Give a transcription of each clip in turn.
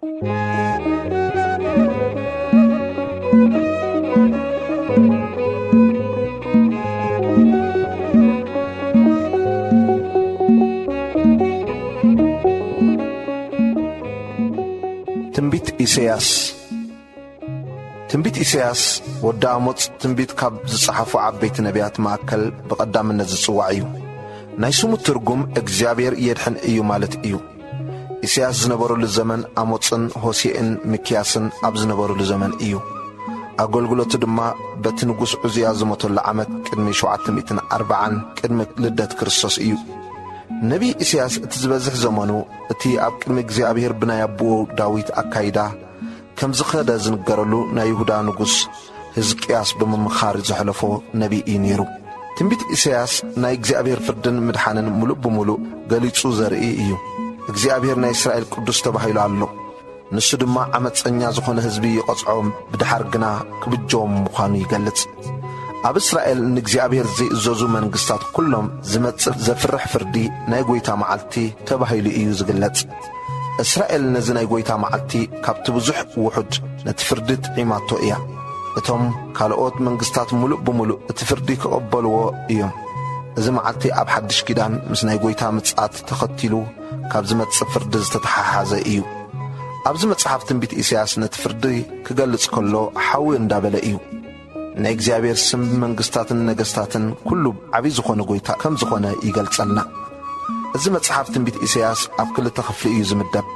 ትንቢት ኢሳይያስ። ትንቢት ኢሳይያስ ወዲ ኣሞጽ ትንቢት ካብ ዝጸሓፉ ዓበይቲ ነቢያት ማእከል ብቐዳምነት ዝጽዋዕ እዩ። ናይ ስሙ ትርጉም እግዚኣብሔር የድሕን እዩ ማለት እዩ። ኢሳይያስ ዝነበረሉ ዘመን ኣሞጽን ሆሴእን ሚክያስን ኣብ ዝነበሩሉ ዘመን እዩ። ኣገልግሎቱ ድማ በቲ ንጉስ ዑዝያ ዝሞተሉ ዓመት ቅድሚ ሸውዓተ ሚእትን ኣርባዓን ቅድሚ ልደት ክርስቶስ እዩ። ነቢይ ኢሳይያስ እቲ ዝበዝሕ ዘመኑ እቲ ኣብ ቅድሚ እግዚኣብሔር ብናይ ኣቦኡ ዳዊት ኣካይዳ ከም ዝኸደ ዝንገረሉ ናይ ይሁዳ ንጉስ ህዝቅያስ ብምምኻር ዘሕለፎ ነቢይ እዩ ነይሩ። ትንቢት ኢሳይያስ ናይ እግዚኣብሔር ፍርድን ምድሓንን ምሉእ ብምሉእ ገሊጹ ዘርኢ እዩ። እግዚኣብሔር ናይ እስራኤል ቅዱስ ተባሂሉ ኣሎ። ንሱ ድማ ዓመጸኛ ዝኾነ ህዝቢ ይቐጽዖም፣ ብድሓር ግና ክብጀዎም ምዃኑ ይገልጽ። ኣብ እስራኤል ንእግዚኣብሔር ዘይእዘዙ መንግስታት ኩሎም ዝመጽእ ዘፍርሕ ፍርዲ ናይ ጐይታ መዓልቲ ተባሂሉ እዩ ዝግለጽ። እስራኤል ነዚ ናይ ጐይታ መዓልቲ ካብቲ ብዙሕ ውሑድ ነቲ ፍርዲ ጥዒማቶ እያ። እቶም ካልኦት መንግስታት ምሉእ ብምሉእ እቲ ፍርዲ ክቕበልዎ እዮም። እዚ መዓልቲ ኣብ ሓድሽ ኪዳን ምስ ናይ ጐይታ ምጽኣት ተኸቲሉ ካብ ዝመጽእ ፍርዲ ዝተተሓሓዘ እዩ። ኣብዚ መጽሓፍ ትንቢት ኢሳይያስ ነቲ ፍርዲ ክገልጽ ከሎ ሓዊ እንዳበለ እዩ። ናይ እግዚኣብሔር ስም መንግስታትን ነገስታትን ኩሉ ዓቢ ዝኾነ ጐይታ ከም ዝኾነ ይገልጸልና። እዚ መጽሓፍ ትንቢት ኢሳይያስ ኣብ ክልተ ክፍሊ እዩ ዝምደብ።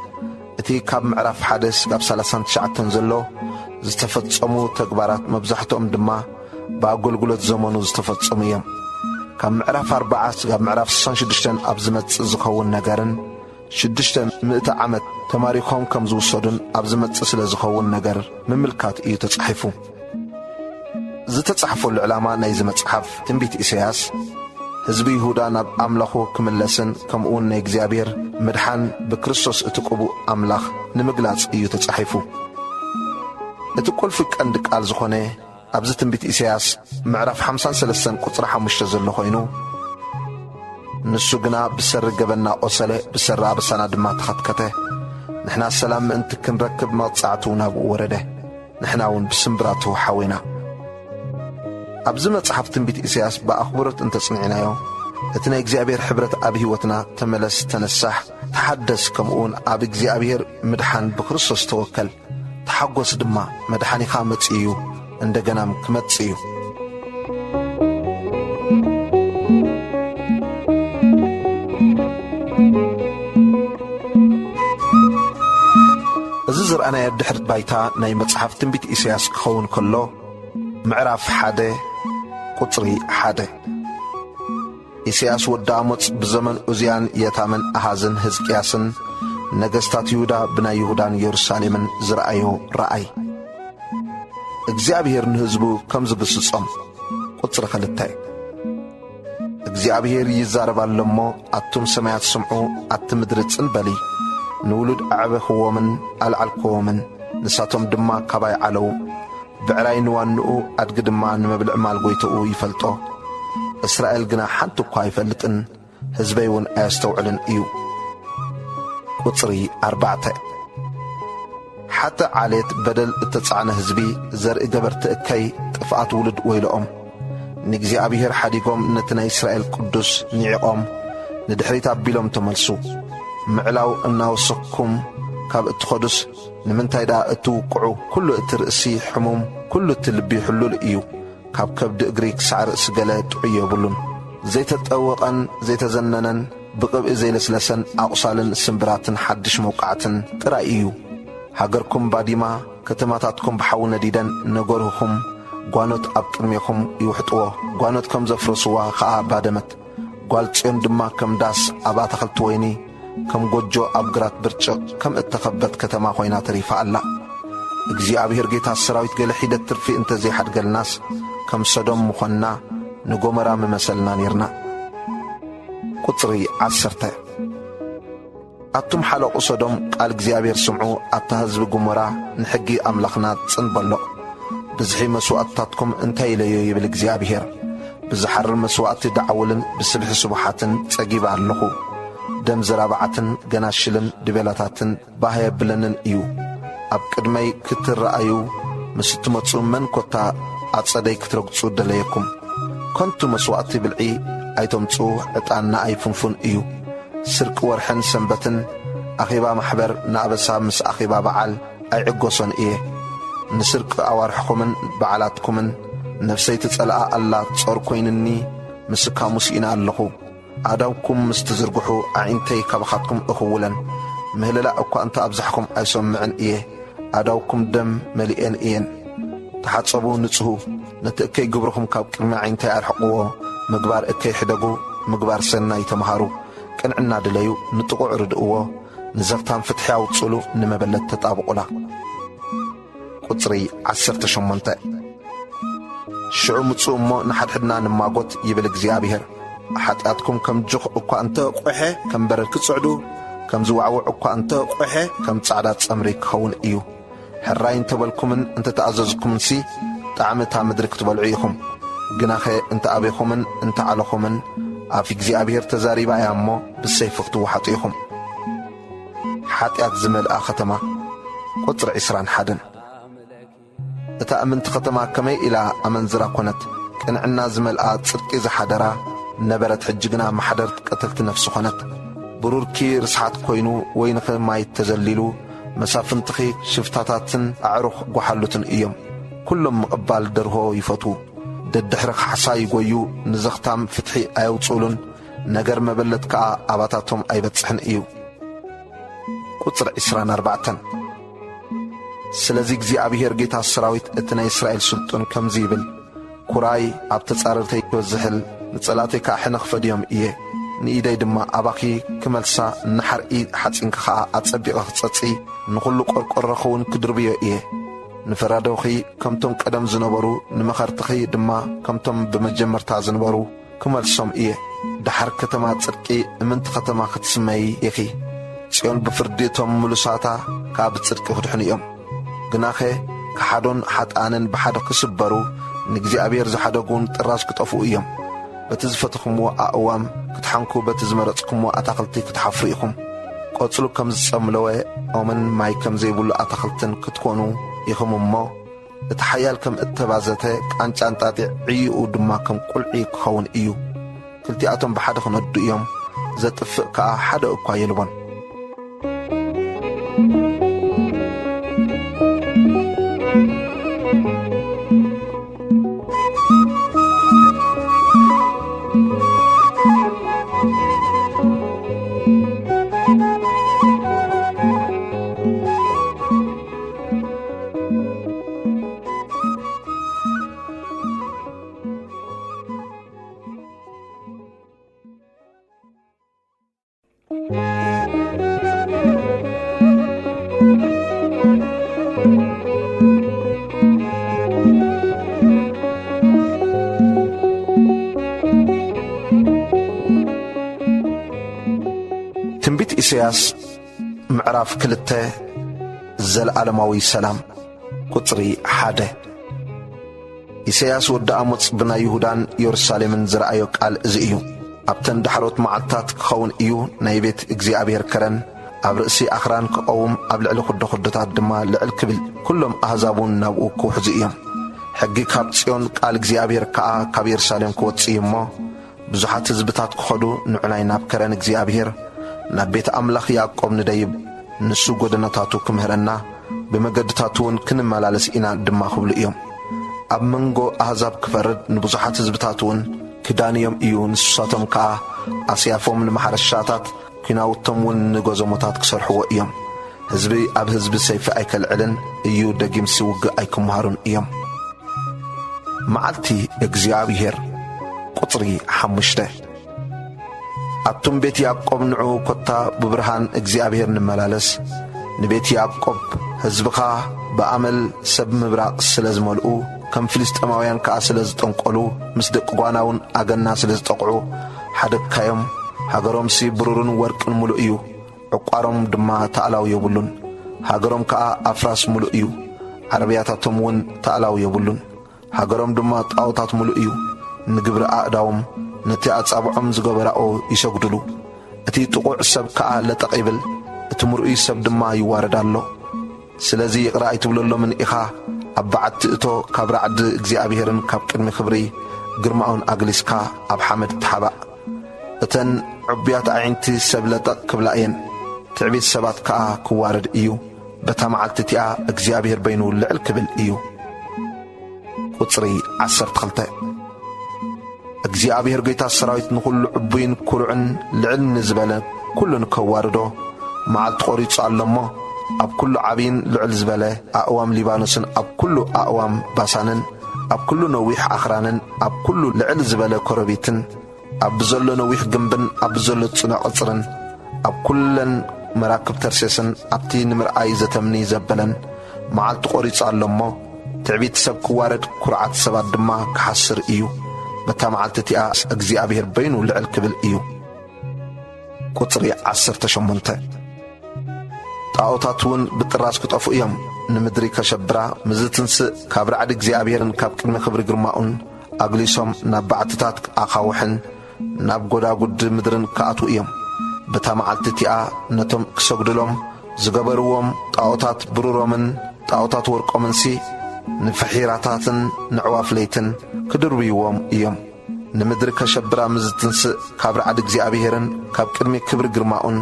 እቲ ካብ ምዕራፍ ሓደ ስጋብ ሰላሳን ትሽዓተን ዘሎ ዝተፈጸሙ ተግባራት መብዛሕትኦም ድማ ብኣገልግሎት ዘመኑ ዝተፈጸሙ እዮም። ካብ ምዕራፍ ኣርባዓ ስጋብ ምዕራፍ ስሳን ሽዱሽተን ኣብ ዝመጽእ ዝኸውን ነገርን ሽዱሽተ ምእቲ ዓመት ተማሪኾም ከም ዝውሰዱን ኣብ ዝመጽእ ስለ ዝኸውን ነገር ምምልካት እዩ ተጻሒፉ። ዝተጻሕፈሉ ዕላማ ናይዚ መጽሓፍ ትንቢት ኢሳይያስ፣ ህዝቢ ይሁዳ ናብ ኣምላኹ ክምለስን ከምኡውን ናይ እግዚኣብሔር ምድሓን ብክርስቶስ እቲ ቅቡእ ኣምላኽ ንምግላጽ እዩ ተጻሒፉ። እቲ ቁልፊ ቀንዲ ቃል ዝኾነ ኣብዚ ትንቢት ኢሳይያስ ምዕራፍ ሓምሳን ሰለስተን ቁጽሪ ሓሙሽተ ዘሎ ኮይኑ፣ ንሱ ግና ብሰሪ ገበንና ቆሰለ፣ ብሰሪ ኣበሳና ድማ ተኸትከተ። ንሕና ሰላም ምእንቲ ክንረክብ መቕጻዕቱ ናብኡ ወረደ። ንሕና እውን ብስምብራቱ ሓዊና። ኣብዚ መጽሓፍ ትንቢት ኢሳይያስ ብኣኽብሮት እንተጽኒዕናዮ፣ እቲ ናይ እግዚኣብሔር ሕብረት ኣብ ህይወትና፣ ተመለስ፣ ተነሳሕ፣ ተሓደስ፣ ከምኡውን ኣብ እግዚኣብሔር ምድሓን ብክርስቶስ ተወከል፣ ተሓጎስ ድማ፣ መድሓኒኻ መጺኡ እዩ፣ እንደገናም ክመጽእ እዩ። እዚ ዝረኣናዮ ድሕሪት ባይታ ናይ መጽሓፍ ትንቢት ኢሳይያስ ክኸውን ከሎ፣ ምዕራፍ ሓደ ቁጽሪ ሓደ። ኢሳይያስ ወዲ ኣሞጽ ብዘመን ኡዝያን የታምን ኣሃዝን ህዝቅያስን ነገስታት ይሁዳ ብናይ ይሁዳን የሩሳሌምን ዝረኣዮ ረኣይ። እግዚኣብሔር ንህዝቡ ከም ዝግስጾም። ቁጽሪ ክልተ። እግዚኣብሔር ይዛረብ ኣሎ እሞ፣ ኣቱም ሰማያት ስምዑ፣ ኣቲ ምድሪ ጽን በሊ። ንውሉድ ኣዕበኽዎምን ኣልዓልክዎምን፣ ንሳቶም ድማ ካባይ ዓለዉ። ብዕራይ ንዋንኡ፣ ኣድጊ ድማ ንመብልዒ ማል ጐይትኡ ይፈልጦ። እስራኤል ግና ሓንቲ እኳ ኣይፈልጥን፣ ህዝበይ እውን ኣየስተውዕልን እዩ። ቁጽሪ ኣርባዕተ። ሓጥእ ዓሌት፣ በደል እተጻዕነ ህዝቢ፣ ዘርኢ ገበርቲ እከይ፣ ጥፍኣት ውሉድ ወይለኦም። ንእግዚኣብሔር ሓዲጎም ነቲ ናይ እስራኤል ቅዱስ ንዒቖም ንድሕሪት ኣቢሎም ተመልሱ። ምዕላው እናወሰኽኩም ካብ እትኸዱስ፣ ንምንታይ ደኣ እትውቅዑ? ኩሉ እቲ ርእሲ ሕሙም፣ ኩሉ እቲ ልቢ ሕሉል እዩ። ካብ ከብዲ እግሪ ክሳዕ ርእሲ ገለ ጥዑይ የብሉን። ዘይተጠወቐን ዘይተዘነነን ብቕብኢ ዘይለስለሰን ኣቑሳልን ስምብራትን ሓድሽ መውቃዕትን ጥራይ እዩ። ሃገርኩም ባዲማ፣ ከተማታትኩም ብሓዊ ነዲደን፣ ነገርሁኹም ጓኖት ኣብ ቅድሜኹም ይውሕጥዎ። ጓኖት ከም ዘፍረስዋ ኸኣ ባደመት። ጓል ጽዮን ድማ ከም ዳስ ኣብ ኣታኽልቲ ወይኒ፣ ከም ጎጆ ኣብ ግራት ብርጭቕ፣ ከም እተኸበት ከተማ ኾይና ተሪፋ ኣላ። እግዚኣብሔር ጌታ ሰራዊት ገለ ሒደት ትርፊ እንተ ዘይሓድገልናስ፣ ከም ሰዶም ምኾንና፣ ንጎመራ ምመሰልና ኔርና። ቁጽሪ ዓሰርተ። ኣቱም ሓለቑ ሰዶም፣ ቃል እግዚኣብሔር ስምዑ፣ ኣታ ህዝቢ ጎመራ፣ ንሕጊ ኣምላኽና ጽን በሎ። ብዝሒ መስዋእትታትኩም እንታይ ኢለዮ ይብል እግዚኣብሔር። ብዝሓርር መስዋእቲ ደዓውልን ብስብሒ ስቡሓትን ጸጊበ ኣለኹ። ደም ዝራብዓትን ገናሽልን ድቤላታትን ባህ የብለንን እዩ። ኣብ ቅድመይ ክትረኣዩ ምስ እትመጹ መን ኮታ ኣጸደይ ክትረግጹ ደለየኩም? ከንቱ መስዋእቲ ብልዒ ኣይተምጽኡ፣ ዕጣን ንኣይ ፍንፉን እዩ። ስርቂ ወርሕን ሰንበትን ኣኼባ ማሕበር ንኣበሳ ምስ ኣኼባ በዓል ኣይዕገሶን እየ። ንስርቂ ኣዋርሕኹምን በዓላትኩምን ነፍሰይ ትጸልኣ ኣላ፣ ጾር ኮይንኒ ምስካሙ ስኢነ ኣለኹ። ኣእዳውኩም ምስ ትዝርግሑ ኣዒንተይ ካባኻትኩም እኽውለን። ምህለላ እኳ እንተ ኣብዛሕኩም ኣይሰምዕን እየ። ኣእዳውኩም ደም መሊኤን እየን። ተሓጸቡ፣ ንጽሁ። ነቲ እከይ ግብርኹም ካብ ቅድሚ ኣዒንተይ ኣርሕቕዎ። ምግባር እከይ ሕደጉ፣ ምግባር ሰናይ ተምሃሩ። ቅንዕና ድለዩ፣ ንጥቑዕ ርድእዎ። ንዘኽታም ፍትሒ ኣውጽሉ፣ ንመበለት ተጣብቑላ። ቁጽሪ ዓሰርተ ሸሞንተ። ሽዑ ምጹ እሞ ንሓድሕድና ንማጎት፣ ይብል እግዚኣብሔር። ሓጢኣትኩም ከም ጁኽ እኳ እንተ ቁሐ፣ ከም በረድ ክጽዕዱ፣ ከም ዝዋዕውዕ እኳ እንተ ቁሐ፣ ከም ጻዕዳ ጸምሪ ክኸውን እዩ። ሕራይ እንተበልኩምን እንተተኣዘዝኩምንሲ፣ ጣዕሚ እታ ምድሪ ክትበልዑ ኢኹም። ግናኸ እንተ ኣቤኹምን እንተ ዓለኹምን፣ ኣፍ እግዚኣብሔር ተዛሪባ እያ እሞ፣ ብሰይፊ ክትወሓጡ ኢኹም። ሓጢኣት ዝመልኣ ኸተማ። ቁጽሪ ዕስራን ሓደን። እታ እምንቲ ኸተማ ከመይ ኢላ ኣመንዝራ ኰነት! ቅንዕና ዝመልኣ ጽድቂ ዝሓደራ ነበረት፣ ሕጂ ግና መሓደርት ቀተልቲ ነፍሲ ኾነት። ብሩርኪ ርስሓት ኰይኑ፣ ወይንኺ ማይ ተዘሊሉ፣ መሳፍንትኺ ሽፍታታትን ኣዕሩኽ ጓሓሉትን እዮም። ኩሎም ምቕባል ደርሆ ይፈትዉ፣ ደድሕሪ ካሕሳ ይጐዩ፣ ንዘኽታም ፍትሒ ኣየውጽኡሉን፣ ነገር መበለት ከኣ ኣባታቶም ኣይበጽሕን እዩ። ቁጽሪ ዕስራን ኣርባዕተን። ስለዚ እግዚኣብሄር ጌታ ሰራዊት፣ እቲ ናይ እስራኤል ስልጡን፣ ከምዚ ይብል፣ ኩራይ ኣብ ተጻረርተይ ክበዝሕል፣ ንጸላእተይ ከኣ ሕነ ክፈድዮም እየ። ንኢደይ ድማ ኣባኺ ክመልሳ፣ ንሓርኢ ሓጺንኪ ኸኣ ኣጸቢቐ ክጸጺ፣ ንኹሉ ቆርቆሮኺ እውን ክድርብዮ እየ። ንፈራዶኺ ከምቶም ቀደም ዝነበሩ፣ ንመኸርትኺ ድማ ከምቶም ብመጀመርታ ዝነበሩ፣ ክመልሶም እየ። ደሓር ከተማ ጽድቂ፣ እምንቲ ከተማ ክትስመዪ ኢኺ። ጽዮን ብፍርዲ፣ እቶም ምሉሳታ ከኣ ብጽድቂ ክድሕኑ እዮም። ግናኸ ከሓዶን ሓጥኣንን ብሓደ ክስበሩ፣ ንእግዚኣብሔር ዝሓደጉ እውን ጥራዝ ክጠፍኡ እዮም። በቲ ዝፈተኽምዎ ኣእዋም ክትሓንኩ፣ በቲ ዝመረጽኩምዎ ኣታኽልቲ ክትሓፍሩ ኢኹም። ቆጽሉ ከም ዝጸምለወ ኦምን ማይ ከም ዘይብሉ ኣታኽልትን ክትኮኑ ኢኹም እሞ፣ እቲ ሓያል ከም እተባዘተ ቃንጫ እንጣጢዕ፣ ዕይኡ ድማ ከም ቁልዒ ክኸውን እዩ። ክልቲኣቶም ብሓደ ክነዱ እዮም፣ ዘጥፍእ ከኣ ሓደ እኳ የልቦን። ትንቢት ኢሳያስ ምዕራፍ ክልተ። ዘለዓለማዊ ሰላም። ቁጽሪ ሓደ። ኢሳያስ ወዲ ኣሞጽ ብናይ ይሁዳን የሩሳሌምን ዝረኣዮ ቃል እዚ እዩ። ኣብተን ዳሕሮት መዓልትታት ክኸውን እዩ፣ ናይ ቤት እግዚኣብሔር ከረን ኣብ ርእሲ ኣኽራን ክቐውም፣ ኣብ ልዕሊ ኩዶ ኩዶታት ድማ ልዕል ክብል፣ ኩሎም ኣህዛብ እውን ናብኡ ክውሕዙ እዮም። ሕጊ ካብ ጽዮን፣ ቃል እግዚኣብሔር ከኣ ካብ የሩሳሌም ክወጽእ እዩ እሞ፣ ብዙሓት ህዝብታት ክኸዱ፣ ንዑናይ ናብ ከረን እግዚኣብሔር፣ ናብ ቤት ኣምላኽ ያዕቆብ ንደይብ፣ ንሱ ጐደናታቱ ክምህረና፣ ብመገድታቱ እውን ክንመላለስ ኢና ድማ ክብሉ እዮም። ኣብ መንጎ ኣህዛብ ክፈርድ፣ ንብዙሓት ህዝብታት እውን ክዳንዮም እዩ። ንሳቶም ከኣ ኣስያፎም ንማሕረሻታት፣ ኲናውቶም እውን ንጎዞሞታት ክሰርሕዎ እዮም። ህዝቢ ኣብ ህዝቢ ሰይፊ ኣይከልዕልን እዩ፣ ደጊምሲ ውግእ ኣይክምሃሩን እዮም። መዓልቲ እግዚኣብሔር። ቁጽሪ ሓሙሽተ። ኣቱም ቤት ያዕቆብ፣ ንዑ ኮታ ብብርሃን እግዚኣብሔር ንመላለስ። ንቤት ያዕቆብ፣ ህዝብኻ ብኣመል ሰብ ምብራቕ ስለ ዝመልኡ፣ ከም ፍልስጤማውያን ከኣ ስለ ዝጠንቆሉ፣ ምስ ደቂ ጓና እውን ኣገና ስለ ዝጠቕዑ፣ ሓደግካዮም። ሃገሮምሲ ብሩርን ወርቅን ምሉእ እዩ፣ ዕቋሮም ድማ ተኣላው የብሉን። ሃገሮም ከኣ ኣፍራስ ምሉእ እዩ፣ ዓረብያታቶም እውን ተኣላው የብሉን። ሃገሮም ድማ ጣዖታት ምሉእ እዩ። ንግብሪ ኣእዳዎም፣ ነቲ ኣጻብዖም ዝገበራኦ ይሰግዱሉ። እቲ ጥቑዕ ሰብ ከኣ ለጠቕ ይብል፣ እቲ ምርኡይ ሰብ ድማ ይዋረድ ኣሎ። ስለዚ ይቕረ ኣይትብለሎምን ኢኻ። ኣብ በዓቲ እቶ፣ ካብ ራዕዲ እግዚኣብሔርን ካብ ቅድሚ ክብሪ ግርማኡን ኣግሊስካ ኣብ ሓመድ ተሓባእ። እተን ዕቡያት ኣዒንቲ ሰብ ለጠቕ ክብላ እየን፣ ትዕቢት ሰባት ከኣ ክዋረድ እዩ። በታ መዓልቲ እቲኣ እግዚኣብሔር በይኑ ልዕል ክብል እዩ። ቁጽሪ ዓሰርተ ክልተ። እግዚኣብሔር ጐይታ ሰራዊት ንኹሉ ዕቡይን ኩሩዕን ልዕል ንዝበለ ኩሉ ንከዋርዶ መዓልቲ ቈሪጹ ኣሎ እሞ፣ ኣብ ኩሉ ዓብይን ልዕል ዝበለ ኣእዋም ሊባኖስን ኣብ ኩሉ ኣእዋም ባሳንን ኣብ ኩሉ ነዊሕ ኣኽራንን ኣብ ኩሉ ልዕል ዝበለ ኮረቢትን ኣብ ዘሎ ነዊሕ ግንብን ኣብ ዘሎ ጽኑዕ ቐጽርን ኣብ ኩለን መራክብ ተርሴስን ኣብቲ ንምርኣይ ዘተምኒ ዘበለን መዓልቲ ቈሪጹ ኣሎ እሞ፣ ትዕቢት ሰብ ክዋረድ፣ ኩርዓት ሰባት ድማ ክሓስር እዩ። በታ መዓልቲ እቲኣ እግዚኣብሔር በይኑ ልዕል ክብል እዩ። ቁጽሪ ዓሰርተ ሸሞንተ። ጣኦታት እውን ብጥራዝ ክጠፍኡ እዮም። ንምድሪ ከሸብራ፣ ምስ ዝትንስእ፣ ካብ ራዕዲ እግዚኣብሔርን ካብ ቅድሚ ክብሪ ግርማኡን ኣግሊሶም ናብ ባዕትታት ኣኻውሕን ናብ ጐዳጉዲ ምድርን ክኣትዉ እዮም። በታ መዓልቲ እቲኣ ነቶም ክሰግዱሎም ዝገበርዎም ጣኦታት ብሩሮምን ጣኦታት ወርቆምንሲ ንፍሒራታትን ነዕዋፍ ለይትን ክድርብይዎም እዮም። ንምድሪ ከሸብራ ምስ ዝትንስእ፣ ካብ ራዕዲ እግዚኣብሄርን ካብ ቅድሚ ክብሪ ግርማኡን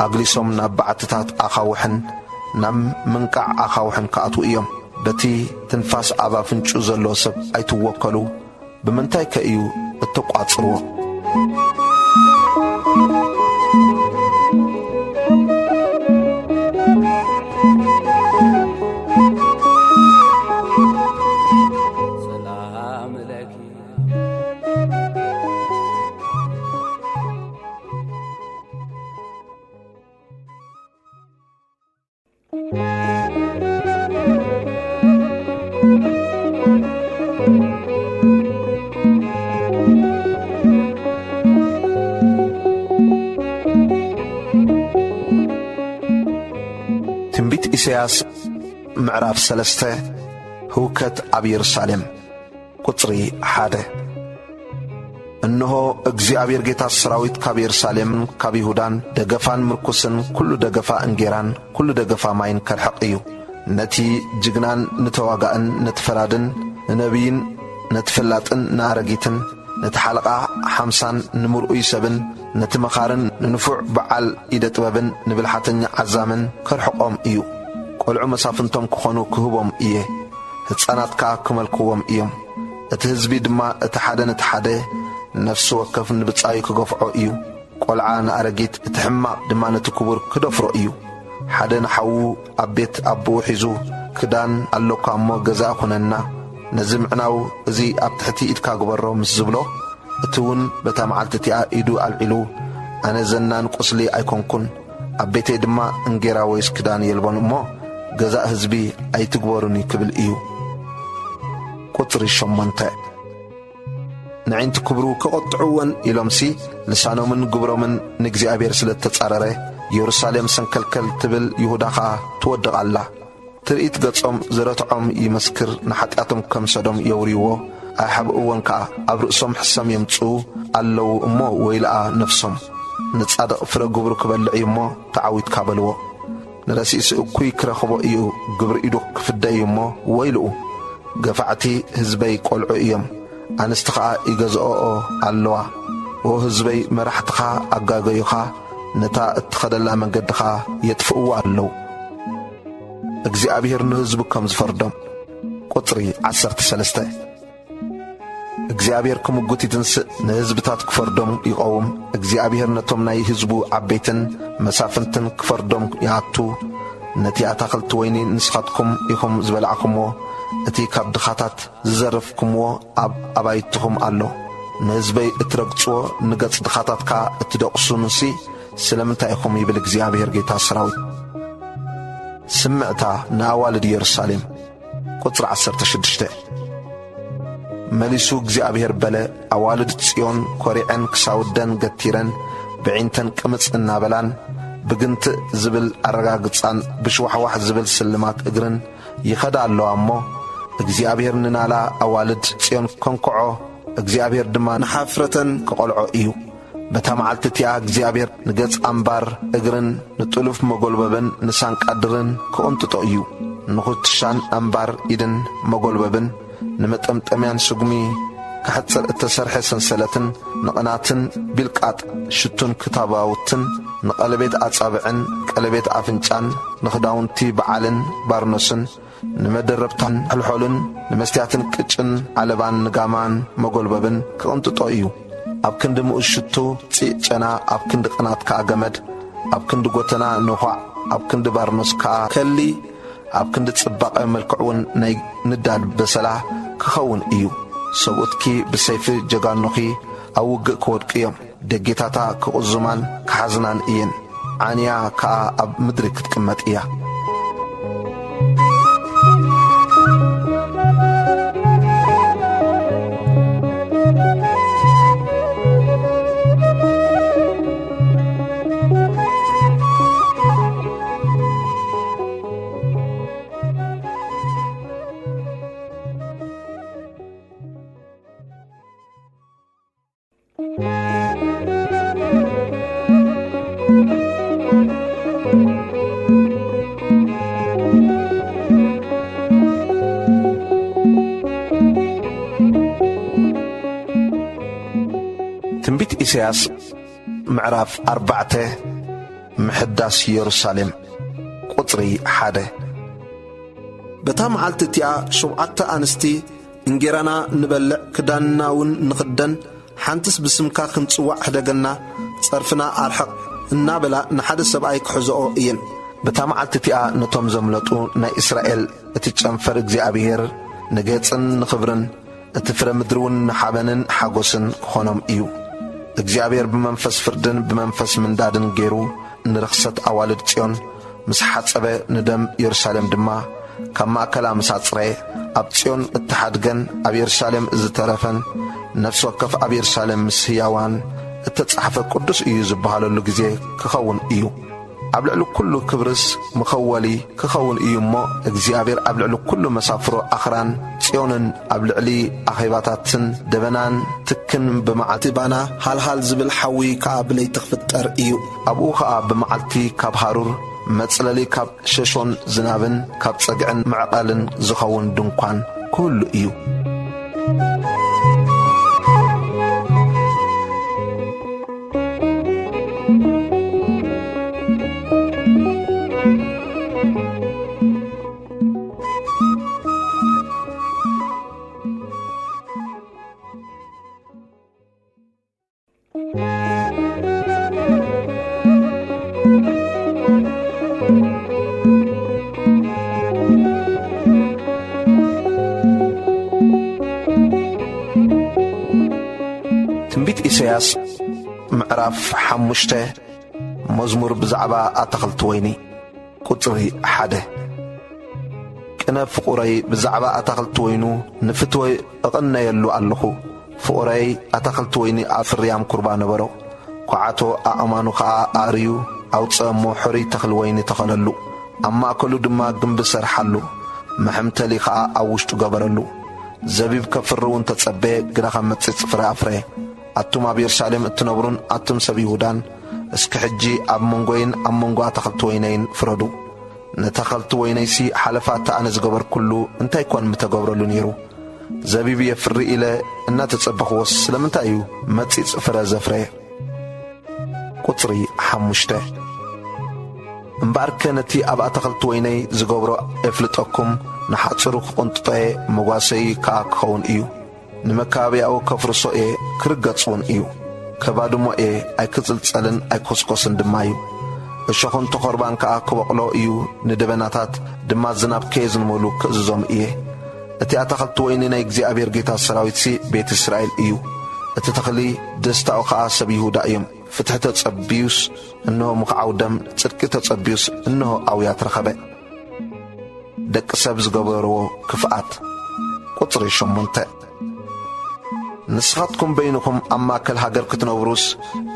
ኣግሊሶም ናብ በዓትታት ኣኻውሕን ናብ ምንቃዕ ኣኻውሕን ክኣትዉ እዮም። በቲ ትንፋስ ኣብ ኣፍንጭኡ ዘሎ ሰብ ኣይትወከሉ፣ ብምንታይከ እዩ እተቋጽርዎ? ሰላም ለኪ። ትንቢት ኢሳያስ ምዕራፍ ሰለስተ። ህውከት ኣብ የሩሳሌም። ቁጽሪ ሓደ። እንሆ፣ እግዚኣብሔር ጌታ ሰራዊት ካብ የሩሳሌምን ካብ ይሁዳን ደገፋን ምርኩስን፣ ኩሉ ደገፋ እንጌራን ኩሉ ደገፋ ማይን ከርሕቕ እዩ። ነቲ ጅግናን ንተዋጋእን ነቲ ፈራድን ንነቢይን ነቲ ፈላጥን ንኣረጊትን ነቲ ሓለቓ ሓምሳን ንምርኡይ ሰብን ነቲ መኻርን ንንፉዕ በዓል ኢደ ጥበብን ንብልሓተኛ ዓዛምን ከርሕቖም እዩ። ቈልዑ መሳፍንቶም ክኾኑ ክህቦም እየ፣ ህጻናት ከኣ ክመልክዎም እዮም። እቲ ህዝቢ ድማ እቲ ሓደ ነቲ ሓደ ነፍሲ ወከፍ ንብጻዩ ክገፍዖ እዩ። ቈልዓ ንኣረጊት፣ እቲ ሕማቕ ድማ ነቲ ክቡር ክደፍሮ እዩ። ሓደ ንሓዉ ኣብ ቤት ኣቦኡ ሒዙ፣ "ክዳን ኣሎካ እሞ ገዛእ ኩነና፣ ነዚ ምዕናው እዚ ኣብ ትሕቲ ኢድካ ግበሮ" ምስ ዝብሎ፣ እቲ እውን በታ መዓልቲ እቲኣ ኢዱ ኣልዒሉ፣ "ኣነ ዘናን ቁስሊ ኣይኮንኩን፣ ኣብ ቤተይ ድማ እንጌራ ወይስ ክዳን የልቦን እሞ፣ ገዛእ ህዝቢ ኣይትግበሩኒ" ክብል እዩ። ቁጽሪ ሸሞንተ። ንዒንቲ ክብሩ ክቐጥዕወን ኢሎምሲ፣ ልሳኖምን ግብሮምን ንእግዚኣብሔር ስለ እተጻረረ፣ የሩሳሌም ሰንከልከል ትብል፣ ይሁዳ ኸኣ ትወድቕ ኣላ። ትርኢት ገጾም ዝረትዖም ይመስክር፣ ንሓጢኣቶም ከም ሰዶም የውርይዎ፣ ኣይሓብእዎን ከኣ፣ ኣብ ርእሶም ሕሰም የምጽኡ ኣለዉ እሞ፣ ወይልኣ ነፍሶም። ንጻድቕ ፍረ ግብሩ ክበልዕ እዩ እሞ፣ ተዓዊትካ በልዎ። ንረሲእሲ እኩይ ክረኽቦ እዩ፣ ግብሪ ኢዱ ክፍደ እዩ እሞ፣ ወይልኡ። ገፋዕቲ ህዝበይ ቈልዑ እዮም፣ ኣንስቲ ኸኣ ይገዝኦኦ ኣለዋ። ኦ ህዝበይ፣ መራሕትኻ ኣጋገዩኻ፣ ነታ እትኸደላ መንገዲ ኸኣ የጥፍእዋ ኣለዉ። እግዚኣብሔር ንህዝቡ ከም ዝፈርዶም። ቁጽሪ ዓሰርተ ሰለስተ። እግዚኣብሔር ክምጉት ይትንስእ፣ ንህዝብታት ክፈርዶም ይቐውም። እግዚኣብሔር ነቶም ናይ ህዝቡ ዓበይትን መሳፍንትን ክፈርዶም ይኣቱ። ነቲ ኣታኽልቲ ወይኒ ንስኻትኩም ኢኹም ዝበላዕኩምዎ፣ እቲ ካብ ድኻታት ዝዘረፍኩምዎ ኣብ ኣባይትኹም ኣሎ። ንህዝበይ እትረግጽዎ፣ ንገጽ ድኻታት ከኣ እትደቑሱንሲ፣ ስለምንታይ ኢኹም? ይብል እግዚኣብሔር ጌታ ሰራዊት። ስምዕታ ንኣዋልድ ኢየሩሳሌም። ቁጽሪ ዓሰርተ ሽዱሽተ። መሊሱ እግዚኣብሔር በለ፣ ኣዋልድ ጽዮን ኰሪዐን ክሳውደን ገቲረን፣ ብዒንተን ቅምጽ እናበላን፣ ብግንትእ ዝብል ኣረጋግጻን ብሽዋሕዋሕ ዝብል ስልማት እግርን ይኸዳ ኣለዋ እሞ፣ እግዚኣብሔር ንናላ ኣዋልድ ጽዮን ከንክዖ፣ እግዚኣብሔር ድማ ንሓፍረተን ክቐልዖ እዩ። በታ መዓልቲ እቲኣ እግዚኣብሔር ንገጽ ኣምባር እግርን ንጥሉፍ መጎልበብን ንሳንቃ ድርን ክቕንጥጦ እዩ። ንኹትሻን ኣምባር ኢድን መጎልበብን ንመጠምጠምያን ስጉሚ ክሕጽር እተሰርሐ ሰንሰለትን ንቕናትን ቢልቃጥ ሽቱን ክታባውትን ንቐለቤት ኣጻብዕን ቀለቤት ኣፍንጫን ንኽዳውንቲ በዓልን ባርኖስን ንመደረብታን ሕልሖልን ንመስትያትን ቅጭን ዓለባን ንጋማን መጎልበብን ክቕንጥጦ እዩ። ኣብ ክንዲ ምኡዝ ሽቱ ጺዕ ጨና፣ ኣብ ክንዲ ቅናት ከኣ ገመድ፣ ኣብ ክንዲ ጎተና ንዃዕ፣ ኣብ ክንዲ ባርኖስ ከኣ ከሊ፣ ኣብ ክንዲ ጽባቐ መልክዕ እውን ናይ ንዳድ በሰላ ክኸውን እዩ። ሰብኡትኪ ብሰይፊ ጀጋኑኺ ኣብ ውግእ ክወድቁ እዮም። ደጌታታ ክቕዙማን ክሓዝናን እየን። ዓንያ ከኣ ኣብ ምድሪ ክትቅመጥ እያ። ትንቢት ኢሳያስ ምዕራፍ ኣርባዕተ። ምሕዳስ የሩሳሌም። ቁጽሪ ሓደ። በታ መዓልቲ እቲኣ ሸውዓተ ኣንስቲ እንጌራና ንበልዕ፣ ክዳንና እውን ንኽደን፣ ሓንትስ ብስምካ ክንጽዋዕ ሕደገና፣ ጸርፍና ኣርሕቕ እናበላ ንሓደ ሰብኣይ ክሕዝኦ እየን። በታ መዓልቲ እቲኣ ነቶም ዘምለጡ ናይ እስራኤል እቲ ጨንፈር እግዚኣብሔር ንጌጽን ንኽብርን፣ እቲ ፍረ ምድሪ እውን ንሓበንን ሓጎስን ክኾኖም እዩ። እግዚኣብሔር ብመንፈስ ፍርድን ብመንፈስ ምንዳድን ገይሩ ንርኽሰት ኣዋልድ ጽዮን ምስ ሓጸበ፣ ንደም የሩሳሌም ድማ ካብ ማእከላ ምስ ኣጽረየ፣ ኣብ ጽዮን እተሓድገን ኣብ የሩሳሌም ዝተረፈን ነፍሲ ወከፍ ኣብ የሩሳሌም ምስ ህያዋን እተጻሕፈ ቅዱስ እዩ ዝበሃለሉ ግዜ ክኸውን እዩ። ኣብ ልዕሊ ኩሉ ክብርስ መኸወሊ ክኸውን እዩ እሞ፣ እግዚኣብሔር ኣብ ልዕሊ ኩሉ መሳፍሮ ኣኽራን ጽዮንን ኣብ ልዕሊ ኣኼባታትን ደበናን ትክን ብመዓልቲ ባና ሃልሃል ዝብል ሓዊ ከኣ ብለይቲ ክፍጠር እዩ። ኣብኡ ኸኣ ብመዓልቲ ካብ ሃሩር መጽለሊ፣ ካብ ሸሾን ዝናብን ካብ ጸግዕን መዕቐልን ዝኸውን ድንኳን ክህሉ እዩ። ትንቢት ኢሳያስ ምዕራፍ ሓሙሽተ። መዝሙር ብዛዕባ ኣታኽልቲ ወይኒ። ቁጽሪ ሓደ። ቅነ ፍቑረይ ብዛዕባ ኣታኽልቲ ወይኑ ንፍትወይ እቕነየሉ ኣለኹ። ፍቑረይ ኣታኽልቲ ወይኒ ኣብ ፍርያም ኩርባ ነበሮ። ኳዓቶ ኣእማኑ ኸኣ ኣርእዩ ኣውጸአ እሞ፣ ሕሩይ ተኽሊ ወይኒ ተኸለሉ። ኣብ ማእከሉ ድማ ግምቢ ሰርሓሉ፣ መሐምተሊ ኸኣ ኣብ ውሽጡ ገበረሉ። ዘቢብ ከፍሪ እውን ተጸበየ፣ ግና ኸም መጺጽ ፍረ ኣፍረየ። ኣቱም ኣብ የሩሳሌም እትነብሩን ኣቱም ሰብ ይሁዳን፣ እስኪ ሕጂ ኣብ መንጎይን ኣብ መንጎ ኣታኽልቲ ወይነይን ፍረዱ። ንተኸልቲ ወይነይሲ ሓለፋ እቲ ኣነ ዝገበርኩሉ እንታይ ኮን ምተገብረሉ ነይሩ? ዘቢብ የፍሪ ኢለ እናተጸበኽዎስ ስለምንታይ እዩ መጺጽ ፍረ ዘፍረየ? ቁጽሪ ሓሙሽተ። እምበኣርከ ነቲ ኣብ ኣታኽልቲ ወይነይ ዝገብሮ የፍልጠኩም፣ ንሓጽሩ ክቕንጥጦ እየ፣ መጓሰዩ ከኣ ክኸውን እዩ። ንመካበቢያኡ ከፍርሶ እየ፣ ክርገጽ እውን እዩ። ከባድሞ እየ፣ ኣይክጽልጸልን ኣይኮስኮስን ድማ እዩ። እሾኽን ተኾርባን ከኣ ክበቕሎ እዩ፣ ንደበናታት ድማ ዝናብ ከየዝንበሉ ክእዝዞም እየ። እቲ ኣታኽልቲ ወይኒ ናይ እግዚኣብሔር ጌታ ሰራዊትሲ ቤት እስራኤል እዩ። እቲ ተኽሊ ደስታኡ ኸኣ ሰብ ይሁዳ እዮም። ፍትሒ ተጸብዩስ፣ እንሆ ምኽዓው ደም፣ ጽድቂ ተጸብዩስ፣ እንሆ ኣውያት ረኸበ። ደቂ ሰብ ዝገበርዎ ክፍኣት። ቁጽሪ ሸሞንተ። ንስኻትኩም በይንኹም ኣብ ማእከል ሃገር ክትነብሩስ፣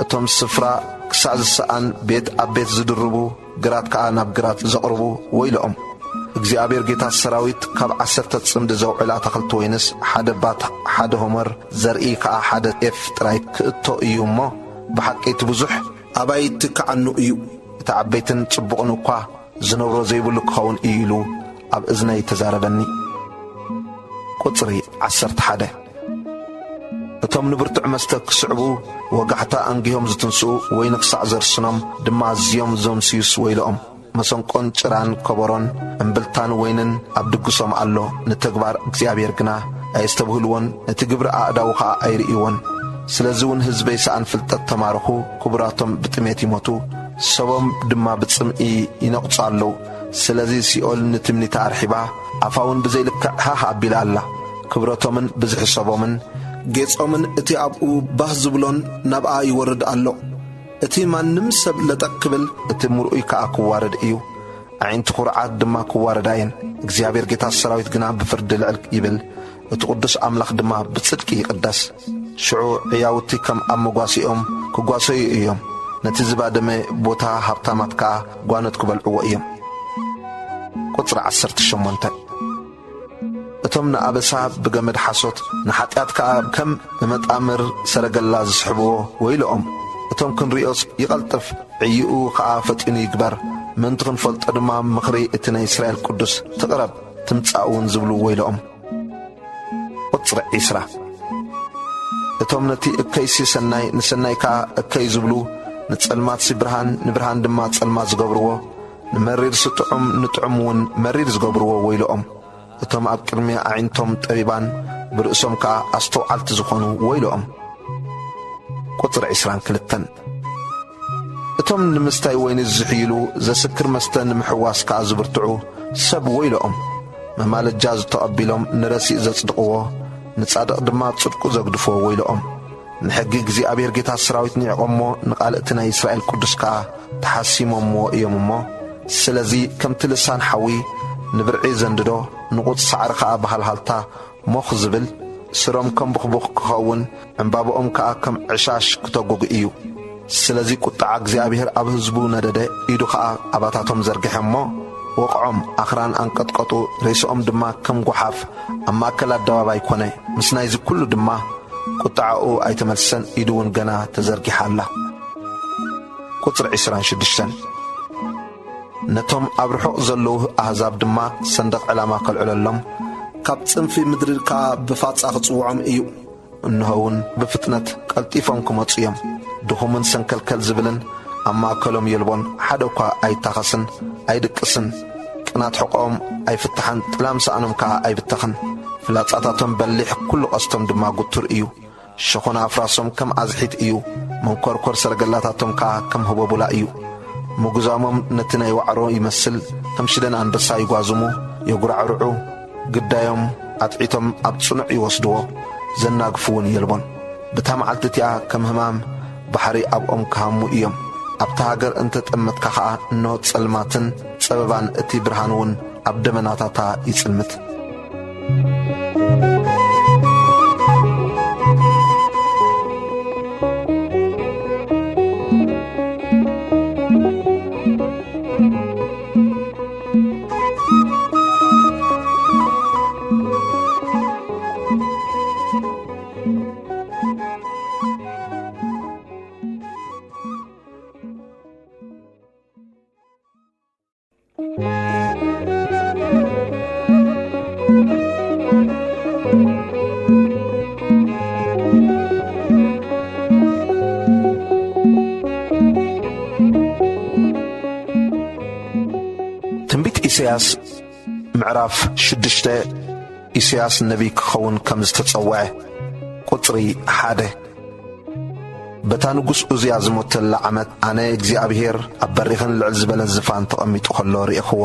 እቶም ስፍራ ክሳዕ ዝሰኣን ቤት ኣብ ቤት ዝድርቡ፣ ግራት ከኣ ናብ ግራት ዘቕርቡ ወይልኦም። እግዚኣብሔር ጌታ ሰራዊት ካብ ዓሰርተ ጽምዲ ዘውዕል ኣታኽልቲ ወይንስ ሓደ ባት ሓደ ሆመር ዘርኢ ከኣ ሓደ ኤፍ ጥራይ ክእቶ እዩ እሞ፣ ብሓቂ እቲ ብዙሕ ኣባይ ትከዓኑ እዩ። እቲ ዓበይትን ጽቡቕን እኳ ዝነብሮ ዘይብሉ ክኸውን እዩ ኢሉ ኣብ እዝነይ ተዛረበኒ። ቁጽሪ ዓሰርተ ሓደ። እቶም ንብርቱዕ መስተ ክስዕቡ ወጋሕታ ኣንጊሆም ዝትንስኡ፣ ወይኒ ክሳዕ ዘርስኖም ድማ ኣዝዮም ዘምስዩስ ወይለኦም። መሰንቆን ጭራን ከበሮን እምብልታን ወይንን ኣብ ድግሶም ኣሎ፣ ንተግባር እግዚኣብሔር ግና ኣየስተብህልዎን፣ ነቲ ግብሪ ኣእዳዉ ኸኣ ኣይርእይዎን። ስለዚ እውን ህዝበይ ሰኣን ፍልጠት ተማርኹ፣ ክቡራቶም ብጥሜት ይሞቱ፣ ሰቦም ድማ ብጽምኢ ይነቕጹ ኣለዉ። ስለዚ ሲኦል ንትምኒታ ኣርሒባ፣ ኣፋ እውን ብዘይልክዕ ሃህ ኣቢላ ኣላ። ክብረቶምን ብዝሒ ሰቦምን ጌጾምን እቲ ኣብኡ ባህ ዝብሎን ናብኣ ይወርድ ኣሎ። እቲ ማንም ሰብ ለጠቕ ክብል፣ እቲ ምርኡይ ከኣ ክዋረድ እዩ። ኣዒንቲ ኹርዓት ድማ ክዋረዳ እየን። እግዚኣብሔር ጌታ ሰራዊት ግና ብፍርዲ ልዕል ይብል፣ እቲ ቅዱስ ኣምላኽ ድማ ብጽድቂ ይቕደስ። ሽዑ ዕያውቲ ከም ኣብ መጓሲኦም ክጓሰዩ እዮም። ነቲ ዝባደመ ቦታ ሃብታማት ከኣ ጓኖት ክበልዕዎ እዮም። ቁጽሪ ዓሰርተ ሸሞንተ። እቶም ንኣበሳ ብገመድ ሓሶት፣ ንሓጢኣት ከኣ ከም ንመጣምር ሰረገላ ዝስሕብዎ ወይልኦም። እቶም ክንርእዮስ ይቐልጥፍ፣ ዕይኡ ኸኣ ፈጢኑ ይግበር፣ ምእንቲ ክንፈልጦ ድማ ምኽሪ እቲ ናይ እስራኤል ቅዱስ ትቕረብ፣ ትምጻእ እውን ዝብሉ ወይልኦም። ቁጽሪ ዒስራ። እቶም ነቲ እከይሲ ሰናይ፣ ንሰናይ ከኣ እከይ ዝብሉ፣ ንጸልማትሲ ብርሃን፣ ንብርሃን ድማ ጸልማት ዝገብርዎ፣ ንመሪርሲ ጥዑም፣ ንጥዑም እውን መሪር ዝገብርዎ ወይልኦም። እቶም ኣብ ቅድሚ ኣዒንቶም ጠቢባን ብርእሶም ከኣ ኣስተውዓልቲ ዝኾኑ ወይልኦም። ቁጽሪ ዒስራን ክልተን። እቶም ንምስታይ ወይኒ ዝሕይሉ፣ ዘስክር መስተ ንምሕዋስ ከኣ ዝብርትዑ ሰብ ወይልኦም። መማለጃ ዝተቐቢሎም ንረሲእ ዘጽድቕዎ፣ ንጻድቕ ድማ ጽድቁ ዘግድፍዎ ወይልኦም። ንሕጊ እግዚኣብሔር ጌታ ሰራዊት ንዒቖሞ፣ ንቓል እቲ ናይ እስራኤል ቅዱስ ከኣ ተሓሲሞምዎ እዮም እሞ፣ ስለዚ ከምቲ ልሳን ሓዊ ንብርዒ ዘንድዶ፣ ንቑጽ ሳዕሪ ኸኣ ብሃልሃልታ ሞኽ ዝብል፣ ስሮም ከም ብኽቡኽ ክኸውን፣ ዕምባብኦም ከኣ ከም ዕሻሽ ክተጉግ እዩ። ስለዚ ቁጥዓ እግዚኣብሔር ኣብ ህዝቡ ነደደ፣ ኢዱ ኸኣ ኣባታቶም ዘርግሐ እሞ ወቕዖም፣ ኣኽራን ኣንቀጥቀጡ፣ ሬስኦም ድማ ከም ጓሓፍ ኣብ ማእከል ኣደባባይ ኮነ። ምስ ናይዚ ኩሉ ድማ ቁጥዓኡ ኣይተመልሰን፣ ኢዱ እውን ገና ተዘርጊሓ ኣላ። ቁጽሪ ዕስራን ሽዱሽተን። ነቶም ኣብ ርሑቕ ዘለዉ ኣህዛብ ድማ ሰንደቕ ዕላማ ከልዕለሎም፣ ካብ ጽንፊ ምድሪ ከኣ ብፋጻ ክጽውዖም እዩ። እንሆ እውን ብፍጥነት ቀልጢፎም ክመጹ እዮም። ድኹምን ሰንከልከል ዝብልን ኣብ ማእከሎም የልቦን፣ ሓደ እኳ ኣይታኸስን ኣይድቅስን። ቅናት ሕቖኦም ኣይፍታሕን፣ ጥላም ሳእኖም ከኣ ኣይብተኽን። ፍላጻታቶም በሊሕ፣ ኩሉ ቀስቶም ድማ ጉቱር እዩ። ሸኾና ኣፍራሶም ከም ኣዝሒት እዩ፣ መንኮርኮር ሰረገላታቶም ከኣ ከም ህቦቡላ እዩ። ምጉዛሞም ነቲ ናይ ዋዕሮ ይመስል፣ ከም ሽደን ኣንበሳ ይጓዝሙ፣ የጉራዕርዑ፣ ግዳዮም ኣጥዒቶም ኣብ ጽኑዕ ይወስድዎ፣ ዘናግፉ እውን የልቦን። ብታ መዓልቲ እቲኣ ከም ህማም ባሕሪ ኣብኦም ክሃሙ እዮም። ኣብታ ሃገር እንተ ጠመትካ ኸኣ፣ እንሆ ጸልማትን ጸበባን፣ እቲ ብርሃን እውን ኣብ ደመናታታ ይጽልምት። ትንቢት ኢሳያስ ምዕራፍ ሽዱሽተ። ኢሳያስ ነቢይ ክኸውን ከም ዝተጸውዐ። ቁጽሪ ሓደ። በታ ንጉስ ኡዝያ ዝሞተላ ዓመት፣ ኣነ እግዚኣብሄር ኣብ በሪኽን ልዕል ዝበለን ዝፋን ተቐሚጡ ኸሎ ርኤኽዎ።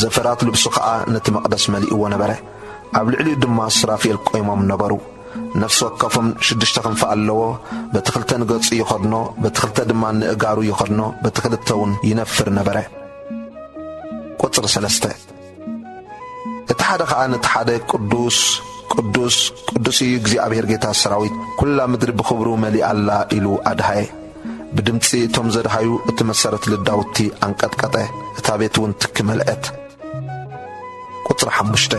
ዘፈራት ልብሱ ኸኣ ነቲ መቕደስ መሊእዎ ነበረ። ኣብ ልዕሊኡ ድማ ሱራፌል ቆይሞም ነበሩ። ነፍሲ ወከፎም ሽዱሽተ ክንፊ ኣለዎ። በቲ ኽልተ ንገጹ ይኸድኖ፣ በቲ ኽልተ ድማ ንእጋሩ ይኸድኖ፣ በቲ ኽልተ እውን ይነፍር ነበረ። ቁጽሪ ሰለስተ። እቲ ሓደ ኸኣ ነቲ ሓደ፣ ቅዱስ፣ ቅዱስ፣ ቅዱስ እዩ እግዚኣብሄር ጌታ ሰራዊት፣ ኵላ ምድሪ ብኽብሩ መሊኣ ኣላ ኢሉ ኣድሃየ። ብድምጺ እቶም ዘድሃዩ እቲ መሰረት ልዳውቲ ኣንቀጥቀጠ፣ እታ ቤት እውን ትኪ መልአት። ቁጽሪ ሓሙሽተ።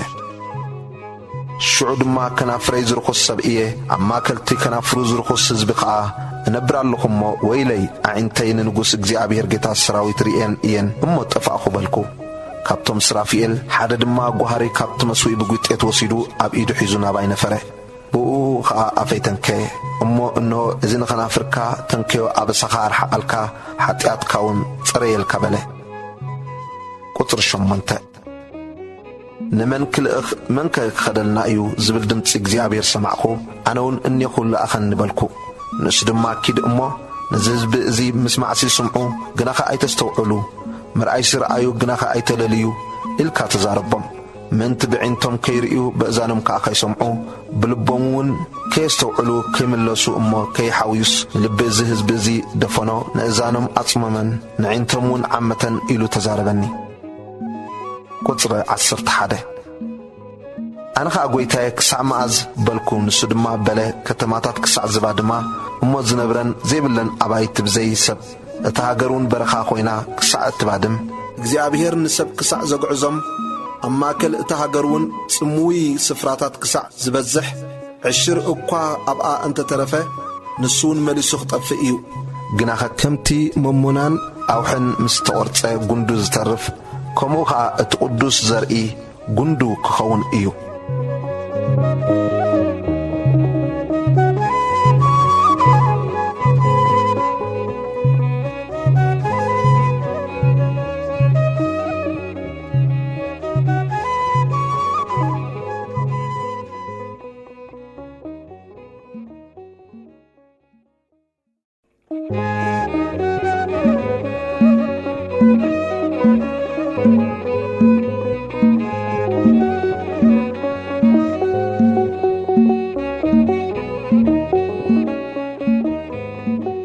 ሽዑ ድማ ከናፍረይ ዝርኹስ ሰብ እየ፣ ኣብ ማእከል እቲ ከናፍሩ ዝርኹስ ህዝቢ ኸኣ እነብር ኣለኹ እሞ፣ ወይለይ፣ ኣዒንተይ ንንጉስ እግዚኣብሔር ጌታ ሰራዊት ርእየን እየን እሞ ጠፋእኹ በልኩ። ካብቶም ስራፊኤል ሓደ ድማ ጓህሪ ካብቲ መስዊእ ብጒጤት ወሲዱ ኣብ ኢዱ ሒዙ ናባይ ነፈረ። ብኡ ኸኣ ኣፈይ ተንከየ። እሞ እንሆ፣ እዚ ንኸናፍርካ ተንከዮ ኣበሳኻ ኣርሓቓልካ፣ ሓጢኣትካ እውን ጸረየልካ በለ። ቁጽሪ ሸሞንተ። ንመን ክልእኽ፣ መንከ ክኸደልና እዩ ዝብል ድምጺ እግዚኣብሔር ሰማዕኹ። ኣነ እውን እኔኹ ልኣኸኒ በልኩ። ንሱ ድማ ኪድ እሞ ነዚ ህዝቢ እዚ ምስማዕሲ ስምዑ፣ ግናኸ ኣይተስተውዕሉ፣ ምርኣይሲ ረኣዩ፣ ግናኸ ኣይተለልዩ ኢልካ ተዛረቦም። ምእንቲ ብዒንቶም ከይርእዩ ብእዛኖም ከኣ ከይሰምዑ ብልቦም እውን ከየስተውዕሉ ከይምለሱ እሞ ከይሓውዩስ ንልቢ እዚ ህዝቢ እዚ ደፈኖ፣ ንእዛኖም ኣጽመመን፣ ንዒንቶም እውን ዓመተን ኢሉ ተዛረበኒ። ቁጽሪ ዓሰርተ ሓደ። ኣነ ኸኣ ጐይታየ ክሳዕ መኣዝ በልኩ፣ ንሱ ድማ በለ፣ ከተማታት ክሳዕ ዝባድማ፣ እሞ ዝነብረን ዘይብለን ኣባይቲ ብዘይ ሰብ፣ እታ ሃገር እውን በረኻ ኾይና ክሳዕ እትባድም፣ እግዚኣብሔር ንሰብ ክሳዕ ዘግዕዞም፣ ኣብ ማእከል እታ ሃገር እውን ጽምዊ ስፍራታት ክሳዕ ዝበዝሕ፣ ዕሽር እኳ ኣብኣ እንተ ተረፈ፣ ንሱ እውን መሊሱ ክጠፍእ እዩ። ግናኸ ከምቲ መሞናን ኣውሕን ምስ ተቖርጸ ጉንዱ ዝተርፍ፣ ከምኡ ኸኣ እቲ ቅዱስ ዘርኢ ጉንዱ ክኸውን እዩ።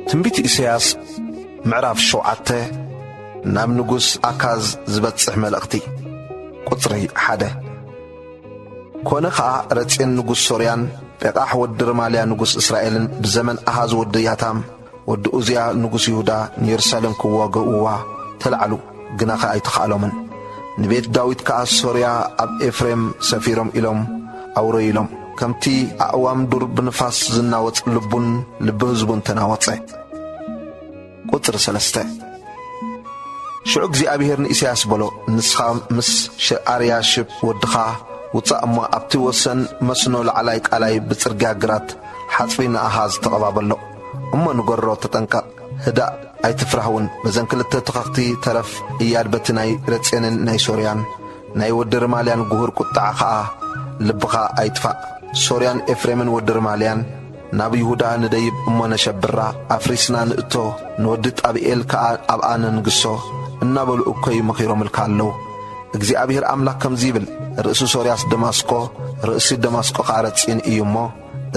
ትንቢት ኢሳያስ ምዕራፍ ሸውዓተ። ናብ ንጉስ ኣካዝ ዝበጽሕ መልእኽቲ። ቁጽሪ ሓደ። ኮነ ኸኣ ረጼን ንጉስ ሶርያን ጴቓሕ ወዲ ርማልያ ንጉስ እስራኤልን ብዘመን ኣሃዝ ወዲ ያታም ወዲ ኡዝያ ንጉስ ይሁዳ ንየሩሳሌም ክዋግእዋ ተላዕሉ፣ ግናኸ ኣይተኻእሎምን። ንቤት ዳዊት ከኣ ሶርያ ኣብ ኤፍሬም ሰፊሮም ኢሎም ኣውረዩሎም። ከምቲ ኣእዋም ዱር ብንፋስ ዝናወጽ ልቡን ልቢ ህዝቡን ተናወጸ። ቁጽሪ ሰለስተ። ሽዑ እግዚኣብሔር ንኢሳያስ በሎ፣ ንስኻ ምስ ሸኣርያሽብ ወድኻ ውጻእ እሞ ኣብቲ ወሰን መስኖ ላዕላይ ቃላይ ብጽርግያ ግራት ሓጽቢ ንኣሃዝ ተቐባበሎ። እሞ ንገሮ፣ ተጠንቀቕ፣ ህዳእ፣ ኣይትፍራህ እውን። በዘን ክልተ ተኸኽቲ ተረፍ እያድ በቲ ናይ ረጼንን ናይ ሶርያን ናይ ወዲ ርማልያን ጉሁር ቁጥዓ ኸኣ ልብኻ ኣይጥፋእ። ሶርያን ኤፍሬምን ወዲ ርማልያን ናብ ይሁዳ ንደይብ እሞ ነሸብራ፣ ኣፍሪስና ንእቶ፣ ንወዲ ጣብኤል ከኣ ኣብኣ ነንግሶ እናበሉ እኮዩ መኺሮምልካ ኣለዉ። እግዚኣብሔር ኣምላኽ ከምዚ ይብል፣ ርእሲ ሶርያስ ደማስቆ፣ ርእሲ ደማስቆ ከኣ ረጺን እዩ እሞ፣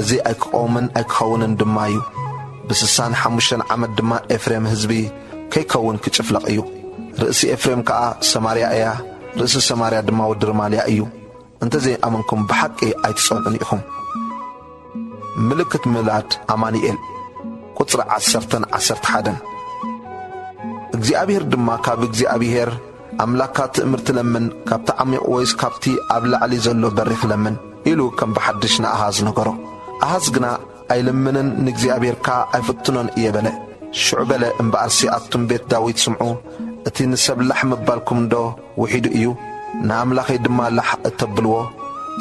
እዚ ኣይክቐውምን ኣይክኸውንን ድማ እዩ። ብስሳን ሓሙሽተን ዓመት ድማ ኤፍሬም ህዝቢ ከይከውን ክጭፍለቕ እዩ። ርእሲ ኤፍሬም ከኣ ሰማርያ እያ፣ ርእሲ ሰማርያ ድማ ወዲ ርማልያ እዩ። እንተ ዘይኣመንኩም ብሓቂ ኣይትጸንዑን ኢኹም። ምልክት ምላድ ኣማኑኤል። ቁጽሪ ዓሰርተን ዓሰርተ ሓደን። እግዚኣብሔር ድማ ካብ እግዚኣብሔር ኣምላካ ትእምርቲ ለምን፣ ካብቲ ዓሚቕ ወይስ ካብቲ ኣብ ላዕሊ ዘሎ በሪኽ ለምን ኢሉ ከም ብሓድሽ ንኣሃዝ ነገሮ። ኣሃዝ ግና ኣይልምንን ንእግዚኣብሔር ከኣ ኣይፍትኖን እየ በለ። ሽዑ በለ፣ እምበኣርሲ ኣቱም ቤት ዳዊት ስምዑ፣ እቲ ንሰብ ላሕ ምባልኩም እንዶ ውሒዱ እዩ፣ ንኣምላኸይ ድማ ላሕ እተብልዎ?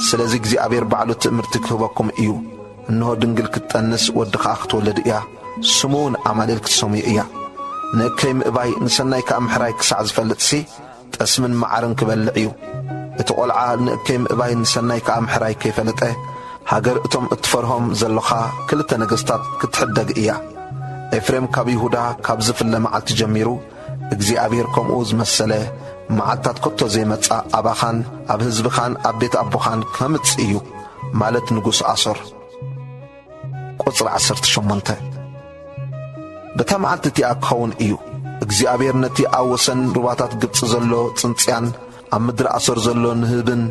ስለዚ እግዚኣብሔር ባዕሉ ትእምርቲ ክህበኩም እዩ። እንሆ ድንግል ክትጠንስ ወዲ ኸኣ ክትወልድ እያ፣ ስሙ እውን ኣማኑኤል ክትሰምዮ እያ። ንእከይ ምእባይ ንሰናይ ከኣ ምሕራይ ክሳዕ ዝፈልጥሲ፣ ጠስምን መዓርን ክበልዕ እዩ። እቲ ቈልዓ ንእከይ ምእባይ ንሰናይ ከኣ ምሕራይ ከይፈለጠ፣ ሃገር እቶም እትፈርሆም ዘሎኻ ክልተ ነገስታት ክትሕደግ እያ። ኤፍሬም ካብ ይሁዳ ካብ ዝፍለ መዓልቲ ጀሚሩ፣ እግዚኣብሔር ከምኡ ዝመሰለ መዓልታት ከቶ ዘይመጻ ኣባኻን ኣብ ህዝብኻን ኣብ ቤት ኣቦኻን ከምጽእ እዩ፣ ማለት ንጉስ ኣሶር። ቁጽሪ ዓሰርተ ሸሞንተ። በታ መዓልቲ እቲኣ ክኸውን እዩ፣ እግዚኣብሔር ነቲ ኣብ ወሰን ሩባታት ግብጺ ዘሎ ጽንጽያን ኣብ ምድሪ ኣሶር ዘሎ ንህብን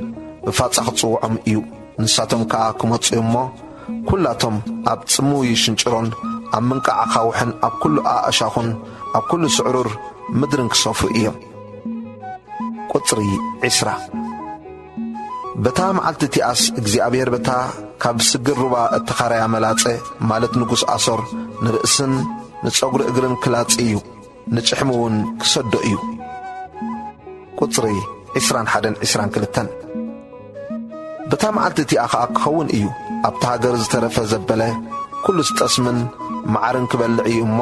ብፋጻ ክጽውዖም እዩ። ንሳቶም ከኣ ክመጹ እሞ፣ ኵላቶም ኣብ ጽምው ይሽንጭሮን ኣብ ምንቃዕ ኣኻውሕን ኣብ ኵሉ ኣእሻኹን ኣብ ኵሉ ስዕሩር ምድርን ክሰፍሩ እዮም። ቁጽሪ ዕስራ። በታ መዓልቲ እቲኣስ እግዚኣብሔር በታ ካብ ስግር ሩባ እተኻረያ መላጸ፣ ማለት ንጉስ ኣሶር፣ ንርእስን ንጸጉሪ እግርን ክላጺ እዩ፣ ንጭሕሚ እውን ክሰዶ እዩ። ቁጽሪ ዕስራን ሓደን ዕስራን ክልተን። በታ መዓልቲ እቲኣ ኸኣ ክኸውን እዩ፣ ኣብታ ሃገር ዝተረፈ ዘበለ ኩሉ ዝጠስምን መዓርን ክበልዕ እዩ እሞ፣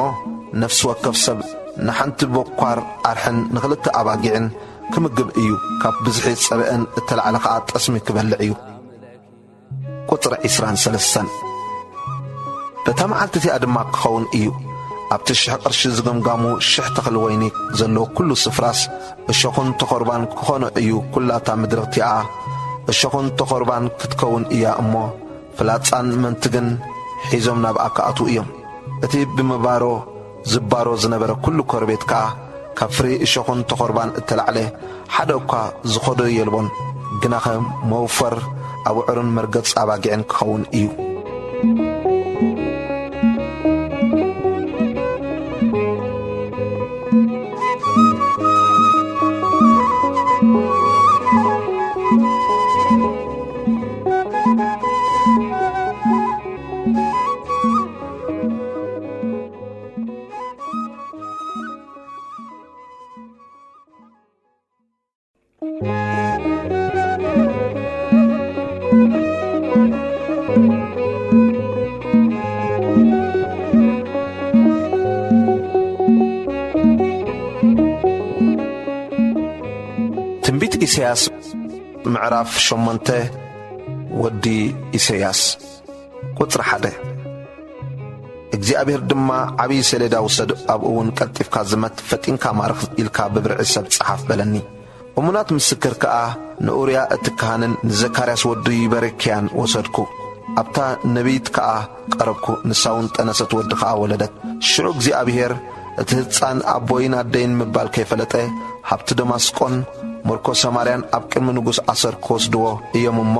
ነፍሲ ወከፍ ሰብ ንሓንቲ ቦኳር ኣርሕን ንኽልተ ኣባጊዕን ክምግብ እዩ፣ ካብ ብዝሒ ጸብአን እተላዕለ ኸኣ ጠስሚ ክበልዕ እዩ። ቁጽሪ ዕስራን ሰለስተን። በታ መዓልቲ እቲኣ ድማ ክኸውን እዩ፣ ኣብቲ ሽሕ ቅርሺ ዝገምጋሙ ሽሕ ተኽሊ ወይኒ ዘለዎ ኩሉ ስፍራስ እሾኹን ተኾርባን ክኾኖ እዩ። ኩላታ ምድሪ እቲኣ እሾኹን ተኾርባን ክትከውን እያ እሞ፣ ፍላጻን መንትግን ሒዞም ናብኣ ክኣትዉ እዮም። እቲ ብምባሮ ዝባሮ ዝነበረ ኩሉ ኮረቤት ከኣ ካብ ፍሪ እሾኹን ተኾርባን እተላዕለ ሓደ እኳ ዝኸዶ የልቦን፣ ግናኸ መውፈር ኣቡዑርን መርገጽ ኣባጊዕን ክኸውን እዩ። ትንቢት ኢሳያስ ምዕራፍ ሸሞንተ። ወዲ ኢሳያስ። ቁጽሪ ሓደ። እግዚኣብሔር ድማ፣ "ዓብዪ ሰሌዳ ውሰድ፣ ኣብኡ እውን ቀልጢፍካ ዝመት፣ ፈጢንካ ማርኽ" ኢልካ ብብርዒ ሰብ ጸሓፍ በለኒ። እሙናት ምስክር ከኣ ንኡርያ እቲ ካህንን ንዘካርያስ ወዲ በረክያን ወሰድኩ። ኣብታ ነቢይት ከኣ ቀረብኩ፣ ንሳ እውን ጠነሰት፣ ወዲ ከኣ ወለደት። ሽዑ እግዚኣብሔር፣ እቲ ህጻን ኣቦይን ኣደይን ምባል ከይፈለጠ፣ ሃብቲ ደማስቆን ምርኮ ሰማርያን ኣብ ቅድሚ ንጉስ ኣሰር ክወስድዎ እዮም እሞ፣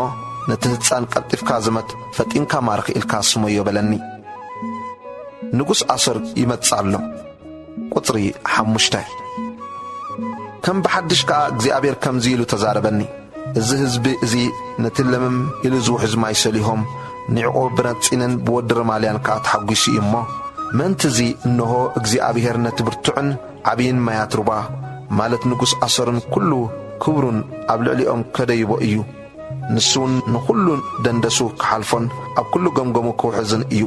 ነቲ ህጻን ቀልጢፍካ ዝመት፣ ፈጢንካ ማርኽ ኢልካ ስመዮ በለኒ። ንጉስ ኣሰር ይመጽእ ኣሎ። ቁጽሪ ሓሙሽተ። ከም ብሓድሽ ከኣ እግዚኣብሔር ከምዚ ኢሉ ተዛረበኒ። እዚ ህዝቢ እዚ ነቲ ለምም ኢሉ ዝውሕዝ ማይ ሰሊሆም፣ ንዕቆ ብነጺንን ብወዲ ረማልያን ከኣ ተሓጒሱ እዩ እሞ፣ ምእንቲ እዚ እንሆ እግዚኣብሔር ነቲ ብርቱዕን ዓብይን ማያት ሩባ፣ ማለት ንጉስ ኣሰርን ኩሉ ክብሩን ኣብ ልዕሊኦም ከደይቦ እዩ። ንሱ እውን ንኹሉ ደንደሱ ክሓልፎን ኣብ ኩሉ ገምገሙ ክውሕዝን እዩ።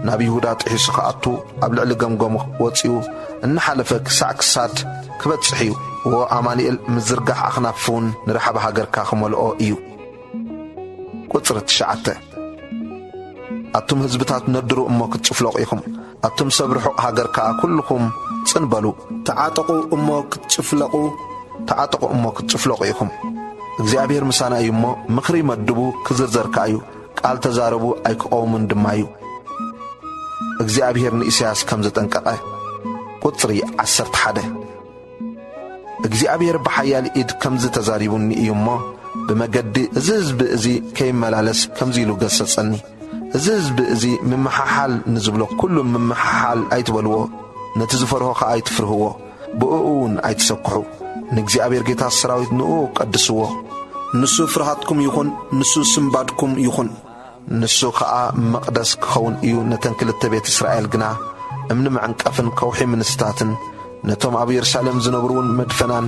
ናብ ይሁዳ ጥሒሱ ክኣቱ ኣብ ልዕሊ ገምገሙ ወጺኡ እናሓለፈ ክሳዕ ክሳድ ክበጽሕ እዩ። ወ ኣማኑኤል ምዝርጋሕ ኣኽናፉ እውን ንራሕባ ሃገርካ ክመልኦ እዩ። ቁጽሪ ትሽዓተ። ኣቱም ህዝብታት ነድሩ እሞ ክትጭፍለቑ ኢኹም። ኣቱም ሰብ ርሑቕ ሃገር ከኣ ኩልኹም ጽን በሉ። ተዓጠቑ እሞ ክትጭፍለቑ፣ ተዓጠቑ እሞ ክትጭፍለቑ ኢኹም። እግዚኣብሔር ምሳና እዩ እሞ ምኽሪ መድቡ ክዝርዘር ከኣ እዩ። ቃል ተዛረቡ ኣይክቐውምን ድማ እዩ። እግዚኣብሔር ንኢሳያስ ከም ዘጠንቀቐ። ቁጽሪ ዓሰርተ ሓደ። እግዚኣብሔር ብሓያል ኢድ ከምዚ ተዛሪቡኒ እዩ እሞ፣ ብመገዲ እዚ ህዝቢ እዚ ከይመላለስ ከምዚ ኢሉ ገሰጸኒ። እዚ ህዝቢ እዚ ምምሓሓል ንዝብሎ ኩሉ ምምሓሓል ኣይትበልዎ፣ ነቲ ዝፈርሆ ኸኣ ኣይትፍርህዎ፣ ብእኡ እውን ኣይትሰክሑ። ንእግዚኣብሔር ጌታ ሰራዊት ንእኡ ቀድስዎ። ንሱ ፍርሃትኩም ይኹን፣ ንሱ ስምባድኩም ይኹን። ንሱ ኸኣ መቕደስ ክኸውን እዩ፣ ነተን ክልተ ቤት እስራኤል ግና እምኒ መዕንቀፍን ከውሒ ምንስታትን፣ ነቶም ኣብ የሩሳሌም ዝነብሩ እውን መድፈናን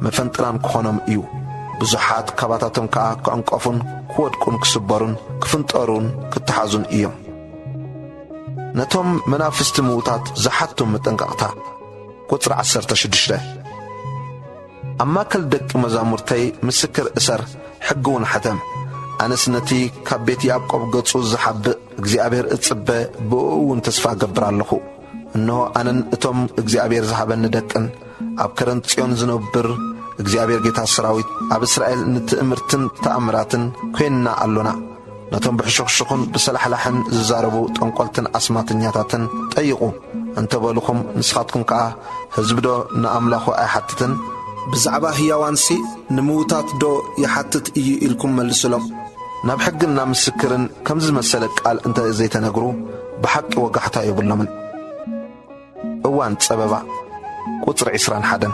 መፈንጥራን ክኾኖም እዩ። ብዙሓት ካባታቶም ከኣ ክዕንቀፉን ክወድቁን ክስበሩን ክፍንጠሩን ክተሓዙን እዮም። ነቶም መናፍስቲ ምዉታት ዝሓቱ መጠንቀቕታ። ቁጽሪ ዓሰርተ ሽዱሽተ። ኣብ ማእከል ደቂ መዛሙርተይ ምስክር እሰር፣ ሕጊ እውን ሕተም። ኣነስ ነቲ ካብ ቤት ያዕቆብ ገጹ ዝሓብእ እግዚኣብሔር እጽበ፣ ብእኡ እውን ተስፋ እገብር ኣለኹ። እንሆ፣ ኣነን እቶም እግዚኣብሔር ዝሃበኒ ደቅን ኣብ ከረን ጽዮን ዝነብር እግዚኣብሔር ጌታ ሰራዊት፣ ኣብ እስራኤል ንትእምርትን ተኣምራትን ኮይንና ኣሎና። ነቶም ብሕሹኽሹኽን ብሰላሕላሕን ዝዛረቡ ጠንቆልትን ኣስማተኛታትን ጠይቑ እንተበሉኹም፣ ንስኻትኩም ከኣ፣ "ህዝቢ ዶ ንኣምላኹ ኣይሓትትን? ብዛዕባ ህያዋንሲ ንምዉታት ዶ ይሓትት እዩ?" ኢልኩም መልሱሎም። ናብ ሕግን ናብ ምስክርን ከምዚ ዝመሰለ ቃል እንተ ዘይተነግሩ፣ ብሓቂ ወጋሕታ የብሎምን። እዋን ጸበባ። ቁጽሪ ዕስራን ሓደን።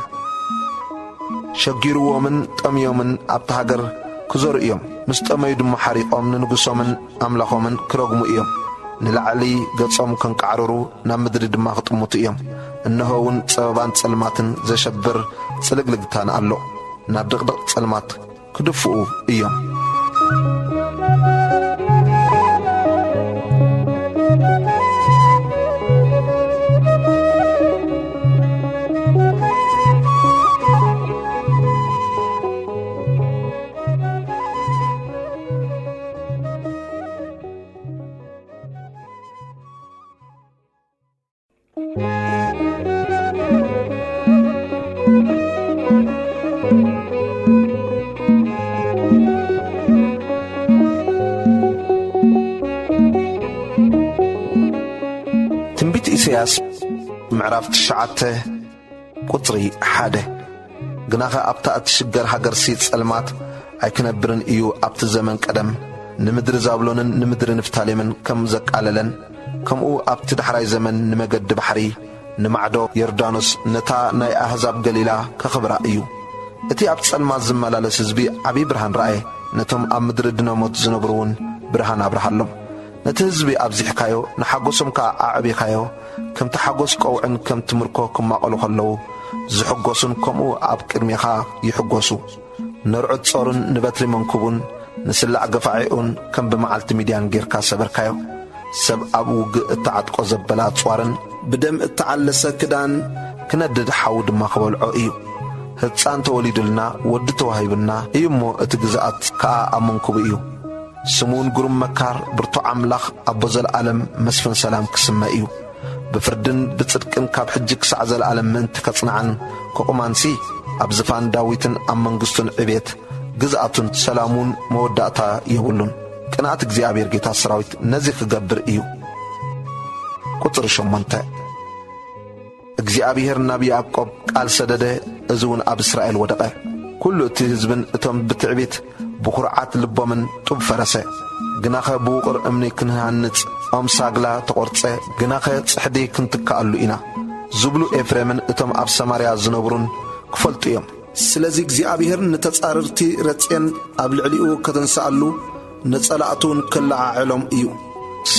ሸጊርዎምን ጠምዮምን ኣብታ ሃገር ክዘሩ እዮም። ምስ ጠመዩ ድማ ሓሪቖም ንንጉሶምን ኣምላኾምን ክረግሙ እዮም። ንላዕሊ ገጾም ከንቃዕርሩ፣ ናብ ምድሪ ድማ ክጥምቱ እዮም። እንሆ እውን ጸበባን ጸልማትን ዘሸብር ጽልግልግታን ኣሎ። ናብ ድቕድቕ ጸልማት ክድፍኡ እዮም። ትንቢት ኢሳያስ ምዕራፍ ትሽዓተ ቁጽሪ ሓደ። ግናኸ ኣብታ እትሽገር ሃገርሲ ጸልማት ኣይክነብርን እዩ። ኣብቲ ዘመን ቀደም ንምድሪ ዛብሎንን ንምድሪ ንፍታሌምን ከም ዘቃለለን፣ ከምኡ ኣብቲ ዳሕራይ ዘመን ንመገዲ ባሕሪ፣ ንማዕዶ ዮርዳኖስ፣ ነታ ናይ ኣህዛብ ገሊላ ከኽብራ እዩ። እቲ ኣብ ጸልማት ዝመላለስ ህዝቢ ዓብዪ ብርሃን ረኣየ። ነቶም ኣብ ምድሪ ድነ ሞት ዝነብሩ እውን ብርሃን ኣብርሃሎም። ነቲ ህዝቢ ኣብዚሕካዮ፣ ንሓጎሶም ከኣ ኣዕቢኻዮ። ከምቲ ሓጎስ ቀውዕን ከምቲ ምርኮ ክማቐሉ ከለዉ ዝሕጎሱን፣ ከምኡ ኣብ ቅድሜኻ ይሕጎሱ። ነርዑት ጾሩን ንበትሪ መንኩቡን ንስላዕ ገፋዒኡን ከም ብመዓልቲ ሚድያን ጌርካ ሰበርካዮ። ሰብ ኣብ ውግእ እተዓጥቆ ዘበላ ኣጽዋርን ብደም እተዓለሰ ክዳን ክነድድ ሓዊ ድማ ክበልዖ እዩ። ህጻን ተወሊዱልና፣ ወዲ ተዋሂቡና እዩ እሞ፣ እቲ ግዝኣት ከኣ ኣብ መንኩቡ እዩ። ስሙ እውን ግሩም መካር፣ ብርቱዕ ኣምላኽ፣ ኣቦ ዘለኣለም፣ መስፍን ሰላም ክስመ እዩ። ብፍርድን ብጽድቅን ካብ ሕጂ ክሳዕ ዘለኣለም ምእንቲ ከጽንዓን ክቑማንሲ፣ ኣብ ዝፋን ዳዊትን ኣብ መንግስቱን ዕቤት ግዝኣቱን ሰላሙን መወዳእታ የብሉን። ቅንኣት እግዚኣብሔር ጌታ ሰራዊት ነዚ ክገብር እዩ። ቁጽሪ ሸሞንተ። እግዚኣብሔር ናብ ያዕቆብ ቃል ሰደደ፣ እዚ እውን ኣብ እስራኤል ወደቐ። ኩሉ እቲ ህዝብን እቶም ብትዕቢት ብኹርዓት ልቦምን ጡብ ፈረሰ። ግናኸ ብውቕር እምኒ ክንሃንጽ ኦም ሳግላ ተቖርጸ፣ ግናኸ ጽሕዲ ክንትክኣሉ ኢና ዝብሉ ኤፍሬምን እቶም ኣብ ሰማርያ ዝነብሩን ክፈልጡ እዮም። ስለዚ እግዚኣብሔር ንተጻረርቲ ረጽየን ኣብ ልዕሊኡ ከተንስኣሉ፣ ንጸላእቱ እውን ክለዓዕሎም እዩ።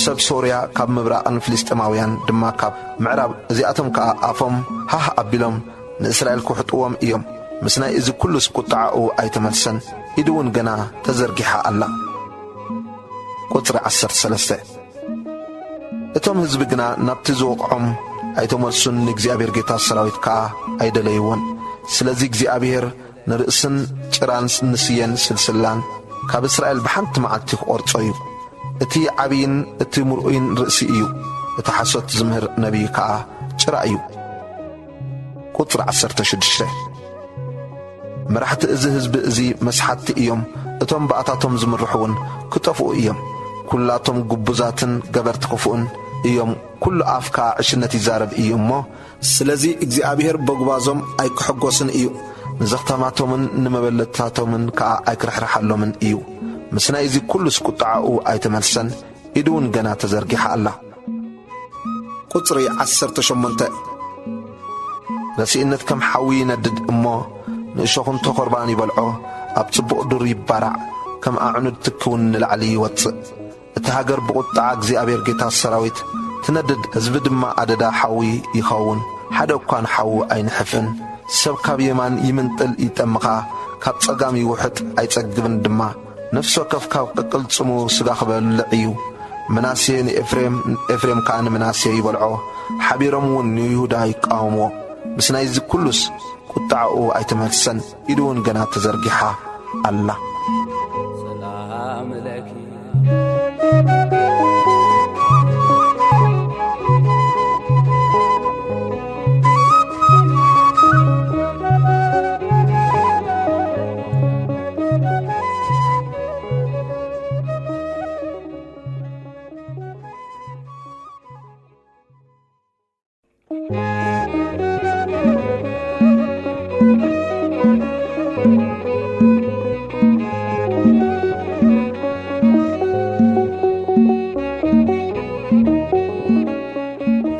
ሰብ ሶርያ ካብ ምብራቕን ፍልስጤማውያን ድማ ካብ ምዕራብ፣ እዚኣቶም ከኣ ኣፎም ሃህ ኣቢሎም ንእስራኤል ክውሕጥዎም እዮም። ምስ ናይ እዚ ኩሉስ ቁጥዓኡ ኣይተመልሰን፣ ኢዱ እውን ገና ተዘርጊሓ ኣላ። ቁጽሪ ዓሰርተ ሰለስተ። እቶም ህዝቢ ግና ናብቲ ዝወቕዖም ኣይተመልሱን፣ ንእግዚኣብሔር ጌታ ሰራዊት ከኣ ኣይደለይዎን። ስለዚ እግዚኣብሔር ንርእስን ጭራን ንስየን ስልስላን ካብ እስራኤል ብሓንቲ መዓልቲ ክቖርጾ እዩ። እቲ ዓብይን እቲ ምርኡይን ርእሲ እዩ፣ እቲ ሓሶት ዝምህር ነቢይ ከኣ ጭራ እዩ። ቁጽሪ ዓሰርተ ሽዱሽተ። መራሕቲ እዚ ህዝቢ እዚ መስሓትቲ እዮም፣ እቶም ብኣታቶም ዝምርሑ እውን ክጠፍኡ እዮም። ኩላቶም ግቡዛትን ገበርቲ ክፉእን እዮም፣ ኩሉ ኣፍ ከኣ ዕሽነት ይዛረብ እዩ እሞ፣ ስለዚ እግዚኣብሔር በጉባዞም ኣይክሕጎስን እዩ፣ ንዘኽታማቶምን ንመበለትታቶምን ከኣ ኣይክርሕርሓሎምን እዩ። ምስ ናይዚ ኩሉስ ቁጥዓኡ ኣይተመልሰን፣ ኢዱ እውን ገና ተዘርጊሓ ኣላ። ቁጽሪ ዓሰርተ ሸሞንተ። ረሲእነት ከም ሓዊ ይነድድ እሞ፣ ንእሾኽን ተኾርባን ይበልዖ፣ ኣብ ጽቡቕ ዱር ይባራዕ፣ ከም ኣዕኑድ ትኪ እውን ንላዕሊ ይወጽእ። እታ ሃገር ብቑጥዓ እግዚኣብሔር ጌታ ሰራዊት ትነድድ፣ ህዝቢ ድማ ኣደዳ ሓዊ ይኸውን፣ ሓደ እኳ ንሓዊ ኣይንሕፍን። ሰብ ካብ የማን ይምንጥል ይጠምኻ፣ ካብ ጸጋም ይውሕጥ ኣይጸግብን ድማ። ነፍሲ ወከፍ ካብ ቅቅልጽሙ ስጋ ክበልዕ እዩ። ምናሴ ንኤፍሬም፣ ኤፍሬም ከኣ ንምናሴ ይበልዖ። ሓቢሮም እውን ንይሁዳ ይቃወምዎ። ምስ ናይዚ ኩሉስ ቁጥዓኡ ኣይተመልሰን፣ ኢዱ እውን ገና ተዘርጊሓ ኣላ። ሰላም ለኪ።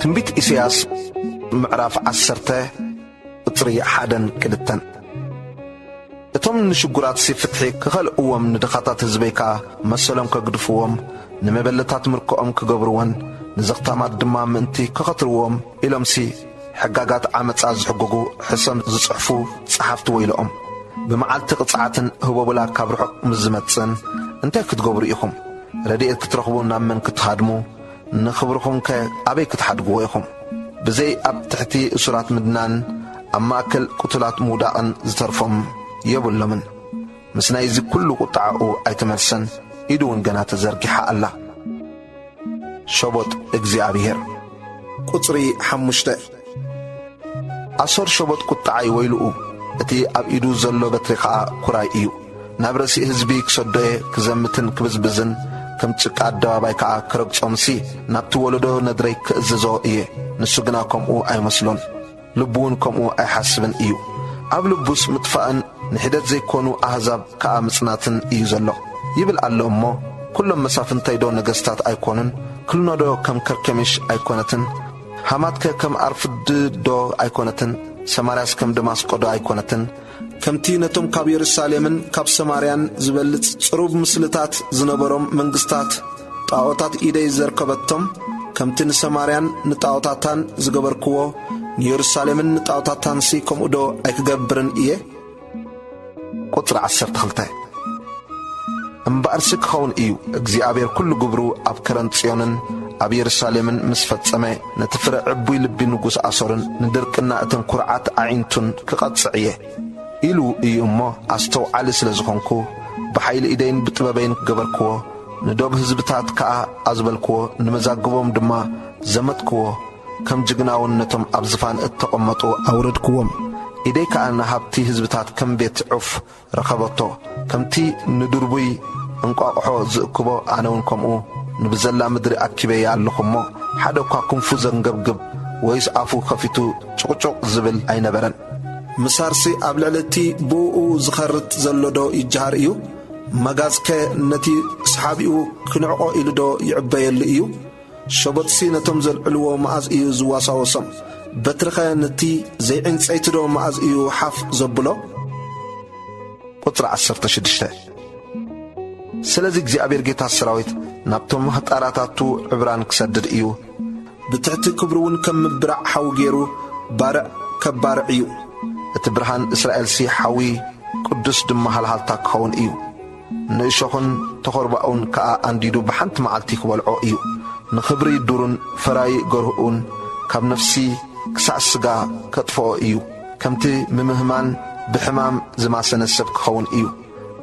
ትንቢት ኢሳያስ ምዕራፍ ዓሰርተ ቁጽሪ ሓደን ክልተን። እቶም ንሽጉራትሲ ፍትሒ ክኸልእዎም፣ ንድኻታት ህዝበይ ከኣ መሰሎም ከግድፍዎም፣ ንመበለታት ምርኮኦም ክገብርወን፣ ንዘኽታማት ድማ ምእንቲ ክኸትርዎም ኢሎምሲ፣ ሕጋጋት ዓመጻ ዝሕግጉ ሕሰም ዝጽሕፉ ጸሓፍቲ ወይልኦም። ብመዓልቲ ቅጽዓትን ህቦብላ ካብ ርሑቕ ምስ ዝመጽእን፣ እንታይ ክትገብሩ ኢኹም? ረድኤት ክትረኽቡ ናብ መን ክትሃድሙ? ንኽብርኹምከ ኣበይ ክትሓድግዎ ኢኹም? ብዘይ ኣብ ትሕቲ እሱራት ምድናን ኣብ ማእከል ቅቱላት ምውዳቕን ዝተርፎም የብሎምን። ምስ ናይዚ ኩሉ ቁጥዓኡ ኣይተመልሰን፣ ኢዱ እውን ገና ተዘርጊሓ ኣላ። ሸቦጥ እግዚኣብሔር። ቁጽሪ ሓሙሽተ። ኣሶር ሸቦጥ ቁጥዓይ ወይልኡ፣ እቲ ኣብ ኢዱ ዘሎ በትሪ ኸኣ ኩራይ እዩ። ናብ ርእሲ ህዝቢ ክሰዶ እየ፣ ክዘምትን ክብዝብዝን፣ ከም ጭቃ ኣደባባይ ከኣ ክረግጾምሲ፣ ናብቲ ወለዶ ነድረይ ክእዝዞ እየ። ንሱ ግና ከምኡ ኣይመስሎን፣ ልቡ እውን ከምኡ ኣይሓስብን እዩ። ኣብ ልቡስ ምጥፋእን ንሒደት ዘይኮኑ ኣህዛብ ከኣ ምጽናትን እዩ ዘሎ። ይብል ኣሎ እሞ፣ ኩሎም መሳፍንተይዶ ነገስታት ኣይኮኑን? ክልኖዶ ከም ከርከሚሽ ኣይኮነትን? ሃማትከ ከም ኣርፍድዶ ኣይኮነትን? ሰማርያስ ከም ደማስቆዶ ኣይኮነትን? ከምቲ ነቶም ካብ የሩሳሌምን ካብ ሰማርያን ዝበልጽ ጽሩብ ምስልታት ዝነበሮም መንግስታት ጣዖታት ኢደይ ዘርከበቶም፣ ከምቲ ንሰማርያን ንጣዖታታን ዝገበርክዎ፣ ንየሩሳሌምን ንጣዖታታንሲ ከምኡዶ ኣይክገብርን እየ? ቁጽሪ ዓሰርተ ክልተ። እምበኣርሲ ክኸውን እዩ፣ እግዚኣብሔር ኩሉ ግብሩ ኣብ ከረን ጽዮንን ኣብ የሩሳሌምን ምስ ፈጸመ፣ ነቲ ፍረ ዕቡይ ልቢ ንጉስ ኣሶርን ንድርቅና እተን ኩርዓት ኣዒንቱን ክቐጽዕ እየ፣ ኢሉ እዩ እሞ፣ ኣስተውዓሊ ስለ ዝኾንኩ፣ ብሓይሊ ኢደይን ብጥበበይን ገበርክዎ፣ ንዶብ ህዝብታት ከኣ ኣዝበልክዎ፣ ንመዛግቦም ድማ ዘመትክዎ፣ ከም ጅግናውን ነቶም ኣብ ዝፋን እተቐመጡ ኣውረድክዎም። ኢደይ ከኣ ንሃብቲ ህዝብታት ከም ቤት ዑፍ ረኸበቶ። ከምቲ ንድርቡይ እንቋቑሖ ዝእክቦ፣ ኣነ እውን ከምኡ ንብዘላ ምድሪ ኣኪበያ ኣለኹ እሞ፣ ሓደ እኳ ክንፉ ዘንገብግብ ወይስ ኣፉ ከፊቱ ጭቕጭቕ ዝብል ኣይነበረን። ምሳርሲ ኣብ ልዕሊ እቲ ብእኡ ዝኸርት ዘሎዶ ይጀሃር እዩ? መጋዝከ ነቲ ሰሓቢኡ ክንዕቖ ኢሉዶ ይዕበየሉ እዩ? ሸቦጥሲ ነቶም ዘልዕልዎ መኣዝ እዩ ዝዋሳወሶም? በትርኸ ነቲ ዘይዕንጸይትዶ መኣዝ እዩ ሓፍ ዘብሎ? ቁጽሪ ዓሰርተ ሽዱሽተ። ስለዚ እግዚኣብሔር ጌታ ሰራዊት ናብቶም ህጣራታቱ ዕብራን ክሰድድ እዩ። ብትሕቲ ክብሩ እውን ከም ምብራዕ ሓዊ ገይሩ ባርዕ ከባርዕ እዩ። እቲ ብርሃን እስራኤልሲ ሓዊ ቅዱስ ድማ ሃልሃልታ ክኸውን እዩ። ንእሾኽን ተኾርባኡን ከኣ ኣንዲዱ ብሓንቲ መዓልቲ ክበልዖ እዩ። ንኽብሪ ዱርን ፈራዪ ገርሁኡን ካብ ነፍሲ ክሳዕ ስጋ ከጥፍኦ እዩ። ከምቲ ምምህማን ብሕማም ዝማሰነ ሰብ ክኸውን እዩ።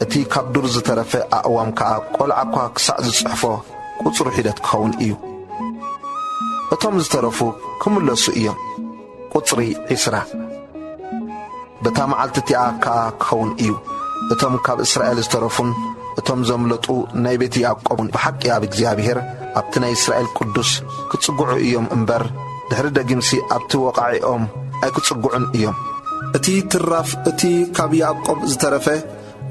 እቲ ካብ ዱር ዝተረፈ ኣእዋም ከኣ፣ ቆልዓ እኳ ክሳዕ ዝጽሕፎ ቁጽሩ ሒደት ክኸውን እዩ። እቶም ዝተረፉ ክምለሱ እዮም። ቁጽሪ ዒስራ። በታ መዓልቲ እቲኣ ከኣ ክኸውን እዩ፣ እቶም ካብ እስራኤል ዝተረፉን እቶም ዘምለጡ ናይ ቤት ያዕቆብ እውን ብሓቂ ኣብ እግዚኣብሔር፣ ኣብቲ ናይ እስራኤል ቅዱስ ክጽግዑ እዮም እምበር፣ ድሕሪ ደጊምሲ ኣብቲ ወቓዒኦም ኣይክጽግዑን እዮም። እቲ ትራፍ፣ እቲ ካብ ያዕቆብ ዝተረፈ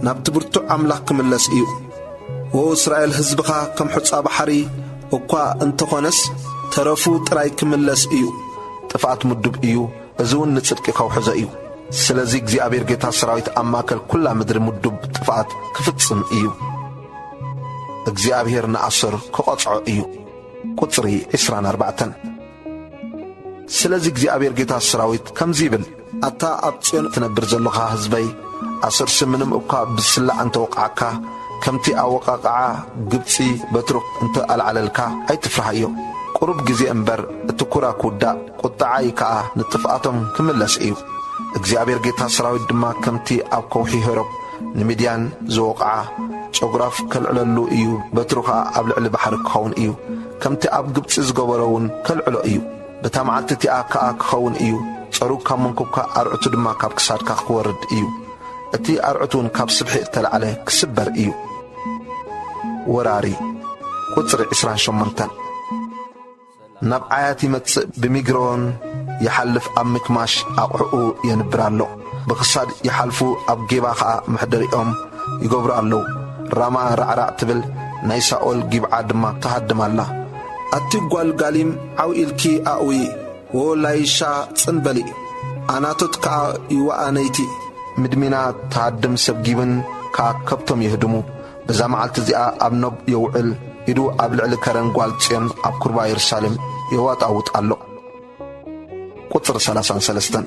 ናብቲ ብርቱዕ ኣምላኽ ክምለስ እዩ። ዎ እስራኤል፣ ህዝብኻ ከም ሑጻ ባሕሪ እኳ እንተኾነስ፣ ተረፉ ጥራይ ክምለስ እዩ። ጥፍኣት ምዱብ እዩ፣ እዚ እውን ንጽድቂ ከውሕዞ እዩ። ስለዚ እግዚኣብሔር ጌታ ሰራዊት ኣብ ማእከል ኩላ ምድሪ ምዱብ ጥፍኣት ክፍጽም እዩ። እግዚኣብሔር ንኣሶር ክቐጽዖ እዩ። ቁጽሪ ዕስራን ኣርባዕተን። ስለዚ እግዚኣብሔር ጌታ ሰራዊት ከምዚ ይብል፣ ኣታ ኣብ ጽዮን ትነብር ዘለኻ ህዝበይ፣ ኣሶርሲ ምንም እኳ ብስላዕ እንተወቕዓካ፣ ከምቲ ኣወቓቕዓ ግብጺ በትሩ እንተ ኣልዓለልካ ኣይትፍርሃዮ። ቁሩብ ግዜ እምበር እቲ ኩራ ክውዳእ፣ ቁጥዓይ ከኣ ንጥፍኣቶም ክምለስ እዩ። እግዚኣብሔር ጌታ ሰራዊት ድማ ከምቲ ኣብ ከውሒ ሄሮብ ንምድያን ዝወቕዓ ጨጉራፍ ከልዕለሉ እዩ፣ በትሩ ኸኣ ኣብ ልዕሊ ባሕሪ ክኸውን እዩ። ከምቲ ኣብ ግብጺ ዝገበሮ እውን ከልዕሎ እዩ። በታ መዓልቲ እቲኣ ከኣ ክኸውን እዩ፣ ጸሩ ካብ መንኩብካ፣ ኣርዑቱ ድማ ካብ ክሳድካ ክወርድ እዩ። እቲ ኣርዑቱ እውን ካብ ስብሒ እተላዕለ ክስበር እዩ። ወራሪ። ቁጽሪ ዕስራን ሸሞንተን። ናብ ዓያት ይመጽእ፣ ብሚግሮን ይሓልፍ፣ ኣብ ምክማሽ ኣቕሕኡ የንብር ኣሎ። ብኽሳድ ይሓልፉ፣ ኣብ ጌባ ኸኣ መሕደሪኦም ይገብሩ ኣለዉ። ራማ ራዕራዕ ትብል፣ ናይ ሳኦል ጊብዓ ድማ ትሃድም ኣላ። ኣቲ ጓል ጋሊም፣ ዓው ኢልኪ ኣእዊ፣ ዎ ላይሻ ጽን በሊ፣ ኣናቶት ከኣ ይወኣነይቲ። ምድሚና ትሃድም፣ ሰብ ጊብን ከኣ ከብቶም የህድሙ። በዛ መዓልቲ እዚኣ ኣብ ኖብ የውዕል፣ ኢዱ ኣብ ልዕሊ ከረን ጓል ጽዮን ኣብ ኩርባ የሩሳሌም የዋጣውጥ ኣሎ። ቁጽሪ ሰላሳን ሰለስተን።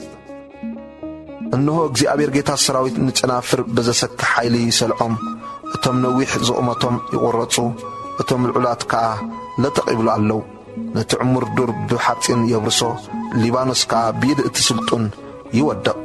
እንሆ እግዚኣብሔር ጌታ ሰራዊት ንጨናፍር ብዘሰኪ ሓይሊ ይሰልዖም። እቶም ነዊሕ ዝቑመቶም ይቑረጹ፣ እቶም ልዑላት ከኣ ለጠቕ ይብሉ ኣለዉ። ነቲ ዕሙር ዱር ብሓጺን የብርሶ፣ ሊባኖስ ከኣ ብኢድ እቲ ስልጡን ይወድቕ።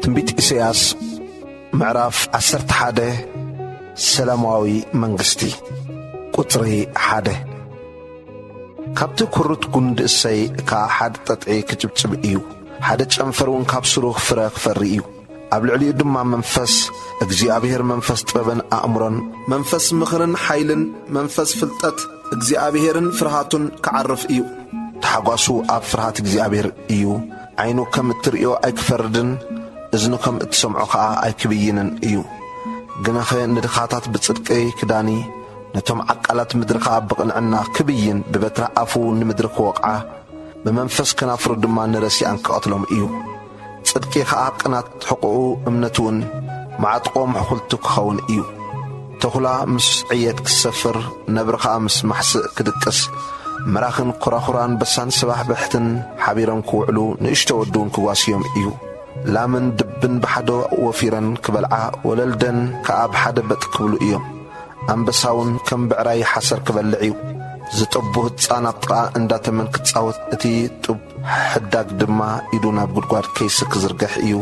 ትንቢት ኢሳይያስ ምዕራፍ ዓሰርተ ሓደ። ሰላማዊ መንግስቲ። ቁጽሪ ሓደ። ካብቲ ኩሩት ጉንዲ እሰይ ከኣ ሓደ ጠጥዒ ክጭብጭብ እዩ፣ ሓደ ጨንፈር እውን ካብ ሱሩ ፍረ ክፈሪ እዩ። ኣብ ልዕሊኡ ድማ መንፈስ እግዚኣብሔር፣ መንፈስ ጥበብን ኣእምሮን፣ መንፈስ ምኽርን ሓይልን፣ መንፈስ ፍልጠት እግዚኣብሔርን ፍርሃቱን ክዓርፍ እዩ። ተሓጓሱ ኣብ ፍርሃት እግዚኣብሔር እዩ። ዓይኑ ከም እትርእዮ ኣይክፈርድን፣ እዝኑ ከም እትሰምዖ ኸኣ ኣይክብይንን እዩ። ግናኸ ንድኻታት ብጽድቂ ክዳኒ፣ ነቶም ዓቃላት ምድሪ ኸኣ ብቕንዕና ክብይን፣ ብበትሪ ኣፉ ንምድሪ ክወቕዓ፣ ብመንፈስ ከናፍሩ ድማ ንረሲኣን ክቐትሎም እዩ። ጽድቂ ኸኣ ቅናት፣ ሕቖኡ እምነትውን፣ መዓጥቖ ምሕኹልቱ ክኸውን እዩ። ተኹላ ምስ ዕየት ክሰፍር፣ ነብሪ ኸኣ ምስ ማሕስእ ክድቅስ፣ መራኽን ኮራኹራ ኣንበሳን ሰባሕበሕትን ሓቢሮም ክውዕሉ፣ ንእሽቶ ወዲ እውን ክጓስዮም እዩ። ላምን ድብን ብሓደ ወፊረን ክበልዓ፣ ወለልደን ከኣ ብሓደ በጥ ክብሉ እዮም። ኣንበሳ እውን ከም ብዕራይ ሓሰር ክበልዕ እዩ። ዝጠቡ ህጻን ኣብ ጥቓ እንዳ ተመን ክጻወት፣ እቲ ጡብ ሕዳግ ድማ ኢዱ ናብ ጉድጓድ ከይሲ ክዝርግሕ እዩ።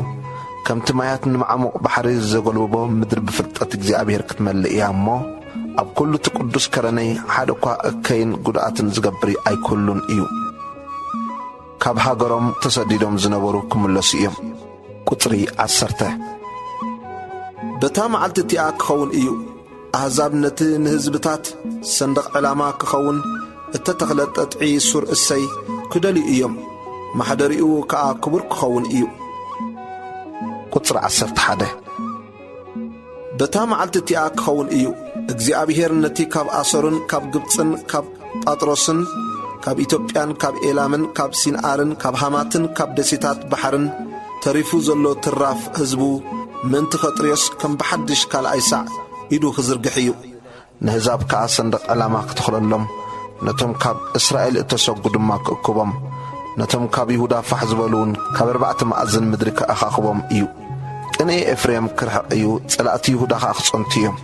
ከምቲ ማያት ንመዓሙቕ ባሕሪ ዘጎልብቦ፣ ምድሪ ብፍልጠት እግዚኣብሔር ክትመልእ እያ እሞ፣ ኣብ ኩሉ እቲ ቅዱስ ከረነይ ሓደ እኳ እከይን ጉድኣትን ዝገብር ኣይክህሉን እዩ። ካብ ሃገሮም ተሰዲዶም ዝነበሩ ክምለሱ እዮም። ቁጽሪ ዓሰርተ። በታ መዓልቲ እቲኣ ክኸውን እዩ፣ ኣህዛብ ነቲ ንህዝብታት ሰንደቕ ዕላማ ክኸውን እተተኽለ ጠጥዒ ሱር እሰይ ክደልዩ እዮም፣ ማሕደሪኡ ከኣ ክቡር ክኸውን እዩ። ቁጽሪ ዓሰርተ ሓደ። በታ መዓልቲ እቲኣ ክኸውን እዩ፣ እግዚኣብሔር ነቲ ካብ ኣሶርን ካብ ግብጽን ካብ ጳጥሮስን ካብ ኢትዮጵያን ካብ ኤላምን ካብ ሲንኣርን ካብ ሃማትን ካብ ደሴታት ባሕርን ተሪፉ ዘሎ ትራፍ ህዝቡ ምእንቲ ከጥርዮስ ከም ብሓድሽ ካልኣይ ሳዕ ኢዱ ክዝርግሕ እዩ። ንህዛብ ከኣ ሰንደቕ ዕላማ ክተኽለሎም፣ ነቶም ካብ እስራኤል እተሰጉ ድማ ክእክቦም፣ ነቶም ካብ ይሁዳ ፋሕ ዝበሉ እውን ካብ ኣርባዕተ መኣዝን ምድሪ ከኣኻኽቦም እዩ። ቅንኢ ኤፍሬም ክርሕቕ እዩ፣ ጸላእቲ ይሁዳ ኸኣ ክጸንቱ እዮም።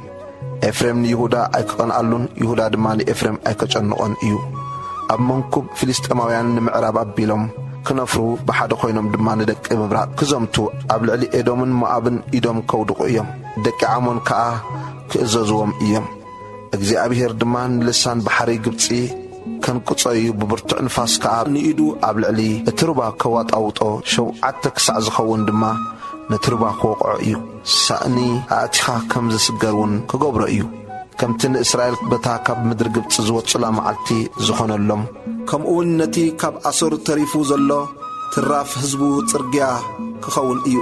ኤፍሬም ንይሁዳ ኣይክቐንኣሉን፣ ይሁዳ ድማ ንኤፍሬም ኣይከጨንቖን እዩ። ኣብ መንኩብ ፍልስጤማውያን ንምዕራብ ኣቢሎም ክነፍሩ፣ ብሓደ ኾይኖም ድማ ንደቂ ምብራቕ ክዘምቱ፣ ኣብ ልዕሊ ኤዶምን ሞኣብን ኢዶም ከውድቑ እዮም። ደቂ ዓሞን ከኣ ክእዘዝዎም እዮም። እግዚኣብሄር ድማ ንልሳን ባሕሪ ግብጺ ከንቅጾ እዩ፣ ብብርቱዕ ንፋስ ከኣ ንኢዱ ኣብ ልዕሊ እቲ ሩባ ከዋጣውጦ፣ ሸውዓተ ክሳዕ ዝኸውን ድማ ነቲ ሩባ ክወቕዖ እዩ። ሳእኒ ኣእቲኻ ከም ዝስገር እውን ክገብሮ እዩ። ከምቲ ንእስራኤል በታ ካብ ምድሪ ግብጺ ዝወጹላ መዓልቲ ዝኾነሎም፣ ከምኡውን ነቲ ካብ ኣሶር ተሪፉ ዘሎ ትራፍ ህዝቡ ጽርግያ ክኸውን እዩ።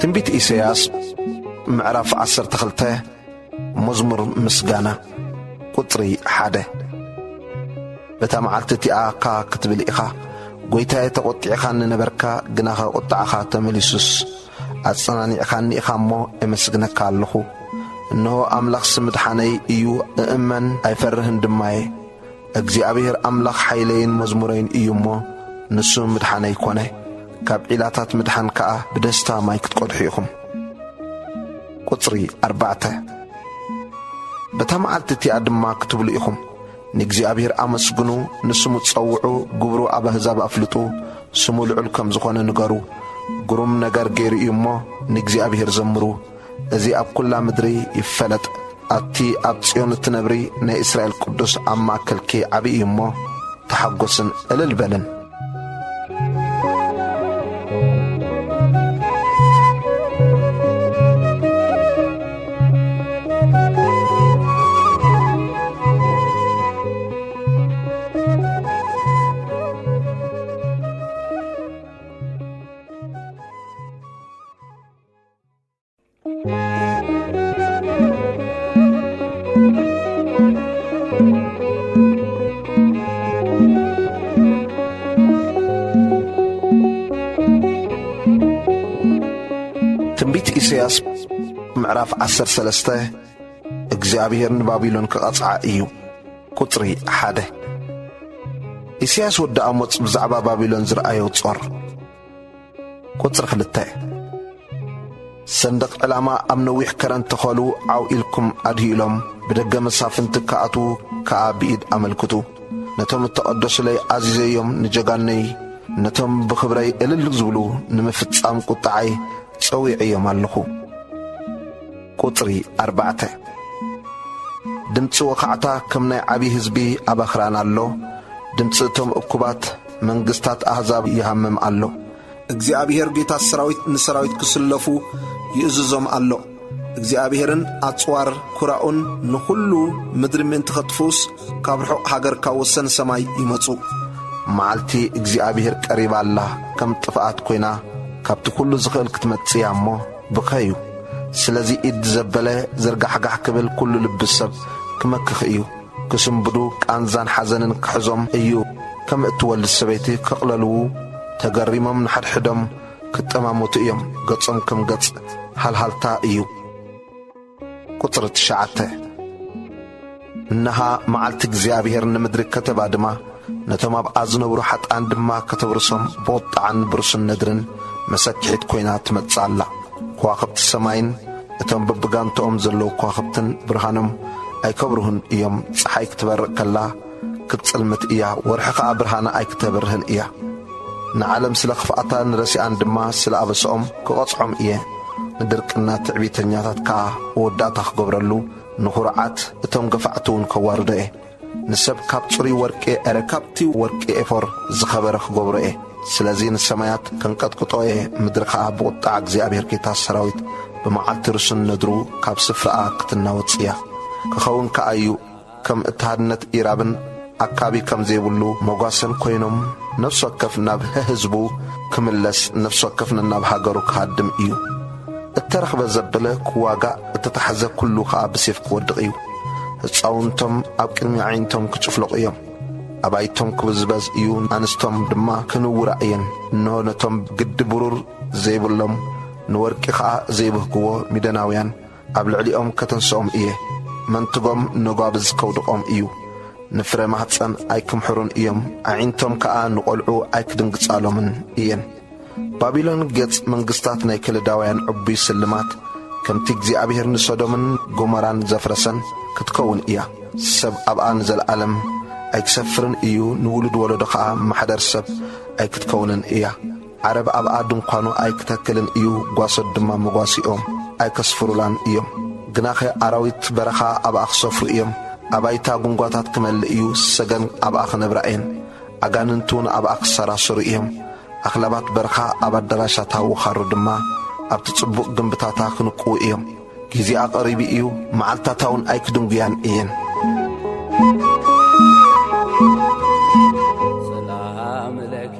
ትንቢት ኢሳይያስ ምዕራፍ ዓሰርተ ክልተ። መዝሙር ምስጋና። ቁጽሪ ሓደ። በታ መዓልቲ እቲኣ እካ ክትብል ኢኻ፣ ጐይታየ፣ ተቖጢዕካኒ ነበርካ፣ ግናኸ ቁጥዓኻ ተመሊሱስ፣ ኣጸናኒዕካኒ ኢኻ እሞ፣ እመስግነካ ኣለኹ። እንሆ ኣምላኽሲ ምድሓነይ እዩ፣ እእመን ኣይፈርህን ድማ እየ። እግዚኣብሔር ኣምላኽ ሓይለይን መዝሙረይን እዩ እሞ፣ ንሱ ምድሓነይ ኮነ። ካብ ዒላታት ምድሓን ከኣ ብደስታ ማይ ክትቀድሑ ኢኹም። ቁጽሪ ኣርባዕተ። በታ መዓልቲ እቲኣ ድማ ክትብሉ ኢኹም፣ ንእግዚኣብሔር ኣመስግኑ፣ ንስሙ ጸውዑ፣ ግብሩ ኣብ ኣህዛብ ኣፍልጡ፣ ስሙ ልዑል ከም ዝኾነ ንገሩ። ግሩም ነገር ገይሩ እዩ እሞ፣ ንእግዚኣብሔር ዘምሩ። እዚ ኣብ ኩላ ምድሪ ይፈለጥ። ኣቲ ኣብ ጽዮን እትነብሪ ናይ እስራኤል ቅዱስ፣ ኣብ ማእከልኪ ዓቢ እዩ እሞ፣ ተሓጎስን እልል በልን። ትንቢት ኢሳያስ ምዕራፍ ዓሰርተ ሰለስተ። እግዚኣብሔር ንባቢሎን ክቐጽዓ እዩ። ቁጽሪ ሓደ። ኢሳያስ ወዲ ኣሞጽ ብዛዕባ ባቢሎን ዝረኣዮ ጾር። ቁጽሪ ክልተ። ሰንደቕ ዕላማ ኣብ ነዊሕ ከረን ተኸሉ፣ ዓው ኢልኩም ኣድሂሎም፣ ብደገ መሳፍንቲ ክኣትዉ ከኣ ብኢድ ኣመልክቱ። ነቶም እተቐደሱለይ ኣዚዘዮም፣ ንጀጋነይ፣ ነቶም ብኽብረይ እልል ዝብሉ ንምፍጻም ቁጥዓይ ጸዊዐዮም ኣለኹ። ቁጽሪ ኣርባዕተ። ድምጺ ወኻዕታ ከም ናይ ዓቢ ህዝቢ ኣብ ኣኽራን ኣሎ፣ ድምጺ እቶም እኩባት መንግስታት ኣህዛብ ይሃምም ኣሎ። እግዚኣብሔር ጌታ ሰራዊት ንሰራዊት ክስለፉ ይእዝዞም ኣሎ። እግዚኣብሔርን ኣጽዋር ኩራኡን ንኹሉ ምድሪ ምእንቲ ኸጥፍኡስ፣ ካብ ርሑቕ ሃገር ካብ ወሰን ሰማይ ይመጹ። መዓልቲ እግዚኣብሔር ቀሪባ ኣላ፣ ከም ጥፍኣት ኮይና ካብቲ ኩሉ ዝኽእል ክትመጽእ እያ እሞ ብኸዩ። ስለዚ ኢድ ዘበለ ዘርጋሕጋሕ ክብል፣ ኩሉ ልቢ ሰብ ክመክኽ እዩ። ክስንብዱ ቃንዛን ሓዘንን ክሕዞም እዩ። ከም እትወልድ ሰበይቲ ክቕለልዉ፣ ተገሪሞም ንሓድሕዶም ክጠማመቱ እዮም። ገጾም ከም ገጽ ሃልሃልታ እዩ። ቁጽሪ ትሽዓተ። እነሃ መዓልቲ እግዚኣብሔር ንምድሪ ከተባድማ፣ ነቶም ኣብኣ ዝነብሩ ሓጥኣን ድማ ከተብርሶም፣ ብቑጥዓን ብሩስን ነድርን መሰክሒት ኮይና ትመጽእ ኣላ። ከዋኽብቲ ሰማይን እቶም በብጋንትኦም ዘለዉ ከዋኽብትን ብርሃኖም ኣይከብርሁን እዮም። ጸሓይ ክትበርቕ ከላ ክትጽልምት እያ፣ ወርሒ ኸኣ ብርሃና ኣይክተብርህን እያ። ንዓለም ስለ ኽፍኣታን ረሲኣን ድማ ስለ ኣበስኦም ክቐጽዖም እየ። ንድርቅና ትዕቢተኛታት ከኣ መወዳእታ ክገብረሉ፣ ንኹርዓት እቶም ገፋዕቲ እውን ከዋርዶ እየ። ንሰብ ካብ ጽሩይ ወርቂ፣ ኤረ፣ ካብቲ ወርቂ ኤፎር ዝኸበረ ክገብሮ እየ። ስለዚ ንሰማያት ከንቀጥቅጦ እየ፣ ምድሪ ኸኣ ብቑጥዓ እግዚኣብሔር ጌታ ሰራዊት ብመዓልቲ ርሱን ነድሩ ካብ ስፍራኣ ክትናወጽ እያ። ክኸውን ከኣ እዩ፣ ከም እተሃድነት ኢራብን ኣካቢ ከም ዘይብሉ መጓሰን ኮይኖም፣ ነፍሲ ወከፍ ናብ ህህዝቡ ክምለስ፣ ነፍሲ ወከፍ ነናብ ሃገሩ ክሃድም እዩ። እተረኽበ ዘበለ ክዋጋእ፣ እተታሕዘ ኩሉ ኸኣ ብሴፍ ክወድቕ እዩ። ህጻውንቶም ኣብ ቅድሚ ኣዒንቶም ክጭፍለቑ እዮም። ኣባይቶም ክብዝበዝ እዩ፣ ኣንስቶም ድማ ክንውራ እየን። እንሆ ነቶም ግዲ ብሩር ዘይብሎም፣ ንወርቂ ኸኣ ዘይብህግዎ ሚደናውያን ኣብ ልዕሊኦም ከተንስኦም እየ። መንትጎም ነጓብዝ ከውድቖም እዩ። ንፍረ ማህጸን ኣይክምሕሩን እዮም፣ ኣዒንቶም ከኣ ንቖልዑ ኣይክድንግጻሎምን እየን። ባቢሎን ገጽ መንግስታት ናይ ከለዳውያን ዕቡይ ስልማት፣ ከምቲ እግዚኣብሔር ንሶዶምን ጎሞራን ዘፍረሰን ክትከውን እያ። ሰብ ኣብኣ ንዘለኣለም ኣይክሰፍርን እዩ፣ ንውሉድ ወለዶ ኸኣ ማሕደር ሰብ ኣይክትከውንን እያ። ዓረብ ኣብኣ ድንኳኑ ኣይክተክልን እዩ፣ ጓሶት ድማ መጓሲኦም ኣይከስፍሩላን እዮም። ግናኸ ኣራዊት በረኻ ኣብኣ ክሰፍሩ እዮም። ኣባይታ ጉንጓታት ክመልእ እዩ፣ ሰገን ኣብኣ ክነብራ እየን። ኣጋንንትውን ኣብኣ ክሰራሰሩ እዮም። ኣኽላባት በረኻ ኣብ ኣዳራሻታ፣ ወኻሩ ድማ ኣብቲ ጽቡቕ ግምብታታ ክንቅዉ እዮም። ግዜኣ ቀሪቡ እዩ፣ መዓልታታ እውን ኣይክድንጉያን እየን። ሰላም ለኪ።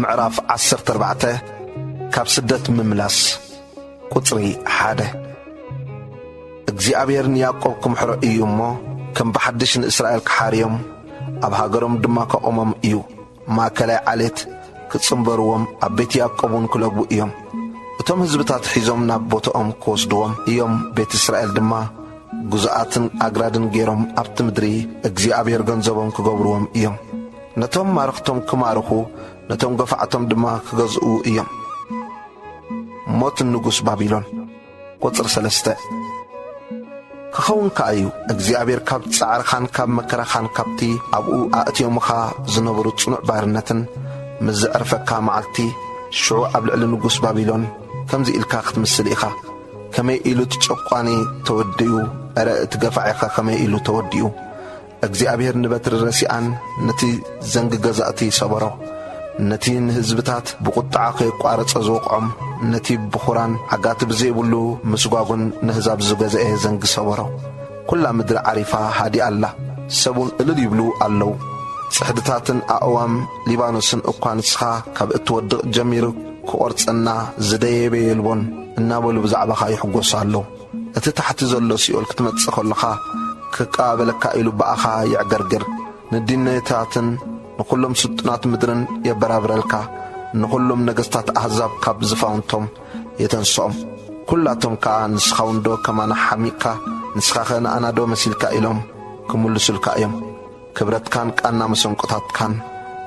ምዕራፍ ዓሰርተ ኣርባዕተ። ካብ ስደት ምምላስ። ቁጽሪ ሓደ። እግዚኣብሔር ንያዕቆብ ክምሕሮ እዩ እሞ፣ ከም ብሓድሽ ንእስራኤል ክሓርዮም፣ ኣብ ሃገሮም ድማ ከቖሞም እዩ። ማእከላይ ዓሌት ክጽንበርዎም፣ ኣብ ቤት ያዕቆብ እውን ክለግቡ እዮም። እቶም ህዝብታት ሒዞም ናብ ቦታኦም ክወስድዎም እዮም። ቤት እስራኤል ድማ ግዙኣትን ኣግራድን ገይሮም ኣብቲ ምድሪ እግዚኣብሔር ገንዘቦም ክገብርዎም እዮም። ነቶም ማረኽቶም ክማርኹ፣ ነቶም ገፋዕቶም ድማ ክገዝኡ እዮም። ሞት ንጉስ ባቢሎን። ቁጽሪ ሰለስተ። ክኸውን ከኣ እዩ፣ እግዚኣብሔር ካብ ጻዕርኻን ካብ መከራኻን ካብቲ ኣብኡ ኣእትዮምኻ ዝነበሩ ጽኑዕ ባርነትን ምስ ዘዕርፈካ መዓልቲ፣ ሽዑ ኣብ ልዕሊ ንጉስ ባቢሎን ከምዚ ኢልካ ክትምስል ኢኻ። ከመይ ኢሉ እቲ ጨቋኒ ተወዲኡ፣ እረ እቲ ገፋዒኸ ከመይ ኢሉ ተወዲኡ። እግዚኣብሔር ንበትሪ ረሲኣን ነቲ ዘንጊ ገዛእቲ ሰበሮ። ነቲ ንህዝብታት ብቁጥዓ ከየቋረጸ ዝወቕዖም፣ ነቲ ብኹራን ዓጋቲ ብዘይብሉ ምስጓጉን ነህዛብ ዝገዝኤ ዘንጊ ሰበሮ። ኩላ ምድሪ ዓሪፋ ሃዲኣ ኣላ። ሰብ እውን እልል ይብሉ ኣለዉ። ጽሕድታትን ኣእዋም ሊባኖስን እኳ ንስኻ ካብ እትወድቕ ጀሚሩ ክቖርጸና ዝደየበ የልቦን እናበሉ ብዛዕባኻ ይሕጎሱ ኣለዉ። እቲ ታሕቲ ዘሎ ሲኦል ክትመጽእ ከለኻ ክቀባበለካ ኢሉ ብኣኻ የዕገርግር። ንዲነታትን ንኹሎም ስልጡናት ምድርን የበራብረልካ። ንኹሎም ነገስታት ኣህዛብ ካብ ዝፋውንቶም የተንስኦም። ኩላቶም ከኣ ንስኻ እውን ዶ ከማና ሓሚቕካ፣ ንስኻኸ ንኣና ዶ መሲልካ ኢሎም ክምልሱልካ እዮም። ክብረትካን ቃና መሰንቆታትካን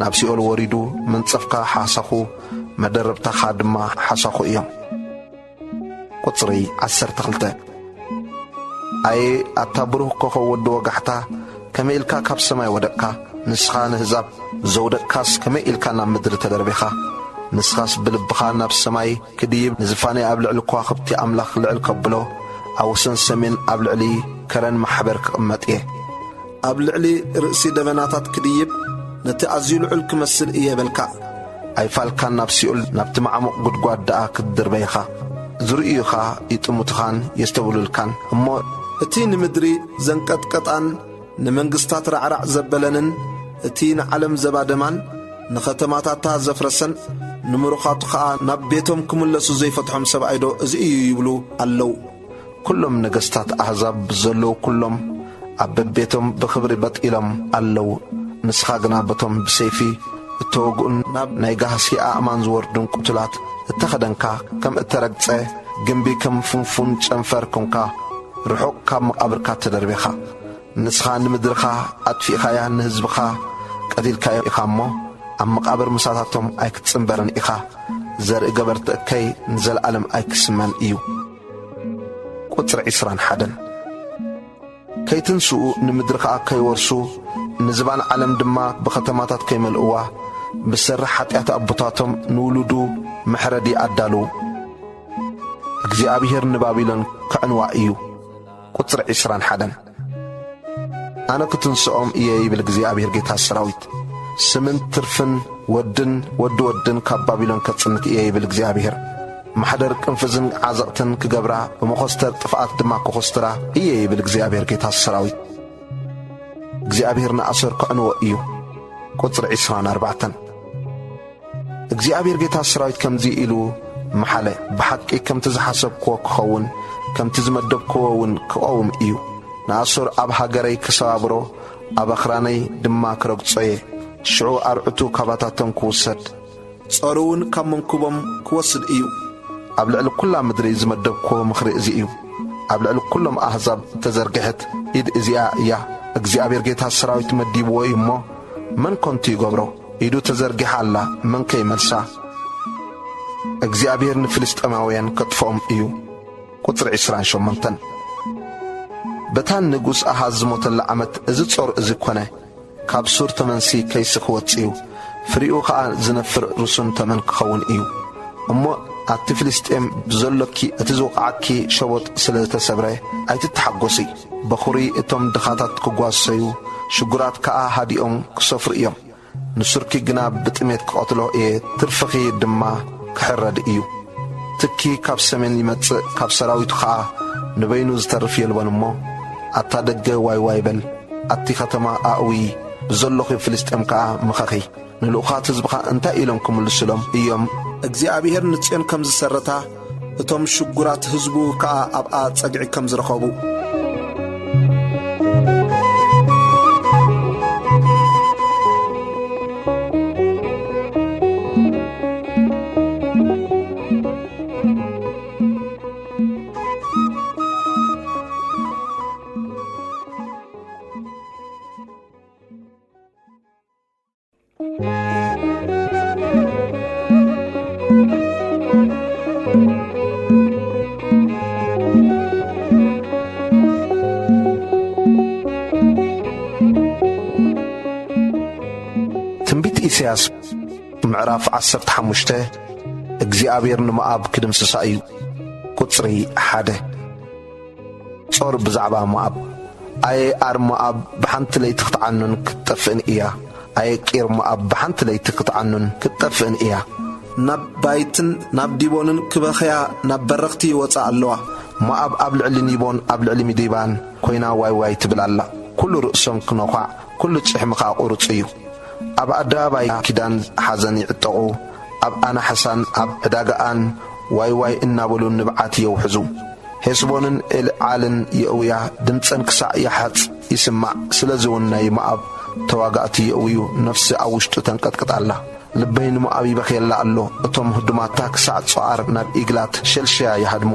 ናብ ሲኦል ወሪዱ፣ መንጸፍካ ሓሳኹ፣ መደረብታኻ ድማ ሓሳኹ እዮም። ቁጽሪ ዓሰርተ ክልተ። ኣየ ኣታ ብሩህ ኮኸብ ወዲ ወጋሕታ፣ ከመይ ኢልካ ካብ ሰማይ ወደቅካ? ንስኻ ንህዛብ ዘውደቅካስ ከመይ ኢልካ ናብ ምድሪ ተደርቢኻ? ንስኻስ ብልብኻ ናብ ሰማይ ክድይብ፣ ንዝፋነይ ኣብ ልዕሊ ከዋኽብቲ ኣምላኽ ልዕል ከብሎ፣ ኣብ ወሰን ሰሜን ኣብ ልዕሊ ከረን ማሕበር ክቕመጥ እየ። ኣብ ልዕሊ ርእሲ ደበናታት ክድይብ፣ ነቲ ኣዝዩ ልዑል ክመስል እየ በልካ። ኣይፋልካን ናብ ሲኦል፣ ናብቲ ማዕሙቕ ጉድጓድ ደኣ ክትድርበ ኢኻ። ዝርእዩኻ ይጥምቱኻን የስተብህሉልካን እሞ፣ እቲ ንምድሪ ዘንቀጥቀጣን ንመንግስታት ራዕራዕ ዘበለንን፣ እቲ ንዓለም ዘባደማን ንኸተማታታ ዘፍረሰን፣ ንምሩኻቱ ኸኣ ናብ ቤቶም ክምለሱ ዘይፈትሖም ሰብኣይዶ እዚ እዩ ይብሉ ኣለዉ። ኩሎም ነገስታት ኣህዛብ ዘለዉ ኩሎም ኣብ በቤቶም ብኽብሪ በጥ ኢሎም ኣለዉ። ንስኻ ግና በቶም ብሰይፊ እተወግኡን ናብ ናይ ጋህሲ ኣእማን ዝወርዱን ቅቱላት እተኸደንካ፣ ከም እተረግጸ ግምቢ፣ ከም ፍንፉን ጨንፈር ኮንካ፣ ርሑቕ ካብ መቓብርካ ተደርቢኻ። ንስኻ ንምድርኻ ኣጥፊእኻያ፣ ንህዝብኻ ቀቲልካዮ ኢኻ እሞ፣ ኣብ መቓብር ምሳታቶም ኣይክትጽንበርን ኢኻ። ዘርኢ ገበርቲ እከይ ንዘለኣለም ኣይክስመን እዩ። ቁጽሪ ዕስራን ሓደን። ከይትንስኡ፣ ንምድሪ ኸኣ ከይወርሱ፣ ንዝባን ዓለም ድማ ብኸተማታት ከይመልእዋ፣ ብሰሪ ሓጢኣት ኣቦታቶም ንውሉዱ መሕረዲ ኣዳልዉ። እግዚኣብሔር ንባቢሎን ከዕንዋ እዩ። ቁጽሪ ዕስራን ሓደን። ኣነ ክትንስኦም እየ ይብል እግዚኣብሔር ጌታ ሰራዊት። ስምን ትርፍን ወድን ወዲ ወድን ካብ ባቢሎን ከጽንት እየ ይብል እግዚኣብሔር። ማሕደር ቅንፍዝን ዓዘቕትን ክገብራ፣ ብመኾስተር ጥፍኣት ድማ ክኾስትራ እየ ይብል እግዚኣብሔር ጌታ ሰራዊት። እግዚኣብሔር ንኣሶር ከዕንዎ እዩ። ቁጽሪ ዕስራን ኣርባዕተን። እግዚኣብሔር ጌታ ሰራዊት ከምዚ ኢሉ መሓለ፣ ብሓቂ ከምቲ ዝሓሰብክዎ ክኸውን፣ ከምቲ ዝመደብክዎ እውን ክቐውም እዩ። ንኣሶር ኣብ ሃገረይ ክሰባብሮ፣ ኣብ ኣኽራነይ ድማ ክረግጾ እየ። ሽዑ ኣርዑቱ ካባታቶም ክውሰድ፣ ጾሩ እውን ካብ መንኩቦም ክወስድ እዩ። ኣብ ልዕሊ ኩላ ምድሪ ዝመደብክዎ ምኽሪ እዚ እዩ። ኣብ ልዕሊ ኩሎም ኣህዛብ እተዘርግሐት ኢድ እዚኣ እያ። እግዚኣብሔር ጌታ ሰራዊት መዲብዎ እዩ እሞ፣ መን ከንቱ ይገብሮ? ኢዱ ተዘርጊሓ ኣላ፣ መን ከ ይመልሳ? እግዚኣብሔር ንፍልስጤማውያን ከጥፍኦም እዩ። ቁጽሪ ዕስራን ሸሞንተን። በታ ንጉስ ኣሃዝ ዝሞተላ ዓመት እዚ ጾር እዚ ኰነ። ካብ ሱር ተመንሲ ከይሲ ክወጽእ እዩ፣ ፍሪኡ ኸኣ ዝነፍር ርሱን ተመን ክኸውን እዩ። እሞ ኣቲ ፍልስጤም፣ ብዘሎኪ እቲ ዝወቕዓኪ ሸቦጥ ስለ ዝተሰብረ ኣይትተሓጐሲ። በኹሪ እቶም ድኻታት ክጓሰዩ፣ ሽጉራት ከኣ ሃዲኦም ክሰፍሩ እዮም። ንሱርኪ ግና ብጥሜት ክቐትሎ እየ፣ ትርፍኺ ድማ ክሕረድ እዩ። ትኪ ካብ ሰሜን ይመጽእ፣ ካብ ሰራዊቱ ኸኣ ንበይኑ ዝተርፍ የልቦን እሞ፣ ኣታ ደገ ዋይ ዋይ በል፣ ኣቲ ኸተማ ኣእዊ፣ ብዘሎኺ ፍልስጤም ከኣ ምኸኺ። ንልኡኻት ህዝብኻ እንታይ ኢሎም ክምልሱሎም እዮም? እግዚኣብሔር ንጽዮን ከም ዝሰረታ፣ እቶም ሽጉራት ህዝቡ ከኣ ኣብኣ ጸግዒ ከም ዝረኸቡ። ትንቢት ኢሳያስ ምዕራፍ ዓሰርተ ሓሙሽተ። እግዚኣብሔር ንሞኣብ ክድምስሳ እዩ። ቁጽሪ ሓደ። ጾር ብዛዕባ ሞኣብ። ኣየ ኣር ሞኣብ፣ ብሓንቲ ለይቲ ክትዓኑን ክትጠፍእን እያ። ኣየ ቂር ሞኣብ፣ ብሓንቲ ለይቲ ክትዓኑን ክትጠፍእን እያ። ናብ ባይትን ናብ ዲቦንን ክበኽያ ናብ በረኽቲ ይወጻ ኣለዋ። ሞኣብ ኣብ ልዕሊ ኒቦን ኣብ ልዕሊ ሚዲባን ኮይና ዋይ ዋይ ትብል ኣላ። ኩሉ ርእሶም ክነዃዕ፣ ኩሉ ጭሕሚ ኸኣ ቁሩጽ እዩ። ኣብ ኣደባባይ ኪዳን ሓዘን ይዕጠቑ፣ ኣብ ኣናሕሳን ኣብ ዕዳጋኣን ዋይ ዋይ እናበሉ ንብዓት የውሕዙ። ሄስቦንን ኤልዓልን የእውያ፣ ድምፀን ክሳዕ ያሓጽ ይስማዕ። ስለዚ እውን ናይ ሞኣብ ተዋጋእቲ የእውዩ፣ ነፍሲ ኣብ ውሽጡ ተንቀጥቅጥ ኣላ። ልበይ ንሞኣብ ይበኽየላ ኣሎ። እቶም ህዱማታ ክሳዕ ጾኣር ናብ ኢግላት ሸልሽያ ይሃድሙ።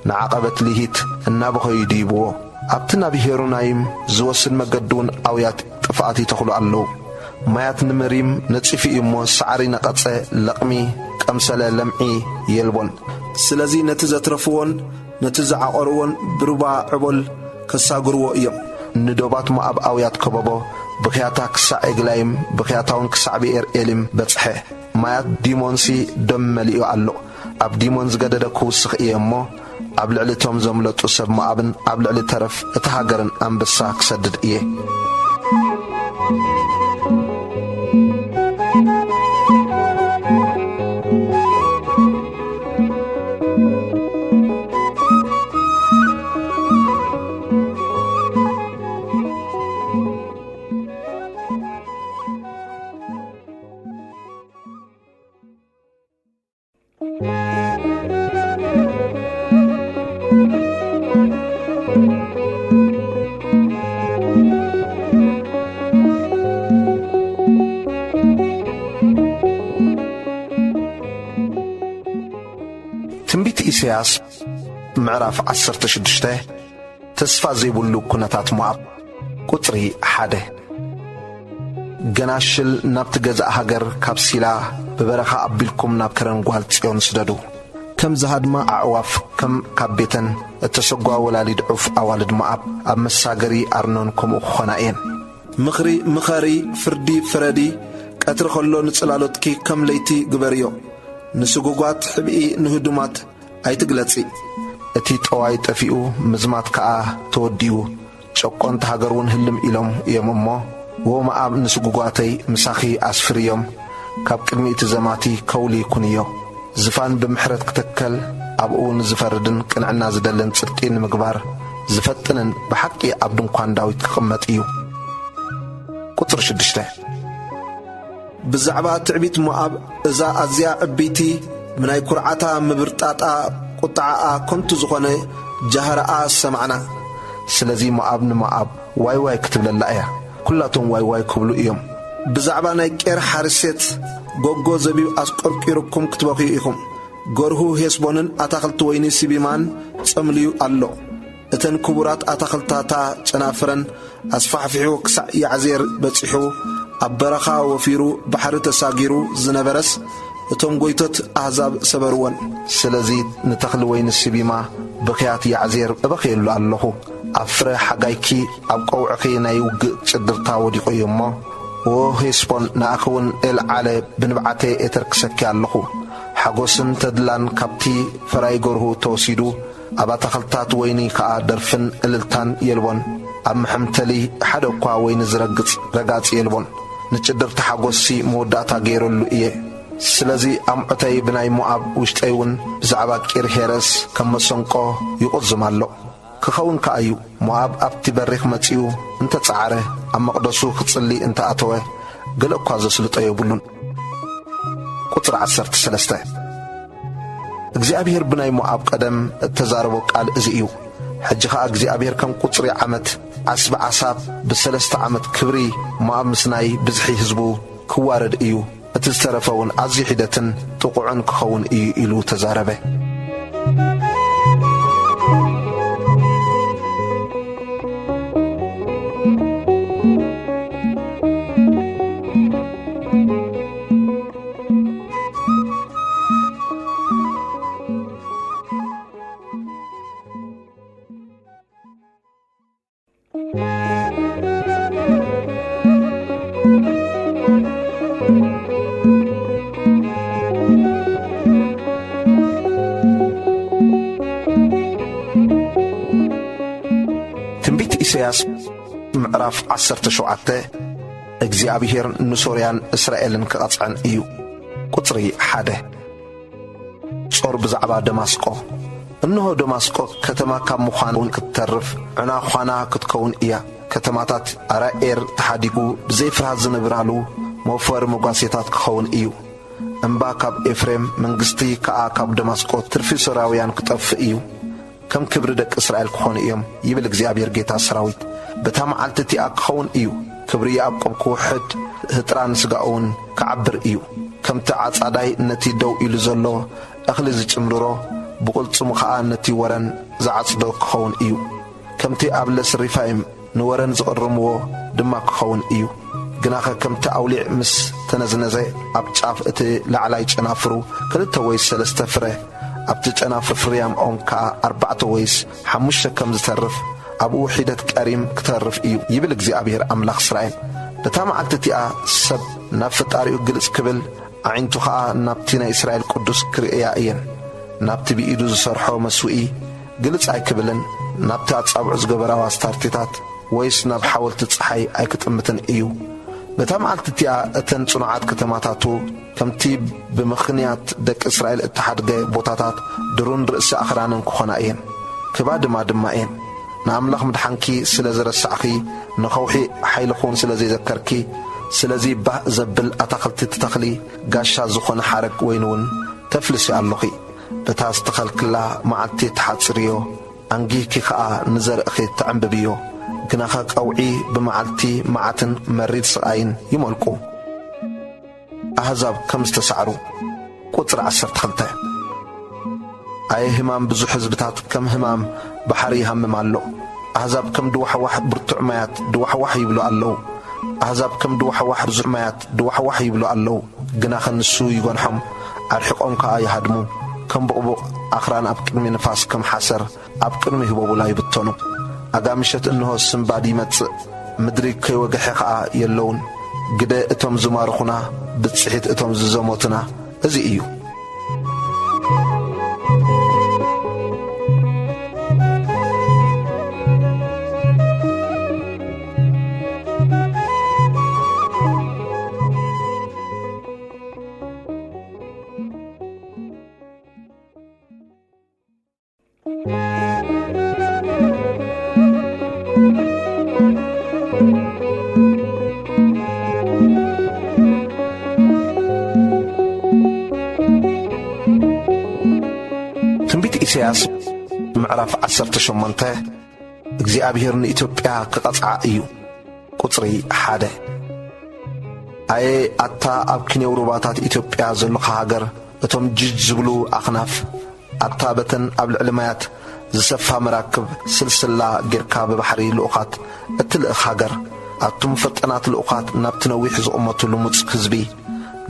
ንዓቐበት ልሂት እናበኸዩ ይድይብዎ። ኣብቲ ናብ ሄሮናይም ዝወስድ መገዲ እውን ኣውያት ጥፍኣት ይተኽሉ ኣለዉ። ማያት ንመሪም ነጺፉ እዩ እሞ፣ ሳዕሪ ነቐጸ፣ ለቕሚ ቀምሰለ፣ ለምዒ የልቦን። ስለዚ ነቲ ዘትረፍዎን ነቲ ዝዓቖርዎን ብሩባ ዕቦል ከሳግርዎ እዮም። ንዶባት ሞኣብ ኣውያት ከበቦ፣ ብኽያታ ክሳዕ ኤግላይም፣ ብኽያታ እውን ክሳዕ ብኤር ኤሊም በጽሐ። ማያት ዲሞንሲ ደም መሊኡ ኣሎ። ኣብ ዲሞን ዝገደደ ክውስኽ እየ እሞ፣ ኣብ ልዕሊ እቶም ዘምለጡ ሰብ ሞኣብን ኣብ ልዕሊ ተረፍ እታ ሃገርን ኣንበሳ ክሰድድ እየ። ትንቢት ኢሳያስ ምዕራፍ ዓሰርተ ሽዱሽተ። ተስፋ ዘይብሉ ኩነታት ሞኣብ። ቁጽሪ ሓደ። ገናሽል ናብቲ ገዛእ ሃገር ካብ ሲላ፣ ብበረኻ ኣቢልኩም ናብ ከረን ጓል ጽዮን ስደዱ። ከም ዝሃድማ ኣዕዋፍ፣ ከም ካብ ቤተን እተሰጓ ወላሊድ ዑፍ ኣዋልድ ሞኣብ፣ ኣብ መሳገሪ ኣርኖን ከምኡ ክኾና እየን። ምኽሪ ምኸሪ፣ ፍርዲ ፍረዲ፣ ቀትሪ ኸሎ ንጽላሎትኪ ከም ለይቲ ግበርዮ። ንስጉጓት ሕብኢ፣ ንህዱማት ኣይትግለጺ። እቲ ጠዋይ ጠፊኡ፣ ምዝማት ከኣ ተወዲኡ፣ ጨቆንቲ ሃገር እውን ህልም ኢሎም እዮም እሞ፣ ዎ ሞኣብ ንስጉጓተይ ምሳኺ ኣስፍርዮም፣ ካብ ቅድሚ እቲ ዘማቲ ከውሊ ኩንዮ። ዝፋን ብምሕረት ክተከል፣ ኣብኡ ንዝፈርድን ቅንዕና ዝደልን ጽድቂ ንምግባር ዝፈጥንን ብሓቂ ኣብ ድንኳን ዳዊት ክቕመጥ እዩ። ቁጽሪ ሽዱሽተ። ብዛዕባ ትዕቢት ሞኣብ፣ እዛ ኣዝያ ዕብይቲ፣ ብናይ ኩርዓታ ምብርጣጣ፣ ቁጥዓኣ ከንቱ ዝኾነ ጃህራኣ ሰማዕና። ስለዚ ሞኣብ ንሞኣብ ዋይ ዋይ ክትብለላ እያ፣ ኩላቶም ዋይ ዋይ ክብሉ እዮም። ብዛዕባ ናይ ቄር ሓርሴት፣ ጎጎ ዘቢብ ኣስቆርቂሩኩም ክትበኽዩ ኢኹም። ገርሁ ሄስቦንን ኣታኽልቲ ወይኒ ሲቢማን ጸምልዩ ኣሎ። እተን ክቡራት ኣታኽልታታ ጨናፍረን ኣስፋሕፊሑ ክሳዕ ያዕዜር በጺሑ፣ ኣብ በረኻ ወፊሩ ባሕሪ ተሳጊሩ ዝነበረስ፣ እቶም ጐይቶት ኣህዛብ ሰበርወን። ስለዚ ንተኽሊ ወይኒ ሲቢማ ብኽያት ያዕዜር እበኽየሉ ኣለኹ። ኣብ ፍረ ሓጋይኪ፣ ኣብ ቀውዕኺ ናይ ውግእ ጽድርታ ወዲቑ እዩ እሞ፣ ዎ ሄስቦን፣ ንኣኺ እውን ኤልዓለ ብንብዓተይ ኤተርክሰኪ ኣለኹ። ሓጎስን ተድላን ካብቲ ፈራይ ገርሁ ተወሲዱ፣ ኣብ ኣታኽልታት ወይኒ ከኣ ደርፍን እልልታን የልቦን። ኣብ መሐምተሊ ሓደ እኳ ወይኒ ዝረግጽ ረጋጺ የልቦን። ንጭድርቲ ሓጎስሲ መወዳእታ ገይረሉ እየ። ስለዚ ኣምዑተይ ብናይ ሞኣብ፣ ውሽጠይ እውን ብዛዕባ ቂር ሄረስ ከም መሰንቆ ይቑዝም ኣሎ። ክኸውን ከኣ እዩ፣ ሞኣብ ኣብቲ በሪኽ መጺኡ እንተ ጸዓረ፣ ኣብ መቕደሱ ክጽሊ እንተ ኣተወ፣ ገለ እኳ ዘስልጦ የብሉን። ቁጽሪ ዓሰርተ ሰለስተ። እግዚኣብሔር ብናይ ሞዓብ ቀደም እተዛረቦ ቃል እዚ እዩ። ሕጂ ኸኣ እግዚኣብሔር ከም ቁጽሪ ዓመት ዓስቢ ዓሳብ ብሰለስተ ዓመት ክብሪ ሞዓብ ምስ ናይ ብዝሒ ህዝቡ ክዋረድ እዩ። እቲ ዝተረፈ እውን ኣዝዩ ሒደትን ጥቑዕን ክኸውን እዩ ኢሉ ተዛረበ። ትንቢት ኢሳያስ ምዕራፍ ዓሰርተ ሸውዓተ። እግዚኣብሔር ንሶርያን እስራኤልን ክቐጽዐን እዩ። ቁጽሪ ሓደ። ጾር ብዛዕባ ደማስቆ። እንሆ ደማስቆ ከተማ ካብ ምዃን እውን ክትተርፍ ዕና ዃና ክትከውን እያ። ከተማታት ኣራኤር ተሓዲጉ ብዘይ ፍርሃት ዝነብራሉ መውፈሪ መጓሴታት ክኸውን እዩ። እምባ ካብ ኤፍሬም መንግስቲ ከኣ ካብ ደማስቆ ትርፊ ሶርያውያን ክጠፍእ እዩ። ከም ክብሪ ደቂ እስራኤል ክኾኑ እዮም፣ ይብል እግዚኣብሔር ጌታ ሰራዊት። በታ መዓልቲ እቲኣ ክኸውን እዩ፣ ክብሪ ያዕቆብ ክውሕድ፣ ህጥራን ስጋኡን ክዓብር እዩ። ከምቲ ዓጻዳይ ነቲ ደው ኢሉ ዘሎ እኽሊ ዝጭምርሮ፣ ብቕልጽሙ ኸኣ ነቲ ወረን ዝዓጽዶ ክኸውን እዩ። ከምቲ ኣብ ለስ ሪፋይም ንወረን ዝቕርምዎ ድማ ክኸውን እዩ። ግናኸ ከምቲ ኣውሊዕ ምስ ተነዝነዘ፣ ኣብ ጫፍ እቲ ላዕላይ ጨናፍሩ ክልተ ወይ ሰለስተ ፍረ፣ ኣብቲ ጨናፍር ፍርያም ኦም ከኣ ኣርባዕተ ወይስ ሓሙሽተ ከም ዝተርፍ፣ ኣብኡ ሒደት ቀሪም ክተርፍ እዩ፣ ይብል እግዚኣብሔር ኣምላኽ እስራኤል። በታ መዓልቲ እቲኣ ሰብ ናብ ፈጣሪኡ ግልጽ ክብል፣ ኣዒንቱ ኸኣ ናብቲ ናይ እስራኤል ቅዱስ ክርእያ እየን። ናብቲ ብኢዱ ዝሰርሖ መስውኢ ግልጽ ኣይክብልን፣ ናብቲ ኣጻብዑ ዝገበራ ኣስታርቴታት ወይስ ናብ ሓወልቲ ጸሓይ ኣይክጥምትን እዩ። በታ መዓልቲ እቲኣ እተን ጽኑዓት ከተማታቱ፣ ከምቲ ብምኽንያት ደቂ እስራኤል እተሓድገ ቦታታት፣ ድሩን ርእሲ ኣኽራንን ክኾና እየን። ክባድማ ድማ እየን። ንኣምላኽ ምድሓንኪ ስለ ዝረሳዕኺ፣ ንኸውሒ ሓይልኺ እውን ስለ ዘይዘከርኪ፣ ስለዚ ባህ ዘብል ኣታኽልቲ ትተኽሊ፣ ጋሻ ዝኾነ ሓረግ ወይኒ እውን ተፍልሲ ኣሎኺ። በታ ዝተኸልክላ መዓልቲ ትሓጽርዮ፣ ኣንጊህኪ ኸኣ ንዘርእኺ ተዕንብብዮ። ግናኸ ቀውዒ ብመዓልቲ መዓትን መሪር ስቓይን ይመልቁ። ኣህዛብ ከም ዝተሳዕሩ። ቁጽሪ ዓሰርተ ክልተ። ኣየ ህማም ብዙሕ ህዝብታት ከም ህማም ባሕሪ ይሃምም ኣሎ። ኣህዛብ ከም ድዋሕዋሕ ብርቱዕ ማያት ድዋሕዋሕ ይብሉ ኣለዉ። ኣህዛብ ከም ድዋሕዋሕ ብዙሕ ማያት ድዋሕዋሕ ይብሉ ኣለዉ። ግናኸ ንሱ ይገንሖም፣ ኣርሒቖም ከኣ ይሃድሙ። ከም ቡቕቡቕ ኣኽራን ኣብ ቅድሚ ንፋስ፣ ከም ሓሰር ኣብ ቅድሚ ህቦቡላ ይብተኑ። ኣጋምሸት እንሆ ስንባድ ይመጽእ፣ ምድሪ ከይወግሐ ኸኣ የለውን። ግደ እቶም ዝማርኹና፣ ብጽሒት እቶም ዝዘሞቱና፣ እዚ እዩ። ትንቢት ኢሳያስ ምዕራፍ ዓሰርተ ሸሞንተ። እግዚኣብሔር ንኢትዮጵያ ክቐጽዓ እዩ። ቁጽሪ ሓደ። ኣየ ኣታ ኣብ ክንየው ሩባታት ኢትዮጵያ ዘለኻ ሃገር፣ እቶም ጅጅ ዝብሉ ኣኽናፍ፣ ኣታ በተን ኣብ ልዕሊ ማያት ዝሰፋ መራክብ ስልስላ ጌርካ ብባሕሪ ልኡኻት እትልእኽ ሃገር፣ ኣቱም ፈጠናት ልኡኻት ናብቲ ነዊሕ ዝቕመቱ ልሙጽ ህዝቢ፣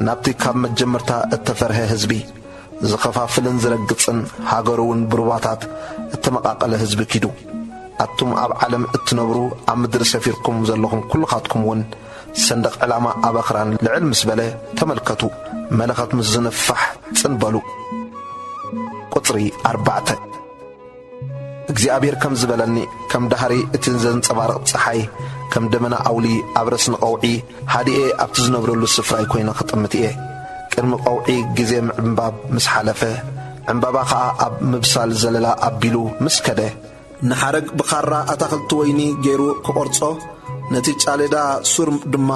ናብቲ ካብ መጀመርታ እተፈርሀ ህዝቢ፣ ዝኸፋፍልን ዝረግጽን፣ ሃገሩ እውን ብሩባታት እተመቓቐለ ህዝቢ ኪዱ። ኣቱም ኣብ ዓለም እትነብሩ፣ ኣብ ምድሪ ሰፊርኩም ዘለኹም ኩልኻትኩም እውን፣ ሰንደቕ ዕላማ ኣብ ኣኽራን ልዕል ምስ በለ ተመልከቱ፣ መለኸት ምስ ዝንፋሕ ጽን በሉ። ቁጽሪ ኣርባዕተ። እግዚኣብሔር ከም ዝበለኒ፣ ከም ዳህሪ እቲ ዘንጸባርቕ ጸሓይ፣ ከም ደመና ኣውሊ ኣብ ረስኒ ቀውዒ፣ ሃዲኤ ኣብቲ ዝነብረሉ ስፍራይ ኮይነ ክጥምት እየ። ቅድሚ ቀውዒ ግዜ ምዕንባብ ምስ ሓለፈ፣ ዕምባባ ኸኣ ኣብ ምብሳል ዘለላ ኣቢሉ ምስ ከደ፣ ንሓረግ ብኻራ ኣታኽልቲ ወይኒ ገይሩ ክቖርጾ፣ ነቲ ጫሌዳ ሱር ድማ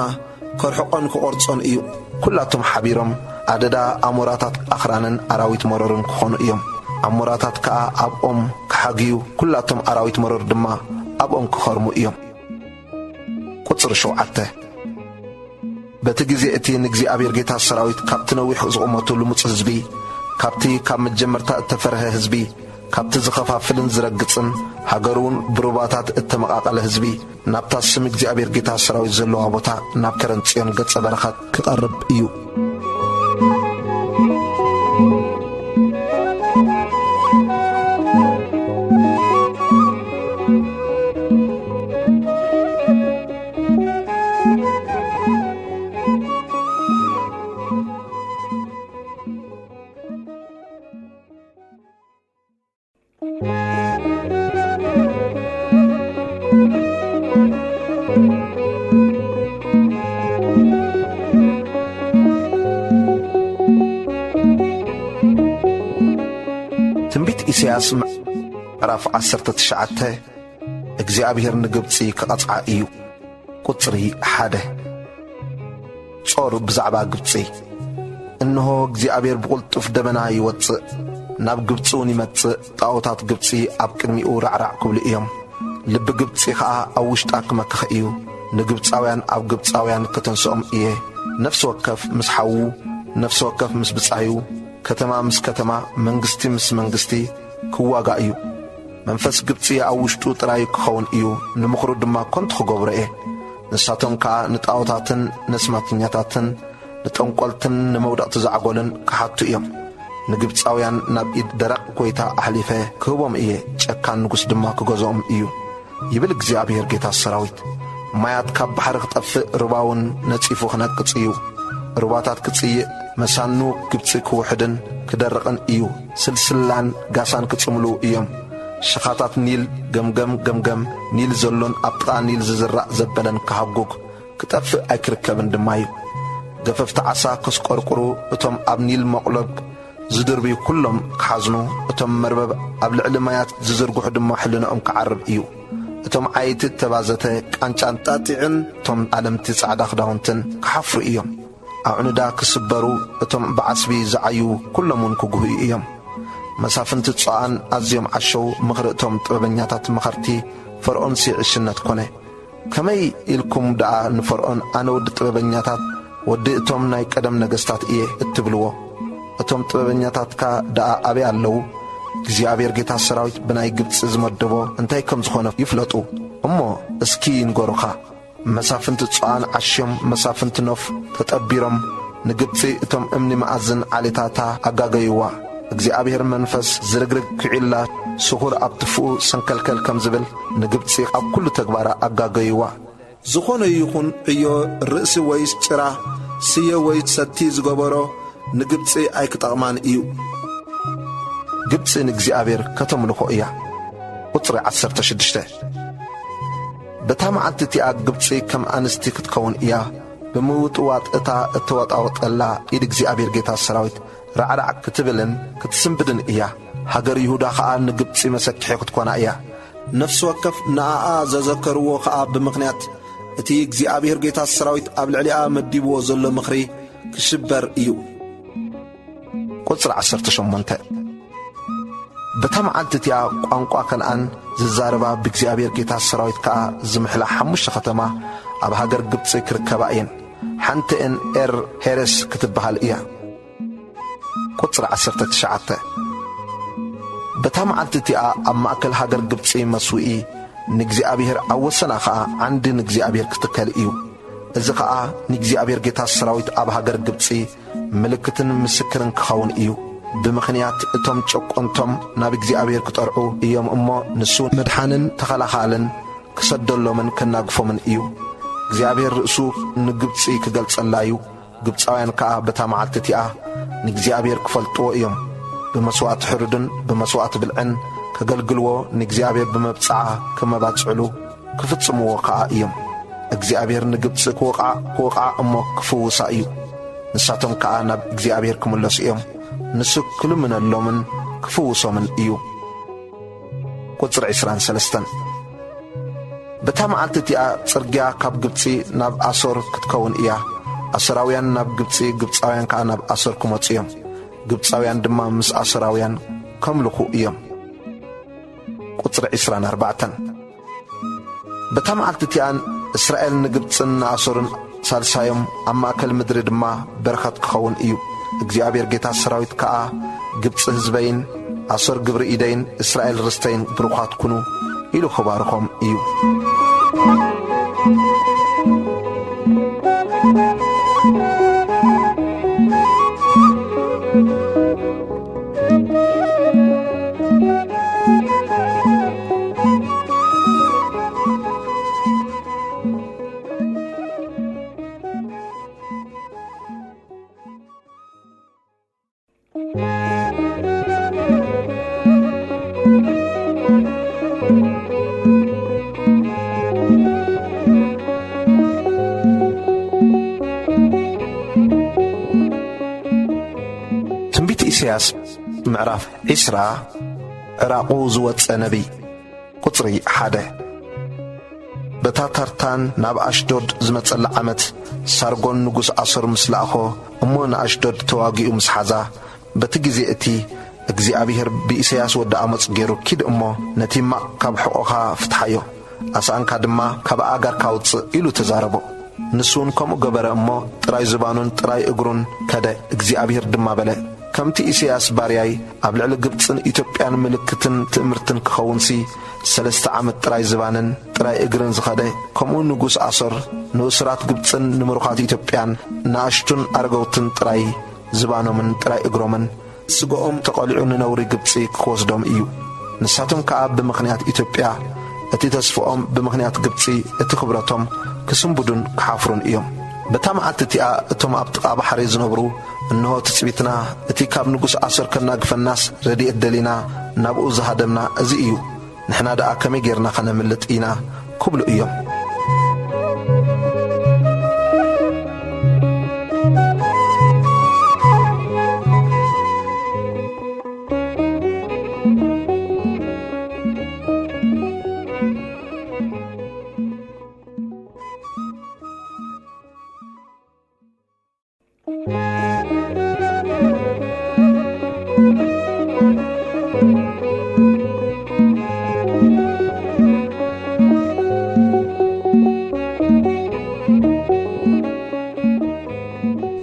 ከርሕቖን ክቖርጾን እዩ። ኩላቶም ሓቢሮም ኣደዳ ኣሞራታት ኣኽራንን ኣራዊት መሮርን ክኾኑ እዮም። ኣሞራታት ከኣ ኣብኦም ክሓግዩ፣ ኩላቶም ኣራዊት መሮር ድማ ኣብኦም ክኸርሙ እዮም። ቁጽሪ ሸውዓተ። በቲ ግዜ እቲ ንእግዚኣብሔር ጌታ ሰራዊት ካብቲ ነዊሕ ዝቑመቱ ልሙጽ ህዝቢ፣ ካብቲ ካብ መጀመርታ እተፈርሀ ህዝቢ፣ ካብቲ ዝኸፋፍልን ዝረግጽን፣ ሃገሩውን ብሩባታት እተመቓቐለ ህዝቢ፣ ናብታ ስም እግዚኣብሔር ጌታ ሰራዊት ዘለዋ ቦታ ናብ ከረን ጽዮን ገጸ በረኸት ክቐርብ እዩ። ትንቢት ኢሳያስ ምዕራፍ ዓሰርተ ትሽዓተ። እግዚኣብሔር ንግብጺ ክቐጽዓ እዩ። ቁጽሪ ሓደ። ጾር ብዛዕባ ግብጺ። እንሆ እግዚኣብሔር ብቕልጡፍ ደበና ይወጽእ፣ ናብ ግብጺ እውን ይመጽእ። ጣኦታት ግብጺ ኣብ ቅድሚኡ ራዕራዕ ክብሉ እዮም። ልቢ ግብጺ ኸኣ ኣብ ውሽጣ ክመክኽ እዩ። ንግብጻውያን ኣብ ግብጻውያን ከተንስኦም እየ። ነፍሲ ወከፍ ምስ ሓዉ፣ ነፍሲ ወከፍ ምስ ብጻዩ፣ ከተማ ምስ ከተማ፣ መንግስቲ ምስ መንግስቲ ክዋጋእ እዩ። መንፈስ ግብጺ ኣብ ውሽጡ ጥራይ ክኸውን እዩ፣ ንምኽሩ ድማ ከንቱ ክገብሮ እየ። ንሳቶም ከኣ ንጣኦታትን ነስማተኛታትን ንጠንቆልትን ንመውደቕቲ ዛዕጎልን ክሓቱ እዮም። ንግብጻውያን ናብ ኢድ ደረቕ ጐይታ ኣሕሊፈ ክህቦም እየ፣ ጨካን ንጉስ ድማ ክገዝኦም እዩ፣ ይብል እግዚኣብሔር ጌታ ሰራዊት። ማያት ካብ ባሕሪ ክጠፍእ፣ ሩባውን ነጺፉ ክነቅጽ እዩ። ሩባታት ክጽይእ፣ መሳኑ ግብጺ ክውሕድን ክደርቕን እዩ። ስልስላን ጋሳን ክጽምሉ እዮም። ሽኻታት ኒል ገምገም ገምገም፣ ኒል ዘሎን ኣብ ጥቓ ኒል ዝዝራእ ዘበለን ክሃጉግ፣ ክጠፍእ ኣይክርከብን ድማ እዩ። ገፈፍቲ ዓሳ ከስቆርቁሩ፣ እቶም ኣብ ኒል መቑለብ ዝድርብዩ ኩሎም ክሓዝኑ፣ እቶም መርበብ ኣብ ልዕሊ ማያት ዝዝርግሑ ድማ ሕልንኦም ክዓርብ እዩ። እቶም ዓየይቲ እተባዘተ ቃንጫን ጣጢዕን፣ እቶም ኣለምቲ ጻዕዳ ክዳውንትን ክሓፍሩ እዮም። ኣዕኑዳ ክስበሩ፣ እቶም ብዓስቢ ዝዓዩ ኩሎም እውን ክጉህዩ እዮም። መሳፍንቲ ጾኣን ኣዝዮም ዓሸው፣ ምኽሪ እቶም ጥበበኛታት መኸርቲ ፈርዖንሲ ዕሽነት ኮነ። ከመይ ኢልኩም ደኣ ንፈርዖን፣ ኣነ ወዲ ጥበበኛታት፣ ወዲ እቶም ናይ ቀደም ነገስታት እየ እትብልዎ? እቶም ጥበበኛታትካ ደኣ ኣበይ ኣለዉ? እግዚኣብሔር ጌታ ሰራዊት ብናይ ግብጺ ዝመደቦ እንታይ ከም ዝኾነ ይፍለጡ። እሞ እስኪ ይንገሩኻ። መሳፍንቲ ጾኣን ዓሽዮም፣ መሳፍንቲ ኖፍ ተጠቢሮም፣ ንግብጺ እቶም እምኒ መኣዝን ዓሌታታ ኣጋገይዋ። እግዚኣብሔር መንፈስ ዝርግርግ ኪዒላ ስኹር ኣብ ትፍኡ ሰንከልከል ከም ዝብል፣ ንግብጺ ኣብ ኩሉ ተግባራ ኣጋገይዋ። ዝኾነ ይኹን ዕዮ ርእሲ ወይስ ጭራ፣ ስየ ወይስ ሰቲ ዝገበሮ ንግብጺ ኣይክጠቕማን እዩ። ግብጺ ንእግዚኣብሔር ከተምልኾ እያ። ቁጽሪ ዓሰርተ ሽዱሽተ። በታ መዓልቲ እቲኣ ግብጺ ከም ኣንስቲ ክትከውን እያ፣ ብምውጥዋጥ እታ እተወጣወጠላ ኢድ እግዚኣብሔር ጌታ ሰራዊት ራዕራዕ ክትብልን ክትስንብድን እያ። ሃገር ይሁዳ ኸኣ ንግብጺ መሰክሒ ክትኮና እያ። ነፍሲ ወከፍ ንኣኣ ዘዘከርዎ ኸኣ ብምኽንያት እቲ እግዚኣብሔር ጌታ ሰራዊት ኣብ ልዕሊኣ መዲብዎ ዘሎ ምኽሪ ክሽበር እዩ። ቁጽሪ ዓሰርተ ሸሞንተ። በታ መዓልቲ እቲኣ ቋንቋ ከነኣን ዝዛረባ ብእግዚኣብሔር ጌታ ሰራዊት ከኣ ዝምሕላ ሓሙሽተ ኸተማ ኣብ ሃገር ግብጺ ክርከባ እየን። ሓንተኤን ኤር ሄሬስ ክትበሃል እያ። ቁጽሪ ዓሰርተ ትሽዓተ። በታ መዓልቲ እቲኣ ኣብ ማእከል ሃገር ግብጺ መስውኢ ንእግዚኣብሔር፣ ኣብ ወሰና ኸኣ ዓንዲ ንእግዚኣብሔር ክትከል እዩ። እዚ ኸኣ ንእግዚኣብሔር ጌታ ሰራዊት ኣብ ሃገር ግብጺ ምልክትን ምስክርን ክኸውን እዩ። ብምኽንያት እቶም ጨቆንቶም ናብ እግዚኣብሔር ክጠርዑ እዮም እሞ፣ ንሱ መድሓንን ተኸላኻልን ክሰደሎምን ከናግፎምን እዩ። እግዚኣብሔር ርእሱ ንግብጺ ክገልጸላ እዩ። ግብጻውያን ከኣ በታ መዓልቲ እቲኣ ንእግዚኣብሔር ክፈልጥዎ እዮም። ብመስዋእቲ ሕሩድን ብመስዋእቲ ብልዕን ከገልግልዎ፣ ንእግዚኣብሔር ብመብጽዓ ክመባጽዕሉ ክፍጽምዎ ከኣ እዮም። እግዚኣብሔር ንግብጺ ክወቕዓ፣ ክወቕዓ እሞ ክፍውሳ እዩ። ንሳቶም ከኣ ናብ እግዚኣብሔር ክምለሱ እዮም። ንሱ ክልምነሎምን ክፍውሶምን እዩ። ቁጽሪ ዕስራን ሰለስተን። በታ መዓልቲ እቲኣ ጽርግያ ካብ ግብጺ ናብ ኣሶር ክትከውን እያ። ኣሶራውያን ናብ ግብጺ፣ ግብጻውያን ከኣ ናብ ኣሶር ክመጹ እዮም። ግብጻውያን ድማ ምስ ኣሶራውያን ከምልኹ እዮም። ቁጽሪ ዕስራን ኣርባዕተን። በታ መዓልቲ እቲኣን እስራኤል ንግብጽን ንኣሶርን ሳልሳዮም፣ ኣብ ማእከል ምድሪ ድማ በረኸት ክኸውን እዩ። እግዚኣብሔር ጌታ ሰራዊት ከኣ፣ "ግብጺ ህዝበይን ኣሶር ግብሪ ኢደይን እስራኤል ርስተይን ብሩኻት ኩኑ" ኢሉ ክባርኾም እዩ። ትንቢት ኢሳያስ ምዕራፍ ዕስራ። ዕራቑ ዝወጸ ነቢይ። ቁጽሪ ሓደ። በታ ታርታን ናብ ኣሽዶድ ዝመጸላ ዓመት፣ ሳርጎን ንጉስ ኣሶር ምስ ለኣኾ፣ እሞ ንኣሽዶድ ተዋጊኡ ምስ ሓዛ፣ በቲ ግዜ እቲ እግዚኣብሄር ብኢሳያስ ወዲ ኣሞጽ ገይሩ፣ "ኪድ እሞ ነቲ ማቕ ካብ ሕቖኻ ፍትሓዮ፣ ኣስኣንካ ድማ ካብ ኣእጋርካ ኣውጽእ" ኢሉ ተዛረቦ። ንሱ እውን ከምኡ ገበረ እሞ፣ ጥራይ ዝባኑን ጥራይ እግሩን ከደ። እግዚኣብሄር ድማ በለ፣ "ከምቲ ኢሳያስ ባርያይ ኣብ ልዕሊ ግብጽን ኢትዮጵያን ምልክትን ትእምርትን ክኸውንሲ፣ ሰለስተ ዓመት ጥራይ ዝባንን ጥራይ እግርን ዝኸደ፣ ከምኡ ንጉስ ኣሶር ንእሱራት ግብጽን ንምሩኻት ኢትዮጵያን፣ ንኣሽቱን ኣረገውትን ጥራይ ዝባኖምን ጥራይ እግሮምን፣ ስጋኦም ተቐሊዑ ንነውሪ ግብጺ ክወስዶም እዩ። ንሳቶም ከኣ ብምኽንያት ኢትዮጵያ፣ እቲ ተስፍኦም ብምኽንያት ግብጺ፣ እቲ ክብረቶም ክስንብዱን ክሓፍሩን እዮም። በታ መዓልቲ እቲኣ እቶም ኣብ ጥቓ ባሕሪ ዝነብሩ፣ እንሆ ትጽቢትና፣ እቲ ካብ ንጉስ ኣሶር ከናግፈናስ ረድኤት ደሊና ናብኡ ዝሃደምና እዚ እዩ። ንሕና ደኣ ከመይ ጌርና ኸነምልጥ ኢና?" ክብሉ እዮም።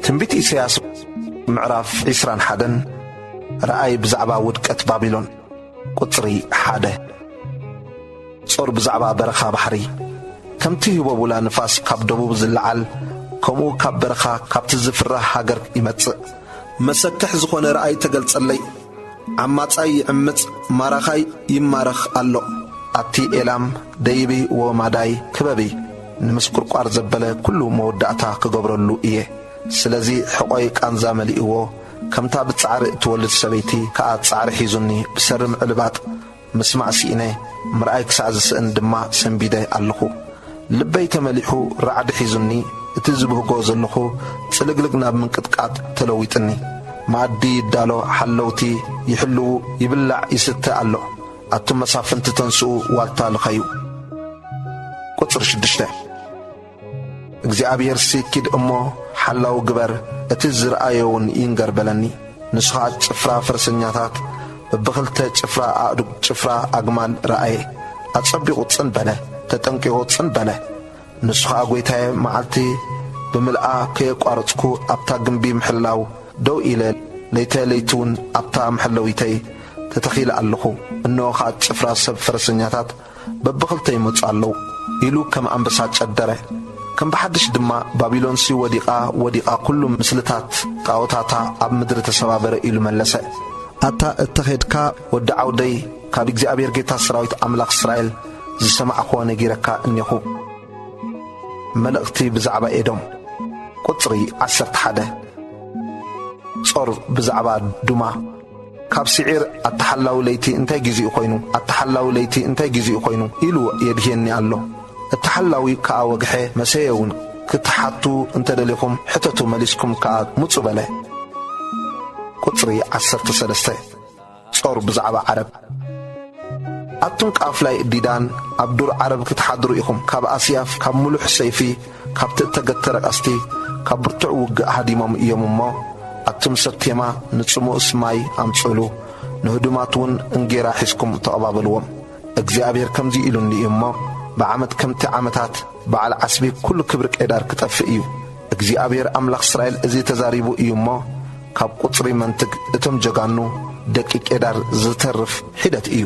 ትንቢት ኢሳያስ ምዕራፍ ዕስራን ሓደን። ረኣይ ብዛዕባ ውድቀት ባቢሎን። ቁጽሪ ሓደ። ጾር ብዛዕባ በረኻ ባሕሪ። ከምቲ ህቦቡላ ንፋስ ካብ ደቡብ ዝለዓል፣ ከምኡ ካብ በረኻ፣ ካብቲ ዝፍራህ ሃገር ይመጽእ። መሰክሕ ዝኾነ ረኣይ ተገልጸለይ። ዓማጻይ ይዕምጽ፣ ማራኻይ ይማረኽ ኣሎ። ኣቲ ኤላም፣ ደይቢ ወማዳይ ክበቢ። ንምስቁርቋር ዘበለ ኩሉ መወዳእታ ክገብረሉ እየ። ስለዚ ሕቖይ ቃንዛ መሊእዎ፣ ከምታ ብጻዕሪ እትወልድ ሰበይቲ ከኣ ጻዕሪ ሒዙኒ፣ ብሰሪ ምዕልባጥ ምስማዕ ስኢነ፣ ምርኣይ ክሳዕ ዝስእን ድማ ሰንቢደ ኣለኹ። ልበይ ተመሊሑ ራዕዲ ሒዙኒ፣ እቲ ዝብህጎ ዘለኹ ጽልግልግ ናብ ምንቅጥቃጥ ተለዊጥኒ። መኣዲ ይዳሎ፣ ሓለውቲ ይሕልዉ፣ ይብላዕ ይስተ ኣሎ። ኣቱም መሳፍንቲ ተንስኡ፣ ዋልታ ልኸዩ። ቁጽሪ ሽዱሽተ። እግዚኣብሄርሲ ኪድ እሞ ሓላው ግበር፣ እቲ ዝረኣዮ እውን ይንገር በለኒ። ንሱ ኸኣ ጭፍራ ፈረሰኛታት፣ በብኽልተ ጭፍራ ኣእዱግ፣ ጭፍራ ኣግማል ረኣየ። ኣጸቢቑ ጽን በለ፣ ተጠንቂቑ ጽን በለ። ንሱ ኸኣ፣ ጐይታየ፣ መዓልቲ ብምልኣ ከየቋረጽኩ ኣብታ ግምቢ ምሕላው ደው ኢለ፣ ለይተ ለይቲ እውን ኣብታ መሐለዊተይ ተተኺለ ኣለኹ። እንሆ ኸኣ ጭፍራ ሰብ ፈረሰኛታት በብኽልተ ይመጹ ኣለዉ፣ ኢሉ ከም ኣንበሳ ጨደረ። ከም ብሓድሽ ድማ፣ "ባቢሎንሲ ወዲቓ፣ ወዲቓ፣ ኩሉ ምስልታት ጣዖታታ ኣብ ምድሪ ተሰባበረ" ኢሉ መለሰ። ኣታ እተኼድካ ወዲ ዓውደይ፣ ካብ እግዚኣብሔር ጌታ ሰራዊት ኣምላኽ እስራኤል ዝሰማዕክዎ ነጊረካ እኔኹ። መልእኽቲ ብዛዕባ ኤዶም። ቁጽሪ ዓሰርተ ሓደ። ጾር ብዛዕባ ዱማ። ካብ ስዒር፣ "ኣተሓላዊ ለይቲ እንታይ ግዜኡ ኾይኑ? ኣተሓላዊ ለይቲ እንታይ ግዜኡ ኾይኑ?" ኢሉ የድህየኒ ኣሎ። እቲ ሓላዊ ከኣ ወግሐ፣ መሰየ እውን፣ "ክትሓቱ እንተ ደሊኹም፣ ሕተቱ፣ መሊስኩም ከኣ ምጹ" በለ። ቁጽሪ ዓሰርተ ሰለስተ። ጾር ብዛዕባ ዓረብ። ኣቱም ቃፍላይ ዲዳን ኣብ ዱር ዓረብ ክትሓድሩ ኢኹም። ካብ ኣስያፍ፣ ካብ ምሉሕ ሰይፊ፣ ካብቲ እተገተረ ቀስቲ፣ ካብ ብርቱዕ ውግእ ሃዲሞም እዮም እሞ፣ ኣቱም ሰብ ቴማ ንጽሙእስ ማይ ኣምጽእሉ፣ ንህዱማት እውን እንጌራ ሒዝኩም ተቐባበልዎም። እግዚኣብሔር ከምዚ ኢሉኒ እዩ እሞ፣ ብዓመት ከምቲ ዓመታት በዓል ዓስቢ ኩሉ ክብሪ ቄዳር ክጠፍእ እዩ። እግዚኣብሔር ኣምላኽ እስራኤል እዚ ተዛሪቡ እዩ እሞ፣ ካብ ቁጽሪ መንትግ እቶም ጀጋኑ ደቂ ቄዳር ዝተርፍ ሒደት እዩ።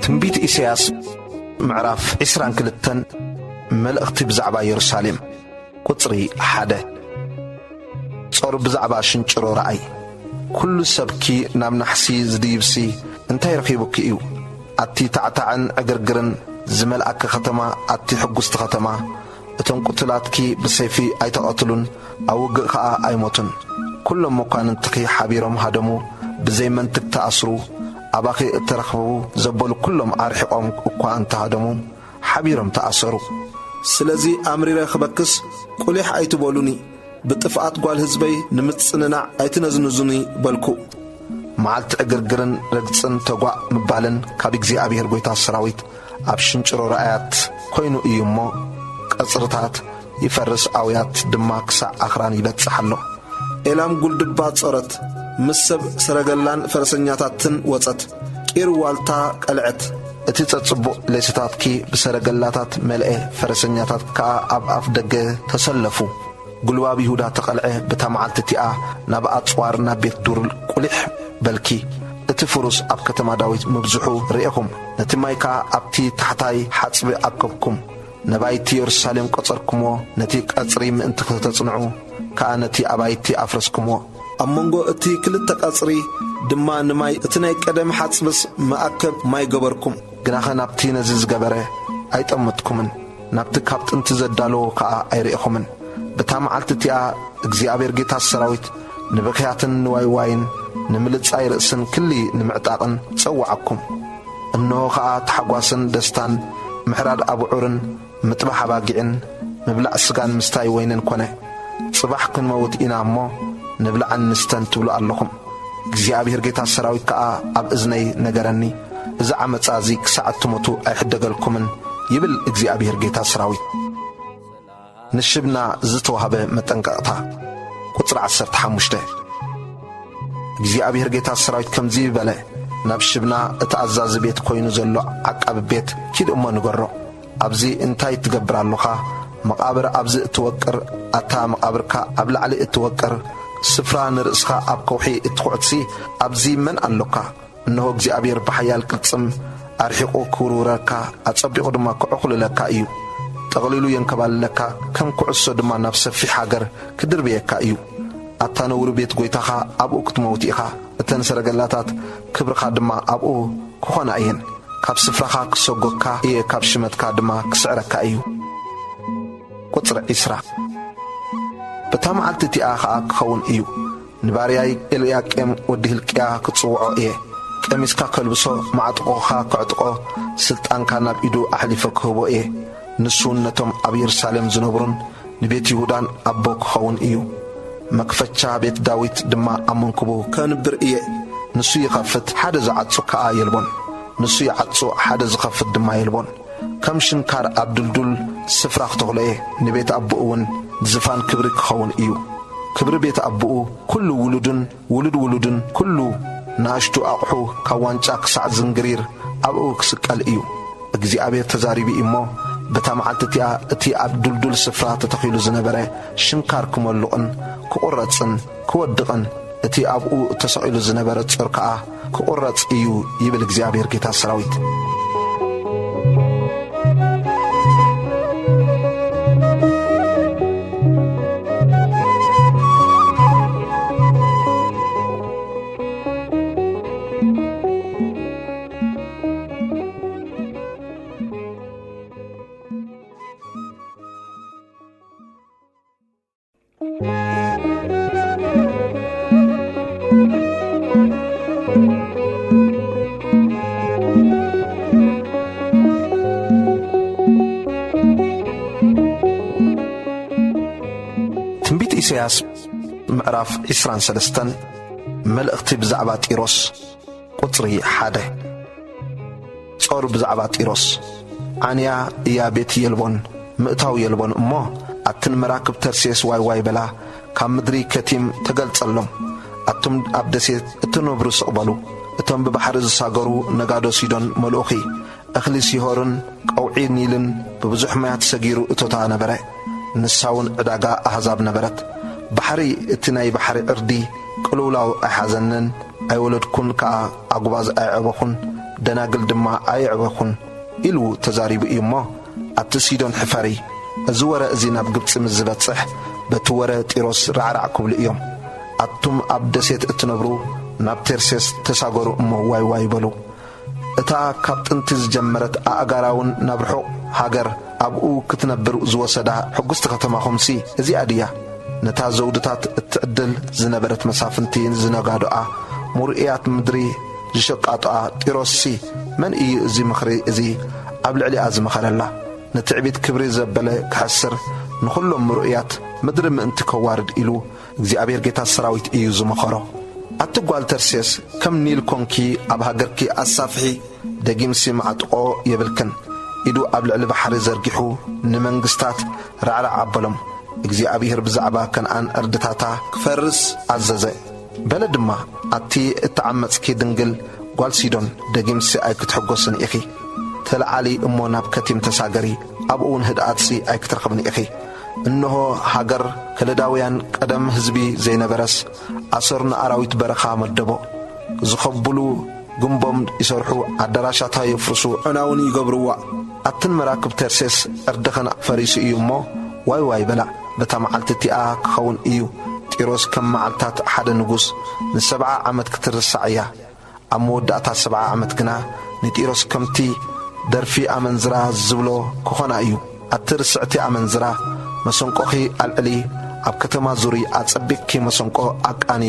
ትንቢት ኢሳያስ ምዕራፍ ዕስራን ክልተን። መልእኽቲ ብዛዕባ የሩሳሌም። ቁጽሪ ሓደ። ጾር ብዛዕባ ሽንጭሮ ረኣይ። ኩሉ ሰብኪ ናብ ናሕሲ ዝድይብሲ እንታይ ረኺቡኪ እዩ? ኣቲ ታዕታዕን ዕግርግርን ዝመልኣኪ ኸተማ፣ ኣቲ ሕጉስቲ ኸተማ፣ እቶም ቁቱላትኪ ብሰይፊ ኣይተቐትሉን፣ ኣብ ውግእ ኸኣ ኣይሞቱን። ኩሎም መኳንንትኺ ሓቢሮም ሃደሙ፣ ብዘይ መንትግ ተኣስሩ። ኣባኺ እተረኽቡ ዘበሉ ኩሎም ኣርሒቖም እኳ እንተሃደሙ፣ ሓቢሮም ተኣሰሩ። ስለዚ ኣምሪረ ክበክስ፣ ቁሊሕ ኣይትበሉኒ፣ ብጥፍኣት ጓል ህዝበይ ንምጽንናዕ ኣይትነዝንዙኒ በልኩ። መዓልቲ ዕግርግርን ረግጽን ተጓእ ምባልን ካብ እግዚኣብሔር ጐይታ ሰራዊት ኣብ ሽንጭሮ ራእያት ኮይኑ እዩ እሞ፣ ቀጽርታት ይፈርስ፣ ኣውያት ድማ ክሳዕ ኣኽራን ይበጽሕ ኣሎ። ኤላም ጉልድባ ጾረት፣ ምስ ሰብ ሰረገላን ፈረሰኛታትን ወጸት፣ ቂር ዋልታ ቀልዐት። እቲ ጸጽቡቕ ሌሰታትኪ ብሰረገላታት መልአ፣ ፈረሰኛታት ከኣ ኣብ ኣፍ ደገ ተሰለፉ። ጉልባብ ይሁዳ ተቐልዐ። በታ መዓልቲ እቲኣ ናብ ኣጽዋር፣ ናብ ቤት ዱር ቁሊሕ በልኪ። እቲ ፍሩስ ኣብ ከተማ ዳዊት ምብዝሑ ርኤኹም፣ ነቲ ማይ ከኣ ኣብቲ ታሕታይ ሓጽቢ ኣከብኩም። ነባይቲ የሩሳሌም ቀጸርኩሞ፣ ነቲ ቀጽሪ ምእንቲ ኽተጽንዑ ከኣ ነቲ ኣባይቲ ኣፍረስኩሞ። ኣብ መንጎ እቲ ክልተ ቀጽሪ ድማ ንማይ እቲ ናይ ቀደም ሓጽብስ መኣከብ ማይ ገበርኩም። ግናኸ ናብቲ ነዚ ዝገበረ ኣይጠመትኩምን፣ ናብቲ ካብ ጥንቲ ዘዳለዎ ከኣ ኣይርኤኹምን። በታ መዓልቲ እቲኣ እግዚኣብሔር ጌታ ሰራዊት ንብኽያትን ንዋይዋይን ንምልጻይ ርእስን ክሊ ንምዕጣቕን ጸውዓኩም። እንሆ ኸኣ ታሕጓስን ደስታን ምሕራድ ኣብዑርን ምጥባሕ ኣባጊዕን ምብላዕ ስጋን ምስታይ ወይንን ኮነ። ጽባሕ ክንመውት ኢና እሞ ንብላዕን ንስተን ትብሉ ኣለኹም። እግዚኣብሔር ጌታ ሰራዊት ከኣ ኣብ እዝነይ ነገረኒ፣ እዚ ዓመጻ እዚ ክሳዕ እትሞቱ ኣይሕደገልኩምን ይብል እግዚኣብሔር ጌታ ሰራዊት። ንሽብና ዝተዋህበ መጠንቀቕታ። ቁጽሪ ዓሰርተ ሓሙሽተ። እግዚኣብሔር ጌታ ሰራዊት ከምዚ በለ፣ ናብ ሽብና እቲ ኣዛዚ ቤት ኮይኑ ዘሎ ዓቃቢ ቤት ኪድ እሞ ንገሮ፣ ኣብዚ እንታይ ትገብር ኣሎኻ? መቓብር ኣብዚ እትወቅር፣ ኣታ መቓብርካ ኣብ ላዕሊ እትወቅር፣ ስፍራ ንርእስኻ ኣብ ከውሒ እትኹዕትሲ፣ ኣብዚ መን ኣሎካ? እንሆ እግዚኣብሔር ብሓያል ቅልጽም ኣርሒቑ ክውርውረካ፣ ኣጸቢቑ ድማ ክዕኹልለካ እዩ። ጠቕሊሉ የንከባልለካ፣ ከም ኩዕሶ ድማ ናብ ሰፊሕ ሃገር ክድርብየካ እዩ። ኣታ ነውሪ ቤት ጐይታኻ፣ ኣብኡ ክትመውት ኢኻ፣ እተን ሰረገላታት ክብርኻ ድማ ኣብኡ ክኾና እየን። ካብ ስፍራኻ ክሰጎካ እየ፣ ካብ ሽመትካ ድማ ክስዕረካ እዩ። ቁጽሪ ዒስራ። በታ መዓልቲ እቲኣ ኸኣ ክኸውን እዩ፣ ንባርያይ ኤልያቄም ወዲ ህልቅያ ክጽውዖ እየ። ቀሚስካ ከልብሶ፣ ማዕጥቖኻ ከዕጥቖ፣ ስልጣንካ ናብ ኢዱ ኣሕሊፈ ክህቦ እየ። ንሱን ነቶም ኣብ የሩሳሌም ዝነብሩን ንቤት ይሁዳን ኣቦ ክኸውን እዩ። መክፈቻ ቤት ዳዊት ድማ ኣብ መንኩቡ ከንብር እየ። ንሱ ይኸፍት፣ ሓደ ዝዓጹ ከኣ የልቦን። ንሱ ይዓጹ፣ ሓደ ዝኸፍት ድማ የልቦን። ከም ሽንካር ኣብ ድልዱል ስፍራ ክተኽሎ እየ። ንቤት ኣቦኡ እውን ዝፋን ክብሪ ክኸውን እዩ። ክብሪ ቤት ኣቦኡ፣ ኩሉ ውሉድን ውሉድ ውሉድን፣ ኩሉ ንኣሽቱ ኣቕሑ፣ ካብ ዋንጫ ክሳዕ ዝንግሪር ኣብኡ ክስቀል እዩ። እግዚኣብሔር ተዛሪቡ እዩ እሞ፣ በታ መዓልቲ እቲኣ እቲ ኣብ ድልዱል ስፍራ ተተኺሉ ዝነበረ ሽንካር ክመሉቕን ክቑረጽን ክወድቕን፣ እቲ ኣብኡ ተሰቒሉ ዝነበረ ጾር ከኣ ክቑረጽ እዩ፣ ይብል እግዚኣብሔር ጌታ ሰራዊት። ትንቢት ኢሳያስ ምዕራፍ ዕስራን ሰለስተን። መልእኽቲ ብዛዕባ ጢሮስ፣ ቁጽሪ ሓደ። ጾር ብዛዕባ ጢሮስ። ዓንያ እያ፣ ቤት የልቦን፣ ምእታው የልቦን እሞ፣ ኣትን መራክብ ተርሴስ ዋይ ዋይ በላ፣ ካብ ምድሪ ከቲም ተገልጸሎም። ኣቱም ኣብ ደሴት እትነብሩ ስቕ በሉ። እቶም ብባሕሪ ዝሳገሩ ነጋዶ ሲዶን መልኡኺ፣ እኽሊ ሲሆርን ቀውዒ ኒልን ብብዙሕ ማያት ሰጊሩ እቶታ ነበረ። ንሳ እውን ዕዳጋ ኣህዛብ ነበረት። ባሕሪ፣ እቲ ናይ ባሕሪ ዕርዲ ቅልውላው ኣይሓዘንን፣ ኣይወለድኩን ከኣ ኣጉባዝ ኣየዕበኹን፣ ደናግል ድማ ኣየዕበኹን ኢሉ ተዛሪቡ እዩ እሞ፣ ኣቲ ሲዶን ሕፈሪ፣ እዚ ወረ እዚ ናብ ግብጺ ምስ ዝበጽሕ፣ በቲ ወረ ጢሮስ ራዕራዕ ክብሉ እዮም። ኣቱም ኣብ ደሴት እትነብሩ፣ ናብ ቴርሴስ ተሳገሩ እሞ ዋይ ዋይ በሉ። እታ ካብ ጥንቲ ዝጀመረት ኣእጋራ እውን ናብ ርሑቕ ሃገር ኣብኡ ክትነብር ዝወሰዳ ሕጉስቲ ከተማኹምሲ እዚኣ ድያ? ነታ ዘውድታት እትዕድል ዝነበረት መሳፍንቲ ዝነጋዶኣ ምርኡያት ምድሪ ዝሸቃጦኣ ጢሮስሲ መን እዩ እዚ ምኽሪ እዚ ኣብ ልዕሊኣ ዝመኸረላ? ንትዕቢት ክብሪ ዘበለ ክሐስር ንኹሎም ምርኡያት ምድሪ ምእንቲ ከዋርድ ኢሉ እግዚኣብሔር ጌታ ሰራዊት እዩ ዝመኸሮ። ኣቲ ጓል ተርሴስ፣ ከም ኒል ኮንኪ ኣብ ሃገርኪ ኣሳፍሒ፣ ደጊምሲ ማዕጥቆ የብልክን። ኢዱ ኣብ ልዕሊ ባሕሪ ዘርጊሑ ንመንግስታት ራዕራዕ ኣበሎም። እግዚኣብሔር ብዛዕባ ከነኣን ዕርድታታ ክፈርስ ኣዘዘ። በለ ድማ፣ ኣቲ እተዓመጽኪ ድንግል ጓል ሲዶን፣ ደጊምሲ ኣይክትሕጎስን ኢኺ። ተለዓሊ እሞ ናብ ከቲም ተሳገሪ፣ ኣብኡ እውን ህድኣትሲ ኣይክትረኽብን ኢኺ። እንሆ፣ ሃገር ከለዳውያን ቀደም ህዝቢ ዘይነበረስ፣ ኣሰር ንኣራዊት በረኻ መደቦ። ዝኸብሉ ግንቦም ይሰርሑ፣ ኣዳራሻታ የፍርሱ፣ ዑናውን ይገብርዋ። ኣትን መራክብ ተርሴስ ዕርድኸን ፈሪሱ እዩ እሞ፣ ዋይ ዋይ በላ። በታ መዓልቲ እቲኣ ክኸውን እዩ፣ ጢሮስ ከም መዓልታት ሓደ ንጉስ ንሰብዓ ዓመት ክትርሳዕ እያ። ኣብ መወዳእታ ሰብዓ ዓመት ግና ንጢሮስ ከምቲ ደርፊ ኣመንዝራ ዝብሎ ክኾና እዩ። ኣቲ ርስዕቲ ኣመንዝራ፣ መሰንቆኺ ኣልዕሊ፣ ኣብ ከተማ ዙሪ ኣጸቢቕኪ መሰንቆ ኣቃኒ፣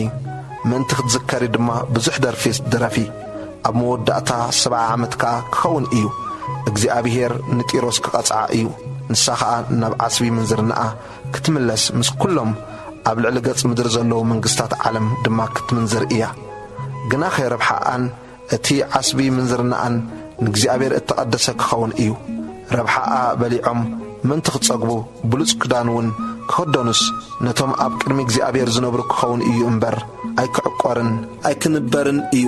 ምእንቲ ክትዝከሪ ድማ ብዙሕ ደርፊ ድረፊ። ኣብ መወዳእታ ሰብዓ ዓመት ከኣ ክኸውን እዩ፣ እግዚኣብሄር ንጢሮስ ክቐጽዓ እዩ። ንሳ ኸኣ ናብ ዓስቢ ምንዝርናኣ ክትምለስ፣ ምስ ኩሎም ኣብ ልዕሊ ገጽ ምድሪ ዘለዉ መንግስታት ዓለም ድማ ክትምንዝር እያ። ግናኸ ረብሓኣን እቲ ዓስቢ ምንዝርናኣን ንእግዚኣብሔር እተቐደሰ ክኸውን እዩ። ረብሓኣ በሊዖም ምእንቲ ክጸግቡ፣ ብሉጽ ክዳን እውን ክኽደኑስ፣ ነቶም ኣብ ቅድሚ እግዚኣብሔር ዝነብሩ ክኸውን እዩ እምበር፣ ኣይክዕቆርን ኣይክንበርን እዩ።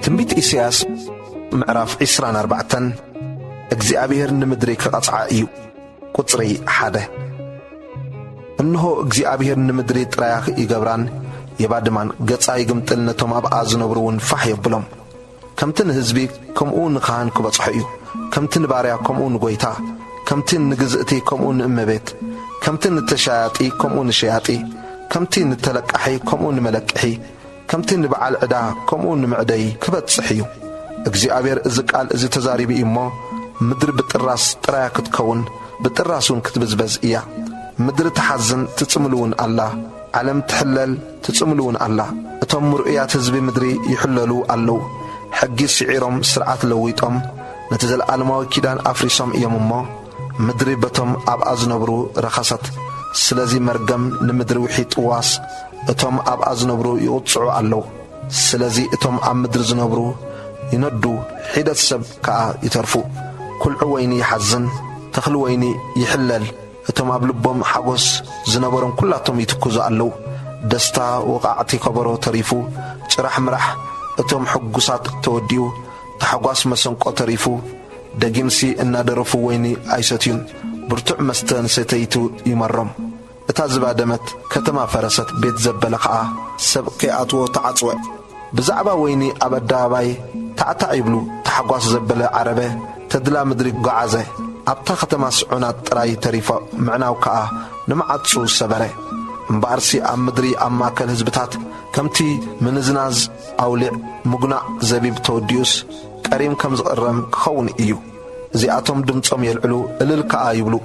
ትንቢት ኢሳያስ ምዕራፍ ዕስራን ኣርባዕተን። እግዚኣብሔር ንምድሪ ክቐጽዓ እዩ። ቁጽሪ ሓደ። እንሆ እግዚኣብሔር ንምድሪ ጥራያ ይገብራን የባድማን፣ ገጻ ይግምጥል፣ ነቶም ኣብኣ ዝነብሩ እውን ፋሕ የብሎም። ከምቲ ንህዝቢ ከምኡ ንኻህን ክበጽሖ እዩ። ከምቲ ንባርያ ከምኡ ንጎይታ፣ ከምቲ ንግዝእቲ ከምኡ ንእመቤት፣ ከምቲ ንተሻያጢ ከምኡ ንሸያጢ፣ ከምቲ ንተለቃሒ ከምኡ ንመለቅሒ፣ ከምቲ ንበዓል ዕዳ ከምኡ ንምዕደይ ክበጽሕ እዩ። እግዚኣብሔር እዚ ቃል እዚ ተዛሪቡ እዩ እሞ፣ ምድሪ ብጥራስ ጥራያ ክትከውን፣ ብጥራስ እውን ክትብዝበዝ እያ። ምድሪ ትሓዝን ትጽምልውን ኣላ፣ ዓለም ትሕለል ትጽምልውን ኣላ። እቶም ምርኡያት ህዝቢ ምድሪ ይሕለሉ ኣለዉ። ሕጊ ስዒሮም ስርዓት ለዊጦም ነቲ ዘለኣለማዊ ኪዳን ኣፍሪሶም እዮም እሞ፣ ምድሪ በቶም ኣብኣ ዝነብሩ ረኸሰት። ስለዚ መርገም ንምድሪ ውሒጥዋስ እቶም ኣብኣ ዝነብሩ ይቕጽዑ ኣለዉ። ስለዚ እቶም ኣብ ምድሪ ዝነብሩ ይነዱ፣ ሒደት ሰብ ከኣ ይተርፉ። ኩልዒ ወይኒ ይሓዝን፣ ተኽሊ ወይኒ ይሕለል። እቶም ኣብ ልቦም ሓጎስ ዝነበሮም ኩላቶም ይትክዙ ኣለዉ። ደስታ ወቓዕቲ ከበሮ ተሪፉ፣ ጭራሕ ምራሕ እቶም ሕጉሳት ተወዲኡ፣ ታሕጓስ መሰንቆ ተሪፉ፣ ደጊምሲ እናደረፉ ወይኒ ኣይሰትዩን፣ ብርቱዕ መስተ ንሰተይቱ ይመሮም። እቲ እታ ዝባደመት ከተማ ፈረሰት፣ ቤት ዘበለ ኸኣ ሰብ ከይኣትዎ ተዓጽወ። ብዛዕባ ወይኒ ኣብ ኣደባባይ ታዕታዕ ይብሉ፣ ታሕጓስ ዘበለ ዓረበ ተድላ ምድሪ ጓዓዘ። ኣብታ ከተማስ ዑናት ጥራይ ተሪፎ፣ ምዕናው ከኣ ንመዓጹ ሰበረ። እምበኣርሲ ኣብ ምድሪ ኣብ ማእከል ህዝብታት ከምቲ ምንዝናዝ ኣውሊዕ ምጉናዕ ዘቢብ ተወዲኡስ ቀሪም ከም ዝቕረም ክኸውን እዩ። እዚኣቶም ድምጾም የልዕሉ፣ እልል ከኣ ይብሉ።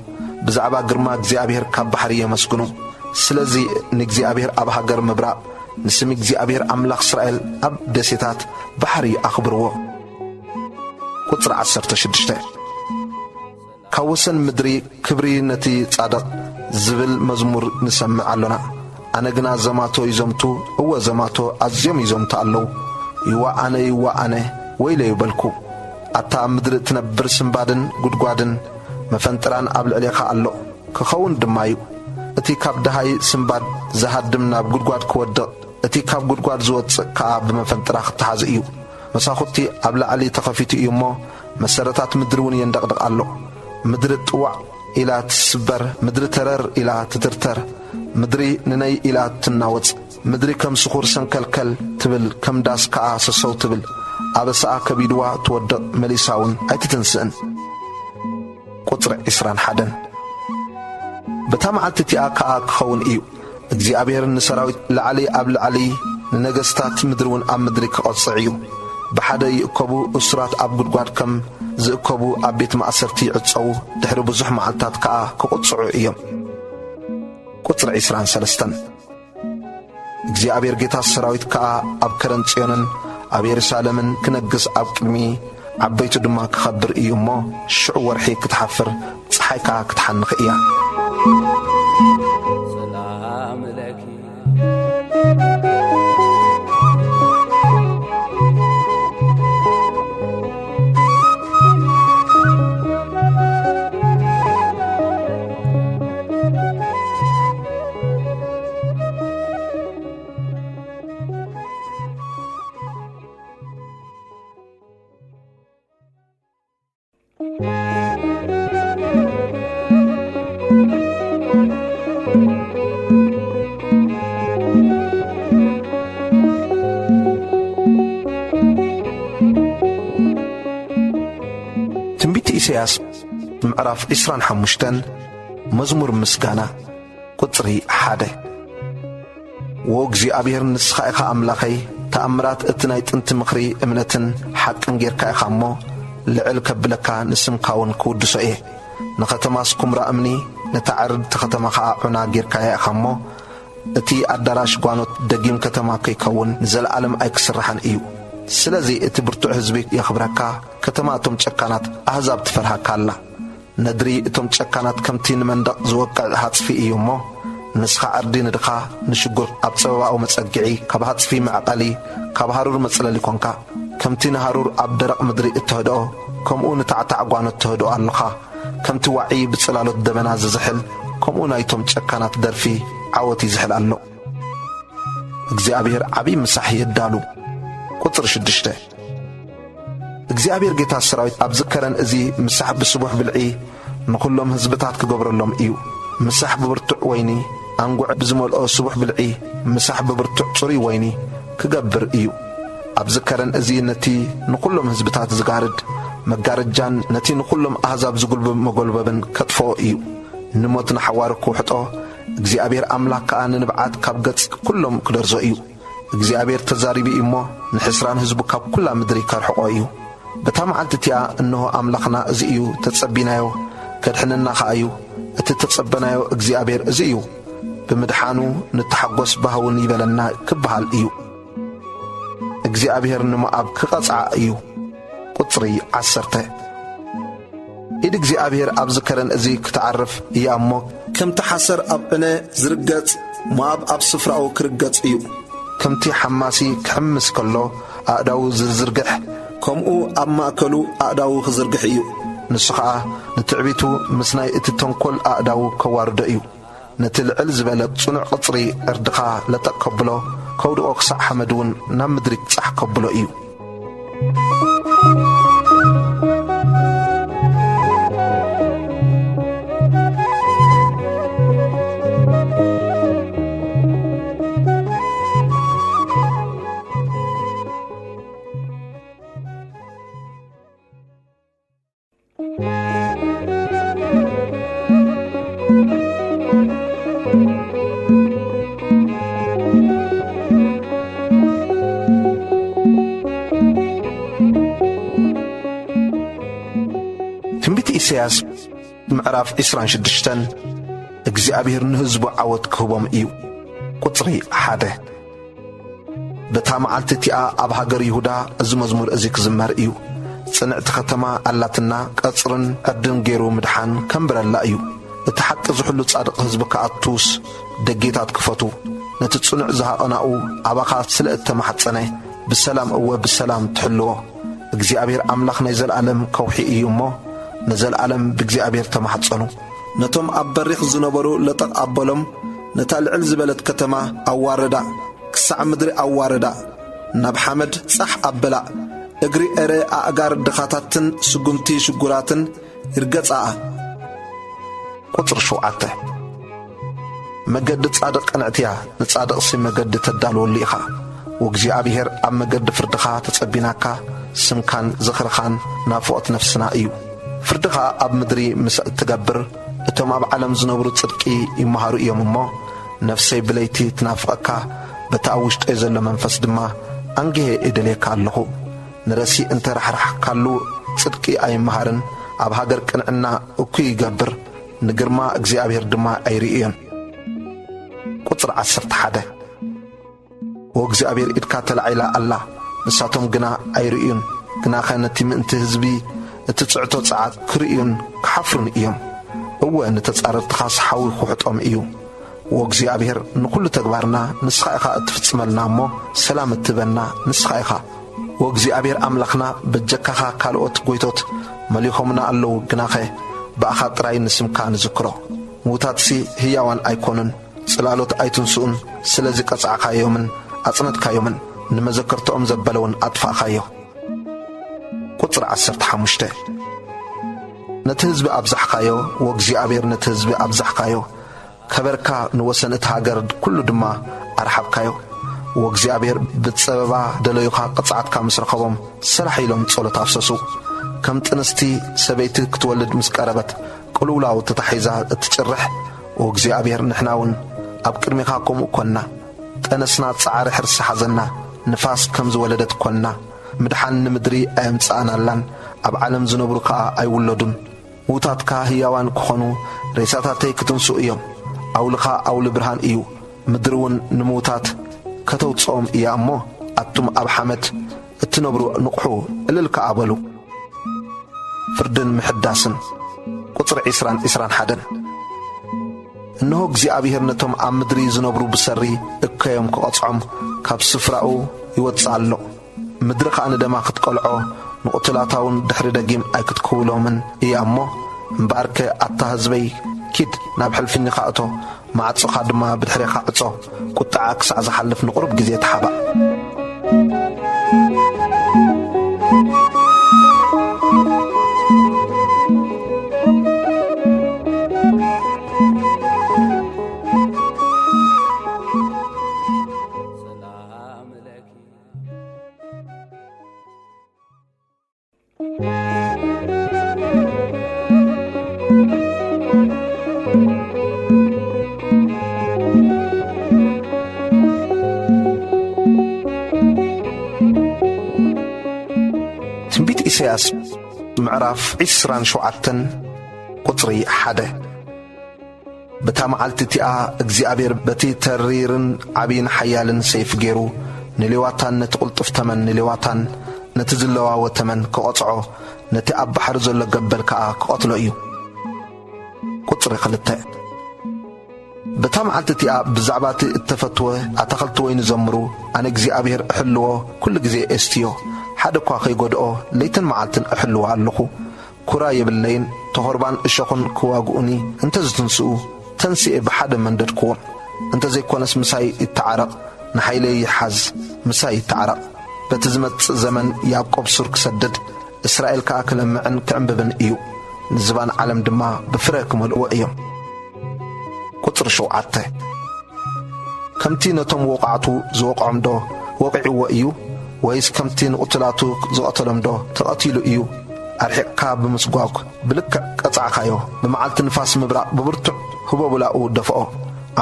ብዛዕባ ግርማ እግዚኣብሔር ካብ ባሕሪ የመስግኑ። ስለዚ ንእግዚኣብሔር ኣብ ሃገር ምብራቕ፣ ንስም እግዚኣብሔር ኣምላኽ እስራኤል ኣብ ደሴታት ባሕሪ ኣኽብርዎ። ቁጽሪ ዓሰርተ ሽዱሽተ። ካብ ወሰን ምድሪ ክብሪ ነቲ ጻድቕ ዝብል መዝሙር ንሰምዕ ኣሎና። ኣነ ግና ዘማቶ ይዘምቱ፣ እወ ዘማቶ ኣዝዮም ይዘምቱ ኣለዉ። ይዋ ኣነ፣ ይዋ ኣነ፣ ወይለይ በልኩ። ኣታ ኣብ ምድሪ እትነብር ስምባድን ጉድጓድን መፈንጥራን ኣብ ልዕሌኻ ኣሎ፣ ክኸውን ድማ እዩ። እቲ ካብ ደሃይ ስምባድ ዝሃድም ናብ ጉድጓድ ክወድቕ፣ እቲ ካብ ጉድጓድ ዝወጽእ ከኣ ብመፈንጥራ ክተሓዝ እዩ። መሳኹቲ ኣብ ላዕሊ ተኸፊቱ እዩ እሞ፣ መሰረታት ምድሪ እውን የንደቕድቕ ኣሎ። ምድሪ ጥዋዕ ኢላ ትስበር፣ ምድሪ ተረር ኢላ ትትርተር፣ ምድሪ ንነይ ኢላ ትናወጽ። ምድሪ ከም ስኹር ሰንከልከል ትብል፣ ከም ዳስ ከኣ ሰሰው ትብል። ኣበሳኣ ከቢድዋ ትወድቕ፣ መሊሳ እውን ኣይትትንስእን። ቁጽሪ ዕስራን ሓደን። በታ መዓልቲ እቲኣ ከኣ ክኸውን እዩ፣ እግዚኣብሔር ንሰራዊት ላዕሊ ኣብ ላዕሊ፣ ንነገስታት ምድሪ እውን ኣብ ምድሪ ክቐጽዕ እዩ። ብሓደ ይእከቡ፣ እሱራት ኣብ ጉድጓድ ከም ዝእከቡ፣ ኣብ ቤት ማእሰርቲ ይዕጸዉ፣ ድሕሪ ብዙሕ መዓልታት ከኣ ክቕጽዑ እዮም። ቁጽሪ ዕስራን ሰለስተን። እግዚኣብሔር ጌታ ሰራዊት ከኣ ኣብ ከረን ጽዮንን ኣብ የሩሳሌምን ክነግስ፣ ኣብ ቅድሚ ዓበይቱ ድማ ክኸብር እዩ እሞ፣ ሽዑ ወርሒ ክትሓፍር፣ ጸሓይ ከኣ ክትሓንኽ እያ። ሰላም ለኪ። ትንቢት ኢሳያስ ምዕራፍ ዕስራን ሓሙሽተን። መዝሙር ምስጋና። ቁጽሪ ሓደ። ዎ እግዚኣብሔር፣ ንስኻ ኢኻ ኣምላኸይ፣ ተኣምራት እቲ ናይ ጥንቲ ምኽሪ እምነትን ሓቅን ጌርካ ኢኻ እሞ፣ ልዕል ከብለካ ንስምካ እውን ክውድሶ እየ። ንኸተማስ ኩምራ እምኒ፣ ነታ ዕርድቲ ኸተማ ኸኣ ዑና ጌርካያ ኢኻ እሞ፣ እቲ ኣዳራሽ ጓኖት ደጊም ከተማ ከይከውን ንዘለኣለም ኣይክስራሕን እዩ። ስለዚ እቲ ብርቱዕ ህዝቢ የኽብረካ፣ ከተማ እቶም ጨካናት ኣህዛብ ትፈርሃካ ኣላ። ነድሪ እቶም ጨካናት ከምቲ ንመንደቕ ዝወቅዕ ሃጽፊ እዩ እሞ፣ ንስኻ ዕርዲ ንድኻ፣ ንሽጉር ኣብ ጸበባኡ መጸግዒ፣ ካብ ሃጽፊ መዕቐሊ፣ ካብ ሃሩር መጽለሊ ኮንካ። ከምቲ ንሃሩር ኣብ ደረቕ ምድሪ እተህድኦ፣ ከምኡ ንታዕታዕ ጓኖት ተህድኦ ኣሎኻ። ከምቲ ዋዒ ብጽላሎት ደበና ዝዝሕል፣ ከምኡ ናይቶም ጨካናት ደርፊ ዓወት ይዝሕል ኣሎ። እግዚኣብሔር ዓብዪ ምሳሕ የዳሉ። ቁጽሪ ሽዱሽተ። እግዚኣብሔር ጌታ ሰራዊት ኣብዚ ከረን እዚ ምሳሕ ብስቡሕ ብልዒ ንኹሎም ህዝብታት ክገብረሎም እዩ። ምሳሕ ብብርቱዕ ወይኒ፣ ኣንጉዕ ብዝመልኦ ስቡሕ ብልዒ፣ ምሳሕ ብብርቱዕ ጽሩይ ወይኒ ክገብር እዩ። ኣብዚ ከረን እዚ ነቲ ንኹሎም ህዝብታት ዝጋርድ መጋረጃን ነቲ ንኹሎም ኣህዛብ ዝጉልብብ መጎልበብን ከጥፍኦ እዩ። ንሞት ንሓዋሩ ክውሕጦ፣ እግዚኣብሔር ኣምላኽ ከኣ ንንብዓት ካብ ገጽ ኩሎም ክደርዞ እዩ። እግዚኣብሔር ተዛሪቡ እዩ እሞ፣ ንሕስራን ህዝቡ ካብ ኩላ ምድሪ ከርሕቖ እዩ። በታ መዓልቲ እቲኣ፣ እንሆ ኣምላኽና እዚ እዩ፣ ተጸቢናዮ፣ ከድሕነና ኸኣ እዩ። እቲ ተጸበናዮ እግዚኣብሔር እዚ እዩ። ብምድሓኑ ንተሓጎስ፣ ባህውን ይበለና ክበሃል እዩ። እግዚኣብሔር ንሞኣብ ክቐጽዓ እዩ። ቁጽሪ ዓሰርተ። ኢድ እግዚኣብሔር ኣብዚ ከረን እዚ ክትዓርፍ እያ እሞ፣ ከምቲ ሓሰር ኣብ ዕነ ዝርገጽ፣ ሞኣብ ኣብ ስፍራኡ ክርገጽ እዩ። ከምቲ ሓማሲ ክሕምስ ከሎ ኣእዳዉ ዝዝርግሕ፣ ከምኡ ኣብ ማእከሉ ኣእዳዉ ክዝርግሕ እዩ። ንሱ ኸኣ ንትዕቢቱ ምስ ናይ እቲ ተንኮል ኣእዳዉ ከዋርዶ እዩ። ነቲ ልዕል ዝበለ ጽኑዕ ቕጽሪ ዕርድኻ ለጠቕ ከብሎ፣ ከውድቖ ክሳዕ ሓመድ እውን ናብ ምድሪ ጻሕ ከብሎ እዩ። ምዕራፍ ዕስራን ሽዱሽተን። እግዚኣብሔር ንህዝቡ ዓወት ክህቦም እዩ። ቁጽሪ ሓደ። በታ መዓልቲ እቲኣ ኣብ ሃገር ይሁዳ እዚ መዝሙር እዚ ክዝመር እዩ። ጽንዕቲ ከተማ ኣላትና፣ ቀጽርን ዕርድን ገይሩ ምድሓን ከንብረላ እዩ። እቲ ሓቂ ዝሕሉ ጻድቕ ህዝቢ ክኣቱስ ደጌታት ክፈቱ። ነቲ ጽኑዕ ዝሃቐናኡ ኣባኻ ስለ እተማሕጸነ ብሰላም፣ እወ ብሰላም ትሕልዎ። እግዚኣብሔር ኣምላኽ ናይ ዘለኣለም ከውሒ እዩ እሞ፣ ንዘለኣለም ብእግዚኣብሔር ተማሕጸኑ። ነቶም ኣብ በሪኽ ዝነበሩ ለጠቕ ኣበሎም፣ ነታ ልዕል ዝበለት ከተማ ኣዋረዳ፣ ክሳዕ ምድሪ ኣዋረዳ፣ ናብ ሓመድ ጻሕ ኣበላ። እግሪ ኤረ ኣእጋር ድኻታትን ስጉምቲ ሽጉራትን ይርገጻኣ። ቁጽሪ ሸውዓተ። መገዲ ጻድቕ ቅንዕቲ እያ፣ ንጻድቕሲ መገዲ ተዳልወሉ ኢኻ። ወእግዚኣብሔር ኣብ መገዲ ፍርድኻ ተጸቢናካ፣ ስምካን ዝኽርኻን ናፍቖት ነፍስና እዩ። ፍርድኻ ኣብ ምድሪ ምስ እትገብር፣ እቶም ኣብ ዓለም ዝነብሩ ጽድቂ ይመሃሩ እዮም እሞ፣ ነፍሰይ ብለይቲ ትናፍቐካ፣ በቲ ኣብ ውሽጠይ ዘሎ መንፈስ ድማ ኣንጊሄ እደልየካ ኣለኹ። ንረሲእ እንተ ራሕራሕካሉ፣ ጽድቂ ኣይመሃርን፣ ኣብ ሃገር ቅንዕና እኩይ ይገብር፣ ንግርማ እግዚኣብሔር ድማ ኣይርእዮን። ቁጽሪ ዓሰርተ ሓደ። ወእግዚኣብሔር ኢድካ ተላዒላ ኣላ፣ ንሳቶም ግና ኣይርእዩን። ግናኸ ነቲ ምእንቲ ህዝቢ እትጽዕቶ ጸዓት ክርእዩን ክሓፍሩን እዮም። እወ፣ ንተጻረርትኻስ ሓዊ ክውሕጦም እዩ። ወእግዚኣብሔር ንኹሉ ተግባርና ንስኻ ኢኻ እትፍጽመልና እሞ፣ ሰላም እትህበና ንስኻ ኢኻ። ወእግዚኣብሔር ኣምላኽና፣ በጀካኻ ካልኦት ጐይቶት መሊኾምና ኣለዉ፣ ግናኸ ብኣኻ ጥራይ ንስምካ ንዝክሮ። ምዉታትሲ ህያዋን ኣይኮኑን፣ ጽላሎት ኣይትንስኡን፣ ስለዚ ቀጻዕካዮምን ኣጽነትካዮምን፣ ንመዘከርታኦም ዘበለ እውን ኣጥፋእካዮ። ቁጽሪ ዓሰርተ ሓሙሽተ። ነቲ ህዝቢ ኣብዛሕካዮ፣ ወእግዚኣብሔር ነቲ ህዝቢ ኣብዛሕካዮ፣ ከበርካ ንወሰን እቲ ሃገር ኩሉ ድማ ኣርሓብካዮ። ወእግዚኣብሔር ብጸበባ ደለዩኻ ቅጽዓትካ ምስ ረኸቦም ሰላሕ ኢሎም ጸሎት ኣፍሰሱ። ከም ጥንስቲ ሰበይቲ ክትወልድ ምስ ቀረበት ቅልውላው ተታሒዛ እትጭርሕ፣ ወእግዚኣብሔር ንሕና እውን ኣብ ቅድሜኻ ከምኡ ኮንና። ጠነስና ጻዕሪ ሕርሲ ሓዘና፣ ንፋስ ከም ዝወለደት ኮንና። ምድሓን ንምድሪ ኣየምጽኣናላን፣ ኣብ ዓለም ዝነብሩ ከኣ ኣይውለዱን። ምዉታትካ ህያዋን ክኾኑ፣ ሬሳታተይ ክትንስኡ እዮም። ኣውልኻ ኣውሊ ብርሃን እዩ፣ ምድሪ እውን ንምዉታት ከተውጽኦም እያ እሞ፣ ኣቱም ኣብ ሓመድ እትነብሩ ንቕሑ፣ እልል ከኣ በሉ። ፍርድን ምሕዳስን። ቁጽሪ ዕስራን ዕስራን ሓደን። እንሆ እግዚኣብሔር ነቶም ኣብ ምድሪ ዝነብሩ ብሰሪ እከዮም ክቐጽዖም ካብ ስፍራኡ ይወጽእ ኣሎ። ምድሪ ኸኣ ንደማ ክትቀልዖ፣ ንቕቱላታ እውን ድሕሪ ደጊም ኣይክትክውሎምን እያ እሞ፣ እምበኣርከ ኣታ ህዝበይ፣ ኪድ ናብ ሕልፍኝኻ እቶ፣ ማዕጾኻ ድማ ብድሕሬኻ ዕጾ፣ ቁጥዓ ክሳዕ ዝሓልፍ ንቑሩብ ግዜ ተሓባእ። ትንቢት ኢሳያስ ምዕራፍ ዕስራን ሸውዓተን ቁጽሪ ሓደ። በታ መዓልቲ እቲኣ እግዚኣብሔር በቲ ተሪርን ዓብይን ሓያልን ሰይፊ ገይሩ ንሌዋታን፣ ነቲ ቅልጡፍ ተመን ንሌዋታን፣ ነቲ ዝለዋወ ተመን ክቐጽዖ፣ ነቲ ኣብ ባሕሪ ዘሎ ገበል ከኣ ክቐትሎ እዩ። ቁጽሪ ክልተ። በታ መዓልቲ እቲኣ ብዛዕባ እቲ እተፈትወ ኣታኽልቲ ወይኒ ዘምሩ፣ ኣነ እግዚኣብሔር እሕልዎ፣ ኩሉ ግዜ እስትዮ፣ ሓደ እኳ ከይጎድኦ ለይትን መዓልትን እሕልዎ ኣለኹ። ኩራ የብለይን፣ ተኾርባን እሾኽን ክዋግኡኒ እንተ ዝትንስኡ፣ ተንሲኤ ብሓደ መንደድክዎም። እንተ ዘይኮነስ ምሳይ ይተዓረቕ፣ ንሓይለይ ይሓዝ፣ ምሳይ ይተዓረቕ። በቲ ዝመጽእ ዘመን ያዕቆብ ሱር ክሰድድ፣ እስራኤል ከኣ ክለምዕን ክዕምብብን እዩ። ንዝባን ዓለም ድማ ብፍረ ክመልእዎ እዮም። ቁጽሪ ሸውዓተ። ከምቲ ነቶም ወቓዕቱ ዝወቕዖም ዶ ወቒዕዎ እዩ? ወይስ ከምቲ ንቕቱላቱ ዝቐተሎም ዶ ተቐቲሉ እዩ? ኣርሒቕካ ብምስጓግ ብልክዕ ቀጻዕካዮ። ብመዓልቲ ንፋስ ምብራቕ ብብርቱዕ ህቦብላኡ ደፍኦ።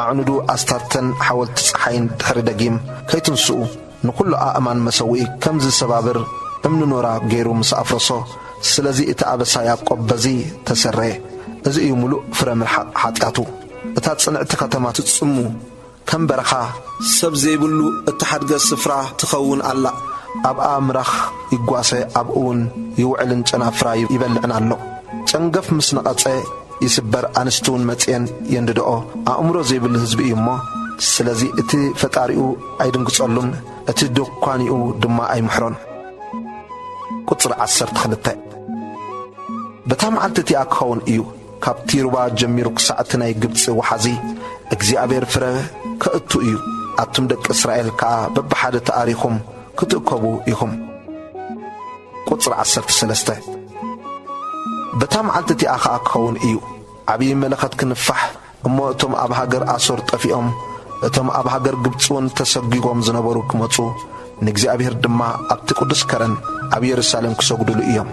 ኣዕኑዱ ኣስታርተን ሓወልቲ ጸሓይን ድሕሪ ደጊም ከይትንስኡ፣ ንኹሉ ኣእማን መሰውኢ ከም ዝሰባብር እምኒ ኖራ ገይሩ ምስ ኣፍረሶ፣ ስለዚ እቲ ኣበሳ ያዕቆብ በዚ ተሰረየ። እዚ እዩ ምሉእ ፍረ ምርሓቕ ሓጢኣቱ። እታ ጽንዕቲ ከተማ ትጽሙ፣ ከም በረኻ፣ ሰብ ዘይብሉ እተሓድገ ስፍራ ትኸውን ኣላ። ኣብኣ ምራኽ ይጓሰ፣ ኣብኡ እውን ይውዕልን ጨናፍራ ይበልዕን ኣሎ። ጨንገፍ ምስ ነቐጸ ይስበር፣ ኣንስቲ እውን መጺኤን የንድድኦ። ኣእምሮ ዘይብሉ ህዝቢ እዩ እሞ፣ ስለዚ እቲ ፈጣሪኡ ኣይድንግጸሉን፣ እቲ ድኳኒኡ ድማ ኣይምሕሮን። ቁጽሪ ዓሰርተ ክልተ። በታ መዓልቲ እቲኣ ክኸውን እዩ፣ ካብቲ ሩባ ጀሚሩ ክሳዕ እቲ ናይ ግብጺ ወሓዚ እግዚኣብሔር ፍረ ከእቱ እዩ። ኣቱም ደቂ እስራኤል ከኣ በብሓደ ተኣሪኹም ክትእከቡ ኢኹም። ቁጽሪ ዓሰርተ ሰለስተ። በታ መዓልቲ እቲኣ ኸኣ ክኸውን እዩ፣ ዓብዪ መለኸት ክንፋሕ፣ እሞ እቶም ኣብ ሃገር ኣሶር ጠፊኦም፣ እቶም ኣብ ሃገር ግብጺ እውን ተሰጒጎም ዝነበሩ ክመጹ፣ ንእግዚኣብሔር ድማ ኣብቲ ቅዱስ ከረን ኣብ የሩሳሌም ክሰግዱሉ እዮም።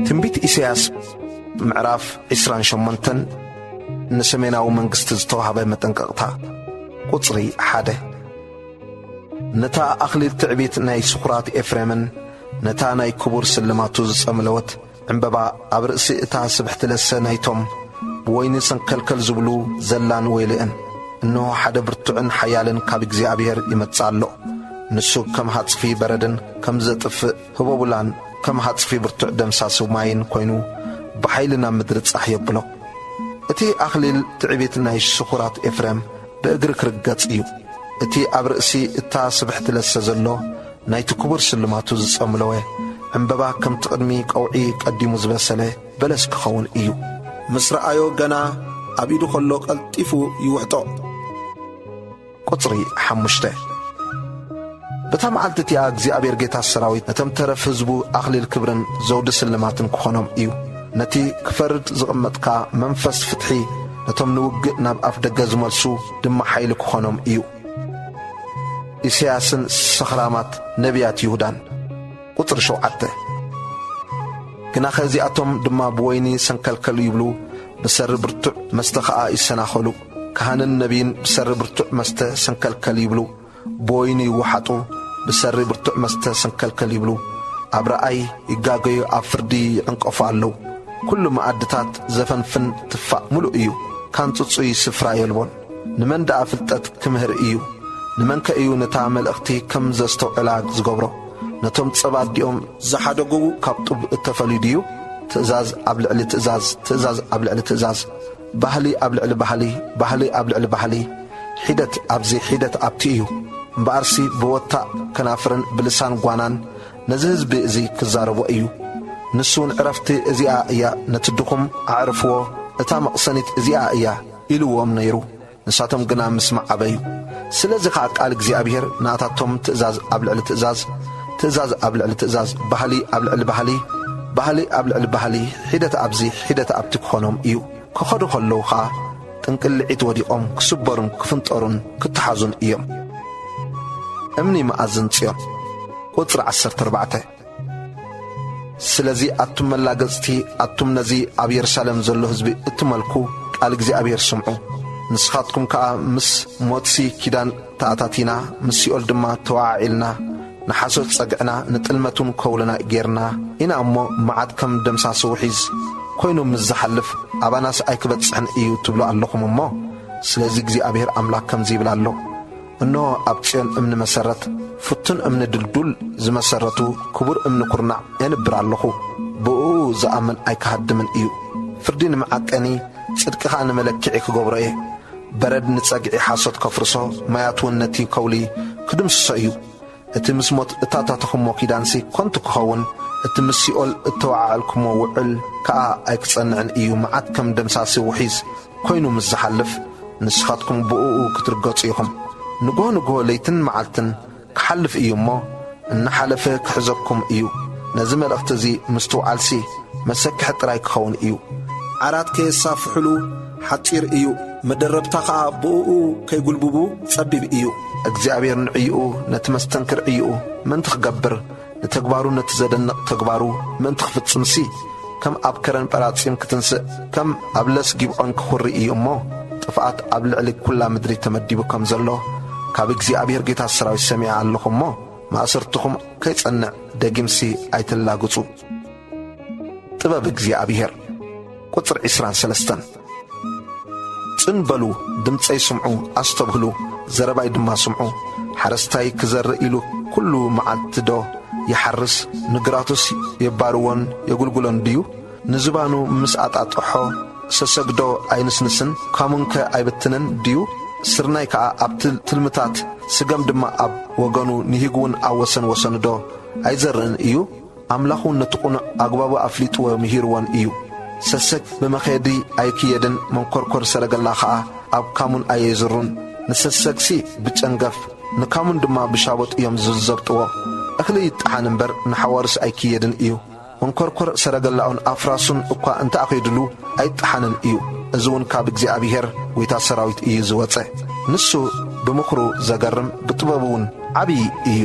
ትንቢት ኢሳያስ ምዕራፍ ዕስራን ሸሞንተን ንሰሜናዊ መንግስቲ ዝተዋህበ መጠንቀቕታ። ቁጽሪ ሓደ። ነታ ኣኽሊል ትዕቢት ናይ ስኹራት ኤፍሬምን ነታ ናይ ክቡር ስልማቱ ዝጸምለወት ዕምበባ ኣብ ርእሲ እታ ስብሕቲ ለሰ ናይቶም ብወይኒ ሰንከልከል ዝብሉ ዘላን ወይልእን። እንሆ ሓደ ብርቱዕን ሓያልን ካብ እግዚኣብሔር ይመጽእ ኣሎ። ንሱ ከም ሃጽፊ በረድን ከም ዘጥፍእ ህቦብላን ከም ሃጽፊ ብርቱዕ ደምሳሲ ማይን ኮይኑ ብሓይሊ ናብ ምድሪ ጻሕ የብሎ። እቲ ኣኽሊል ትዕቢት ናይ ስኹራት ኤፍሬም ብእግሪ ክርገጽ እዩ። እቲ ኣብ ርእሲ እታ ስብሕቲ ለሰ ዘሎ ናይቲ ክቡር ስልማቱ ዝጸምለወ ዕምበባ ከምቲ ቅድሚ ቀውዒ ቀዲሙ ዝበሰለ በለስ ክኸውን እዩ። ምስ ረኣዮ ገና ኣብ ኢዱ ኸሎ ቀልጢፉ ይውሕጦ። ቁጽሪ ሓሙሽተ። በታ መዓልቲ እቲኣ እግዚኣብሔር ጌታ ሰራዊት ነቶም ተረፍ ህዝቡ ኣኽሊል ክብርን ዘውዲ ስልማትን ክኾኖም እዩ። ነቲ ክፈርድ ዝቕመጥካ መንፈስ ፍትሒ ነቶም ንውግእ ናብ ኣፍ ደገ ዝመልሱ ድማ ሓይሊ ክኾኖም እዩ። ኢሳያስን ሰኽራማት ነቢያት ይሁዳን። ቁጽሪ ሸውዓተ። ግናኸ እዚኣቶም ድማ ብወይኒ ሰንከልከል ይብሉ፣ ብሰሪ ብርቱዕ መስተ ኸኣ ይሰናኸሉ። ካህንን ነቢይን ብሰሪ ብርቱዕ መስተ ሰንከልከል ይብሉ፣ ብወይኒ ይወሓጡ፣ ብሰሪ ብርቱዕ መስተ ሰንከልከል ይብሉ። ኣብ ረኣይ ይጋገዩ፣ ኣብ ፍርዲ ይዕንቀፉ ኣለዉ። ኩሉ መኣድታት ዘፈንፍን ትፋእ ምሉእ እዩ፣ ካን ጽጹይ ስፍራ የልቦን። ንመን ደኣ ፍልጠት ክምህር እዩ? ንመንከ እዩ ነታ መልእኽቲ ከም ዘስተውዕላ ዝገብሮ? ነቶም ጸባ ኣዲኦም ዝሓደጉ ካብ ጡብ እተፈልዩ ድዩ? ትእዛዝ ኣብ ልዕሊ ትእዛዝ፣ ትእዛዝ ኣብ ልዕሊ ትእዛዝ፣ ባህሊ ኣብ ልዕሊ ባህሊ፣ ባህሊ ኣብ ልዕሊ ባህሊ፣ ሒደት ኣብዚ ሒደት ኣብቲ እዩ። እምበኣርሲ ብወታእ ከናፍርን ብልሳን ጓናን ነዚ ህዝቢ እዚ ክዛረቦ እዩ። ንሱ እውን ዕረፍቲ እዚኣ እያ፣ ነቲ ድኹም ኣዕርፍዎ፣ እታ መቕሰኒት እዚኣ እያ ኢልዎም ነይሩ። ንሳቶም ግና ምስማዕ ኣበዩ። ስለዚ ኸኣ ቃል እግዚኣብሔር ንኣታቶም ትእዛዝ ኣብ ልዕሊ ትእዛዝ፣ ትእዛዝ ኣብ ልዕሊ ትእዛዝ፣ ባህሊ ኣብ ልዕሊ ባህሊ፣ ባህሊ ኣብ ልዕሊ ባህሊ፣ ሒደት ኣብዚ ሒደት ኣብቲ ክኾኖም እዩ። ክኸዱ ኸለዉ ኸኣ ጥንቅልዒት ወዲቖም ክስበሩን ክፍንጠሩን ክተሓዙን እዮም። እምኒ መኣዝን ጽዮን። ቁጽሪ ዓሰርተ ኣርባዕተ። ስለዚ ኣቱም መላገጽቲ፣ ኣቱም ነዚ ኣብ የሩሳሌም ዘሎ ህዝቢ እትመልኩ፣ ቃል እግዚኣብሔር ስምዑ። ንስኻትኩም ከኣ ምስ ሞትሲ ኪዳን ተኣታቲና፣ ምስ ሲኦል ድማ ተወዓዒልና፣ ንሓሶት ጸግዕና፣ ንጥልመት እውን ከውልና ጌርና ኢና እሞ፣ መዓት ከም ደምሳሲ ውሒዝ ኮይኑ ምስ ዝሓልፍ፣ ኣባናስ ኣይክበጽሕን እዩ ትብሉ ኣለኹም እሞ፣ ስለዚ እግዚኣብሔር ኣምላኽ ከምዚ ይብል ኣሎ። እንሆ፣ ኣብ ጽዮን እምኒ መሰረት፣ ፍቱን እምኒ ድልዱል ዝመሰረቱ፣ ክቡር እምኒ ኩርናዕ የንብር ኣለኹ። ብእኡ ዝኣምን ኣይክሃድምን እዩ። ፍርዲ ንመዓቀኒ፣ ጽድቂ ኸኣ ንመለክዒ ክገብሮ እየ። በረድ ንጸግዒ ሓሶት ከፍርሶ፣ ማያት እውን ነቲ ከውሊ ክድምስሶ እዩ። እቲ ምስ ሞት እታታተኹሞ ኪዳንሲ ከንቱ ክኸውን፣ እቲ ምስ ሲኦል እተወዓዓልኩሞ ውዕል ከኣ ኣይክጸንዕን እዩ። መዓት ከም ደምሳሲ ውሒዝ ኮይኑ ምስ ዝሓልፍ፣ ንስኻትኩም ብእኡ ክትርገጹ ኢኹም። ንግሆ ንግሆ ለይትን መዓልትን ክሓልፍ እዩ እሞ፣ እናሓለፈ ክሕዘኩም እዩ። ነዚ መልእኽቲ እዚ ምስትውዓልሲ መሰክሒ ጥራይ ክኸውን እዩ። ዓራት ከየሳፍሕሉ ሓጺር እዩ፣ መደረብታ ኸኣ ብእኡ ከይጉልብቡ ጸቢብ እዩ። እግዚኣብሔር ንዕይኡ፣ ነቲ መስተንክር ዕይኡ ምእንቲ ክገብር፣ ንተግባሩ፣ ነቲ ዘደንቕ ተግባሩ ምእንቲ ክፍጽምሲ፣ ከም ኣብ ከረን ጳራጺም ክትንስእ፣ ከም ኣብ ለስ ጊብዖን ክኹሪ እዩ እሞ፣ ጥፍኣት ኣብ ልዕሊ ኵላ ምድሪ ተመዲቡ ከም ዘሎ፣ ካብ እግዚኣብሔር ጌታ ሰራዊት ሰሚዐ ኣለኹ እሞ፣ ማእሰርትኹም ከይጸንዕ ደጊምሲ ኣይትላግጹ። ጥበብ እግዚኣብሔር። ቁጽሪ ዕስራን ሰለስተን። ጽን በሉ፣ ድምጸይ ስምዑ፣ ኣስተብህሉ፣ ዘረባይ ድማ ስምዑ። ሓረስታይ ክዘርእ ኢሉ ኩሉ መዓልቲ ዶ ይሓርስ? ንግራቱስ የባርዎን የጉልጉሎን ድዩ? ንዝባኑ ምስ ኣጣጥሖ፣ ሰሰግዶ ኣይንስንስን? ካሙንከ ኣይብትንን ድዩ? ስርናይ ከኣ ኣብ ትል-፣ ትልምታት፣ ስገም ድማ ኣብ ወገኑ፣ ንሂግውን ኣብ ወሰን ወሰኑ ዶ ኣይዘርእን እዩ? ኣምላኽ እውን ነቲ ቅኑዕ ኣግባቡ ኣፍሊጥዎ ምሂርዎን እዩ። ሰሰግ ብመኼዲ ኣይክየድን፣ መንኮርኮር ሰረገላ ኸኣ ኣብ ካሙን ኣየዝሩን። ንሰሰግሲ ብጨንገፍ፣ ንካሙን ድማ ብሻቦጥ እዮም ዝዘብጥዎ። እኽሊ ይጠሓን እምበር፣ ንሓዋሩስ ኣይክየድን እዩ። መንኮርኮር ሰረገላኡን ኣፍራሱን እኳ እንተ ኣኺዱሉ፣ ኣይጠሓንን እዩ። እዚ እውን ካብ እግዚኣብሔር ጐይታ ሰራዊት እዩ ዝወጸ። ንሱ ብምኽሩ ዘገርም፣ ብጥበቡ እውን ዓብዪ እዩ።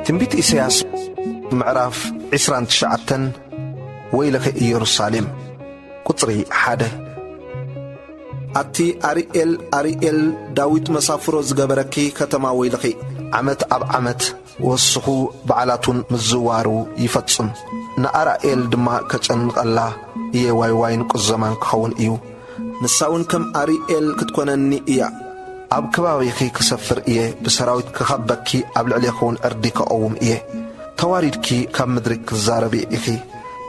ትንቢት ኢሳያስ ምዕራፍ ዕስራን ትሽዓተን። ወይልኺ ኢየሩሳሌም። ቁጽሪ ሓደ። ኣቲ ኣርኤል፣ ኣርኤል፣ ዳዊት መሳፍሮ ዝገበረኪ ከተማ ወይልኺ! ዓመት ኣብ ዓመት ወስኹ በዓላት እውን ምዝዋሩ ይፈጽም። ንኣርኤል ድማ ከጨንቐላ እየ፣ ዋይ ዋይን ቁዘማን ክኸውን እዩ። ንሳ እውን ከም ኣርኤል ክትኮነኒ እያ። ኣብ ከባቢኺ ክሰፍር እየ፣ ብሰራዊት ክኸበኪ፣ ኣብ ልዕሌኺ እውን ዕርዲ ክቐውም እየ። ተዋሪድኪ ካብ ምድሪ ክትዛረቢ ኢኺ።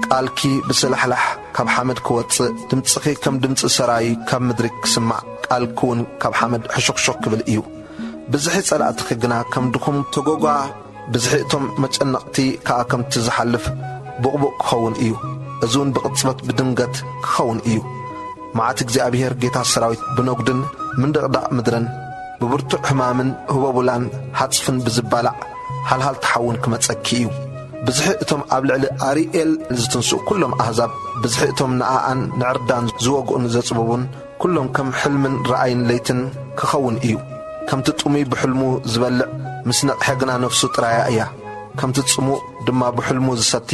ቃልኪ ብስላሕላሕ ካብ ሓመድ ክወጽእ፣ ድምጽኺ ከም ድምጺ ሰራይ ካብ ምድሪ ክስማዕ፣ ቃልኪ እውን ካብ ሓመድ ሕሹኽሹኽ ክብል እዩ። ብዝሒ ጸላእትኺ ግና ከም ድኹም ተጎጓ፣ ብዝሒ እቶም መጨነቕቲ ከኣ ከምቲ ዝሓልፍ ቡቕቡቕ ክኸውን እዩ። እዚ እውን ብቕጽበት ብድንገት ክኸውን እዩ። መዓት እግዚኣብሔር ጌታ ሰራዊት ብነጉድን ምንድቕዳቕ ምድርን ብብርቱዕ ሕማምን ህቦቡላን ሃጽፍን ብዝባላዕ ሃልሃልቲ ሓውን ክመጸኪ እዩ። ብዝሒ እቶም ኣብ ልዕሊ ኣርኤል ዝትንስኡ ኩሎም ኣህዛብ፣ ብዝሒ እቶም ንኣኣን ንዕርዳን ዝወግኡን ዘጽብቡን ኩሎም ከም ሕልምን ረኣይን ለይትን ክኸውን እዩ። ከምቲ ጥሙይ ብሕልሙ ዝበልዕ፣ ምስ ነቕሐ ግና ነፍሱ ጥራያ እያ። ከምቲ ጽሙእ ድማ ብሕልሙ ዝሰቲ፣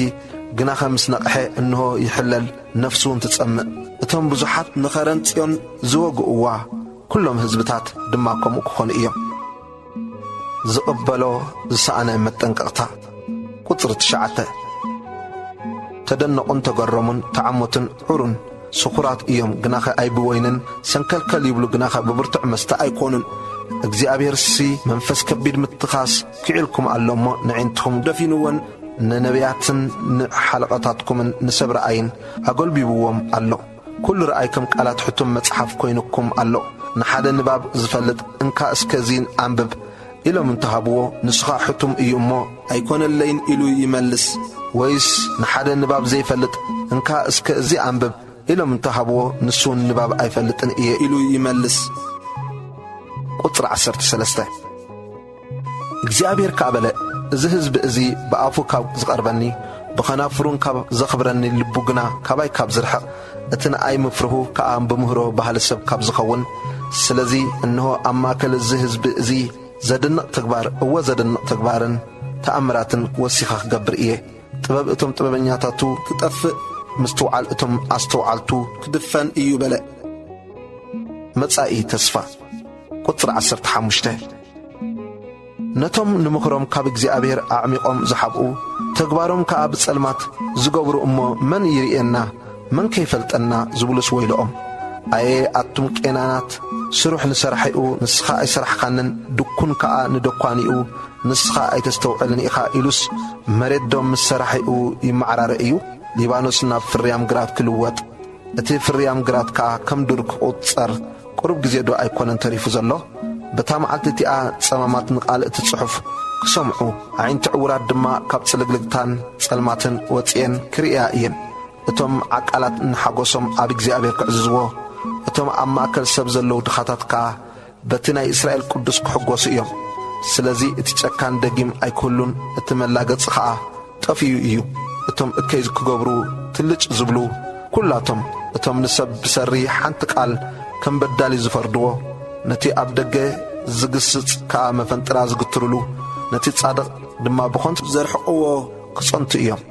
ግናኸ ምስ ነቕሐ እንሆ ይሕለል፣ ነፍሱ እውን ትጸምእ። እቶም ብዙሓት ንኸረን ጽዮን ዝወግእዋ ኩሎም ህዝብታት ድማ ከምኡ ክኾኑ እዮም። ዝቕበሎ ዝሰኣነ መጠንቀቕታ። ቁጽሪ ትሽዓተ። ተደነቑን ተገረሙን ተዓሞቱን ዑሩን። ስኹራት እዮም፣ ግናኸ ኣይብወይንን፣ ሰንከልከል ይብሉ፣ ግናኸ ብብርቱዕ መስተ ኣይኮኑን። እግዚኣብሔርሲ መንፈስ ከቢድ ምትኻስ ኪዒልኩም ኣሎ እሞ፣ ነዒንትኹም ደፊንወን። ንነቢያትን ንሓለቓታትኩምን ንሰብ ረኣይን ኣጎልቢብዎም ኣሎ። ኩሉ ረኣይ ከም ቃላት ሕቱም መጽሓፍ ኮይኑኩም ኣሎ። ንሓደ ንባብ ዝፈልጥ፣ "እንካ እስከ እዚን ኣንብብ" ኢሎም እንተሃብዎ፣ ንሱ ኸኣ ሕቱም እዩ እሞ፣ "ኣይኮነለይን" ኢሉ ይመልስ። ወይስ ንሓደ ንባብ ዘይፈልጥ፣ "እንካ እስከ እዚ ኣንብብ" ኢሎም እንተሃብዎ፣ ንሱ እውን "ንባብ ኣይፈልጥን እየ" ኢሉ ይመልስ። ቁጽሪ ዓሰርተ ሰለስተ። እግዚኣብሔር ከኣ በለ፣ "እዚ ህዝቢ እዚ ብኣፉ ካብ ዝቐርበኒ፣ ብኸናፍሩን ካብ ዘኽብረኒ፣ ልቡ ግና ካባይ ካብ ዝርሕቕ፣ እቲ ንኣይ ምፍርሁ ከኣ ብምህሮ ባህሊ ሰብ ካብ ዝኸውን፣ ስለዚ እንሆ ኣብ ማእከል እዚ ህዝቢ እዚ ዘድንቕ ተግባር፣ እወ ዘድንቕ ተግባርን ተኣምራትን ወሲኸ ክገብር እየ። ጥበብ እቶም ጥበበኛታቱ ክጠፍእ፣ ምስትውዓል እቶም ኣስተውዓልቱ ክድፈን እዩ" በለ። መጻኢ ተስፋ። ቁጽሪ ዓሰርተ ሓሙሽተ። ነቶም ንምኽሮም ካብ እግዚኣብሔር ኣዕሚቖም ዝሓብኡ፣ ተግባሮም ከኣ ብጸልማት ዝገብሩ እሞ መን ይርእየና፣ መን ከ ይፈልጠና ዝብሉስ ወይልኦም። ኣየ ኣቱም ቄናናት፣ ስሩሕ ንሰራሒኡ ንስኻ ኣይሰራሕካንን፣ ድኩን ከኣ ንደኳኒኡ ንስኻ ኣይተስተውዕልን ኢኻ ኢሉስ፣ መሬት ዶ ምስ ሰራሒኡ ይመዓራረ እዩ? ሊባኖስ ናብ ፍርያም ግራት ክልወጥ፣ እቲ ፍርያም ግራት ከኣ ከም ዱር ክቑጸር ቁሩብ ግዜ ዶ ኣይኮነን ተሪፉ ዘሎ? በታ መዓልቲ እቲኣ ጸማማት ንቓል እቲ ጽሑፍ ክሰምዑ፣ ኣዒንቲ ዕዉራት ድማ ካብ ጽልግልግታን ጸልማትን ወጺኤን ክርእያ እየን። እቶም ዓቃላት ንሓጎሶም ኣብ እግዚኣብሔር ክዕዝዝዎ፣ እቶም ኣብ ማእከል ሰብ ዘለዉ ድኻታት ከኣ በቲ ናይ እስራኤል ቅዱስ ክሕጎሱ እዮም። ስለዚ እቲ ጨካን ደጊም ኣይክህሉን፣ እቲ መላገጺ ኸኣ ጠፊኡ እዩ። እቶም እከይ ክገብሩ ትልጭ ዝብሉ ኩላቶም፣ እቶም ንሰብ ብሰሪ ሓንቲ ቃል ከም በዳሊ ዝፈርድዎ፣ ነቲ ኣብ ደገ ዝግስጽ ከኣ መፈንጥራ ዝግትርሉ፣ ነቲ ጻድቕ ድማ ብኸንቱ ዘርሕቕዎ ክጸንቱ እዮም።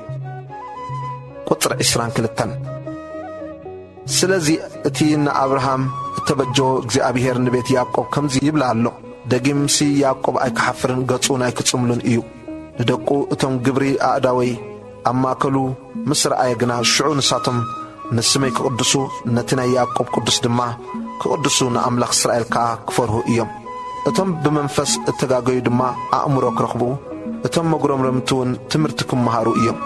ቁጽሪ ዕስራን ክልተን። ስለዚ እቲ ንኣብርሃም እተበጀዎ እግዚኣብሄር ንቤት ያዕቆብ ከምዚ ይብላ ኣሎ፣ ደጊምሲ ያዕቆብ ኣይክሓፍርን ገጹ እውን ኣይክጽምሉን እዩ። ንደቁ እቶም ግብሪ ኣእዳወይ ኣብ ማእከሉ ምስ ረኣየ ግና፣ ሽዑ ንሳቶም ንስመይ ክቕድሱ፣ ነቲ ናይ ያዕቆብ ቅዱስ ድማ ክቕድሱ፣ ንኣምላኽ እስራኤል ከኣ ክፈርሁ እዮም። እቶም ብመንፈስ እተጋገዩ ድማ ኣእምሮ ክረኽቡ፣ እቶም መጉረምረምቲ እውን ትምህርቲ ክመሃሩ እዮም።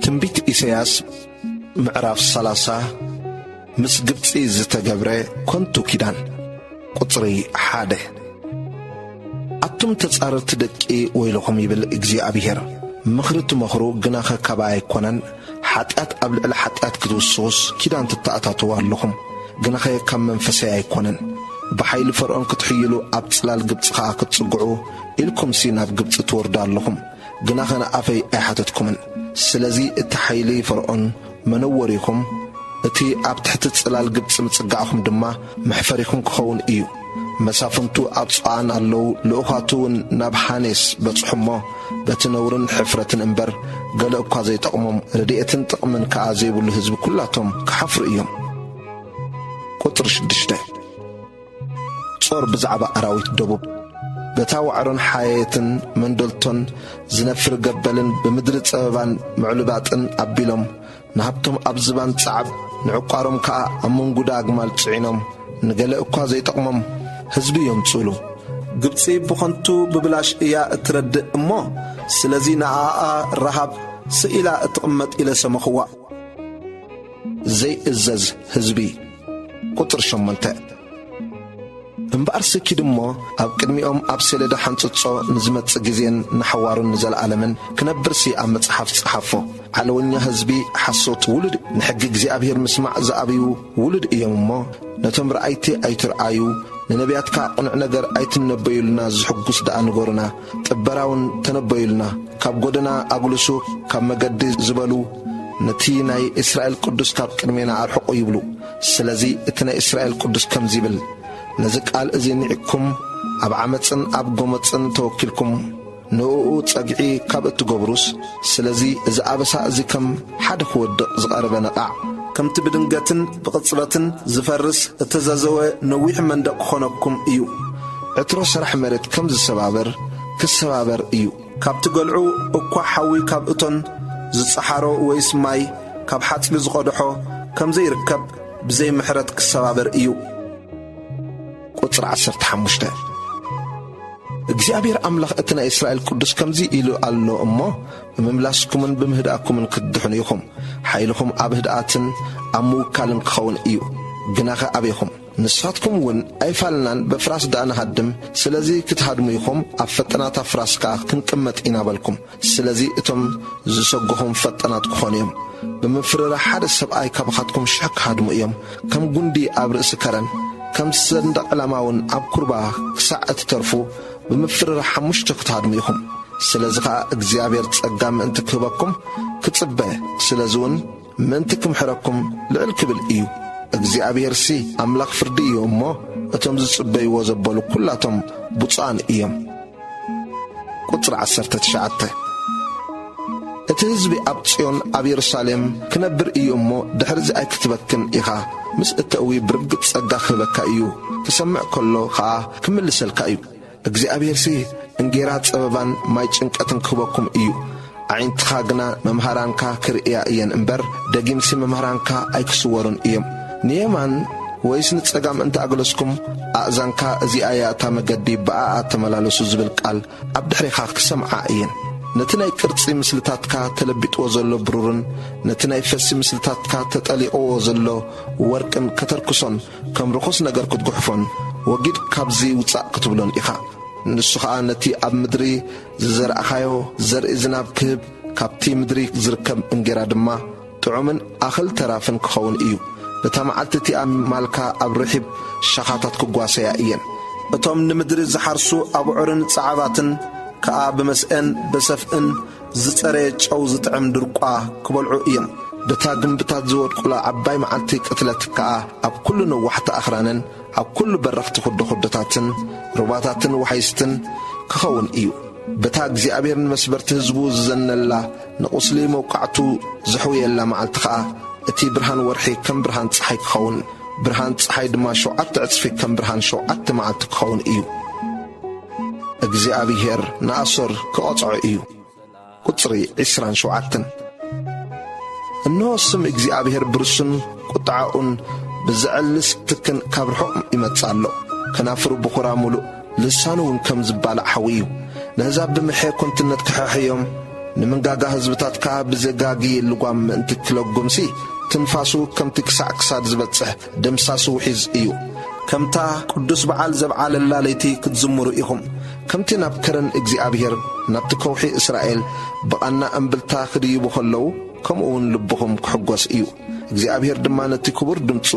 ትንቢት ኢሳያስ ምዕራፍ ሰላሳ። ምስ ግብጺ ዝተገብረ ከንቱ ኪዳን። ቁጽሪ ሓደ። ኣቱም ተጻረርቲ ደቂ ወይልኹም ይብል እግዚኣብሄር። ምኽሪ ትመኽሩ፣ ግናኸ ካባይ ኣይኮነን፣ ሓጢኣት ኣብ ልዕሊ ሓጢኣት ክትውስኹስ ኪዳን ትተኣታተዉ ኣለኹም፣ ግናኸ ካብ መንፈሰይ ኣይኮነን። ብሓይሊ ፈርዖን ክትሕይሉ፣ ኣብ ጽላል ግብጺ ኸኣ ክትጽግዑ ኢልኩምሲ ናብ ግብጺ ትወርዱ ኣለኹም፣ ግናኸ ንኣፈይ ኣይሓተትኩምን። ስለዚ እቲ ሓይሊ ፈርዖን መነወሪኹም፣ እቲ ኣብ ትሕቲ ጽላል ግብጺ ምጽጋዕኹም ድማ መሕፈሪኹም ክኸውን እዩ። መሳፍንቱ ኣብ ጾዓን ኣለዉ፣ ልኡኻቱ እውን ናብ ሃኔስ በጽሑ እሞ፣ በቲ ነውርን ሕፍረትን እምበር፣ ገለ እኳ ዘይጠቕሞም፣ ረድኤትን ጥቕምን ከኣ ዘይብሉ ህዝቢ ኩላቶም ክሓፍሩ እዮም። ቁጽሪ ሽዱሽተ። ጾር ብዛዕባ ኣራዊት ደቡብ። በታ ዋዕሮን ሓየትን መንደልቶን ዝነፍር ገበልን ብምድሪ ጸበባን ምዕሉባጥን ኣቢሎም፣ ንሃብቶም ኣብ ዝባን ጸዓብ፣ ንዕቋሮም ከኣ ኣብ መንጉዳ ኣግማል ጽዒኖም፣ ንገለ እኳ ዘይጠቕሞም ህዝቢ የምጽኡሉ። ግብጺ ብኸንቱ ብብላሽ እያ እትረድእ እሞ፣ ስለዚ ንኣኣ ረሃብ ስእ ኢላ እትቕመጥ ኢለ ሰመኽዋ። ዘይእዘዝ ህዝቢ። ቁጽሪ ሸሞንተ። እምበኣርሲ ኪድ እሞ፣ ኣብ ቅድሚኦም ኣብ ሰሌዳ ሓንጽጾ ንዝመጽእ ግዜን ንሓዋሩን ንዘለኣለምን ክነብርሲ ኣብ መጽሓፍ ጸሓፎ። ዓለወኛ ህዝቢ፣ ሓሶት ውሉድ፣ ንሕጊ እግዚኣብሄር ምስማዕ ዝኣበዩ ውሉድ እዮም እሞ፣ ነቶም ረኣይቲ ኣይትርኣዩ፣ ንነቢያትካ ቅኑዕ ነገር ኣይትነበዩልና፣ ዝሕጉስ ደኣ ንገሩና፣ ጥበራውን ተነበዩልና። ካብ ጐደና ኣጉልሱ፣ ካብ መገዲ ዝበሉ፣ ነቲ ናይ እስራኤል ቅዱስ ካብ ቅድሜና ኣርሕቑ ይብሉ። ስለዚ እቲ ናይ እስራኤል ቅዱስ ከምዚ ይብል፣ ነዚ ቃል እዚ ኒዕኩም ኣብ ዓመጽን ኣብ ጐመጽን ተወኪልኩም፣ ንእኡ ጸግዒ ካብ እትገብሩስ፣ ስለዚ እዚ ኣበሳ እዚ ከም ሓደ ክወድቕ ዝቐረበ ነቓዕ፣ ከምቲ ብድንገትን ብቕጽበትን ዝፈርስ እተዘዘወ ነዊሕ መንደቕ ክኾነኩም እዩ። ዕትሮ ሰራሕ መሬት ከም ዝሰባበር ክሰባበር እዩ። ካብቲ ገልዑ እኳ ሓዊ ካብ እቶን ዝጸሓሮ ወይስ ማይ ካብ ሓጽቢ ዝቐድሖ ከም ዘይርከብ ብዘይ ምሕረት ክሰባበር እዩ። ቁጽሪ ዓሰርተ ሓሙሽተ። እግዚኣብሔር ኣምላኽ እቲ ናይ እስራኤል ቅዱስ ከምዚ ኢሉ ኣሎ እሞ፣ ብምምላስኩምን ብምህዳእኩምን ክትድሕኑ ኢኹም። ሓይልኹም ኣብ ህድኣትን ኣብ ምውካልን ክኸውን እዩ። ግናኸ ኣቤኹም፣ ንስኻትኩም እውን ኣይፋልናን፣ በፍራስ ደኣ ንሃድም፣ ስለዚ ክትሃድሙ ኢኹም፣ ኣብ ፈጠናት ኣፍራስ ከኣ ክንቅመጥ ኢና በልኩም። ስለዚ እቶም ዝሰጎኹም ፈጠናት ክኾኑ እዮም። ብምፍርራህ ሓደ ሰብኣይ ካባኻትኩም ሽሕ ክሃድሙ እዮም። ከም ጉንዲ ኣብ ርእሲ ከረን፣ ከም ሰንደቕ ዕላማ እውን ኣብ ኩርባ ክሳዕ እትተርፉ፣ ብምፍርራህ ሓሙሽተ ክትሃድሙ ኢኹም። ስለዚ ኸኣ እግዚኣብሔር ጸጋ ምእንቲ ክህበኩም ክጽበ፣ ስለዚ እውን ምእንቲ ክምሕረኩም ልዕል ክብል እዩ። እግዚኣብሔርሲ ኣምላኽ ፍርዲ እዩ እሞ፣ እቶም ዝጽበይዎ ዘበሉ ኲላቶም ብፁዓን እዮም። ቁጽሪ ዓሰርተ ትሽዓተ። እቲ ህዝቢ ኣብ ጽዮን ኣብ የሩሳሌም ክነብር እዩ እሞ፣ ድሕርዚ ኣይክትበክን ኢኻ። ምስ እተእዊ ብርግጽ ጸጋ ክህበካ እዩ፣ ክሰምዕ ከሎ ኸኣ ክምልሰልካ እዩ። እግዚኣብሔርሲ እንጌራ ጸበባን ማይ ጭንቀትን ክህበኩም እዩ። ኣዒንትኻ ግና መምሃራንካ ክርእያ እየን እምበር፣ ደጊምሲ መምሃራንካ ኣይክስወሩን እዮም። ንየማን ወይስ ንጸጋም እንተ ኣግለስኩም፣ ኣእዛንካ እዚኣ እያ እታ መገዲ፣ ብኣኣ ተመላለሱ ዝብል ቃል ኣብ ድሕሬኻ ክሰምዓ እየን። ነቲ ናይ ቅርጺ ምስልታትካ ተለቢጥዎ ዘሎ ብሩርን ነቲ ናይ ፈሲ ምስልታትካ ተጠሊቕዎ ዘሎ ወርቅን ከተርክሶን፣ ከም ርኹስ ነገር ክትጉሕፎን፣ ወጊድ ካብዚ ውጻእ ክትብሎን ኢኻ። ንሱ ኸኣ ነቲ ኣብ ምድሪ ዝዘራእኻዮ ዘርኢ ዝናብ ክህብ፣ ካብቲ ምድሪ ዝርከብ እንጌራ ድማ ጥዑምን ኣኽል ተራፍን ክኸውን እዩ። በታ መዓልቲ እቲኣ ማልካ ኣብ ርሒብ ሻኻታት ክጓሰያ እየን። እቶም ንምድሪ ዝሓርሱ ኣብዑርን ጸዓባትን ከኣ ብመስኤን ብሰፍእን ዝጸረየ ጨው ዝጥዕም ድርቋ ክበልዑ እዮም። በታ ግምብታት ዝወድቁላ ዓባይ መዓልቲ ቅትለት ከኣ ኣብ ኩሉ ነዋሕቲ ኣኽራንን ኣብ ኩሉ በረኽቲ ኹደኹደታትን ሩባታትን ወሓይዝትን ክኸውን እዩ። በታ እግዚኣብሔር ንመስበርቲ ህዝቡ ዝዘነላ፣ ንቑስሊ መውቃዕቱ ዘሕውየላ መዓልቲ ኸኣ፣ እቲ ብርሃን ወርሒ ከም ብርሃን ጸሓይ ክኸውን፣ ብርሃን ጸሓይ ድማ ሸውዓተ ዕጽፊ ከም ብርሃን ሸውዓተ መዓልቲ ክኸውን እዩ። እግዚኣብሔር ንኣሶር ክቐጽዖ እዩ። ቁጽሪ ዕስራን ሸውዓተን። እንሆ፣ ስም እግዚኣብሔር ብርሱን ቁጥዓኡን ብዘዕልስ ትክን ካብ ርሑቕ ይመጽእ ኣሎ። ከናፍሩ ብኹራ ምሉእ፣ ልሳኑ እውን ከም ዝባላዕ ሓዊ እዩ። ነህዛብ ብምሐ ኮንትነት ክሕሕዮም፣ ንምንጋጋ ህዝብታት ከኣ ብዘጋጊ ልጓም ምእንቲ ክለጉምሲ፣ ትንፋሱ ከምቲ ክሳዕ ክሳድ ዝበጽሕ ደምሳሱ ውሒዝ እዩ። ከምታ ቅዱስ በዓል ዘብዓለላ ለይቲ ክትዝምሩ ኢኹም። ከምቲ ናብ ከረን እግዚኣብሔር፣ ናብቲ ከውሒ እስራኤል ብቓና እምብልታ ክድይቡ ኸለዉ፣ ከምኡ እውን ልብኹም ክሕጐስ እዩ። እግዚኣብሔር ድማ ነቲ ክቡር ድምፁ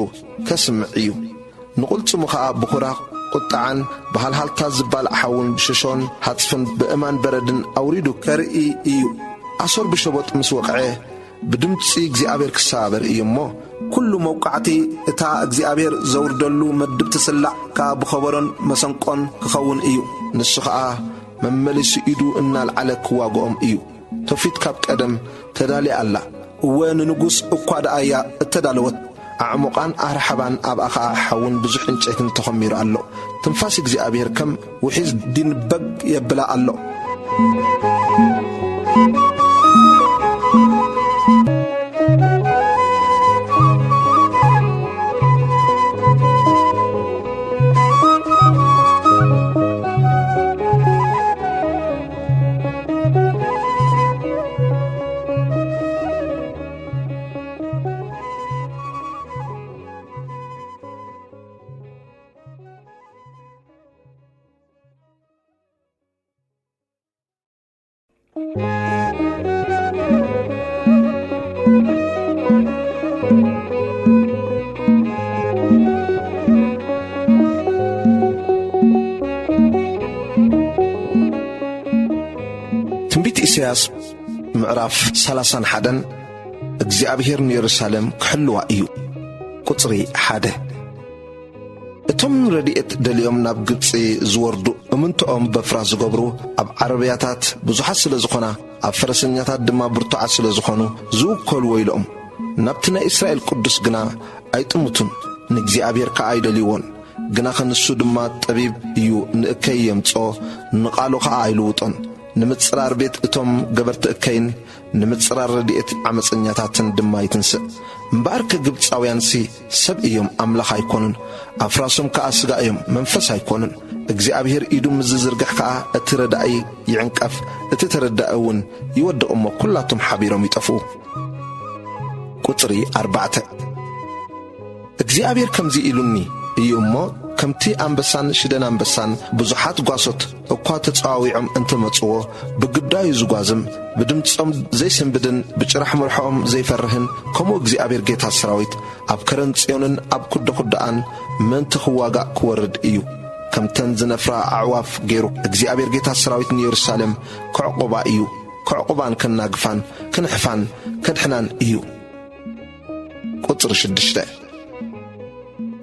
ከስምዕ እዩ። ንቕልጽሙ ኸኣ ብኹራ ቁጥዓን ብሃልሃልታ ዝባላዕ ሓውን ብሽሾን ሃጽፍን ብእማን በረድን ኣውሪዱ ከርኢ እዩ። ኣሶር ብሸቦጥ ምስ ወቕዐ፣ ብድምጺ እግዚኣብሔር ክሰባበር እዩ እሞ፣ ኩሉ መውቃዕቲ እታ እግዚኣብሔር ዘውርደሉ መድብ ትስላዕ ከኣ ብኸበሮን መሰንቆን ክኸውን እዩ። ንሱ ኸኣ መመሊሱ ኢዱ እናልዓለ ክዋግኦም እዩ። ቶፊት ካብ ቀደም ተዳልያ ኣላ። እወ፣ ንንጉስ እኳ ደኣ እያ እተዳለወት። ኣዕሙቓን ኣህርሓባን ኣብኣ ኸኣ ሓውን ብዙሕ ዕንጨይትን ተኾሚሩ ኣሎ። ትንፋስ እግዚኣብሔር ከም ውሒዝ ዲን በግ የብላ ኣሎ። ትንቢት ኢሳያስ ምዕራፍ ሰላሳን ሓደን። እግዚኣብሔር ንየሩሳሌም ክሕልዋ እዩ። ቁጽሪ ሓደ። እቶም ረድኤት ደልዮም ናብ ግብጺ ዝወርዱ እምንቶኦም በፍራ ዝገብሩ፣ ኣብ ዓረብያታት ብዙሓት ስለ ዝኾና፣ ኣብ ፈረሰኛታት ድማ ብርቱዓት ስለ ዝኾኑ፣ ዝውከሉ ወይልኦም። ናብቲ ናይ እስራኤል ቅዱስ ግና ኣይጥምቱን፣ ንእግዚኣብሔር ከኣ ኣይደልይዎን። ግናኸ ንሱ ድማ ጠቢብ እዩ፣ ንእከይ የምጽኦ፣ ንቓሉ ኸኣ ኣይልውጦን። ንምጽራር ቤት እቶም ገበርቲ እከይን ንምጽራር ረድኤት ዓመጸኛታትን ድማ ይትንስእ። እምበኣርከ ግብጻውያንሲ ሰብ እዮም፣ ኣምላኽ ኣይኮኑን። ኣፍራሶም ከኣ ስጋ እዮም፣ መንፈስ ኣይኮኑን። እግዚኣብሔር ኢዱ ምስ ዝዝርግሕ ከኣ እቲ ረዳኢ ይዕንቀፍ፣ እቲ ተረዳኢ እውን ይወድቕ እሞ፣ ኵላቶም ሓቢሮም ይጠፍኡ። ቁጽሪ ኣርባዕተ። እግዚኣብሔር ከምዚ ኢሉኒ እዩ እሞ፣ ከምቲ ኣንበሳን ሽደን ኣንበሳን ብዙሓት ጓሶት እኳ ተጸዋዊዖም እንተመጽዎ፣ ብግዳዩ ዝጓዝም፣ ብድምጾም ዘይስንብድን ብጭራሕ መርሖኦም ዘይፈርህን፣ ከምኡ እግዚኣብሔር ጌታ ሰራዊት ኣብ ከረን ጽዮንን ኣብ ኩደ ኩደኣን ምእንቲ ክዋጋእ ክወርድ እዩ። ከምተን ዝነፍራ ኣዕዋፍ ገይሩ እግዚኣብሔር ጌታ ሰራዊት ንየሩሳሌም ክዕቁባ እዩ። ክዕቁባን ከናግፋን ክንሕፋን ከድሕናን እዩ። ቁጽሪ ሽዱሽተ።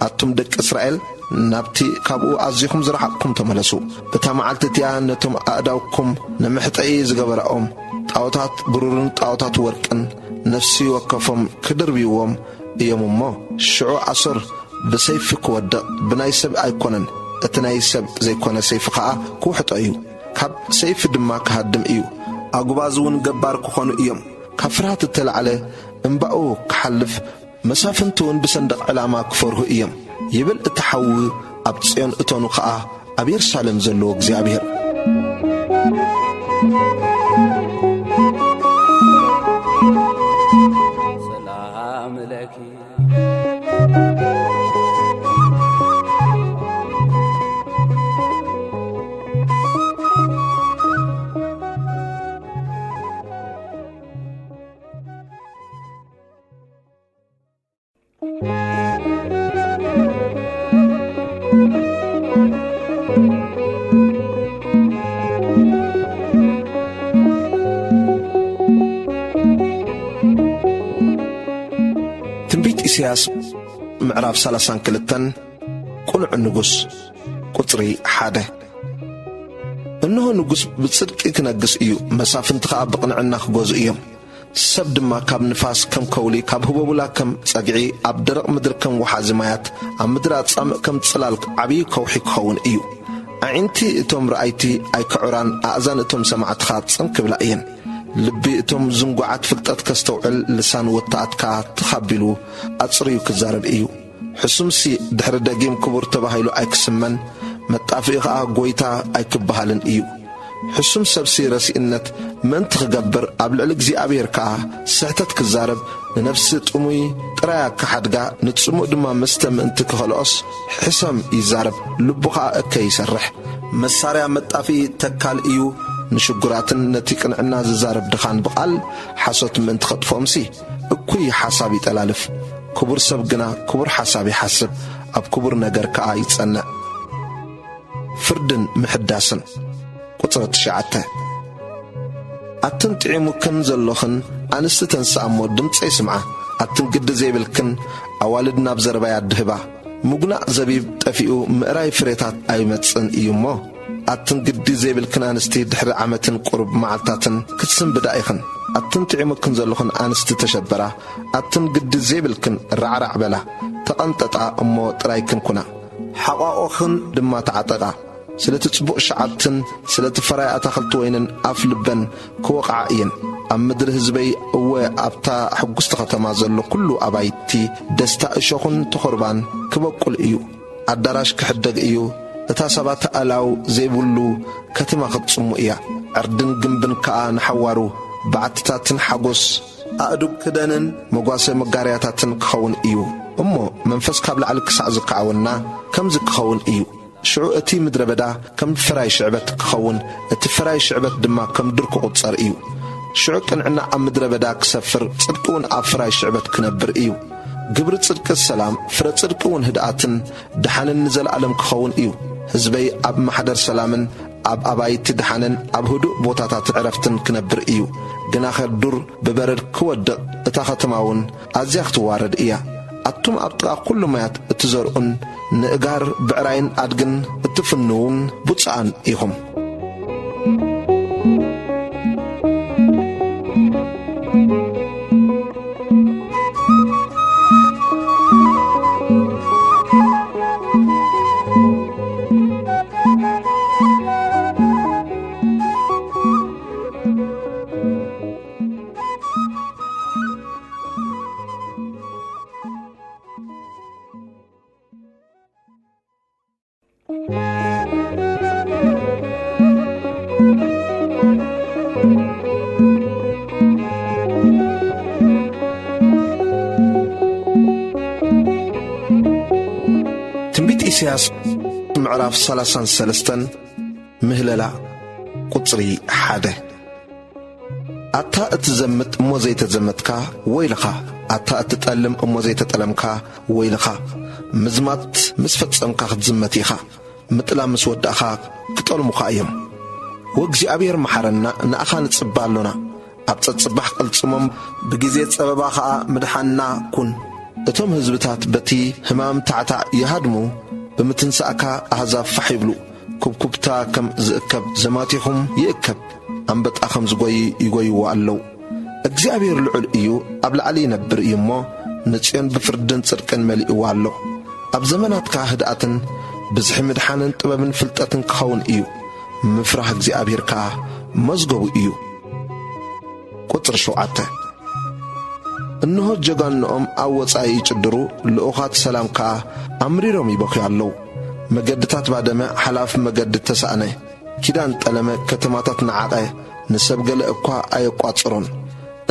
ኣቱም ደቂ እስራኤል፣ ናብቲ ካብኡ ኣዚኹም ዝረሓቕኩም ተመለሱ። በታ መዓልቲ እቲኣ ነቶም ኣእዳውኩም ንመሕጠኢ ዝገበራኦም ጣዖታት ብሩርን ጣዖታት ወርቅን ነፍሲ ወከፎም ክድርብይዎም እዮም እሞ፣ ሽዑ ኣሶር ብሰይፊ ክወድቕ ብናይ ሰብ ኣይኮነን፣ እቲ ናይ ሰብ ዘይኮነ ሰይፊ ኸኣ ክውሕጦ እዩ፣ ካብ ሰይፊ ድማ ክሃድም እዩ። ኣጉባዝ እውን ገባር ክኾኑ እዮም። ካብ ፍርሃት እተላዕለ እምባኡ ክሓልፍ፣ መሳፍንቲ እውን ብሰንደቕ ዕላማ ክፈርሁ እዮም፣ ይብል እቲ ሓዊ ኣብ ጽዮን እቶኑ ኸኣ ኣብ የሩሳሌም ዘለዎ እግዚኣብሔር። ሰላም ለኪ። ትንቢት ኢሳያስ ምዕራፍ ሰላሳን ክልተን ቁኑዕ ንጉስ ቁጽሪ ሓደ። እንሆ ንጉስ ብጽድቂ ክነግስ እዩ፣ መሳፍንቲ ኸኣ ብቕንዕና ክገዙ እዮም። ሰብ ድማ ካብ ንፋስ ከም ከውሊ፣ ካብ ህቦብላ ከም ጸግዒ፣ ኣብ ደረቕ ምድሪ ከም ወሓዚ ማያት፣ ኣብ ምድሪ ኣጻምእ ከም ጽላል ዓብዪ ከውሒ ክኸውን እዩ። ኣዒንቲ እቶም ረኣይቲ ኣይክዑራን፣ ኣእዛን እቶም ሰማዕቲ ኸኣ ጽን ክብላ እየን። ልቢ እቶም ዝንጉዓት ፍልጠት ከስተውዕል፣ ልሳን ውታኣት ከኣ ትኽ ኣቢሉ ኣጽርዩ ክዛረብ እዩ። ሕሱምሲ ድሕሪ ደጊም ክቡር ተባሂሉ ኣይክስመን፣ መጣፍኢ ኸኣ ጐይታ ኣይክበሃልን እዩ። ሕሱም ሰብሲ ረሲእነት ምእንቲ ክገብር፣ ኣብ ልዕሊ እግዚኣብሔር ከኣ ስሕተት ክዛረብ፣ ንነፍሲ ጥሙይ ጥራይ ኣከሓድጋ፣ ንጽሙእ ድማ መስተ ምእንቲ ክኸልኦስ ሕሰም ይዛረብ፣ ልቡ ኸኣ እከይ ይሰርሕ። መሳርያ መጣፍኢ ተካል እዩ፣ ንሽጉራትን ነቲ ቅንዕና ዝዛረብ ድኻን ብቓል ሓሶት ምእንቲ ኸጥፍኦምሲ፣ እኩይ ሓሳብ ይጠላልፍ። ክቡር ሰብ ግና ክቡር ሓሳብ ይሓስብ፣ ኣብ ክቡር ነገር ከኣ ይጸንዕ። ፍርድን ምሕዳስን። ቁጽሪ ትሽዓተ። ኣትን ጥዒሙክን ዘሎኽን ኣንስቲ ተንስኣ እሞ ድምጸይ ስምዓ። ኣትን ግዲ ዘይብልክን ኣዋልድ ናብ ዘረባይ ኣድህባ። ምጉናእ ዘቢብ ጠፊኡ ምእራይ ፍሬታት ኣይመጽእን እዩ እሞ፣ ኣትን ግዲ ዘይብልክን ኣንስቲ ድሕሪ ዓመትን ቁሩብ መዓልታትን ክትስንብዳ ኢኽን። ኣትን ጥዒሙክን ዘሎኽን ኣንስቲ ተሸበራ። ኣትን ግዲ ዘይብልክን ራዕራዕ በላ። ተቐንጠጣ እሞ ጥራይክን ኩና። ሓቋቖኽን ድማ ተዓጠቓ። ስለቲ ጽቡቕ ሸዓብትን ስለቲ ፈራይ ኣታኽልቲ ወይንን ኣፍ ልበን ክወቕዓ እየን። ኣብ ምድሪ ህዝበይ፣ እወ፣ ኣብታ ሕጉስቲ ኸተማ ዘሎ ኵሉ ኣባይቲ ደስታ እሾኽን ተኾርባን ክበቁል እዩ። ኣዳራሽ ክሕደግ እዩ። እታ ሰባት ኣእላው ዘይብሉ ከተማ ክትጽሙ እያ። ዕርድን ግምብን ከኣ ንሓዋሩ፣ በዓትታትን ሓጎስ ኣእዱግ ክደንን መጓሰ መጋርያታትን ክኸውን እዩ። እሞ መንፈስ ካብ ላዕሊ ክሳዕ ዝከዓወና ከምዚ ክኸውን እዩ። ሽዑ እቲ ምድረ በዳ ከም ፈራይ ሽዕበት ክኸውን፣ እቲ ፈራይ ሽዕበት ድማ ከም ዱር ክቑጸር እዩ። ሽዑ ቅንዕና ኣብ ምድረ በዳ ክሰፍር፣ ጽድቂ እውን ኣብ ፈራይ ሽዕበት ክነብር እዩ። ግብሪ ጽድቂ ሰላም፣ ፍረ ጽድቂ እውን ህድኣትን ደሓንን ንዘለኣለም ክኸውን እዩ። ህዝበይ ኣብ ማሕደር ሰላምን ኣብ ኣባይቲ ደሓንን ኣብ ህዱእ ቦታታት ዕረፍትን ክነብር እዩ። ግናኸ ዱር ብበረድ ክወድቕ፣ እታ ኸተማ እውን ኣዝያ ክትዋረድ እያ። ኣቱም ኣብ ጥቓ ኵሉ ማያት እትዘርኡን ንእጋር ብዕራይን ኣድግን እትፍንዉን ብፁዓን ኢኹም። ትንቢት ኢሳያስ ምዕራፍ ሰላሳን ሰለስተን ምህለላ ቁጽሪ ሓደ። ኣታ እትዘምት እሞ ዘይተዘመትካ ወይልኻ፣ ኣታ እትጠልም እሞ ዘይተጠለምካ ወይልኻ። ምዝማት ምስ ፈጸምካ ክትዝመት ኢኻ። ምጥላም ምስ ወዳእኻ ክጠልሙኻ እዮም። ወእግዚኣብሔር መሓረና፣ ንኣኻ ንጽበ ኣሎና። ኣብ ጸጽባሕ ቅልጽሞም፣ ብግዜ ጸበባ ኸኣ ምድሓንና ኩን። እቶም ህዝብታት በቲ ህማም ታዕታዕ ይሃድሙ፣ ብምትንሳእካ ኣህዛብ ፋሕ ይብሉ። ኩብኩብታ ከም ዝእከብ፣ ዘማቲኹም ይእከብ፣ ኣንበጣ ከም ዝጎይ ይጎይዎ ኣለዉ። እግዚኣብሔር ልዑል እዩ፣ ኣብ ላዕሊ ይነብር እዩ እሞ፣ ንጽዮን ብፍርድን ጽድቅን መሊእዋ ኣሎ። ኣብ ዘመናትካ ህድኣትን ብዝሒ ምድሓንን ጥበብን ፍልጠትን ክኸውን እዩ። ምፍራህ እግዚኣብሔር ከኣ መዝገቡ እዩ። ቁጽሪ ሸውዓተ። እንሆ ጀጋንኦም ኣብ ወጻኢ ይጭድሩ፣ ልኡኻት ሰላም ከኣ ኣምሪሮም ይበኽዩ ኣለዉ። መገድታት ባደመ፣ ሓላፍ መገዲ ተሳእነ፣ ኪዳን ጠለመ፣ ከተማታት ነዓቐ፣ ንሰብ ገለ እኳ ኣየቋጽሮን።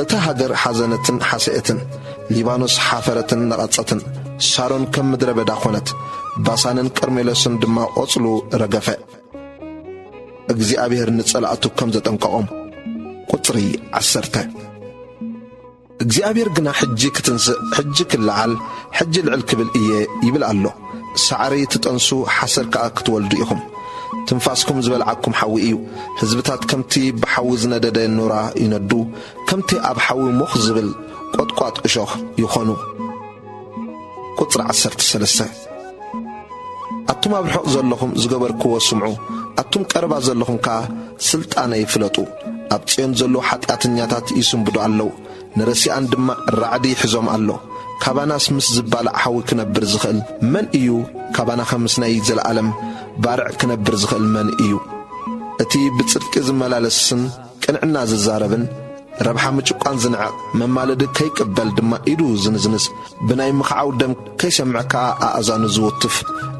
እታ ሃገር ሓዘነትን ሓሰየትን፣ ሊባኖስ ሓፈረትን ነቐጸትን፣ ሳሮን ከም ምድረ በዳ ኾነት፣ ባሳንን ቀርሜሎስን ድማ ቖጽሉ ረገፈ። እግዚኣብሔር ንጸላእቱ ከም ዘጠንቀቖም። ቁጽሪ ዓሰርተ። እግዚኣብሔር ግና ሕጂ ክትንስእ፣ ሕጂ ክለዓል፣ ሕጂ ልዕል ክብል እየ ይብል ኣሎ። ሳዕሪ ትጠንሱ፣ ሓሰር ከኣ ክትወልዱ ኢኹም። ትንፋስኩም ዝበልዓኩም ሓዊ እዩ። ህዝብታት ከምቲ ብሓዊ ዝነደደ ኖራ ይነዱ፣ ከምቲ ኣብ ሓዊ ሞኽ ዝብል ቈጥቋጥ እሾኽ ይኾኑ። ቁጽሪ ዓሰርተ ሰለስተ። ኣቱም ኣብ ርሑቕ ዘለኹም ዝገበርክዎ ስምዑ፣ ኣቱም ቀረባ ዘለኹም ከኣ ስልጣነይ ፍለጡ። ኣብ ጽዮን ዘለዉ ሓጢኣተኛታት ይስንብዱ ኣለዉ፣ ንረሲኣን ድማ ራዕዲ ይሕዞም ኣሎ። ካባናስ ምስ ዝባላዕ ሓዊ ክነብር ዝኽእል መን እዩ? ካባናኸ ምስ ናይ ዘለኣለም ባርዕ ክነብር ዝኽእል መን እዩ? እቲ ብጽድቂ ዝመላለስን ቅንዕና ዝዛረብን፣ ረብሓ ምጭቋን ዝንዕቕ፣ መማለዲ ከይቅበል ድማ ኢዱ ዝንዝንዝ፣ ብናይ ምኽዓው ደም ከይሰምዕ ከኣ ኣእዛኑ ዝውትፍ፣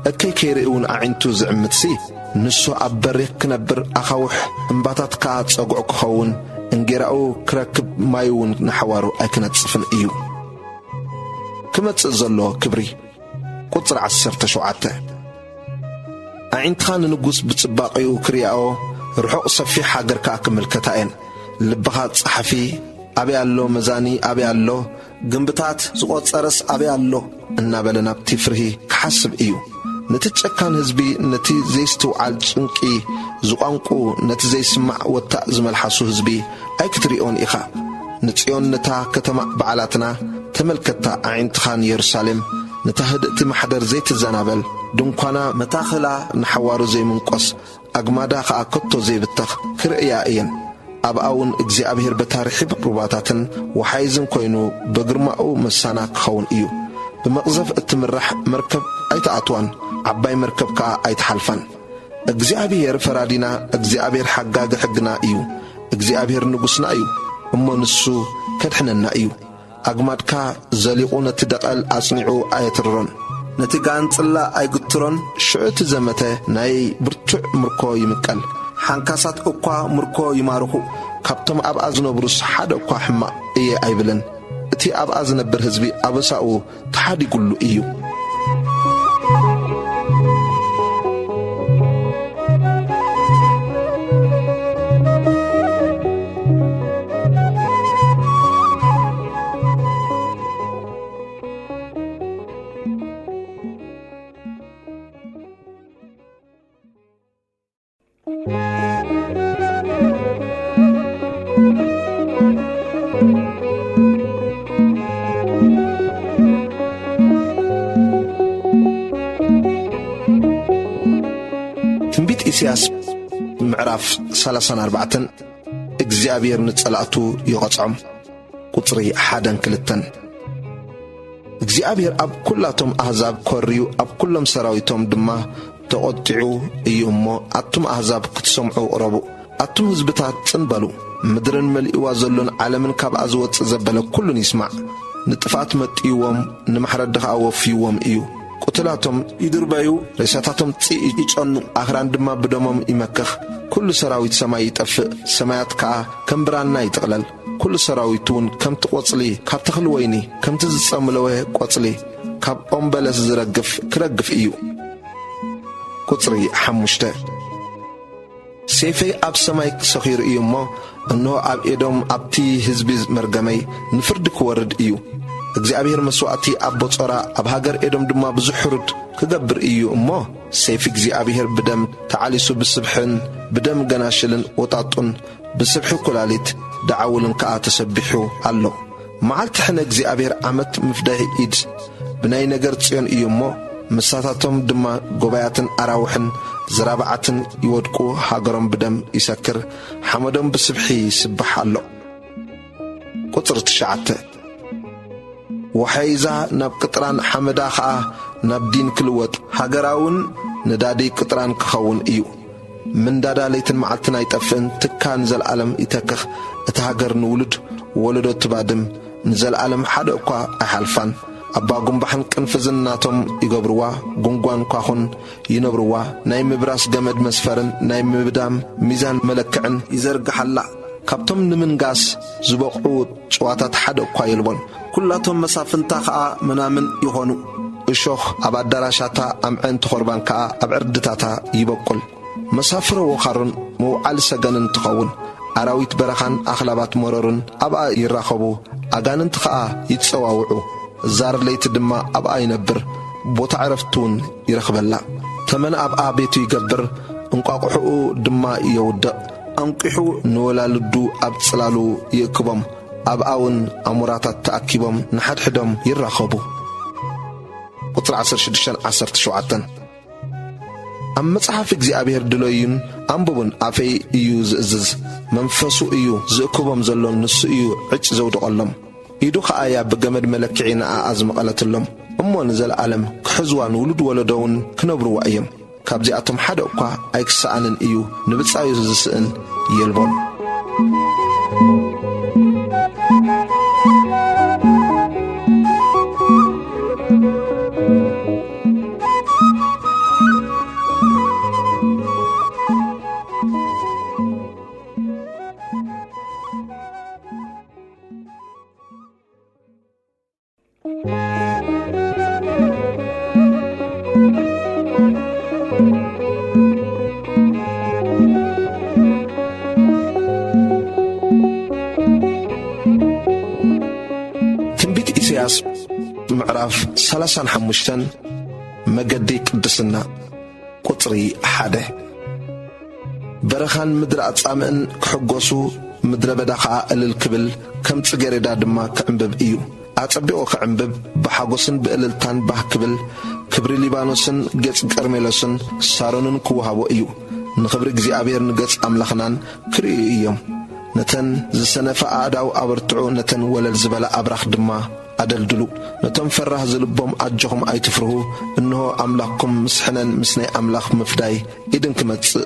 እከይ ከይርኢ እውን ኣዒንቱ ዝዕምትሲ፣ ንሱ ኣብ በሪኽ ክነብር ኣኻውሕ፣ እምባታት ከኣ ጸጉዑ ክኸውን፣ እንጌራኡ ክረክብ ማዩ እውን ንሓዋሩ ኣይክነጽፍን እዩ። ክመጽእ ዘሎ ክብሪ። ቁጽሪ ዓሰርተ ሸውዓተ። ኣዒንትኻ ንንጉስ ብጽባቐኡ ክርእያኦ፣ ርሑቕ ሰፊሕ ሃገር ከኣ ክምልከታ እየን። ልብኻ ጸሓፊ ኣበይ ኣሎ፣ መዛኒ ኣበይ ኣሎ፣ ግምብታት ዝቖጸረስ ኣበይ ኣሎ እናበለ ናብቲ ፍርሂ ክሓስብ እዩ። ነቲ ጨካን ህዝቢ፣ ነቲ ዘይስትውዓል ጭንቂ ዝቋንቁ፣ ነቲ ዘይስማዕ ወታእ ዝመልሓሱ ህዝቢ ኣይክትርእዮን ኢኻ። ንጽዮን ነታ ከተማ በዓላትና ተመልከታ፣ ኣዒንትኻ ንየሩሳሌም፣ ነታ ህድእቲ ማሕደር ዘይትዘናበል፣ ድንኳና መታኽላ ንሓዋሩ ዘይምንቆስ፣ ኣግማዳ ኸኣ ከቶ ዘይብተኽ ክርእያ እየን። ኣብኣ እውን እግዚኣብሔር በታ ርሒብ ሩባታትን ወሓይዝን ኮይኑ ብግርማኡ መሳና ክኸውን እዩ። ብመቕዘፍ እትምራሕ መርከብ ኣይትኣትዋን፣ ዓባይ መርከብ ከኣ ኣይትሓልፋን። እግዚኣብሔር ፈራዲና፣ እግዚኣብሔር ሓጋጊ ሕግና እዩ። እግዚኣብሔር ንጉስና እዩ፣ እሞ ንሱ ከድሕነና እዩ። ኣግማድካ ዘሊቑ ነቲ ደቐል ኣጽኒዑ ኣየትርሮን። ነቲ ጋንጽላ ኣይግትሮን። ሽዑ እቲ ዘመተ ናይ ብርቱዕ ምርኮ ይምቀል። ሓንካሳት እኳ ምርኮ ይማርኹ። ካብቶም ኣብኣ ዝነብሩስ ሓደ እኳ ሕማቕ እየ ኣይብልን። እቲ ኣብኣ ዝነብር ህዝቢ ኣበሳኡ ተሓዲጉሉ እዩ። ትንቢት ኢሳያስ ምዕራፍ ሰላሳን ኣርባዕተን። እግዚኣብሔር ንጸላእቱ ይቐጽዖም። ቁጽሪ ሓደን ክልተን። እግዚኣብሔር ኣብ ኵላቶም ኣህዛብ ኰርዩ፣ ኣብ ኵሎም ሰራዊቶም ድማ ተቖጢዑ እዩ እሞ፣ ኣቱም ኣህዛብ ክትሰምዑ ቕረቡ። ኣቱም ህዝብታት ጽን በሉ። ምድርን መሊእዋ ዘሎን ዓለምን ካብኣ ዝወጽእ ዘበለ ኵሉን ይስማዕ። ንጥፍኣት መጥይዎም፣ ንማሕረዲ ኸኣ ወፍይዎም እዩ። ቁትላቶም ይድርበዩ፣ ሬሳታቶም ጽእ ይጨኑ፣ ኣኽራን ድማ ብደሞም ይመክኽ። ኵሉ ሰራዊት ሰማይ ይጠፍእ፣ ሰማያት ከኣ ከም ብራና ይጥቕለል። ኵሉ ሰራዊቱ እውን ከምቲ ቈጽሊ ካብ ተኽሊ ወይኒ፣ ከምቲ ዝጸምለወ ቈጽሊ ካብ ኦም በለስ ዝረግፍ ክረግፍ እዩ። ቁጽሪ ሓሙሽተ። ሴፈይ ኣብ ሰማይ ሰኺሩ እዩ እሞ፣ እንሆ፣ ኣብ ኤዶም፣ ኣብቲ ህዝቢ መርገመይ ንፍርዲ ክወርድ እዩ። እግዚኣብሔር መስዋእቲ ኣብ ቦጾራ ኣብ ሃገር ኤዶም ድማ ብዙሕ ሕሩድ ክገብር እዩ እሞ፣ ሰይፊ እግዚኣብሔር ብደም ተዓሊሱ ብስብሕን ብደም ገናሽልን ወጣጡን ብስብሒ ኩላሊት ደዓውልን ከኣ ተሰቢሑ ኣሎ። መዓልቲ ሕነ እግዚኣብሔር ዓመት ምፍዳይ ኢድ ብናይ ነገር ጽዮን እዩ እሞ፣ ምሳታቶም ድማ ጎባያትን ኣራውሕን ዝራብዓትን ይወድቁ፣ ሃገሮም ብደም ይሰክር፣ ሓመዶም ብስብሒ ይስባሕ ኣሎ። ቁጽሪ ትሽዓተ። ወሓይዛ ናብ ቅጥራን ሓመዳ ኸኣ ናብ ዲን ክልወጥ፣ ሃገራውን ነዳዲ ቅጥራን ክኸውን እዩ። ምንዳዳ ለይትን መዓልትን ኣይጠፍእን፣ ትካ ንዘለኣለም ይተክኽ። እታ ሃገር ንውሉድ ወለዶ ትባድም፣ ንዘለኣለም ሓደ እኳ ኣይሓልፋን። ኣባ ጉምባሕን ቅንፍዝን ናቶም ይገብርዋ፣ ጉንጓን ኳኹን ይነብርዋ፣ ናይ ምብራስ ገመድ መስፈርን ናይ ምብዳም ሚዛን መለክዕን ይዘርግሓላ። ካብቶም ንምንጋስ ዝበቕዑ ጭዋታት ሓደ እኳ የልቦን። ኩላቶም መሳፍንታ ኸኣ ምናምን ይኾኑ። እሾኽ ኣብ ኣዳራሻታ፣ ኣምዐን ተኾርባን ከኣ ኣብ ዕርድታታ ይበቁል። መሳፍሮ ወኻሩን መውዓሊ ሰገንን ትኸውን። ኣራዊት በረኻን ኣኽላባት መረሩን ኣብኣ ይራኸቡ፣ ኣጋንንቲ ኸኣ ይጸዋውዑ። ዛር ለይቲ ድማ ኣብኣ ይነብር፣ ቦታ ዕረፍቲ እውን ይረኽበላ። ተመን ኣብኣ ቤቱ ይገብር፣ እንቋቑሖኡ ድማ የውድቕ። ኣንቂሑ ንወላልዱ ኣብ ጽላሉ ይእክቦም። ኣብኣ እውን ኣሞራታት ተኣኪቦም ንሓድሕዶም ይራኸቡ። ቁጽሪ ዓሰርተ ሽዱሽተን ዓሰርተ ሸውዓተን። ኣብ መጽሓፍ እግዚኣብሔር ድለዩን ኣንብቡን፣ ኣፈይ እዩ ዝእዝዝ፣ መንፈሱ እዩ ዝእክቦም ዘሎ፣ ንሱ እዩ ዕጭ ዘውድቐሎም። ኢዱ ኸኣ እያ ብገመድ መለክዒ ንኣኣ ዝመቐለትሎም። እሞ ንዘለኣለም ክሕዝዋ፣ ንውሉድ ወለዶ እውን ክነብርዋ እዮም። ካብዚኣቶም ሓደ እኳ ኣይክሰኣንን እዩ፣ ንብጻዩ ዝስእን የልቦን። ትንቢት ኢሳያስ ምዕራፍ ሰላሳን ሓሙሽተን። መገዲ ቅድስና። ቁጽሪ ሓደ። በረኻን ምድሪ ኣጻምእን ክሕጎሱ፣ ምድረ በዳ ኸኣ እልል ክብል፣ ከም ጽጌረዳ ድማ ክዕምብብ እዩ። ኣጸቢቑ ክዕምብብ፣ ብሓጎስን ብእልልታን ባህ ክብል፣ ክብሪ ሊባኖስን ጌጽ ቀርሜሎስን ሳሮንን ክወሃቦ እዩ። ንኽብሪ እግዚኣብሔር ንገጽ ኣምላኽናን ክርእዩ እዮም። ነተን ዝሰነፋ ኣእዳው ኣበርትዑ፣ ነተን ወለል ዝበላ ኣብራኽ ድማ ኣደልድሉ። ነቶም ፈራህ ዝልቦም ኣጆኹም ኣይትፍርሁ፣ እንሆ ኣምላኽኩም ምስ ሕነን ምስ ናይ ኣምላኽ ምፍዳይ ኢድን ክመጽእ፣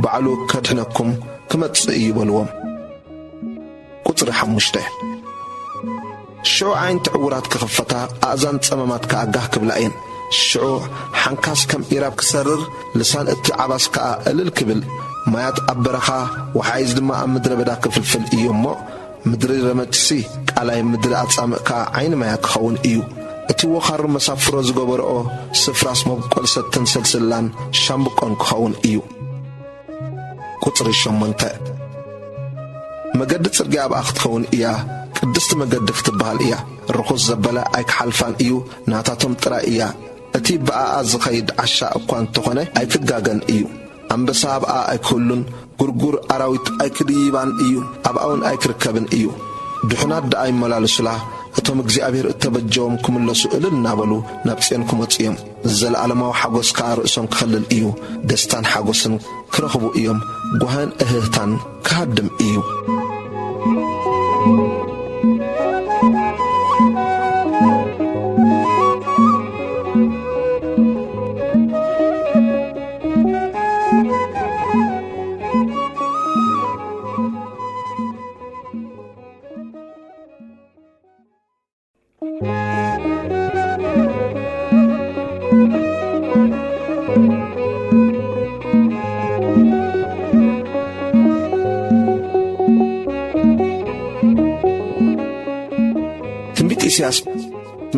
ባዕሉ ከድሕነኩም ክመጽእ እዩ በልዎም። ቁጽሪ ሓሙሽተ። ሽዑ ኣዒንቲ ዕዉራት ክኽፈታ፣ ኣእዛን ጸማማት ከኣ ጋህ ክብላ እየን። ሽዑ ሓንካስ ከም ኢራብ ክሰርር፣ ልሳን እቲ ዓባስ ከኣ እልል ክብል፣ ማያት ኣብ በረኻ፣ ወሓይዝ ድማ ኣብ ምድረ በዳ ክፍልፍል እዩ እሞ፣ ምድሪ ረመጽሲ ቃላይ፣ ምድሪ ኣጻምእ ከኣ ዓይኒ ማያ ክኸውን እዩ። እቲ ወኻሩ መሳፍሮ ዝገበርኦ ስፍራስ መብቆል ሰተን ሰልስላን ሻምብቆን ክኸውን እዩ። ቁጽሪ ሸሞንተ። መገዲ ጽርግያ ኣብኣ ክትኸውን እያ፣ ቅድስቲ መገዲ ክትበሃል እያ። ርኹስ ዘበለ ኣይክሓልፋን እዩ፣ ናታቶም ጥራይ እያ። እቲ ብኣኣ ዝኸይድ ዓሻ እኳ እንተኾነ ኣይክጋገን እዩ። ኣንበሳ ኣብኣ ኣይክህሉን፣ ጉርጉር ኣራዊት ኣይክድይባን እዩ፣ ኣብኣ እውን ኣይክርከብን እዩ። ድሑናት ደኣ ይመላለሱላ፣ እቶም እግዚኣብሔር እተበጀዎም ክምለሱ እልል እናበሉ ናብ ጽዮን ክመጹ እዮም። ዘለኣለማዊ ሓጎስ ከኣ ርእሶም ክኸልል እዩ። ደስታን ሓጎስን ክረኽቡ እዮም። ጓህን እህህታን ክሃድም እዩ። ትንቢት ኢሳያስ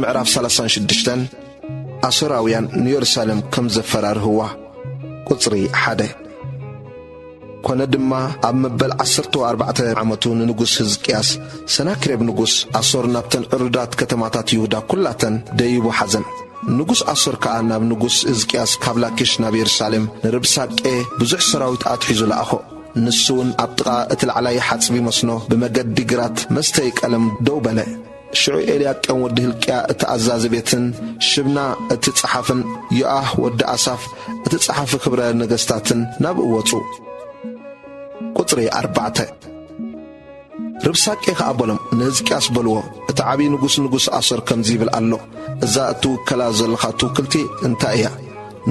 ምዕራፍ ሰላሳን ሽዱሽተን። ኣሶራውያን ንየሩሳሌም ከም ዘፈራርህዋ። ቁጽሪ ሓደ። ኮነ ድማ ኣብ መበል ዓሰርተ ኣርባዕተ ዓመቱ ንንጉስ ህዝቅያስ ሰናክሬብ ንጉስ ኣሶር ናብተን ዕሩዳት ከተማታት ይሁዳ ኩላተን ደይቡ ሓዘን። ንጉስ ኣሶር ከኣ ናብ ንጉስ ህዝቅያስ ካብ ላኪሽ ናብ የሩሳሌም ንርብሳቄ ብዙሕ ሰራዊት ኣትሒዙ ለኣኾ። ንሱ እውን ኣብ ጥቓ እቲ ላዕላይ ሓጽቢ መስኖ ብመገዲ ግራት መስተይ ቀለም ደው በለ። ሽዑ ኤልያቄም ወዲ ህልቅያ እቲ ኣዛዚ ቤትን ሽብና እቲ ጸሓፍን ዮኣህ ወዲ ኣሳፍ እቲ ጸሓፊ ክብረ ነገስታትን ናብኡ ወጹ። ቁጽሪ ኣርባዕተ። ርብሳቄ ኸኣ በሎም፣ ንህዝቅያስ በልዎ፣ እቲ ዓብዪ ንጉስ ንጉስ ኣሶር ከምዚ ይብል ኣሎ፣ እዛ እትውከላ ዘለኻ ትውክልቲ እንታይ እያ?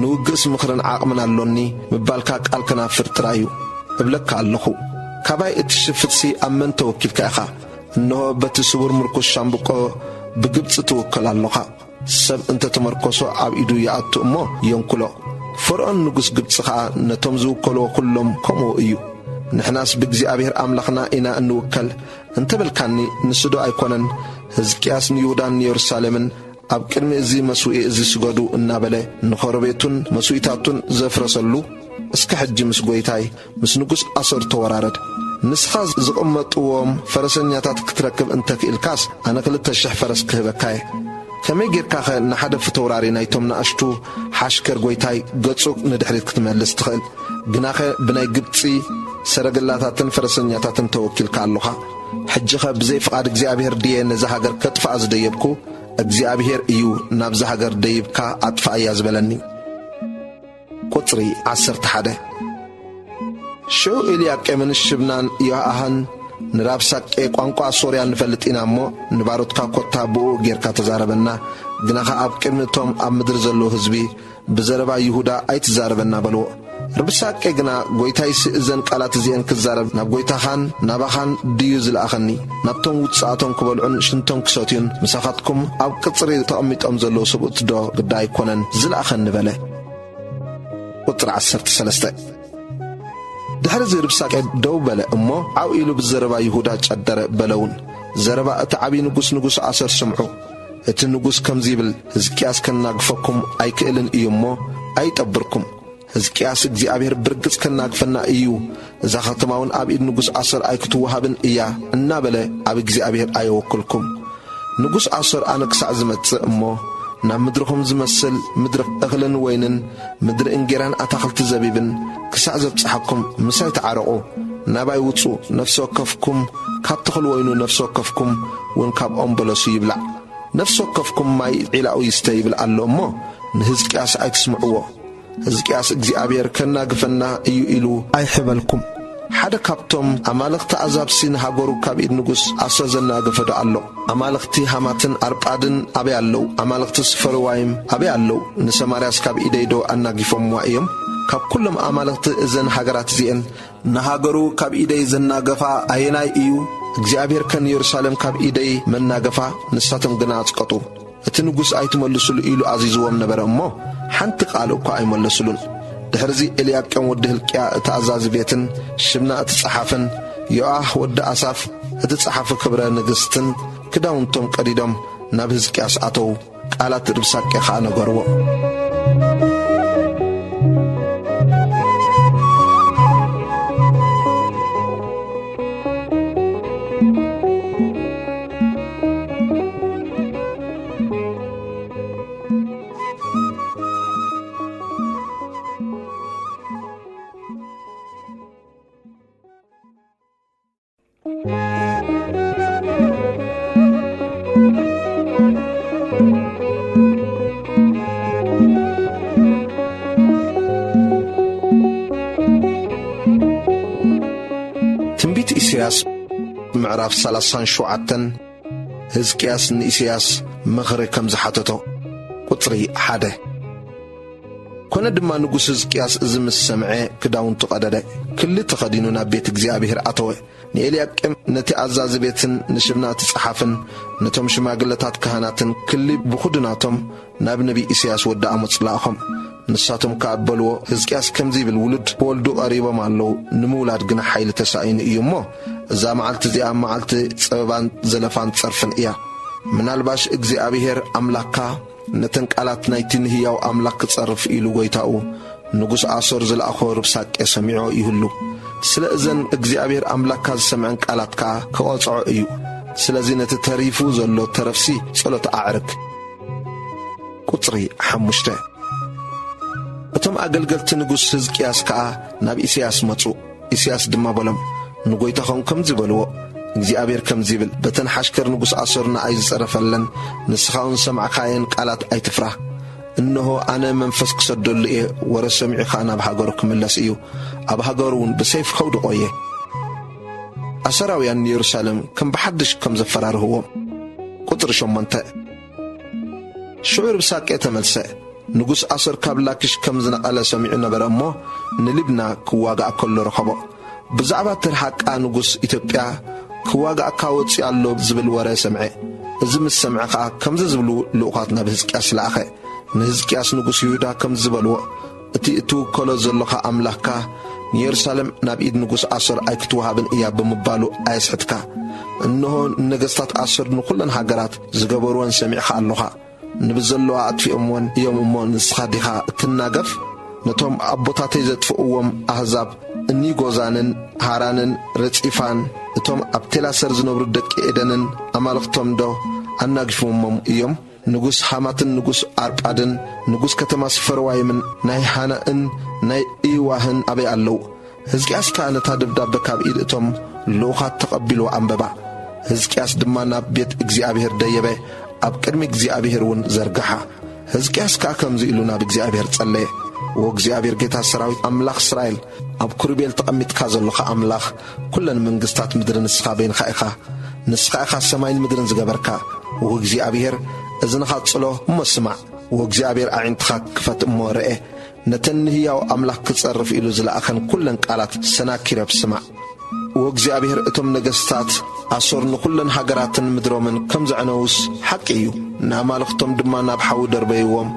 ንውግእስ ምኽርን ዓቕምን ኣሎኒ ምባልካ ቃል ከናፍር ጥራይ እዩ። እብለካ ኣለኹ፣ ካባይ እትሽፍትሲ ኣብ መን ተወኪልካ ኢኻ? እንሆ በቲ ስቡር ምርኩስ ሻምብቆ ብግብጺ ትውከል ኣሎኻ። ሰብ እንተ ተመርኮሶ ኣብ ኢዱ ይኣቱ እሞ የንኩሎ። ፈርዖን ንጉስ ግብጺ ኸኣ ነቶም ዝውከልዎ ኩሎም ከምኡ እዩ። ንሕናስ ብእግዚኣብሔር ኣምላኽና ኢና እንውከል እንተ በልካኒ፣ ንስዶ ኣይኮነን ህዝቅያስ ንይሁዳን ንየሩሳሌምን ኣብ ቅድሚ እዚ መስውኢ እዚ ስገዱ እናበለ ንኸረቤቱን መስዊታቱን ዘፍረሰሉ? እስከ ሕጂ ምስ ጐይታይ ምስ ንጉስ ኣሶር ተወራረድ። ንስኻ ዝቕመጥዎም ፈረሰኛታት ክትረክብ እንተ ክኢልካስ፣ ኣነ ክልተ ሽሕ ፈረስ ክህበካ እየ። ከመይ ጌርካኸ ንሓደ ፊተውራሪ ናይቶም ንኣሽቱ ሓሽከር ጐይታይ ገጹ ንድሕሪት ክትመልስ ትኽእል? ግናኸ ብናይ ግብጺ ሰረገላታትን ፈረሰኛታትን ተወኪልካ ኣሎኻ። ሕጂኸ ብዘይ ፍቓድ እግዚኣብሔር ድየ ነዛ ሃገር ከጥፍኣ ዝደየብኩ? እግዚኣብሔር እዩ ናብዛ ሃገር ደይብካ ኣጥፍኣያ ዝበለኒ። ቁጽሪ ዓሰርተ ሓደ። ሽዑ ኤልያቄምን ሽብናን ዮኣሃን ንራብሳቄ፣ ቋንቋ ሶርያ ንፈልጥ ኢና እሞ፣ ንባሮትካ ኮታ ብኡ ጌርካ ተዛረበና፣ ግናኸ ኣብ ቅድሚ እቶም ኣብ ምድሪ ዘለዉ ህዝቢ ብዘረባ ይሁዳ ኣይትዛረበና በልዎ። ርብሳቄ ግና፣ ጐይታይስ እዘን ቃላት እዚአን ክዛረብ ናብ ጐይታኻን ናባኻን ድዩ ዝለኣኸኒ? ናብቶም ውጽኣቶም ክበልዑን ሽንቶም ክሰትዩን ምሳኻትኩም ኣብ ቅጽሪ ተቐሚጦም ዘለዉ ሰብኡትዶ ግዳ ኣይኮነን ዝለኣኸኒ? በለ። ቁጽሪ ዓሰርተ ሰለስተ። ድሕሪ እዚ ርብሳቄ ደው በለ እሞ፣ ዓው ኢሉ ብዘረባ ይሁዳ ጨደረ፣ በለ እውን፣ ዘረባ እቲ ዓብዪ ንጉስ፣ ንጉስ ኣሰር ስምዑ። እቲ ንጉስ ከምዚ ይብል፣ ህዝቅያስ ከናግፈኩም ኣይክእልን እዩ እሞ፣ ኣይጠብርኩም። ህዝቅያስ፣ እግዚኣብሔር ብርግጽ ከናግፈና እዩ፣ እዛ ኸተማ እውን ኣብ ኢድ ንጉስ ኣሰር ኣይክትወሃብን እያ እናበለ ኣብ እግዚኣብሔር ኣየወክልኩም። ንጉስ ኣሶር ኣነ ክሳዕ ዝመጽእ እሞ፣ ናብ ምድርኹም ዝመስል ምድሪ እኽልን ወይንን፣ ምድሪ እንጌራን ኣታኽልቲ ዘቢብን ክሳዕ ዘብጽሓኩም፣ ምሳይ ተዓረቑ። ናባይ ውጹ፣ ነፍሲ ወከፍኩም ካብ ተኽሊ ወይኑ፣ ነፍሲ ወከፍኩም እውን ካብ ኦም በለሱ ይብላዕ። ነፍሲ ወከፍኩም ማይ ዒላኡ ይስተ ይብል ኣሎ እሞ፣ ንህዝቅያስ ኣይትስምዕዎ። ህዝቅያስ እግዚኣብሔር ከናግፈና እዩ ኢሉ ኣይሕበልኩም። ሓደ ካብቶም ኣማልኽቲ ኣዛብሲ ንሃገሩ ካብ ኢድ ንጉስ ኣሶር ዘናገፈ ዶ ኣሎ? ኣማልኽቲ ሃማትን ኣርጳድን ኣበይ ኣለዉ? ኣማልኽቲ ስፈርዋይም ኣበይ ኣለዉ? ንሰማርያስ ካብ ኢደይ ዶ ኣናጊፎምዋ እዮም? ካብ ኩሎም ኣማልኽቲ እዘን ሃገራት እዚኤን ንሃገሩ ካብ ኢደይ ዘናገፋ ኣየናይ እዩ? እግዚኣብሔር ከ ንየሩሳሌም ካብ ኢደይ መናገፋ? ንሳቶም ግና ኣጽቀጡ። እቲ ንጉስ ኣይትመልሱሉ ኢሉ ኣዚዝዎም ነበረ እሞ፣ ሓንቲ ቃል እኳ ኣይመለሱሉን። ድሕርዚ ኤልያቄም ወዲ ህልቅያ እቲ ኣዛዚ ቤትን ሽብና እቲ ጸሓፍን ዮኣህ ወዲ ኣሳፍ እቲ ጸሓፊ ክብረ ንግስትን ክዳውንቶም ቀዲዶም ናብ ህዝቅያስ ኣተዉ። ቃላት ርብሳቄ ኸኣ ነገርዎ። ትንቢት ኢሳያስ ምዕራፍ ሰላሳን ሸውዓተን። ህዝቅያስ ንኢሳያስ ምኽሪ ከም ዝሓተቶ። ቁጽሪ ሓደ። ኮነ ድማ ንጉስ ህዝቅያስ እዚ ምስ ሰምዐ ክዳውንቱ ቀደደ፣ ክሊ ተኸዲኑ ናብ ቤት እግዚኣብሔር ኣተወ። ንኤልያቄም ነቲ ኣዛዚ ቤትን ንሽብና እቲ ጸሓፍን ነቶም ሽማግለታት ካህናትን ክሊ ብኹድናቶም ናብ ነቢይ ኢሳያስ ወዲ ኣሞጽ ለኣኾም። ንሳቶም ከኣ በልዎ፣ ህዝቅያስ ከምዚ ይብል፣ ውሉድ ክወልዱ ቀሪቦም ኣለዉ፣ ንምውላድ ግና ሓይሊ ተሳኢኑ እዩ እሞ፣ እዛ መዓልቲ እዚኣ መዓልቲ ጸበባን ዘለፋን ጸርፍን እያ። ምናልባሽ እግዚኣብሔር ኣምላኽካ ነተን ቃላት ናይቲ ንህያው ኣምላኽ ክጸርፍ ኢሉ ጐይታኡ ንጉስ ኣሶር ዝለኣኾ ርብሳቄ ሰሚዖ ይህሉ። ስለ እዘን እግዚኣብሔር ኣምላክካ ዝሰምዐን ቃላት ከኣ ክቐጽዖ እዩ። ስለዚ ነቲ ተሪፉ ዘሎ ተረፍሲ ጸሎት ኣዕርግ። ቁጽሪ ሓሙሽተ። እቶም ኣገልገልቲ ንጉስ ህዝቅያስ ከኣ ናብ ኢሳያስ መጹ። ኢሳያስ ድማ በሎም፣ ንጎይታኹም ከምዚ በልዎ፣ እግዚኣብሔር ከምዚ ይብል፣ በተን ሓሽከር ንጉስ ኣሶር ንኣይ ዝጸረፈለን ንስኻ እውን ዝሰማዕካየን ቃላት ኣይትፍራህ። እንሆ፣ ኣነ መንፈስ ክሰደሉ እየ፣ ወረ ሰሚዑ ኸኣ ናብ ሃገሩ ክምለስ እዩ፣ ኣብ ሃገሩ እውን ብሰይፍ ከውድቖ እየ። ኣሰራውያን ንየሩሳሌም ከም ብሓድሽ ከም ዘፈራርህዎም። ቁጽሪ ሸሞንተ። ሽዑ ርብሳቄ ተመልሰ። ንጉስ ኣሶር ካብ ላኪሽ ከም ዝነቐለ ሰሚዑ ነበረ እሞ፣ ንሊብና ክዋጋእ ከሎ ረኸቦ። ብዛዕባ ተርሃቃ ንጉስ ኢትዮጵያ ክዋጋእካ ወጺኡ ኣሎ ዝብል ወረ ሰምዐ። እዚ ምስ ሰምዐ ኸኣ ከምዚ ዝብሉ ልኡኻት ናብ ህዝቅያስ ለኣኸ። ንህዝቅያስ ንጉስ ይሁዳ ከምዚ ዝበልዎ፣ እቲ እትውከሎ ዘሎኻ ኣምላኽካ ንየሩሳሌም ናብ ኢድ ንጉስ ኣሶር ኣይክትወሃብን እያ ብምባሉ ኣየስሕትካ። እንሆ፣ ንነገስታት ኣሶር ንኹለን ሃገራት ዝገበርወን ሰሚዕኻ ኣሎኻ። ንብዘለዋ ኣጥፊኦምወን እዮም እሞ፣ ንስኻ ዲኻ እትናገፍ? ነቶም ኣቦታተይ ዘጥፍእዎም ኣህዛብ እኒ ጎዛንን ሃራንን፣ ረጺፋን፣ እቶም ኣብ ቴላሰር ዝነብሩ ደቂ ኤደንን ኣማልኽቶም ዶ ኣናጊፎሞም እዮም? ንጉስ ሃማትን ንጉስ ኣርጳድን ንጉስ ከተማ ስፈርዋይምን ናይ ሃናእን ናይ ኢዋህን ኣበይ ኣለዉ? ህዝቅያስ ከኣ ነታ ደብዳበ ካብ ኢድ እቶም ልኡኻት ተቐቢሉ ኣንበባ። ህዝቅያስ ድማ ናብ ቤት እግዚኣብሔር ደየበ፣ ኣብ ቅድሚ እግዚኣብሔር እውን ዘርግሓ። ህዝቅያስ ከኣ ከምዚ ኢሉ ናብ እግዚኣብሔር ጸለየ፣ "ወእግዚኣብሔር ጌታ ሰራዊት ኣምላኽ እስራኤል፣ ኣብ ኩሩቤል ተቐሚጥካ ዘሎኻ ኣምላኽ ኩለን መንግስታት ምድሪ ንስኻ በይንኻ ኢኻ። ንስኻ ኢኻ ሰማይን ምድርን ዝገበርካ። ወእግዚኣብሔር፣ እዝንኻ ጽሎ እሞ ስማዕ፣ ወእግዚኣብሔር ኣዒንትኻ ክፈት እሞ ርኤ። ነተን ንህያው ኣምላኽ ክጸርፍ ኢሉ ዝለኣኸን ኩለን ቃላት ሰናኪረብ ስማዕ። ወእግዚኣብሔር፣ እቶም ነገስታት ኣሶር ንኹለን ሃገራትን ምድሮምን ከም ዘዕነዉስ ሓቂ እዩ። ንኣማልኽቶም ድማ ናብ ሓዊ ደርበይዎም።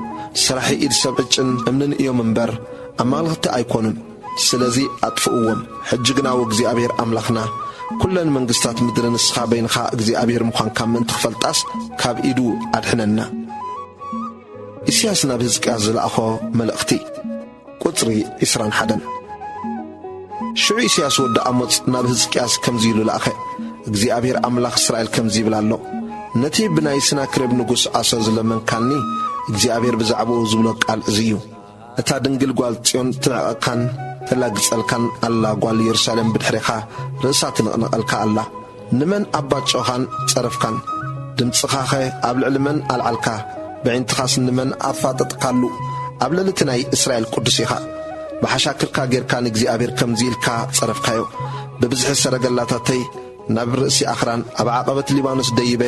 ሰራሒ ኢድ ሰብ ዕጭን እምንን እዮም እምበር፣ ኣማልኽቲ ኣይኮኑን። ስለዚ ኣጥፍእዎም። ሕጂ ግና ወእግዚኣብሔር ኣምላኽና፣ ኩለን መንግስታት ምድሪ ንስኻ በይንኻ እግዚኣብሔር ምዃንካ ምእንቲ ክፈልጣስ፣ ካብ ኢዱ ኣድሕነና።" ኢሳያስ ናብ ህዝቅያስ ዝለኣኾ መልእኽቲ። ቁጽሪ ዕስራን ሓደን። ሽዑ ኢሳያስ ወዲ ኣሞጽ ናብ ህዝቅያስ ከምዚ ኢሉ ለኣኸ፣ "እግዚኣብሔር ኣምላኽ እስራኤል ከምዚ ይብል ኣሎ፣ ነቲ ብናይ ስናክሬብ ንጉስ ኣሶር ዝለመንካኒ እግዚኣብሔር ብዛዕባኡ ዝብሎ ቃል እዚ እዩ። እታ ድንግል ጓል ጽዮን ትንዕቐካን ተላግጸልካን ኣላ፣ ጓል የሩሳሌም ብድሕሬኻ ርእሳ ትንቕንቐልካ ኣላ። ንመን ኣባጨኻን ጸረፍካን? ድምጽኻኸ ኣብ ልዕሊ መን ኣልዓልካ? ብዒንትኻስ ንመን ኣፋጠጥካሉ? ኣብ ልዕሊ እቲ ናይ እስራኤል ቅዱስ ኢኻ። ብሓሻክርካ ጌርካ ንእግዚኣብሔር ከምዚ ኢልካ ጸረፍካዮ፣ ብብዝሒ ሰረገላታተይ ናብ ርእሲ ኣኽራን ኣብ ዓቐበት ሊባኖስ ደይበ፣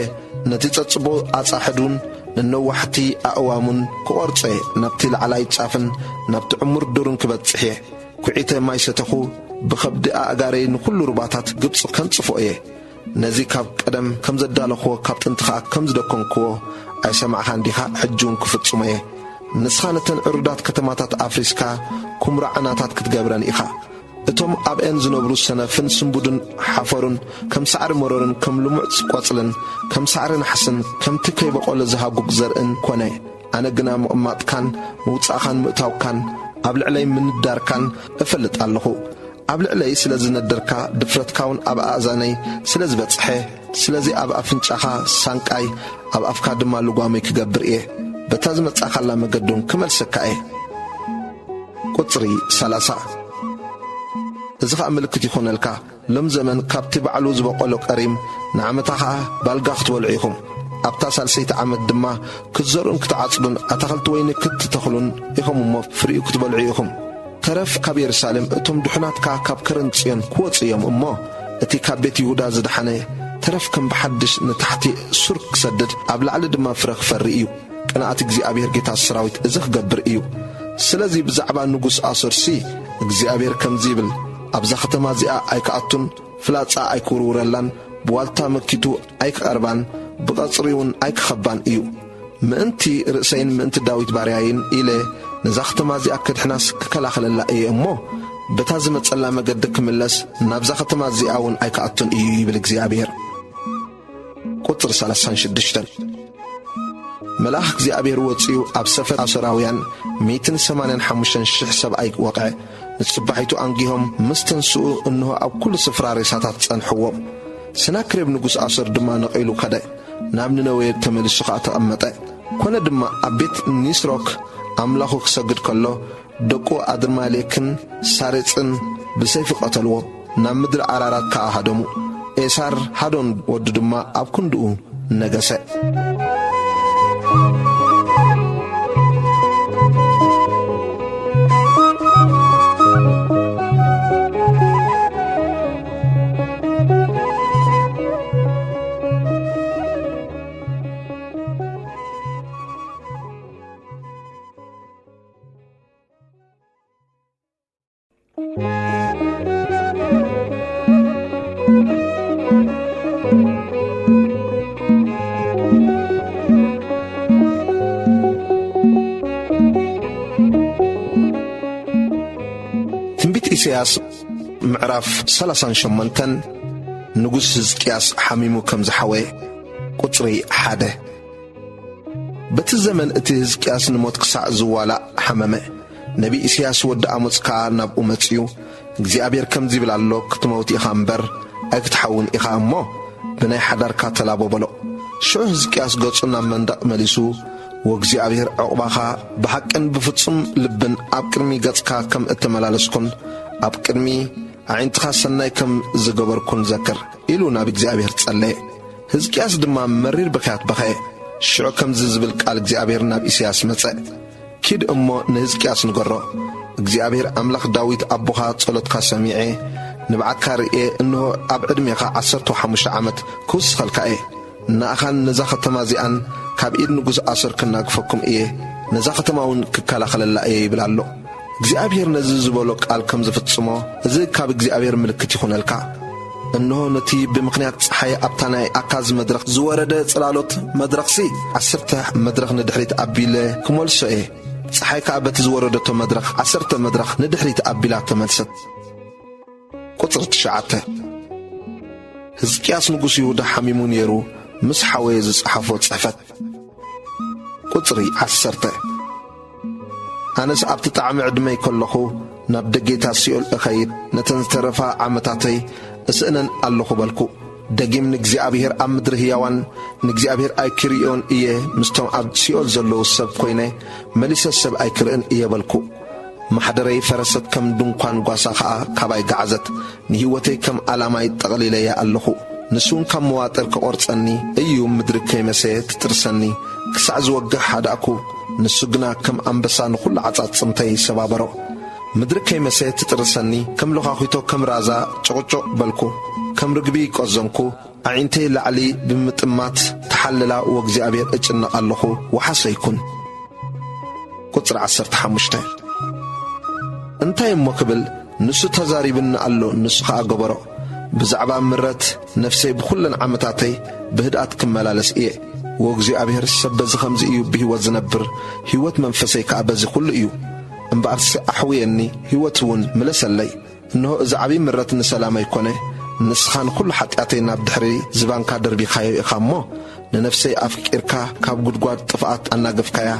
ነቲ ጸጽቦ ኣጻሕዱን ንነዋሕቲ ኣእዋሙን ክቖርጾ እየ፣ ናብቲ ላዕላይ ጫፍን ናብቲ ዕሙር ዱርን ክበጽሕ እየ። ኩዒተ ማይ ሰተኹ፣ ብኸብዲ ኣእጋረይ ንኹሉ ሩባታት ግብጺ ከንጽፎ እየ። ነዚ ካብ ቀደም ከም ዘዳለኽዎ፣ ካብ ጥንቲ ኸኣ ከም ዝደኮንክዎ ኣይሰማዕኻን ዲኻ? ሕጂ እውን ክፍጽሞ እየ። ንስኻ ነተን ዕሩዳት ከተማታት ኣፍሪስካ፣ ኵምራ ዓናታት ክትገብረን ኢኻ። እቶም ኣብአን ዝነብሩ ሰነፍን ስንቡድን ሓፈሩን ከም ሳዕሪ መረርን ከም ልሙዕ ቆጽልን ከም ሳዕሪ ናሕስን ከምቲ ከይበቖለ ዝሃጉግ ዘርእን ኮነ። ኣነ ግና ምቕማጥካን ምውጻእካን ምእታውካን ኣብ ልዕለይ ምንዳርካን እፈልጥ ኣለኹ። ኣብ ልዕለይ ስለ ዝነደርካ፣ ድፍረትካ እውን ኣብ ኣእዛነይ ስለ ዝበጽሐ፣ ስለዚ ኣብ ኣፍንጫኻ ሳንቃይ፣ ኣብ ኣፍካ ድማ ልጓመይ ክገብር እየ። በታ ዝመጻእካላ መገዲ እውን ክመልሰካ እየ። ቁጽሪ ሰላሳ። እዚ ኸኣ ምልክት ይኹነልካ፣ ሎም ዘመን ካብቲ ባዕሉ ዝበቖሎ ቀሪም፣ ንዓመታ ኸኣ ባልጋ ክትበልዑ ኢኹም። ኣብታ ሳልሰይቲ ዓመት ድማ ክትዘርኡን ክትዓጽዱን፣ ኣታኽልቲ ወይኒ ክትተኽሉን ኢኹም እሞ፣ ፍሪኡ ክትበልዑ ኢኹም። ተረፍ ካብ የሩሳሌም፣ እቶም ድሑናት ከኣ ካብ ከረን ጽዮን ክወጹ እዮም እሞ፣ እቲ ካብ ቤት ይሁዳ ዝደሓነ ተረፍ ከም ብሓድሽ ንታሕቲ ሱር ክሰድድ፣ ኣብ ላዕሊ ድማ ፍረ ክፈሪ እዩ። ቅንኣት እግዚኣብሔር ጌታ ሰራዊት እዚ ክገብር እዩ። ስለዚ ብዛዕባ ንጉስ ኣሶርሲ እግዚኣብሔር ከምዚ ይብል፣ ኣብዛ ኸተማ እዚኣ ኣይክኣቱን፣ ፍላጻ ኣይክውርውረላን፣ ብዋልታ መኪቱ ኣይክቐርባን፣ ብቐጽሪ እውን ኣይክኸባን እዩ። ምእንቲ ርእሰይን ምእንቲ ዳዊት ባርያይን ኢለ ነዛ ኸተማ እዚኣ ከድሕናስ ክከላኸለላ እየ እሞ፣ በታ ዝመጸላ መገዲ ክምለስ፣ ናብዛ ኸተማ እዚኣ እውን ኣይክኣቱን እዩ ይብል እግዚኣብሔር። ቁጽሪ ሰላሳን ሽዱሽተን። መልኣኽ እግዚኣብሔር ወጺኡ ኣብ ሰፈር ኣሶራውያን ሚእትን ሰማንያን ሓሙሽተን ሽሕ ሰብኣይ ወቕዐ። ንጽባሒቱ ኣንጊሆም ምስ ተንስኡ፣ እንሆ ኣብ ኩሉ ስፍራ ሬሳታት ጸንሕዎም። ሰናክሬም ንጉስ ኣሶር ድማ ነቒሉ ከደ፣ ናብ ንነዌ ተመሊሱ ኸኣ ተቐመጠ። ኮነ ድማ ኣብ ቤት ኒስሮክ ኣምላኹ ክሰግድ ከሎ፣ ደቁ ኣድርማሌክን ሳሬጽን ብሰይፊ ቀተልዎ፣ ናብ ምድሪ ኣራራት ከኣ ሃደሙ። ኤሳር ሃዶን ወዱ ድማ ኣብ ክንድኡ ነገሰ። ትንቢት ኢሳያስ ምዕራፍ ሰላሳን ሸሞንተን። ንጉስ ህዝቅያስ ሓሚሙ ከም ዝሓወየ። ቁጽሪ ሓደ። በቲ ዘመን እቲ ህዝቅያስ ንሞት ክሳዕ ዝዋላእ ሓመመ። ነቢ ኢሳያስ ወዲ ኣሞጽ ከኣ ናብኡ መጺኡ፣ እግዚኣብሔር ከምዚ ይብል ኣሎ፣ ክትመውት ኢኻ እምበር ኣይክትሓውን ኢኻ እሞ፣ ብናይ ሓዳርካ ተላቦ በሎ። ሽዑ ህዝቅያስ ገጹ ናብ መንደቕ መሊሱ፣ ወእግዚኣብሔር ዕቑባኻ ብሓቅን ብፍጹም ልብን ኣብ ቅድሚ ገጽካ ከም እተመላለስኩን ኣብ ቅድሚ ኣዒንትኻ ሰናይ ከም ዝገበርኩን ዘክር፣ ኢሉ ናብ እግዚኣብሔር ጸለየ። ህዝቅያስ ድማ መሪር ብኽያት በኸየ። ሽዑ ከምዚ ዝብል ቃል እግዚኣብሔር ናብ ኢሳያስ መጸ። ኪድ እሞ ንህዝቅያስ ንገሮ፣ እግዚኣብሔር ኣምላኽ ዳዊት ኣቦኻ ጸሎትካ ሰሚዐ፣ ንብዓትካ ርእየ፣ እንሆ ኣብ ዕድሜኻ ዓሰርተ ሓሙሽተ ዓመት ክውስኸልካ እየ። ንኣኻን ነዛ ኸተማ እዚኣን ካብ ኢድ ንጉስ ኣሶር ክናግፈኩም እየ፣ ነዛ ኸተማ እውን ክከላኸለላ እየ ይብል ኣሎ። እግዚኣብሔር ነዚ ዝበሎ ቃል ከም ዝፍጽሞ፣ እዚ ካብ እግዚኣብሔር ምልክት ይኹነልካ። እንሆ ነቲ ብምኽንያት ጸሓይ ኣብታ ናይ ኣካዝ መድረኽ ዝወረደ ጽላሎት መድረኽሲ ዓሰርተ መድረኽ ንድሕሪት ኣቢለ ክመልሶ እየ። ጸሓይ ከኣ በቲ ዝወረደቶ መድረኽ ዓሰርተ መድረኽ ንድሕሪት ኣቢላ ተመልሰት። ቁጽሪ ትሽዓተ። ህዝቅያስ ንጉስ ይሁዳ ሓሚሙ ነይሩ፣ ምስ ሓወየ ዝጸሓፎ ጽሕፈት። ቁጽሪ ዓሰርተ። ኣነስ ኣብቲ ጣዕሚ ዕድመይ ከለኹ ናብ ደጌታት ሲኦል እኸይድ፣ ነተን ዝተረፋ ዓመታተይ እስእነን ኣለኹ በልኩ። ደጊም ንእግዚኣብሔር ኣብ ምድሪ ህያዋን ንእግዚኣብሔር ኣይክርእዮን እየ፣ ምስቶም ኣብ ሲኦል ዘለዉ ሰብ ኮይነ መሊሰ ሰብ ኣይክርእን እየ በልኩ። ማሕደረይ ፈረሰት፣ ከም ድንኳን ጓሳ ኸኣ ካባይ ገዓዘት። ንህይወተይ ከም ኣላማይ ጠቕሊለያ ኣለኹ። ንሱ እውን ካብ መዋጥር ክቖርጸኒ እዩ፣ ምድሪ ከይመሰየ ትጥርሰኒ ክሳዕ ዝወግሕ ሃዳእኩ። ንሱ ግና ከም ኣንበሳ ንኹሉ ዓጻጽምተይ ሰባበሮ። ምድሪ ከይመሰየ ትጥርሰኒ፣ ከም ለዃኺቶ ከም ራዛ ጭቕጭቕ በልኩ። ከም ርግቢ ቆዘምኩ። ኣዒንተይ ላዕሊ ብምጥማት ተሓለላ፣ ወእግዚኣብሔር እጭነቕ ኣለኹ፣ ወሓሰ ይኩን። ቁጽሪ ዓሰርተ ሓሙሽተ። እንታይ እሞ ክብል? ንሱ ተዛሪብኒ ኣሎ፣ ንሱ ኸኣ ገበሮ። ብዛዕባ ምረት ነፍሰይ ብኹለን ዓመታተይ ብህድኣት ክመላለስ እየ። ወእግዚኣብሔር ሰብ በዚ ኸምዚ እዩ ብህይወት ዝነብር፣ ህይወት መንፈሰይ ከኣ በዚ ኹሉ እዩ። እምበኣርሲ ኣሕውየኒ፣ ህይወት እውን ምለሰለይ። እንሆ፣ እዚ ዓብዪ ምረት ንሰላመይ ኮነ። ንስኻ ንኹሉ ሓጢኣተይ ናብ ድሕሪ ዝባንካ ደርቢኻዮ ኢኻ እሞ፣ ንነፍሰይ ኣፍቂርካ ካብ ጉድጓድ ጥፍኣት ኣናገፍካያ።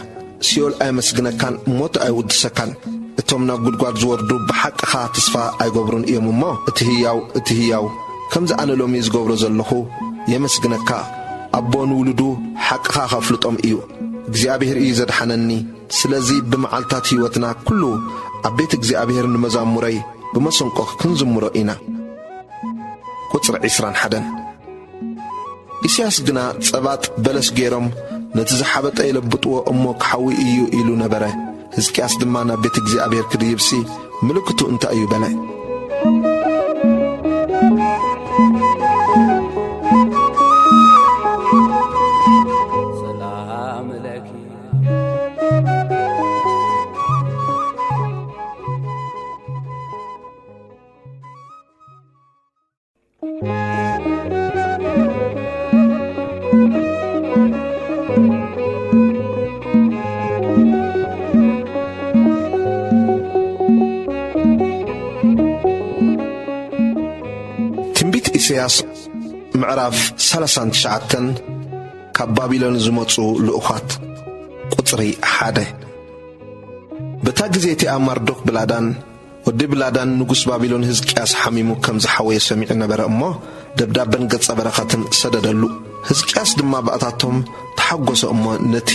ሲኦል ኣየመስግነካን፣ ሞት ኣይውድሰካን። እቶም ናብ ጉድጓድ ዝወርዱ ብሓቅኻ ተስፋ ኣይገብሩን እዮም እሞ፣ እቲ ህያው፣ እቲ ህያው፣ ከምዚ ኣነ ሎሚ ዝገብሮ ዘለኹ፣ የመስግነካ። ኣቦ ንውሉዱ ሓቅኻ ከፍልጦም እዩ። እግዚኣብሔር እዩ ዘድሓነኒ። ስለዚ ብመዓልታት ህይወትና ኩሉ ኣብ ቤት እግዚኣብሔር ንመዛሙረይ ብመሰንቆ ክንዝምሮ ኢና። ቁጽሪ ዕስራን ሓደን። ኢሳያስ ግና ጸባጥ በለስ ገይሮም ነቲ ዝሓበጠ የለብጥዎ እሞ ክሓዊ እዩ ኢሉ ነበረ። ሕዝቅያስ ድማ ናብ ቤት እግዚኣብሔር ክድይብሲ ምልክቱ እንታይ እዩ በለ። ሰላም ለኪ። ትንቢት ኢሳያስ ምዕራፍ ሰላሳን ትሽዓተን። ካብ ባቢሎን ዝመጹ ልኡኻት። ቁጽሪ ሓደ። በታ ግዜ እቲኣ ማርዶክ ብላዳን ወዲ ብላዳን ንጉስ ባቢሎን ህዝቅያስ ሓሚሙ ከም ዝሓወየ ሰሚዑ ነበረ እሞ፣ ደብዳበን ገጸ በረኸትን ሰደደሉ። ህዝቅያስ ድማ ባእታቶም ተሓጎሰ እሞ፣ ነቲ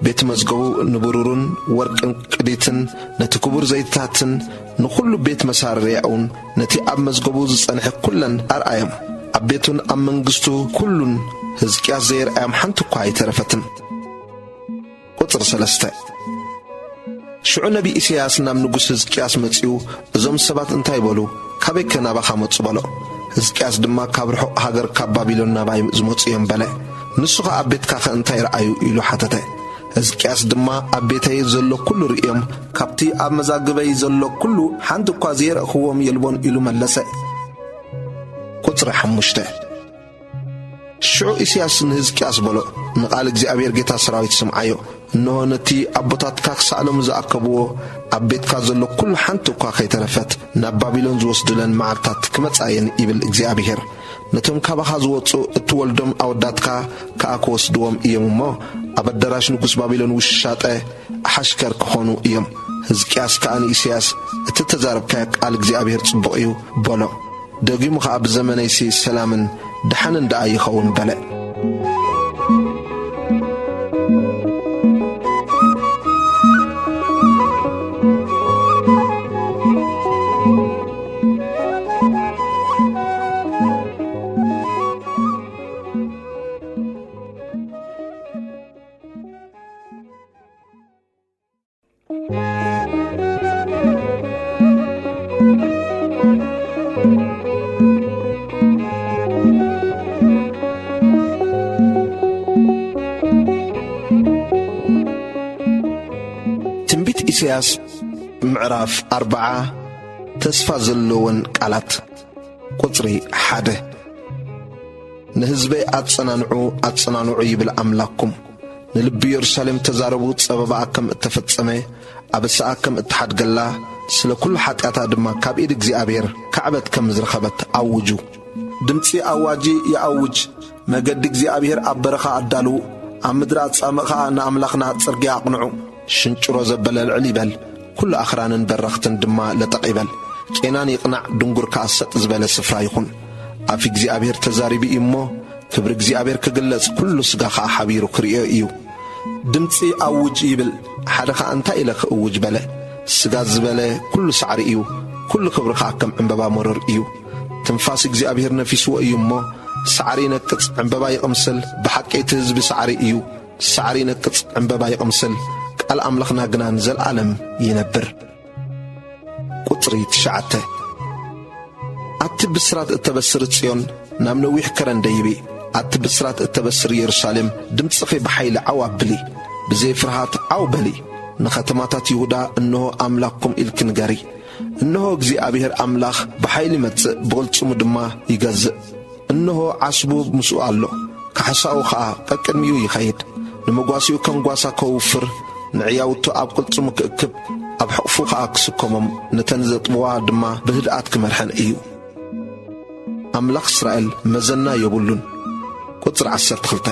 ቤት መዝገቡ ንብሩርን ወርቅን ቅዲትን፣ ነቲ ክቡር ዘይትታትን ንኹሉ ቤት መሳርያኡን ነቲ ኣብ መዝገቡ ዝጸንሐ ኩለን ኣርኣዮም። ኣብ ቤቱን ኣብ መንግስቱ ኩሉን ህዝቅያስ ዘየርኣዮም ሓንቲ እኳ ኣይተረፈትን። ቁጽሪ ሰለስተ። ሽዑ ነቢ ኢሳያስ ናብ ንጉስ ህዝቅያስ መጺኡ፣ "እዞም ሰባት እንታይ በሉ? ካበይከ ናባኻ መጹ?" በሎ። ህዝቅያስ ድማ፣ "ካብ ርሑቕ ሃገር ካብ ባቢሎን ናባይ ዝመጹ እዮም" በለ። ንሱ ኸኣ፣ "ኣብ ቤትካኸ እንታይ ረኣዩ?" ኢሉ ሓተተ። ህዝቅያስ ድማ፣ "ኣብ ቤተይ ዘሎ ኩሉ ርእዮም፣ ካብቲ ኣብ መዛግበይ ዘሎ ኩሉ ሓንቲ እኳ ዘየርእኽዎም የልቦን" ኢሉ መለሰ። ቁጽሪ ሓሙሽተ። ሽዑ ኢሳያስ ንህዝቅያስ በሎ፣ "ንቓል እግዚኣብሔር ጌታ ሰራዊት ስምዓዮ። እንሆ፣ ነቲ ኣቦታትካ ክሳእሎም ዝኣከብዎ ኣብ ቤትካ ዘሎ ኩሉ ሓንቲ እኳ ከይተረፈት ናብ ባቢሎን ዝወስዱለን መዓልታት ክመጻ እየን፣ ይብል እግዚኣብሔር። ነቶም ካባኻ ዝወጹ እትወልዶም ኣወዳትካ ከኣ ክወስድዎም እዮም እሞ፣ ኣብ ኣዳራሽ ንጉስ ባቢሎን ውሻጠ ኣሓሽከር ክኾኑ እዮም።" ህዝቅያስ ከኣ ንኢሳያስ፣ "እቲ እተዛረብካዮ ቃል እግዚኣብሔር ጽቡቕ እዩ" በሎ። ደጊሙ ኸኣ፣ "ብዘመነይሲ ሰላምን ደሓንን ደኣ ይኸውን" በለ። ትንቢት ኢሳያስ ምዕራፍ ኣርብዓ። ተስፋ ዘለወን ቃላት። ቁጽሪ ሓደ። "ንህዝበይ ኣጸናንዑ፣ ኣጸናንዑ ይብል ኣምላኽኩም። ንልቢ የሩሳሌም ተዛረቡ፣ ጸበባኣ ከም እተፈጸመ፣ ኣበሳኣ ከም እተሓድገላ፣ ስለ ኩሉ ሓጢኣታ ድማ ካብ ኢድ እግዚኣብሔር ካዕበት ከም ዝረኸበት ኣውጁ። ድምጺ ኣዋጂ ይኣውጅ፣ መገዲ እግዚኣብሔር ኣብ በረኻ ኣዳልዉ፣ ኣብ ምድሪ ኣጻምእ ኸኣ ንኣምላኽና ጽርግያ ኣቕንዑ። ሽንጭሮ ዘበለ ልዕል ይበል፣ ኩሉ ኣኽራንን በረኽትን ድማ ለጠቕ ይበል። ቄናን ይቕናዕ፣ ድንጉር ከኣ ሰጥ ዝበለ ስፍራ ይኹን። ኣፍ እግዚኣብሔር ተዛሪቡ እዩ እሞ፣ ክብሪ እግዚኣብሔር ክግለጽ፣ ኩሉ ስጋ ኸኣ ሓቢሩ ክርእዮ እዩ። ድምጺ ኣውጅ ይብል፣ ሓደ ኸኣ እንታይ ኢለ ክእውጅ በለ። ስጋ ዝበለ ኩሉ ሳዕሪ እዩ፣ ኩሉ ክብሪ ኸኣ ከም ዕምበባ መሮር እዩ። ትንፋስ እግዚኣብሔር ነፊስዎ እዩ እሞ፣ ሳዕሪ ይነቅጽ፣ ዕምበባ ይቕምስል። ብሓቂ እቲ ህዝቢ ሳዕሪ እዩ፣ ሳዕሪ ይነቅጽ፣ ዕምበባ ይቕምስል፣ ቃል ኣምላኽና ግና ንዘለኣለም ይነብር። ቁጽሪ ትሽዓተ። ኣቲ ብስራት እተበስር ጽዮን፣ ናብ ነዊሕ ከረን ደይቢ። ኣቲ ብስራት እተበስር የሩሳሌም፣ ድምጽኺ ብሓይሊ ዓው ኣብሊ። ብዘይ ፍርሃት ዓው በሊ። ንኸተማታት ይሁዳ፣ እንሆ ኣምላኽኩም ኢልኪ ንገሪ። እንሆ እግዚኣብሔር ኣምላኽ ብሓይሊ ይመጽእ፣ ብቕልጽሙ ድማ ይገዝእ። እንሆ ዓስቡ ምስኡ ኣሎ፣ ካሕሳኡ ኸኣ ቀቅድሚኡ ይኸይድ። ንመጓሲኡ ከም ጓሳ ከውፍር፣ ንዕያውቱ ኣብ ቅልጽሙ ክእክብ፣ ኣብ ሕቕፉ ኸኣ ክስከሞም፣ ነተን ዘጥብዋ ድማ ብህድኣት ክመርሐን እዩ። ኣምላኽ እስራኤል መዘና የብሉን። ቁጽሪ ዓሰርተ ክልተ።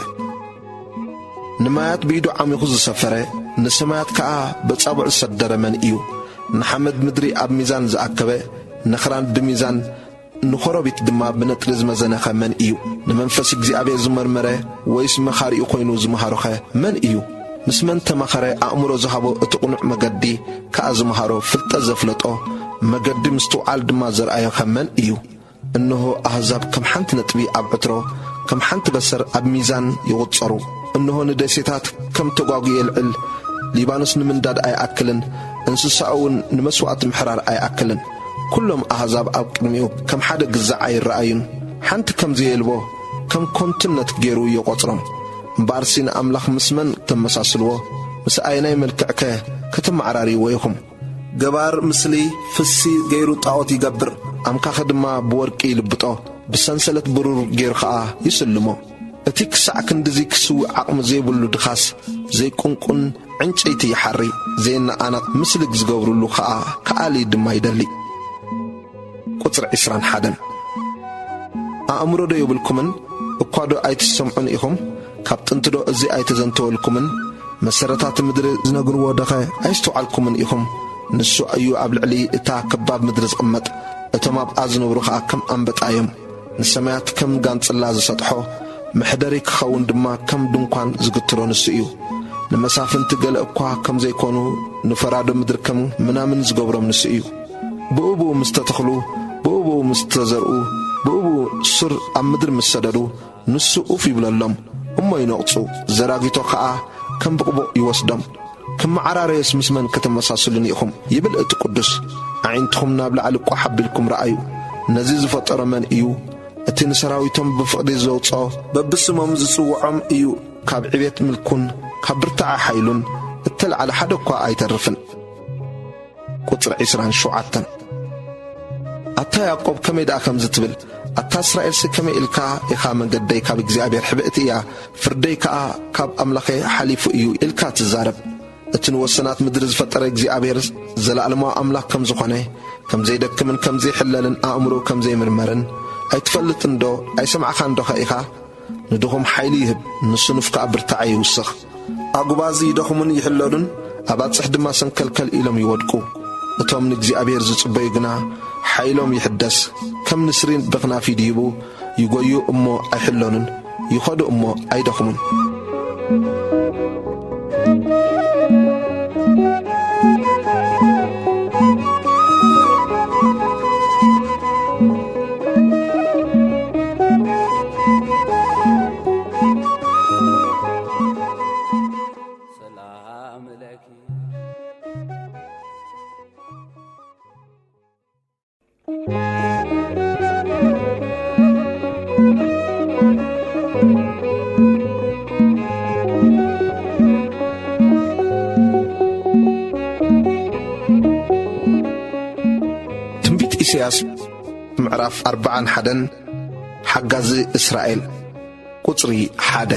ንማያት ብኢዱ ዓሚኹ ዝሰፈረ፣ ንሰማያት ከኣ በጻብዑ ዝሰደረ መን እዩ? ንሓመድ ምድሪ ኣብ ሚዛን ዝኣከበ፣ ንኽራን ብሚዛን፣ ንኾረቢት ድማ ብነጥሪ ዝመዘነኸ መን እዩ? ንመንፈስ እግዚኣብሔር ዝመርመረ፣ ወይስ መኻሪኡ ኮይኑ ዝመሃሮኸ መን እዩ? ምስ መን ተማኸረ? ኣእምሮ ዝሃቦ፣ እቲ ቅኑዕ መገዲ ከኣ ዝመሃሮ፣ ፍልጠት ዘፍለጦ፣ መገዲ ምስትውዓል ድማ ዘርኣዮኸ መን እዩ? እንሆ ኣህዛብ ከም ሓንቲ ነጥቢ ኣብ ዕትሮ፣ ከም ሓንቲ በሰር ኣብ ሚዛን ይቑጸሩ። እንሆ ንደሴታት ከም ተጓጉየ የልዕል፣ ሊባኖስ ንምንዳድ ኣይኣክልን፣ እንስሳኡ እውን ንመስዋእቲ ምሕራር ኣይኣክልን። ኩሎም ኣህዛብ ኣብ ቅድሚኡ ከም ሓደ ግዛዕ ኣይረኣዩን። ሓንቲ ከም ዘየልቦ፣ ከም ኮንትነት ገይሩ ይቖጽሮም። እምበኣርሲ ንኣምላኽ ምስ መን ተመሳስልዎ? ምስ ኣየናይ መልክዕከ ከተመዓራርይዎ ኢኹም? ገባር ምስሊ ፍሲ ገይሩ ጣዖት ይገብር፣ ኣምካኸ ድማ ብወርቂ ይልብጦ፣ ብሰንሰለት ብሩር ገይሩ ኸኣ ይስልሞ። እቲ ክሳዕ ክንድዚ ክስውእ ዓቕሚ ዘይብሉ ድኻስ፣ ዘይቁንቁን ዕንጨይቲ ይሓሪ፣ ዘየነቓነቕ ምስልግ ዝገብሩሉ ኸኣ ክኣሊ ድማ ይደሊ። ቁጽሪ ዕስራን ሓደን። ኣእምሮ ዶ የብልኩምን? እኳ ዶ ኣይትሰምዑን ኢኹም? ካብ ጥንቲ ዶ እዚ ኣይተዘንተወልኩምን? መሰረታት ምድሪ ዝነግርዎ ዶኸ ኣይስተውዓልኩምን ኢኹም? ንሱ እዩ ኣብ ልዕሊ እታ ከባብ ምድሪ ዝቕመጥ። እቶም ኣብኣ ዝነብሩ ኸኣ ከም ኣንበጣ እዮም። ንሰማያት ከም ጋንጽላ ዝሰጥሖ፣ መሕደሪ ክኸውን ድማ ከም ድንኳን ዝግትሮ ንሱ እዩ። ንመሳፍንቲ ገለ እኳ ከም ዘይኮኑ፣ ንፈራዶ ምድሪ ከም ምናምን ዝገብሮም ንሱ እዩ። ብኡ ብኡ ምስ ተተኽሉ፣ ብኡ ብኡ ምስ ተዘርኡ፣ ብኡ ብኡ ሱር ኣብ ምድሪ ምስ ሰደዱ፣ ንሱ ኡፍ ይብለሎም፣ እሞ ይነቕጹ፣ ዘራጊቶ ኸኣ ከም ብቕቡቕ ይወስዶም። ክመዓራረዮስ ምስ መን ከተመሳስሉኒ ኢኹም? ይብል እቲ ቅዱስ። ኣዒንትኹም ናብ ላዕሊ ቋሕ ኣቢልኩም ረኣዩ። ነዚ ዝፈጠሮ መን እዩ? እቲ ንሰራዊቶም ብፍቕዲ ዘውጽኦ፣ በብስሞም ዝጽውዖም እዩ። ካብ ዕቤት ምልኩን ካብ ብርታዐ ሓይሉን እተልዓለ ሓደ እኳ ኣይተርፍን። ቁጽሪ ዕስራን ሸውዓተን። ኣታ ያዕቆብ፣ ከመይ ደኣ ከምዚ ትብል? ኣታ እስራኤልሲ፣ ከመይ ኢልካ ኢኻ፣ መንገደይ ካብ እግዚኣብሔር ሕብእቲ እያ፣ ፍርደይ ከኣ ካብ ኣምላኸይ ሓሊፉ እዩ ኢልካ ትዛረብ? እቲ ንወሰናት ምድሪ ዝፈጠረ እግዚኣብሔር ዘለኣለማዊ ኣምላኽ ከም ዝኾነ፣ ከም ዘይደክምን ከም ዘይሕለልን ኣእምሮኡ ከም ዘይምርመርን ኣይትፈልጥን ዶ? ኣይሰማዕኻን ዶኸ ኢኻ? ንድኹም ሓይሊ ይህብ፣ ንስኑፍ ከኣ ብርታዐ ይውስኽ። ኣጉባዝ ይደኽሙን ይሕለሉን፣ ኣባጽሕ ድማ ሰንከልከል ኢሎም ይወድቁ። እቶም ንእግዚኣብሔር ዝጽበዩ ግና ሓይሎም ይሕደስ፣ ከም ንስሪ ብኽናፊ ይድይቡ፣ ይጎዩ እሞ ኣይሕለኑን፣ ይኸዱ እሞ ኣይደኽሙን። ሰላም ለኪ። ትንቢት ኢሳያስ ምዕራፍ ኣርባዓን ሓደን። ሓጋዚ እስራኤል። ቁጽሪ ሓደ።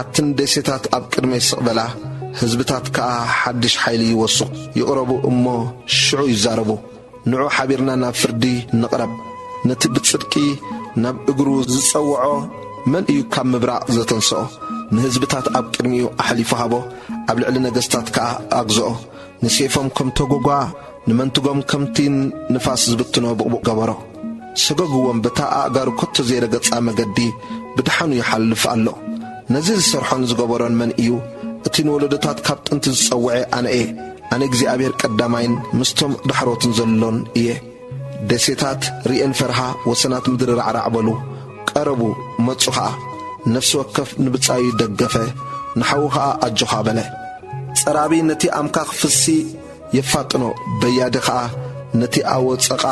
ኣትን ደሴታት ኣብ ቅድመይ ስቕ በላ፣ ህዝብታት ከኣ ሓድሽ ሓይሊ ይወስኹ። ይቕረቡ እሞ ሽዑ ይዛረቡ። ንዑ ሓቢርና ናብ ፍርዲ ንቕረብ። ነቲ ብጽድቂ ናብ እግሩ ዝጸውዖ መን እዩ ካብ ምብራቕ ዘተንስኦ? ንህዝብታት ኣብ ቅድሚኡ ኣሕሊፉ ሃቦ፣ ኣብ ልዕሊ ነገስታት ከኣ ኣግዝኦ። ንሴፎም ከም ተጎጓ፣ ንመንትጎም ከምቲ ንፋስ ዝብትኖ ብቑቡቕ ገበሮ። ሰገግዎም፣ በታ ኣእጋሩ ከቶ ዘይረገጻ መገዲ ብድሓኑ ይሓልፍ ኣሎ። ነዚ ዝሰርሖን ዝገበሮን መን እዩ? እቲ ንወለዶታት ካብ ጥንቲ ዝጸውዐ ኣነ እየ። ኣነ እግዚኣብሔር ቀዳማይን ምስቶም ዳሕሮትን ዘሎን እየ። ደሴታት ርኤን ፈርሃ፣ ወሰናት ምድሪ ራዕራዕ በሉ። ቀረቡ፣ መጹ ኸኣ። ነፍሲ ወከፍ ንብጻዩ ደገፈ፣ ንሓዉ ኸኣ ኣጆኻ በለ። ጸራቢ ነቲ ኣምካኽ ፍሲ የፋጥኖ፣ በያዲ ኸኣ ነቲ ኣወጸቓ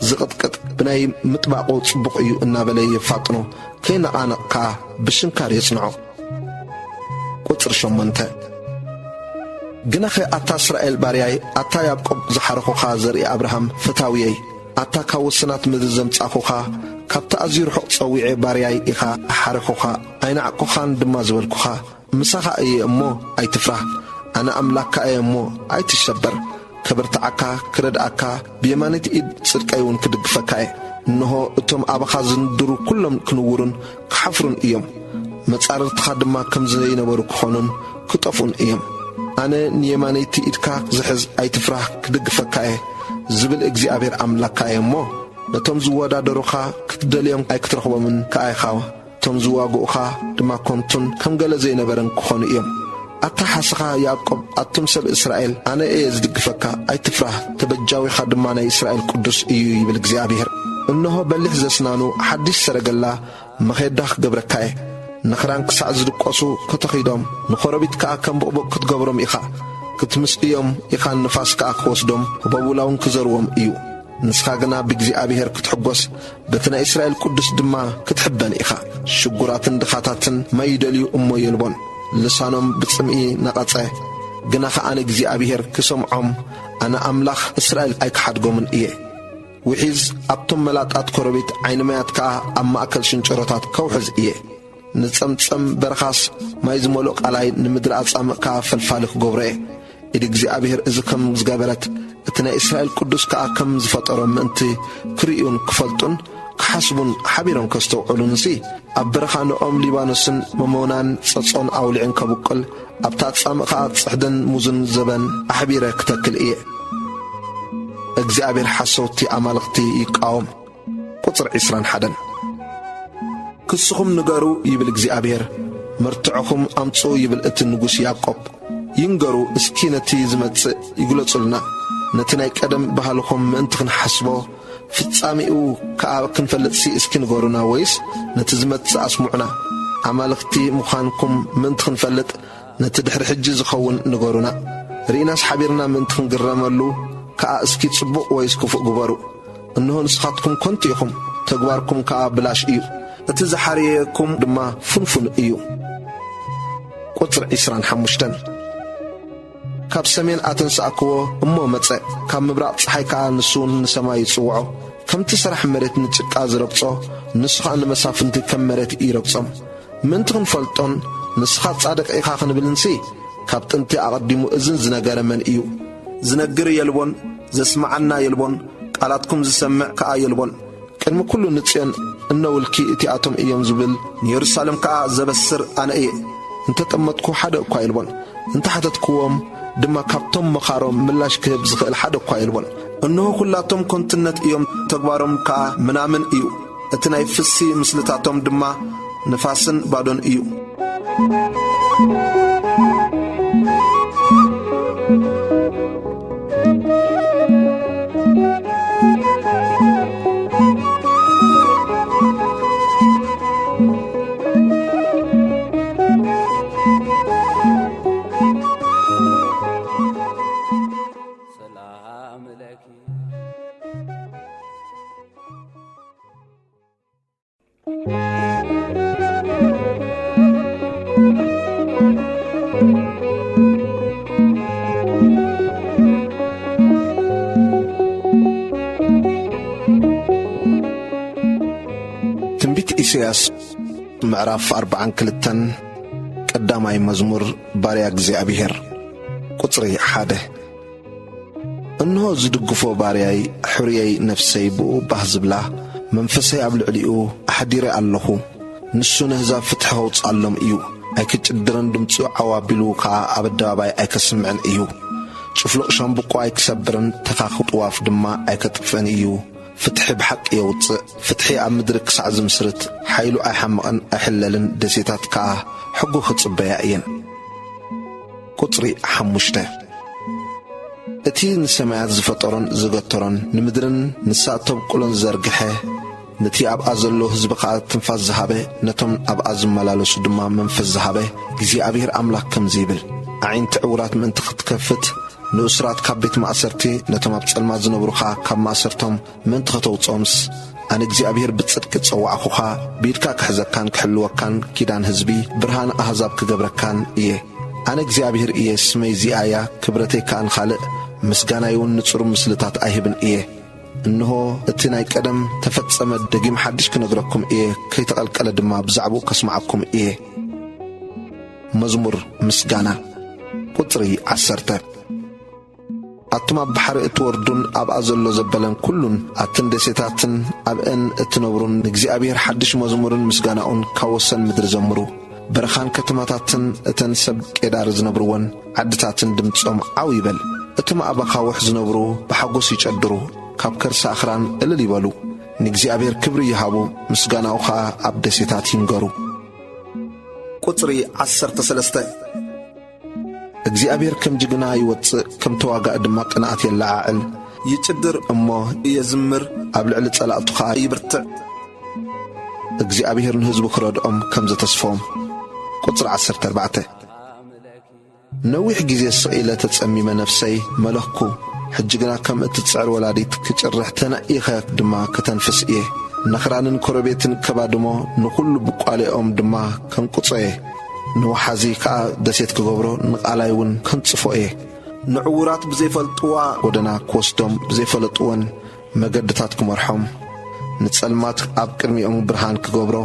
ዝቕጥቅጥ ብናይ ምጥባቑ ጽቡቕ እዩ እናበለ የፋጥኖ፣ ከይነቓነቕ ከኣ ብሽንካር የጽንዖ። ቁጽሪ ሸሞንተ። ግናኸ ኣታ እስራኤል ባርያይ፣ ኣታ ያዕቆብ ዝሓረኹኻ ዘርኢ ኣብርሃም ፈታውየይ፣ ኣታ ካብ ወሰናት ምድሪ ዘምጻኹኻ፣ ካብቲ ኣዝዩ ርሑቕ ጸዊዐ ባርያይ ኢኻ ሓረኹኻ፣ ኣይነዓቅኹኻን ድማ ዝበልኩኻ፣ ምሳኻ እየ እሞ ኣይትፍራህ፣ ኣነ ኣምላክካ እየ እሞ ኣይትሸበር። ከበርትዓካ፣ ክረድኣካ፣ ብየማነይቲ ኢድ ጽድቀይ እውን ክድግፈካ እየ። እንሆ፣ እቶም ኣባኻ ዝንድሩ ኩሎም ክንውሩን ክሓፍሩን እዮም፣ መጻርርትኻ ድማ ከም ዘይነበሩ ክኾኑን ክጠፍኡን እዮም። ኣነ ንየማነይቲ ኢድካ ዝሕዝ ኣይትፍራህ፣ ክድግፈካ እየ ዝብል እግዚኣብሔር ኣምላክካ እየ እሞ፣ ነቶም ዝወዳደሩኻ ክትደልዮም ኣይክትረኽቦምን ከኣ ኢኻ። እቶም ዝዋግኡኻ ድማ ከንቱን ከም ገለ ዘይነበረን ክኾኑ እዮም። ኣታ ሓሰኻ ያዕቆብ፣ ኣቱም ሰብ እስራኤል፣ ኣነ እየ ዝድግፈካ፣ ኣይትፍራህ፣ ተበጃዊኻ ድማ ናይ እስራኤል ቅዱስ እዩ፣ ይብል እግዚኣብሔር። እንሆ፣ በሊሕ ዘስናኑ ሓድሽ ሰረገላ መኼዳ ክገብረካ እየ። ነኽራን ክሳዕ ዝድቆሱ ከተኺዶም፣ ንኾረቢት ከኣ ከም ብቕቡቕ ክትገብሮም ኢኻ። ክትምስጥዮም ኢኻን ንፋስ ከኣ ክወስዶም፣ ህቦቡላ እውን ክዘርዎም እዩ። ንስኻ ግና ብእግዚኣብሔር ክትሕጐስ፣ በቲ ናይ እስራኤል ቅዱስ ድማ ክትሕበን ኢኻ። ሽጉራትን ድኻታትን ማይ ይደልዩ እሞ የልቦን፣ ልሳኖም ብጽምኢ ነቐጸ። ግናኸ ኣነ እግዚኣብሔር ክሰምዖም፣ ኣነ ኣምላኽ እስራኤል ኣይክሓድጎምን እየ። ውሒዝ ኣብቶም መላጣት ኮረቢት፣ ዓይኒ ማያት ከኣ ኣብ ማእከል ሽንጨሮታት ከውሕዝ እየ። ንጸምጸም በረኻስ ማይ ዝመልኦ ቃላይ፣ ንምድሪ ኣጻምእ ከኣ ፈልፋሊ ክገብሮ እየ። ኢድ እግዚኣብሔር እዚ ከም ዝገበረት፣ እቲ ናይ እስራኤል ቅዱስ ከኣ ከም ዝፈጠሮም ምእንቲ ክርእዩን ክፈልጡን፣ ክሓስቡን ሓቢሮም ከስተውዕሉንሲ፣ ኣብ በረኻ ንኦም ሊባኖስን መሞናን ጸጾን ኣውሊዕን ከብቁል፣ ኣብታ ጻምእ ኸኣ ጽሕድን ሙዝን ዘበን ኣሕቢረ ክተክል እየ። እግዚኣብሔር ሓሰውቲ ኣማልኽቲ ይቃወም። ቁጽሪ ዕስራን ሓደን። ክስኹም ንገሩ ይብል እግዚኣብሔር፣ መርትዖኹም ኣምጽኡ ይብል እቲ ንጉስ ያዕቆብ። ይንገሩ እስኪ ነቲ ዝመጽእ ይግለጹልና፣ ነቲ ናይ ቀደም ባህልኹም ምእንቲ ክንሓስቦ፣ ፍጻሜኡ ከኣ ክንፈልጥሲ እስኪ ንገሩና፣ ወይስ ነቲ ዝመጽእ ኣስምዑና። ኣማልኽቲ ምዃንኩም ምእንቲ ክንፈልጥ ነቲ ድሕሪ ሕጂ ዝኸውን ንገሩና። ርኢናስ ሓቢርና ምእንቲ ክንግረመሉ ከኣ እስኪ ጽቡቕ ወይስ ክፉእ ግበሩ። እንሆ ንስኻትኩም ከንቱ ኢኹም፣ ተግባርኩም ከኣ ብላሽ እዩ። እቲ ዝሓረየኩም ድማ ፍንፉን እዩ። ቁጽሪ ዕስራን ሓሙሽተን። ካብ ሰሜን ኣተንሳእክዎ እሞ መጸ፣ ካብ ምብራቕ ጸሓይ ከኣ ንሱ ንሰማይ ይጽውዖ። ከምቲ ሰራሕ መሬት ንጭቃ ዝረግጾ፣ ንሱ ኸኣ ንመሳፍንቲ ከም መሬት ይረግጾም። ምእንቲ ክንፈልጦን ንስኻ ጻድቕ ኢኻ ክንብልንሲ፣ ካብ ጥንቲ ኣቐዲሙ እዝን ዝነገረ መን እዩ? ዝነግር የልቦን፣ ዘስምዓና የልቦን፣ ቃላትኩም ዝሰምዕ ከኣ የልቦን። ቅድሚ ኩሉ ንጽዮን እነውልኪ እቲኣቶም እዮም ዝብል፣ ንየሩሳሌም ከኣ ዘበስር ኣነ እየ። እንተጠመጥኩ ሓደ እኳ የልቦን፣ እንተሓተትክዎም ድማ ካብቶም መኻሮም ምላሽ ክህብ ዝኽእል ሓደ እኳ የልቦን። እንሆ ኩላቶም ከንቱነት እዮም፣ ተግባሮም ከኣ ምናምን እዩ። እቲ ናይ ፍሲ ምስልታቶም ድማ ንፋስን ባዶን እዩ። ሰላም ለኪ። ትንቢት ኢሳያስ ምዕራፍ ኣርባዓን ክልተን፣ ቀዳማይ መዝሙር። ባርያ እግዚኣብሔር። ቁጽሪ ሓደ። እንሆ ዝድግፎ ባርያይ፣ ሕሩየይ፣ ነፍሰይ ብኡ ባህ ዝብላ፣ መንፈሰይ ኣብ ልዕሊኡ ኣሕዲረ ኣለኹ። ንሱ ነህዛብ ፍትሒ ኸውጽኣሎም እዩ። ኣይክጭድርን፣ ድምጹ ዓው ኣቢሉ ኸኣ ኣብ ኣደባባይ ኣይከስምዕን እዩ። ጭፍሉቕ ሻምብቆ ኣይክሰብርን፣ ተኻኺ ጥዋፍ ድማ ኣይከጥፍእን እዩ። ፍትሒ ብሓቂ የውጽእ፣ ፍትሒ ኣብ ምድሪ ክሳዕ ዝምስርት፣ ሓይሉ ኣይሓምቕን ኣይሕለልን፣ ደሴታት ከኣ ሕጉ ክጽበያ እየን። ቁጽሪ ሓሙሽተ። እቲ ንሰማያት ዝፈጠሮን ዝገተሮን፣ ንምድርን ንሳ እተብቁሎን ዝዘርግሐ፣ ነቲ ኣብኣ ዘሎ ህዝቢ ኸኣ ትንፋስ ዝሃበ፣ ነቶም ኣብኣ ዝመላለሱ ድማ መንፈስ ዝሃበ፣ እግዚኣብሔር ኣምላኽ ከምዚ ይብል፣ ኣዒንቲ ዕዉራት ምእንቲ ክትከፍት፣ ንእሱራት ካብ ቤት ማእሰርቲ፣ ነቶም ኣብ ጸልማት ዝነብሩ ኸኣ ካብ ማእሰርቶም ምእንቲ ኸተውጽኦምስ፣ ኣነ እግዚኣብሔር ብጽድቂ ዝጸዋዕኹኻ፣ ብኢድካ ክሕዘካን ክሕልወካን፣ ኪዳን ህዝቢ፣ ብርሃን ኣህዛብ ክገብረካን እየ። ኣነ እግዚኣብሔር እየ፣ ስመይ እዚኣ እያ፣ ክብረተይ ከኣ ንኻልእ፣ ምስጋናይ እውን ንጽሩም ምስልታት ኣይህብን እየ። እንሆ፣ እቲ ናይ ቀደም ተፈጸመ፣ ደጊም ሓድሽ ክነግረኩም እየ፣ ከይተቐልቀለ ድማ ብዛዕባኡ ከስምዓኩም እየ። መዝሙር ምስጋና። ቁጽሪ ዓሰርተ። ኣቱም ኣብ ባሕሪ እትወርዱን ኣብኣ ዘሎ ዘበለን ኩሉን፣ ኣትን ደሴታትን ኣብአን እትነብሩን፣ ንእግዚኣብሔር ሓድሽ መዝሙርን ምስጋናኡን ካብ ወሰን ምድሪ ዘምሩ። በረኻን ከተማታትን እተን ሰብ ቄዳር ዝነብርወን ዓድታትን ድምጾም ዓው ይበል። እቶም ኣብ ኣኻውሕ ዝነብሩ ብሓጎስ ይጨድሩ፣ ካብ ከርሲ ኣኽራን እልል ይበሉ። ንእግዚኣብሔር ክብሪ ይሃቡ፣ ምስጋናኡ ኸኣ ኣብ ደሴታት ይንገሩ። ቁጽሪ ዓሰርተ ሰለስተ። እግዚኣብሔር ከም ጅግና ይወጽእ፣ ከም ተዋጋኢ ድማ ቅንኣት የለዓዕል። ይጭድር እሞ የዝምር፣ ኣብ ልዕሊ ጸላእቱ ኸኣ ይብርትዕ። እግዚኣብሔር ንህዝቡ ክረድኦም ከም ዘተስፎም። ቁጽሪ ዓሰርተ ኣርባዕተ። ነዊሕ ግዜ ስቕ ኢለ ተጸሚመ ነፍሰይ መለኽኩ፣ ሕጂ ግና ከም እትጽዕር ወላዲት ክጭርሕ ተነኢኸ ድማ ከተንፍስ እየ። ነኽራንን ኮረቤትን ከባድሞ፣ ንኹሉ ብቋሊኦም ድማ ከንቅጾ እየ። ንወሓዚ ከኣ ደሴት ክገብሮ፣ ንቓላይ እውን ከንጽፎ እየ። ንዕዉራት ብዘይፈልጥዋ ጎደና ክወስዶም፣ ብዘይፈለጥወን መገድታት ክመርሖም፣ ንጸልማት ኣብ ቅድሚኦም ብርሃን ክገብሮ፣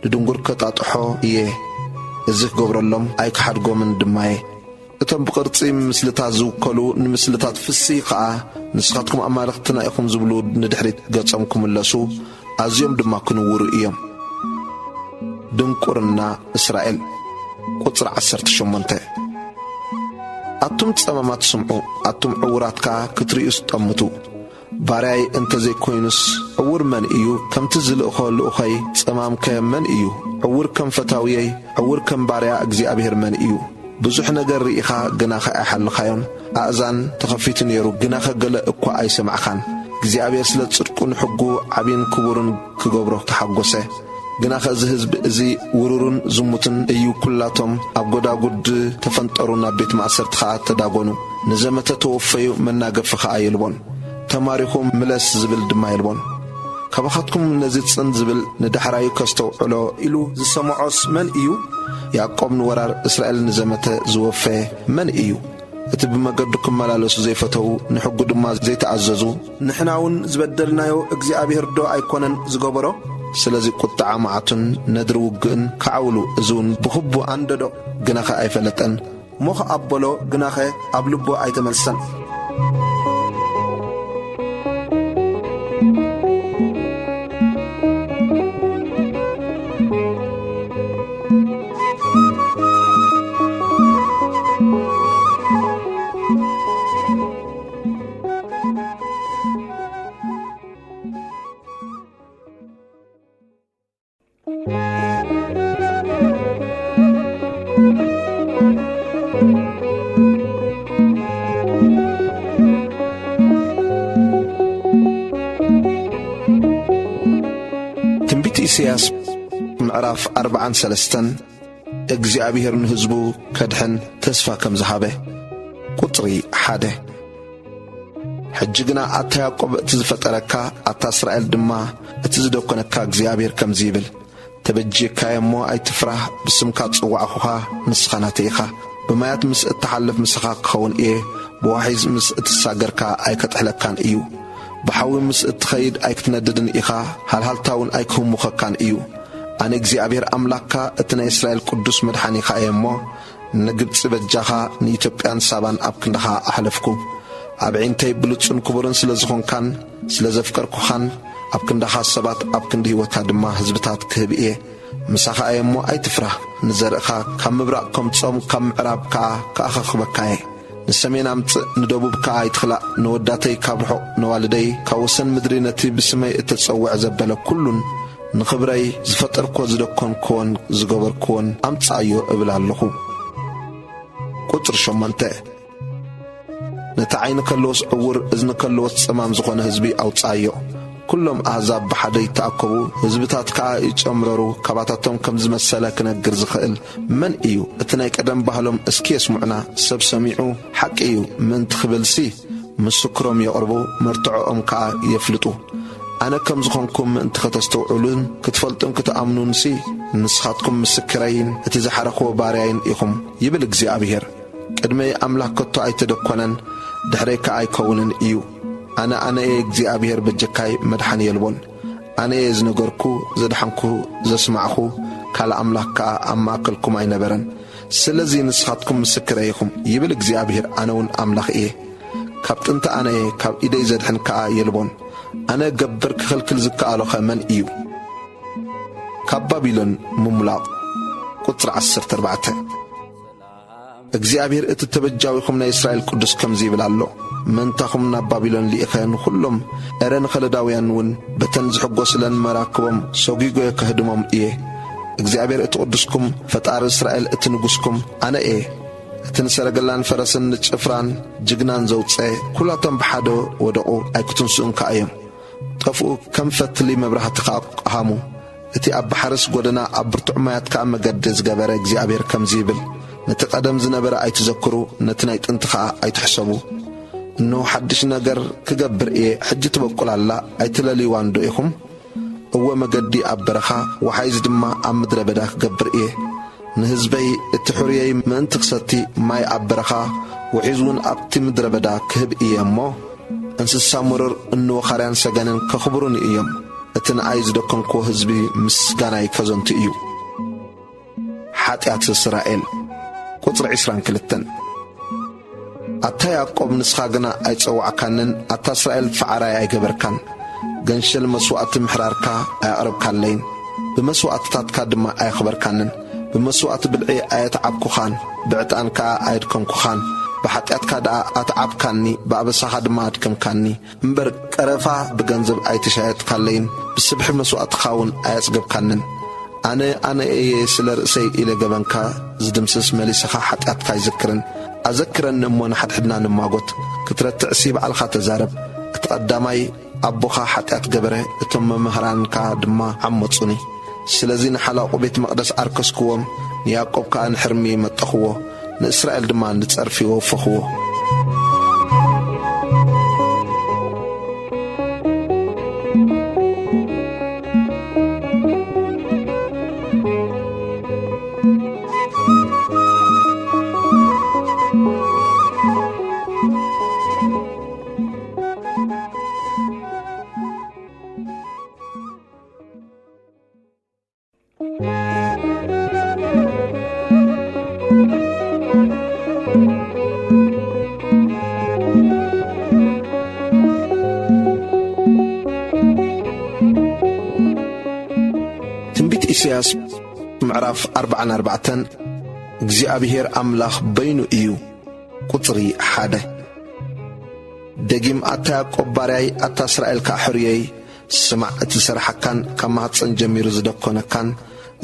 ንድንጉር ከጣጥሖ እየ። እዚ ክገብረሎም ኣይክሓድጎምን ድማ እየ። እቶም ብቕርጺ ምስልታት ዝውከሉ፣ ንምስልታት ፍሲ ኸኣ፣ "ንስኻትኩም ኣማልኽትና ኢኹም" ዝብሉ፣ ንድሕሪት ገጾም ክምለሱ፣ ኣዝዮም ድማ ክንውሩ እዮም። ድንቁርና እስራኤል። ቁጽሪ ዓሰርተ ሸሞንተ። ኣቱም ጸማማት ስምዑ፣ ኣቱም ዕዉራት ከኣ ክትርእዩስ ጠምቱ። ባርያይ እንተ ዘይኮይኑስ ዕዉር መን እዩ? ከምቲ ዝልእኾ ልኡኸይ ጸማምከ መን እዩ? ዕዉር ከም ፈታውየይ፣ ዕዉር ከም ባርያ እግዚኣብሔር መን እዩ? ብዙሕ ነገር ርኢኻ፣ ግናኸ ኣይሓለኻዮን። ኣእዛን ተኸፊቱ ነይሩ፣ ግናኸ ገለ እኳ ኣይሰማዕኻን። እግዚኣብሔር ስለ ጽድቁ ንሕጉ ዓቢን ክቡርን ክገብሮ ተሓጎሰ። ግናኸ እዚ ህዝቢ እዚ ውሩርን ዝሙትን እዩ። ኩላቶም ኣብ ጎዳጉድ ተፈንጠሩ፣ ናብ ቤት ማእሰርቲ ኸኣ ተዳጎኑ። ንዘመተ ተወፈዩ፣ መናገፊ ኸኣ የልቦን። ተማሪኹ ምለስ ዝብል ድማ የልቦን። ካባኻትኩም ነዚ ጽን ዝብል ንዳሕራዩ ከስተውዕሎ ኢሉ ዝሰምዖስ መን እዩ? ያዕቆብ ንወራር፣ እስራኤል ንዘመተ ዝወፈየ መን እዩ? እቲ ብመገዱ ክመላለሱ ዘይፈተዉ፣ ንሕጉ ድማ ዘይተኣዘዙ። ንሕና እውን ዝበደልናዮ እግዚኣብሔር ዶ ኣይኮነን ዝገበሮ? ስለዚ ቁጥዓ መዓቱን ነድሪ ውግእን ከዓውሉ፣ እዚ እውን ብኽቡ ኣንደዶ፣ ግናኸ ኣይፈለጠን። ሞኽ ኣበሎ፣ ግናኸ ኣብ ልቡ ኣይተመልሰን። ትንቢት ኢሳያስ ምዕራፍ ኣርብዓን ሰለስተን። እግዚኣብሔር ንህዝቡ ከድሕን ተስፋ ከም ዝሃበ። ቁጽሪ ሓደ። ሕጂ ግና ኣታ ያዕቆብ እቲ ዝፈጠረካ፣ ኣታ እስራኤል ድማ እቲ ዝደኮነካ እግዚኣብሔር ከምዚ ይብል፣ ተበጅየካየ እሞ ኣይትፍራህ፣ ብስምካ ዝጸዋዕኹኻ ንስኻ ናተይ ኢኻ። ብማያት ምስ እትሓልፍ ምሳኻ ክኸውን እየ፣ ብዋሒዝ ምስ እትሳገር ከኣ ኣይከጥሕለካን እዩ። ብሓዊ ምስ እትኸይድ ኣይክትነድድን ኢኻ፣ ሃልሃልታ እውን ኣይክህሙኸካን እዩ። ኣነ እግዚኣብሔር ኣምላኽካ፣ እቲ ናይ እስራኤል ቅዱስ መድሓኒኻ እየ እሞ፣ ንግብጺ በጃኻ፣ ንኢትዮጵያን ሳባን ኣብ ክንድኻ ኣሕለፍኩ። ኣብ ዒንተይ ብሉጽን ክቡርን ስለ ዝኾንካን ስለ ዘፍቀርኩኻን፣ ኣብ ክንድኻ ሰባት፣ ኣብ ክንዲ ህይወትካ ድማ ህዝብታት ክህብ እየ። ምሳኻ እየ እሞ ኣይትፍራህ። ንዘርእኻ ካብ ምብራቕ ከምጽኦም፣ ካብ ምዕራብ ከኣ ክኣኻኽበካ እየ። ንሰሜን ኣምጽእ፣ ንደቡብ ከኣ ኣይትኽላእ። ነወዳተይ ካብ ርሑቕ፣ ነዋልደይ ካብ ወሰን ምድሪ፣ ነቲ ብስመይ እተጸውዐ ዘበለ ኩሉን ንኽብረይ ዝፈጠርክዎ ዝደኮንክዎን ዝገበርክዎን ኣምጽኣዮ እብል ኣለኹ። ቁጽሪ ሸሞንተ። ነቲ ዓይኒ ከለዎስ ዕዉር፣ እዝኒ ከለዎስ ጸማም ዝኾነ ህዝቢ ኣውጽኣዮ። ኩሎም ኣህዛብ ብሓደ ይተኣከቡ፣ ህዝብታት ከኣ ይጨምረሩ። ካባታቶም ከም ዝመሰለ ክነግር ዝኽእል መን እዩ? እቲ ናይ ቀደም ባህሎም እስኪ የስምዑና። ሰብ ሰሚዑ፣ ሓቂ እዩ ምእንቲ ክብልሲ፣ ምስክሮም የቕርቡ፣ መርትዖኦም ከኣ የፍልጡ። ኣነ ከም ዝኾንኩ ምእንቲ ከተስተውዕሉን ክትፈልጡን ክትኣምኑንሲ፣ ንስኻትኩም ምስክረይን እቲ ዝሓረኽዎ ባርያይን ኢኹም፣ ይብል እግዚኣብሄር። ቅድመይ ኣምላኽ ከቶ ኣይተደኮነን፣ ድሕረይ ከኣ ኣይከውንን እዩ። ኣነ፣ ኣነ እየ እግዚኣብሄር፣ በጀካይ መድሓኒ የልቦን። ኣነ እየ ዝነገርኩ፣ ዘድሓንኩ፣ ዘስማዕኹ፣ ካልእ ኣምላኽ ከኣ ኣብ ማእከልኩም ኣይነበረን። ስለዚ ንስኻትኩም ምስክረይ ኢኹም፣ ይብል እግዚኣብሄር፣ ኣነ እውን ኣምላኽ እየ። ካብ ጥንቲ ኣነ እየ፣ ካብ ኢደይ ዘድሕን ከኣ የልቦን። ኣነ እገብር፣ ክኽልክል ዝከኣሎኸ መን እዩ? ካብ ባቢሎን ምሙላቕ። ቁጽሪ ዓሰርተ ኣርባዕተ። እግዚኣብሄር እቲ ተበጃዊኹም ናይ እስራኤል ቅዱስ ከምዚ ይብል ኣሎ፣ ምእንታኹም ናብ ባቢሎን ልኢኸ፣ ንኹሎም ኤረ ንኸለዳውያን እውን በተን ዝሕጎስለን መራክቦም ሰጒጎ ከህድሞም እየ። እግዚኣብሄር እቲ ቅዱስኩም፣ ፈጣሪ እስራኤል እቲ ንጉስኩም ኣነ እየ። እቲ ንሰረገላን ፈረስን ንጭፍራን ጅግናን ዘውጸ፣ ኩላቶም ብሓደ ወደቑ፣ ኣይክትንስኡን ከኣ እዮም። ጠፍኡ፣ ከም ፈትሊ መብራህቲ ከኣ ሃሙ። እቲ ኣብ ባሕርስ ጐደና፣ ኣብ ብርቱዕ ማያት ከኣ መገዲ ዝገበረ እግዚኣብሔር ከምዚ ይብል፣ ነቲ ቀደም ዝነበረ ኣይትዘክሩ፣ ነቲ ናይ ጥንቲ ከኣ ኣይትሕሰቡ። እንሆ፣ ሓድሽ ነገር ክገብር እየ፣ ሕጂ ትበቁል ኣላ፣ ኣይትለልይዋን ዶ ኢኹም? እወ፣ መገዲ ኣብ በረኻ፣ ወሓይዝ ድማ ኣብ ምድረ በዳ ክገብር እየ። ንህዝበይ፣ እቲ ሕሩየይ ምእንቲ ክሰቲ፣ ማይ ኣብ በረኻ፣ ውሒዝ እውን ኣብቲ ምድረ በዳ ክህብ እየ እሞ፣ እንስሳ መሮር እንወኻርያን ሰገንን ከኽብሩኒ እዮም። እቲ ንኣይ ዝደከምክዎ ህዝቢ ምስጋናይ ከዘንቱ እዩ። ሓጢኣት እስራኤል። ቁጽሪ ዕስራን ክልተን። ኣታ ያዕቆብ፣ ንስኻ ግና ኣይጸዋዕካንን፣ ኣታ እስራኤል፣ ፋዕራይ ኣይገበርካን። ገንሸል መስዋእቲ ምሕራርካ ኣየቕረብካለይን፣ ብመስዋእትታትካ ድማ ኣየኽበርካንን። ብመስዋእቲ ብልዒ ኣየተዓብኩኻን፣ ብዕጣን ከኣ ኣየድከምኩኻን። ብሓጢኣትካ ደኣ ኣተዓብካኒ፣ ብኣበሳኻ ድማ ኣድከምካኒ። እምበር ቀረፋ ብገንዘብ ኣይተሻየጥካለይን፣ ብስብሒ መስዋእትኻ እውን ኣየጽገብካንን። ኣነ፣ ኣነ እየ ስለ ርእሰይ ኢለ ገበንካ ዝድምስስ፣ መሊስኻ ሓጢኣትካ ኣይዝክርን። ኣዘክረኒ እሞ ንሓድሕድና ንማጎት። ክትረትዕሲ ባዕልኻ ተዛረብ። እቲ ቀዳማይ ኣቦኻ ሓጢኣት ገበረ፣ እቶም መምህራንካ ድማ ዓመጹኒ። ስለዚ ንሓላቑ ቤት መቕደስ ኣርከስክዎም፣ ንያዕቆብ ከኣ ንሕርሚ መጠኽዎ፣ ንእስራኤል ድማ ንጸርፊ ወፈኽዎ። ትንቢት ኢሳያስ ምዕራፍ ኣርብዓን ኣርባዕተን። እግዚኣብሔር ኣምላኽ በይኑ እዩ። ቁጽሪ ሓደ። ደጊም ኣታ ያዕቆብ ባርያይ፣ ኣታ እስራኤል ከኣ ሕሩየይ፣ ስማዕ፣ እቲ ዝሰርሓካን ካብ ማህጸን ጀሚሩ ዝደኮነካን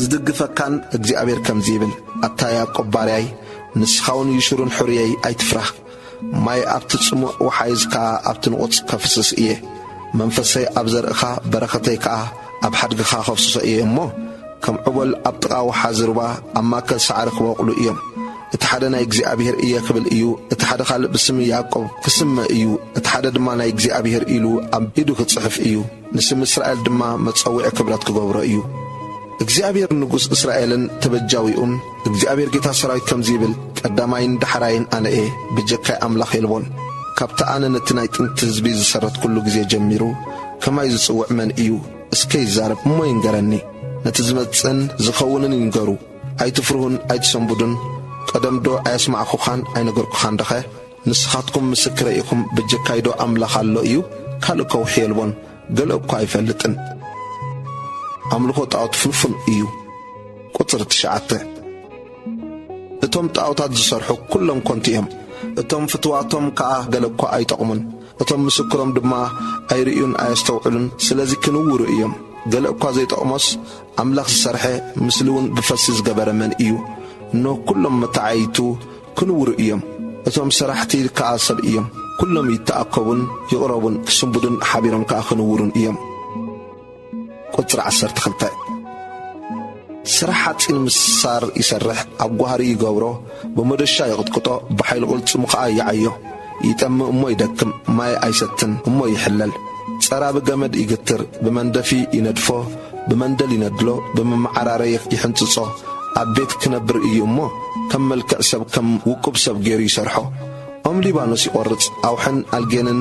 ዝድግፈካን እግዚኣብሔር ከምዚ ይብል፣ ኣታ ያዕቆብ ባርያይ፣ ንስኻውን ይሹሩን ሕሩየይ ኣይትፍራህ። ማይ ኣብቲ ጽሙእ ወሓይዝ ከኣ ኣብቲ ንቑጽ ከፍስስ እየ። መንፈሰይ ኣብ ዘርእኻ፣ በረኸተይ ከኣ ኣብ ሓድግኻ ከፍስሶ እየ እሞ፣ ከም ዑቦል ኣብ ጥቓ ወሓዚ ሩባ ኣብ ማእከል ሳዕሪ ክበቑሉ እዮም። እቲ ሓደ ናይ እግዚኣብሔር እየ ክብል እዩ፣ እቲ ሓደ ካልእ ብስም ያዕቆብ ክስመ እዩ፣ እቲ ሓደ ድማ ናይ እግዚኣብሔር ኢሉ ኣብ ኢዱ ክጽሕፍ እዩ፣ ንስም እስራኤል ድማ መጸውዒ ክብረት ክገብሮ እዩ። እግዚኣብሔር ንጉስ እስራኤልን ተበጃዊኡን፣ እግዚኣብሔር ጌታ ሰራዊት ከምዚ ይብል፣ ቀዳማይን ዳሕራይን ኣነ እየ፣ ብጀካይ ኣምላኽ የልቦን። ካብቲ ኣነ ነቲ ናይ ጥንቲ ህዝቢ ዝሰረትኩሉ ግዜ ጀሚሩ፣ ከማይ ዝጽውዕ መን እዩ? እስከ ይዛረብ እሞ ይንገረኒ። ነቲ ዝመጽእን ዝኸውንን ይንገሩ። ኣይትፍርሁን ኣይትሰንብዱን። ቀደምዶ ኣየስማዕኩኻን ኣይነገርኩኻን ደኸ? ንስኻትኩም ምስክረይ ኢኹም። ብጀካይዶ ኣምላኽ ኣሎ እዩ? ካልእ ከውሒ የልቦን። ገለ እኳ ኣይፈልጥን። ኣምልኾ ጣዖት ፍንፉን እዩ። ቁጽሪ ትሽዓተ። እቶም ጣዖታት ዝሰርሑ ኩሎም ኮንቲ እዮም። እቶም ፍትዋቶም ከኣ ገለ እኳ ኣይጠቕሙን። እቶም ምስክሮም ድማ ኣይርእዩን ኣየስተውዕሉን፣ ስለዚ ክንውሩ እዮም። ገለ እኳ ዘይጠቕሞስ ኣምላኽ ዝሰርሐ፣ ምስሊ እውን ብፈሲ ዝገበረ መን እዩ? እነሆ ኩሎም መተዓይይቱ ክንውሩ እዮም። እቶም ሰራሕቲ ከኣ ሰብ እዮም። ኩሎም ይተኣከቡን ይቕረቡን፣ ክስንብዱን ሓቢሮም ከኣ ክንውሩን እዮም። ቁጽሪ ዓሰርተ ክልተ። ስራሕ ሓጺን ምሳር ይሰርሕ፣ ኣብ ጓህሪ ይገብሮ፣ ብመዶሻ ይቕጥቅጦ፣ ብሓይሊ ቅልጽሙ ኸኣ ይዓዮ። ይጠምእ እሞ ይደክም፣ ማይ ኣይሰትን እሞ ይሕለል። ጸራ ብገመድ ይግትር፣ ብመንደፊ ይነድፎ፣ ብመንደል ይነድሎ፣ ብመመዓራረዪ ይሕንጽጾ። ኣብ ቤት ክነብር እዩ እሞ፣ ከም መልክዕ ሰብ፣ ከም ውቁብ ሰብ ገይሩ ይሰርሖ። ኦም ሊባኖስ ይቖርጽ፣ ኣውሕን ኣልጌንን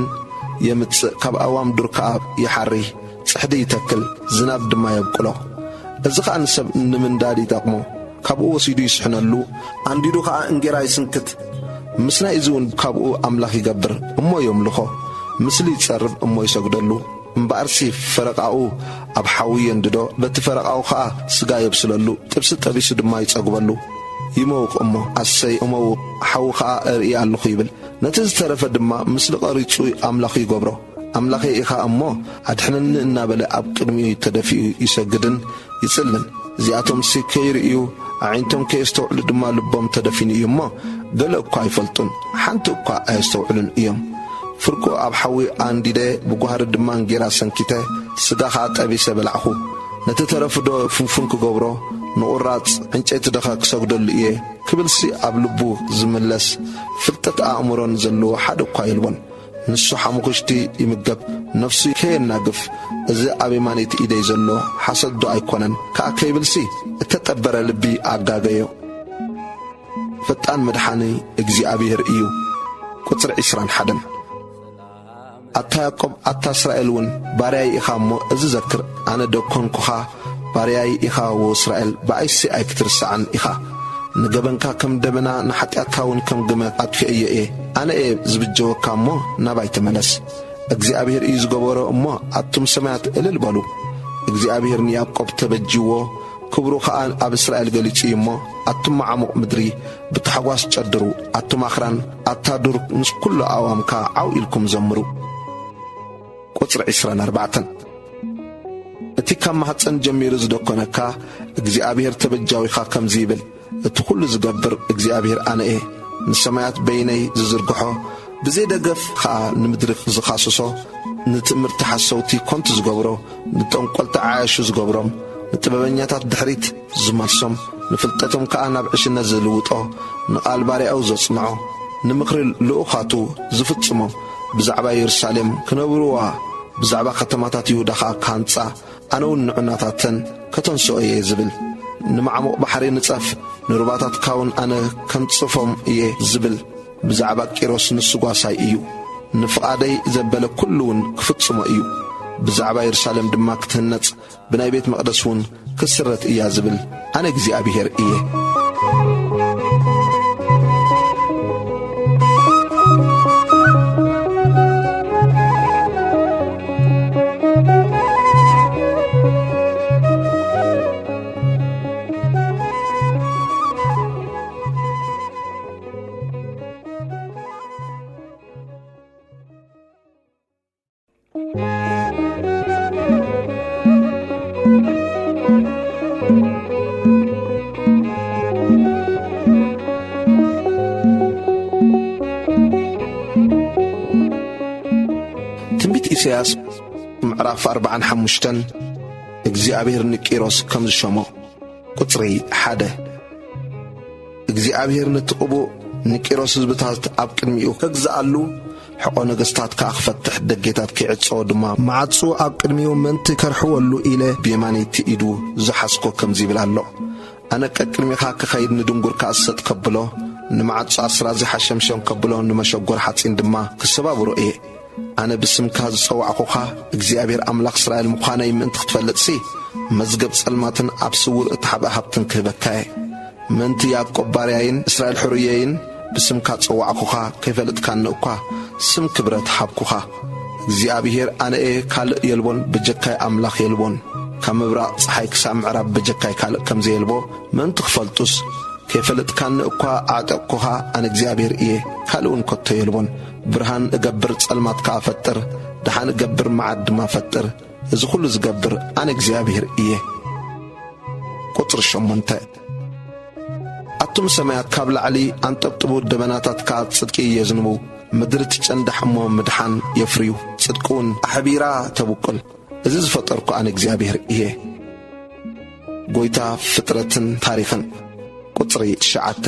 የምጽእ፣ ካብ ኣእዋም ዱር ከኣ ይሓሪ። ጽሕዲ ይተክል፣ ዝናብ ድማ የብቁሎ። እዚ ኸኣ ንሰብ ንምንዳድ ይጠቕሞ። ካብኡ ወሲዱ ይስሕነሉ፣ ኣንዲዱ ኸኣ እንጌራ ይስንክት። ምስናይ እዚ እውን ካብኡ ኣምላኽ ይገብር እሞ የምልኾ። ምስሊ ይጸርብ እሞ ይሰግደሉ። እምበኣርሲ ፈረቓኡ ኣብ ሓዊ የንድዶ፣ በቲ ፈረቓኡ ኸኣ ስጋ የብስለሉ። ጥብሲ ጠቢሱ ድማ ይጸግበሉ። ይመውቕ እሞ፣ ኣሰይ እመውቕ፣ ሓዊ ኸኣ እርኢ ኣለኹ ይብል። ነቲ ዝተረፈ ድማ ምስሊ ቐሪጹ ኣምላኹ ይገብሮ። ኣምላኸይ ኢኻ እሞ ኣድሕነኒ እናበለ ኣብ ቅድሚኡ ተደፊኡ ይሰግድን ይጽልን። እዚኣቶምሲ ከይርእዩ፣ ኣዒንቶም ከየስተውዕሉ ድማ ልቦም ተደፊኑ እዩ እሞ፣ ገለ እኳ ኣይፈልጡን፣ ሓንቲ እኳ ኣየስተውዕሉን እዮም። ፍርቁ ኣብ ሓዊ ኣንዲደ፣ ብጓህሪ ድማ እንጌራ ሰንኪተ፣ ስጋ ኸኣ ጠቢሰ በላዕኹ። ነቲ ተረፉዶ ፍንፉን ክገብሮ፣ ንቑራጽ ዕንጨይቲ ደኸ ክሰግደሉ እየ ክብልሲ ኣብ ልቡ ዝምለስ ፍልጠት ኣእምሮን ዘለዎ ሓደ እኳ የልቦን። ንሱ ሓሙኽሽቲ ይምገብ፣ ነፍሱ ከየናግፍ፣ እዚ ኣብ የማነይቲ ኢደይ ዘሎ ሓሰዶ ኣይኮነን ከኣ ከይብልሲ፣ እተጠበረ ልቢ ኣጋገዮ። ፈጣን መድሓኒ እግዚኣብሔር እዩ። ቁጽሪ ዕስራን ሓደን። ኣታ ያዕቆብ፣ ኣታ እስራኤል እውን ባርያይ ኢኻ እሞ፣ እዚ ዘክር፣ ኣነ ደኮንኩኻ፣ ባርያይ ኢኻ፣ ወ እስራኤል፣ ብኣይሲ ኣይክትርሳዕን ኢኻ። ንገበንካ ከም ደበና፣ ንሓጢኣትካ እውን ከም ግመ ኣጥፊኤዮ እየ። ኣነ እየ ዝብጀወካ እሞ፣ ናባይ ተመለስ። እግዚኣብሔር እዩ ዝገበሮ እሞ፣ ኣቱም ሰማያት እልል በሉ። እግዚኣብሔር ንያዕቆብ ተበጅዎ፣ ክብሩ ኸኣ ኣብ እስራኤል ገሊጹ እዩ እሞ፣ ኣቱም መዓሙቕ ምድሪ ብታሕጓስ ጨድሩ፣ ኣቱም ኣኽራን፣ ኣታ ዱር ምስ ኩሉ ኣእዋምካ ዓው ኢልኩም ዘምሩ። ቁጽሪ ዕስራን ኣርባዕተን። እቲ ካብ ማህጸን ጀሚሩ ዝደኮነካ እግዚኣብሔር ተበጃዊኻ ከምዚ ይብል፣ እቲ ኹሉ ዝገብር እግዚኣብሔር ኣነ እየ። ንሰማያት በይነይ ዝዝርግሖ፣ ብዘይ ደገፍ ኸኣ ንምድሪ ዝኻስሶ፣ ንትእምርቲ ሓሰውቲ ኮንቱ ዝገብሮ፣ ንጠንቆልቲ ዓያሹ ዝገብሮም፣ ንጥበበኛታት ድሕሪት ዝመልሶም፣ ንፍልጠቶም ከኣ ናብ ዕሽነት ዝልውጦ፣ ንቓል ባርያኡ ዘጽንዖ፣ ንምኽሪ ልኡኻቱ ዝፍጽሞ፣ ብዛዕባ የሩሳሌም ክነብርዋ፣ ብዛዕባ ከተማታት ይሁዳ ኸኣ ክሃንጻ፣ ኣነ እውን ንዑናታተን ከተንስኦ እየ ዝብል። ንማዕሙቕ ባሕሪ ንጸፍ፣ ንሩባታትካ እውን ኣነ ከንጽፎም እየ ዝብል። ብዛዕባ ቂሮስ ንሱ ጓሳይ እዩ። ንፍቓደይ ዘበለ ኩሉ እውን ክፍጽሞ እዩ። ብዛዕባ የሩሳሌም ድማ ክትህነጽ፣ ብናይ ቤት መቕደስ እውን ክስረት እያ ዝብል ኣነ እግዚኣብሄር እየ። ትንቢት ኢሳያስ ምዕራፍ ኣርባዓን ሓሙሽተን። እግዚኣብሔር ንቂሮስ ከም ዝሸሞ። ቁጽሪ ሓደ። እግዚኣብሔር ነቲ ቅቡእ ንቂሮስ ህዝብታት ኣብ ቅድሚኡ ከግዝኣሉ፣ ሕቖ ነገስታት ከኣ ክፈትሕ፣ ደጌታት ከይዕጸዎ ድማ፣ መዓጹ ኣብ ቅድሚኡ ምእንቲ ከርሕወሉ ኢለ ብየማነይቲ ኢዱ ዝሓዝኮ ከምዚ ይብል ኣሎ። ኣነ ቀቅድሚኻ ክኸይድ፣ ንድንጉር ከኣ ሰጥ ከብሎ፣ ንመዓጹ ኣስራዚ ሓሸምሸም ከብሎ፣ ንመሸጎር ሓጺን ድማ ክሰባብሮ እየ። ኣነ ብስምካ ዝጸዋዕኹኻ እግዚኣብሔር ኣምላኽ እስራኤል ምዃነይ ምእንቲ ክትፈልጥሲ፣ መዝገብ ጸልማትን ኣብ ስውር እተሓብአ ሃብትን ክህበካ እየ። ምእንቲ ያዕቆብ ባርያይን እስራኤል ሕሩየይን ብስምካ ጸዋዕኹኻ፣ ከይፈለጥካኒ እኳ ስም ክብረት ሃብኩኻ። እግዚኣብሔር ኣነ እየ፣ ካልእ የልቦን፣ በጀካይ ኣምላኽ የልቦን። ካብ ምብራቕ ጸሓይ ክሳብ ምዕራብ በጀካይ ካልእ ከም ዘየልቦ ምእንቲ ክፈልጡስ፣ ከይፈለጥካኒ እኳ ኣዕጠቕኩኻ፣ ኣነ እግዚኣብሔር እየ፣ ካልእ እውን ከቶ የልቦን። ብርሃን እገብር፣ ጸልማት ከኣ እፈጥር፣ ደሓን እገብር፣ መዓት ድማ እፈጥር። እዚ ኹሉ ዝገብር ኣነ እግዚኣብሔር እየ። ቁጽሪ ሸሞንተ። ኣቱም ሰማያት ካብ ላዕሊ ኣንጠብጥቡ፣ ደበናታት ከኣ ጽድቂ የዝንቡ። ምድሪ ትጨንዳሕ እሞ ምድሓን የፍርዩ፣ ጽድቂ እውን ኣሕቢራ ተብቁል። እዚ ዝፈጠርኩ ኣነ እግዚኣብሔር እየ። ጐይታ ፍጥረትን ታሪኽን። ቁጽሪ ትሽዓተ።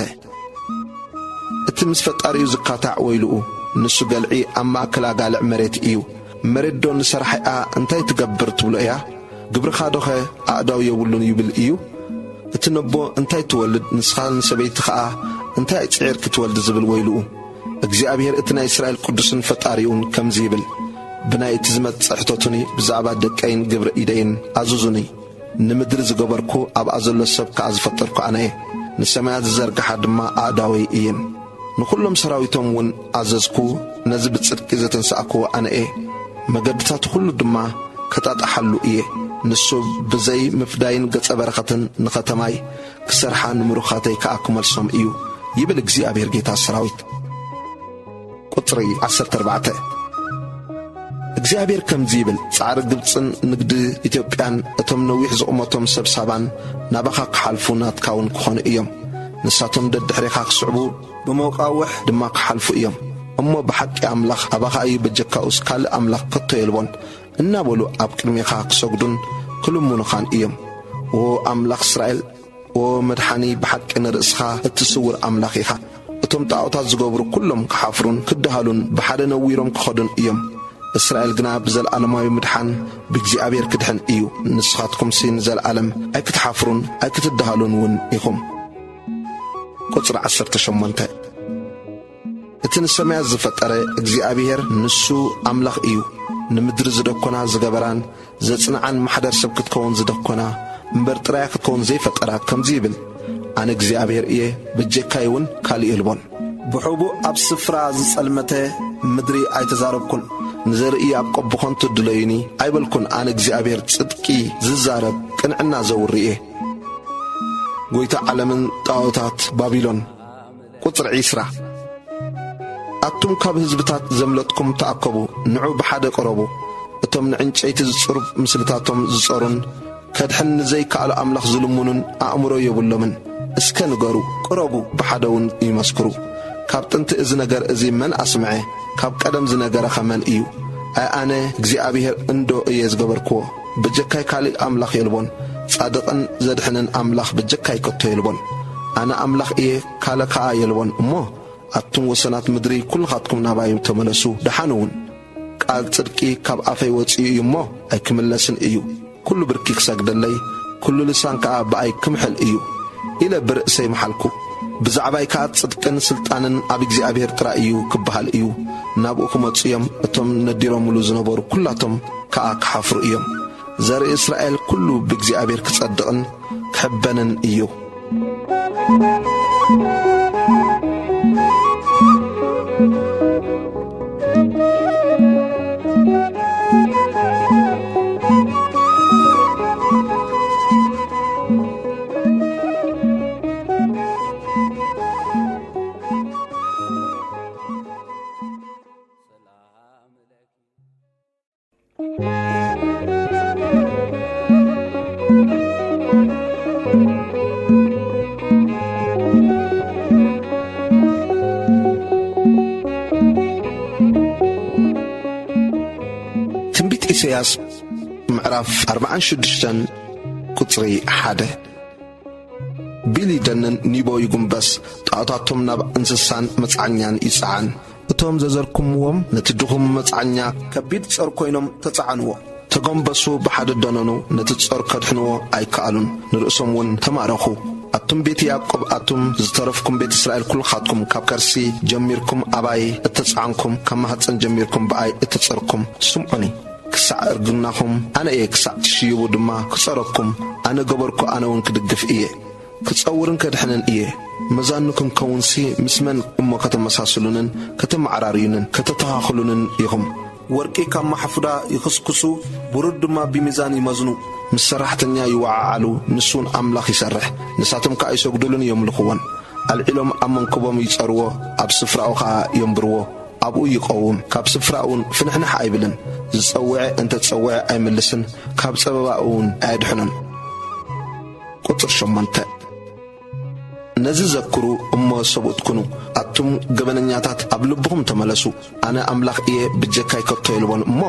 እቲ ምስ ፈጣሪኡ ዝካታዕ ወይልኡ፣ ንሱ ገልዒ ኣብ ማእከል ኣጋልዕ መሬት እዩ። መሬት ዶ ንሰርሓኣ እንታይ ትገብር ትብሎ እያ? ግብርኻ ዶኸ ኣእዳው የብሉን ይብል እዩ? እቲ ነቦ እንታይ ትወልድ፣ ንስኻ ንሰበይቲ ኸኣ እንታይ ጽዒር ክትወልድ ዝብል ወይልኡ። እግዚኣብሔር እቲ ናይ እስራኤል ቅዱስን ፈጣሪኡን ከምዚ ይብል፣ ብናይ እቲ ዝመጽእ ሕተቱኒ፣ ብዛዕባ ደቀይን ግብሪ ኢደይን ኣዝዙኒ። ንምድሪ ዝገበርኩ፣ ኣብኣ ዘሎ ሰብ ከኣ ዝፈጠርኩ ኣነ እየ። ንሰማያት ዝዘርግሓ ድማ ኣእዳወይ እየን። ንኹሎም ሰራዊቶም እውን ኣዘዝኩ፣ ነዚ ብጽድቂ ዘተንሳእክዎ ኣነ እየ። መገድታቱ ኹሉ ድማ ከጣጥሓሉ እየ። ንሱ ብዘይ ምፍዳይን ገጸ በረኸትን ንኸተማይ ክሰርሓ፣ ንምሩኻተይ ከኣ ክመልሶም እዩ፣ ይብል እግዚኣብሔር ጌታ ሰራዊት። ቁጽሪ ዓሰርተ ኣርባዕተ። እግዚኣብሔር ከምዚ ይብል፣ ጻዕሪ ግብጽን ንግዲ ኢትዮጵያን፣ እቶም ነዊሕ ዝቑመቶም ሰብ ሳባን ናባኻ ክሓልፉ ናትካ እውን ክኾኑ እዮም። ንሳቶም ደድሕሬኻ ክስዕቡ፣ ብመቃውሕ ድማ ክሓልፉ እዮም። እሞ ብሓቂ ኣምላኽ ኣባኻ እዩ፣ በጀካኡስ ካልእ ኣምላኽ ከቶ የልቦን እናበሉ ኣብ ቅድሜኻ ክሰግዱን ክልምኑኻን እዮም። ዎ ኣምላኽ እስራኤል፣ ዎ መድሓኒ፣ ብሓቂ ንርእስኻ እትስውር ኣምላኽ ኢኻ። እቶም ጣዖታት ዝገብሩ ኩሎም ክሓፍሩን ክደሃሉን ብሓደ ነዊሮም ክኸዱን እዮም። እስራኤል ግና ብዘለኣለማዊ ምድሓን ብእግዚኣብሔር ክድሕን እዩ። ንስኻትኩምሲ ንዘለኣለም ኣይክትሓፍሩን ኣይክትደሃሉን እውን ኢኹም። ቁጽሪ ዓሰርተ ሸሞንተ። እቲ ንሰማያት ዝፈጠረ እግዚኣብሔር ንሱ ኣምላኽ እዩ። ንምድሪ ዝደኮና ዝገበራን ዘጽንዓን ማሕደር ሰብ ክትከውን ዝደኮና እምበር ጥራያ ክትከውን ዘይፈጠራ ከምዚ ይብል፣ ኣነ እግዚኣብሔር እየ፣ በጀካይ እውን ካልእ የልቦን። ብሕቡእ ኣብ ስፍራ ዝጸልመተ ምድሪ ኣይተዛረብኩን። ንዘርኢ ያዕቆብ ብኸንቱ ድለዩኒ ኣይበልኩን። ኣነ እግዚኣብሔር ጽድቂ ዝዛረብ ቅንዕና ዘውሪ እየ። ጐይታ ዓለምን ጣዖታት ባቢሎን። ቁጽሪ ዒስራ። ኣቱም ካብ ህዝብታት ዘምለጥኩም ተኣከቡ፣ ንዑ ብሓደ ቅረቡ። እቶም ንዕንጨይቲ ዝጽሩብ ምስልታቶም ዝጸሩን ከድሕን ንዘይከኣሎ ኣምላኽ ዝልምኑን ኣእምሮ የብሎምን። እስከ ንገሩ፣ ቅረቡ፣ ብሓደ እውን ይመስክሩ። ካብ ጥንቲ እዚ ነገር እዚ መን ኣስምዐ? ካብ ቀደም ዝነገረኸ መን እዩ? ኣይ ኣነ እግዚኣብሔር እንዶ እየ ዝገበርክዎ። ብጀካይ ካልእ ኣምላኽ የልቦን። ጻድቕን ዘድሕንን ኣምላኽ ብጀካይ ከቶ የልቦን። ኣነ ኣምላኽ እየ፣ ካልእ ከኣ የልቦን። እሞ ኣቱም ወሰናት ምድሪ፣ ኩልኻትኩም ናባይ ተመለሱ፣ ደሓን እውን። ቃል ጽድቂ ካብ ኣፈይ ወጺኡ እዩ እሞ ኣይክምለስን እዩ። ኩሉ ብርኪ ክሰግደለይ፣ ኩሉ ልሳን ከኣ ብኣይ ክምሕል እዩ ኢለ ብርእሰይ መሓልኩ። ብዛዕባይ ከኣ ጽድቅን ስልጣንን ኣብ እግዚኣብሔር ጥራይ እዩ ክበሃል እዩ። ናብኡ ክመጹ እዮም፣ እቶም ነዲሮምሉ ዝነበሩ ኩላቶም ከኣ ክሓፍሩ እዮም። ዘርኢ እስራኤል ኩሉ ብእግዚኣብሔር ክጸድቕን ክሕበንን እዩ። ትንቢት ኢሳያስ ምዕራፍ ኣርባዓን ሽዱሽተን ቁጽሪ ሓደ። ቢል ይደንን ኒቦ ይጉንበስ፣ ጣዖታቶም ናብ እንስሳን መጽዓኛን ይጸዓን። እቶም ዘዘርኩምዎም ነቲ ድኹም መጽዓኛ ከቢድ ጾር ኮይኖም ተጸዓንዎ። ተጎንበሱ፣ ብሓደ ደነኑ፣ ነቲ ጾር ከድሕንዎ ኣይከኣሉን፣ ንርእሶም እውን ተማረኹ። ኣቱም ቤት ያዕቆብ፣ ኣቱም ዝተረፍኩም ቤት እስራኤል፣ ኩልኻትኩም ካብ ከርሲ ጀሚርኩም ኣባይ እተጻዕንኩም፣ ካብ ማህጸን ጀሚርኩም ብኣይ እተጸርኩም፣ ስምዑኒ። ክሳዕ እርግናኹም ኣነ እየ፣ ክሳዕ ትሽይቡ ድማ ክጸረኩም ኣነ ገበርኩ፣ ኣነ እውን ክድግፍ እየ። ክጸውርን ከድሕንን እየ። መዛኑ ክንከውንሲ ምስ መን እሞ ከተመሳስሉንን ከተመዓራርዩንን ከተተኻኽሉንን ኢኹም? ወርቂ ካብ ማሕፉዳ ይኽስክሱ፣ ብሩር ድማ ብሚዛን ይመዝኑ። ምስ ሰራሕተኛ ይወዓዓሉ፣ ንሱ እውን ኣምላኽ ይሰርሕ፣ ንሳቶም ከኣ ይሰግዱሉን የምልኽዎን። ኣልዒሎም ኣብ መንክቦም ይጸርዎ፣ ኣብ ስፍራኡ ኸኣ የንብርዎ። ኣብኡ ይቐውም፣ ካብ ስፍራኡ እውን ፍንሕንሕ ኣይብልን። ዝጸውዐ እንተ ጸውዐ ኣይምልስን፣ ካብ ጸበባኡ እውን ኣየድሕኖን። ቁጽሪ ሸሞንተ። ነዚ ዘክሩ እሞ ሰብኡት ኩኑ፣ ኣቱም ገበነኛታት ኣብ ልብኹም ተመለሱ። ኣነ ኣምላኽ እየ፣ ብጀካይ ከቶ የልቦን እሞ፣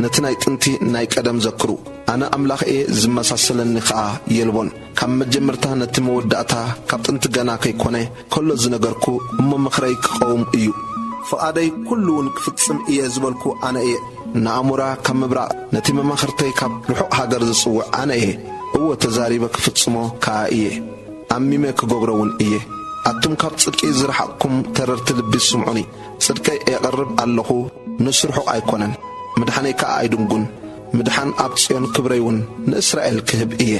ነቲ ናይ ጥንቲ ናይ ቀደም ዘክሩ። ኣነ ኣምላኽ እየ፣ ዝመሳሰለኒ ኸኣ የልቦን። ካብ መጀመርታ ነቲ መወዳእታ፣ ካብ ጥንቲ ገና ከይኮነ ከሎ ዝነገርኩ እሞ ምኽረይ ክቐውም እዩ። ፍቓደይ ኩሉ እውን ክፍጽም እየ ዝበልኩ ኣነ እየ። ንኣሞራ ካብ ምብራቕ፣ ነቲ መማኽርተይ ካብ ርሑቕ ሃገር ዝጽውዕ ኣነ እየ። እወ ተዛሪበ ክፍጽሞ ከኣ እየ። ኣሚመ ክገብሮ እውን እየ። ኣቱም ካብ ጽድቂ ዝረሓቕኩም ተረርቲ ልቢ ስምዑኒ። ጽድቀይ የቕርብ ኣለኹ፣ ንሱ ርሑቕ ኣይኮነን። ምድሓነይ ከኣ ኣይድንጉን። ምድሓን ኣብ ጽዮን ክብረይ እውን ንእስራኤል ክህብ እየ።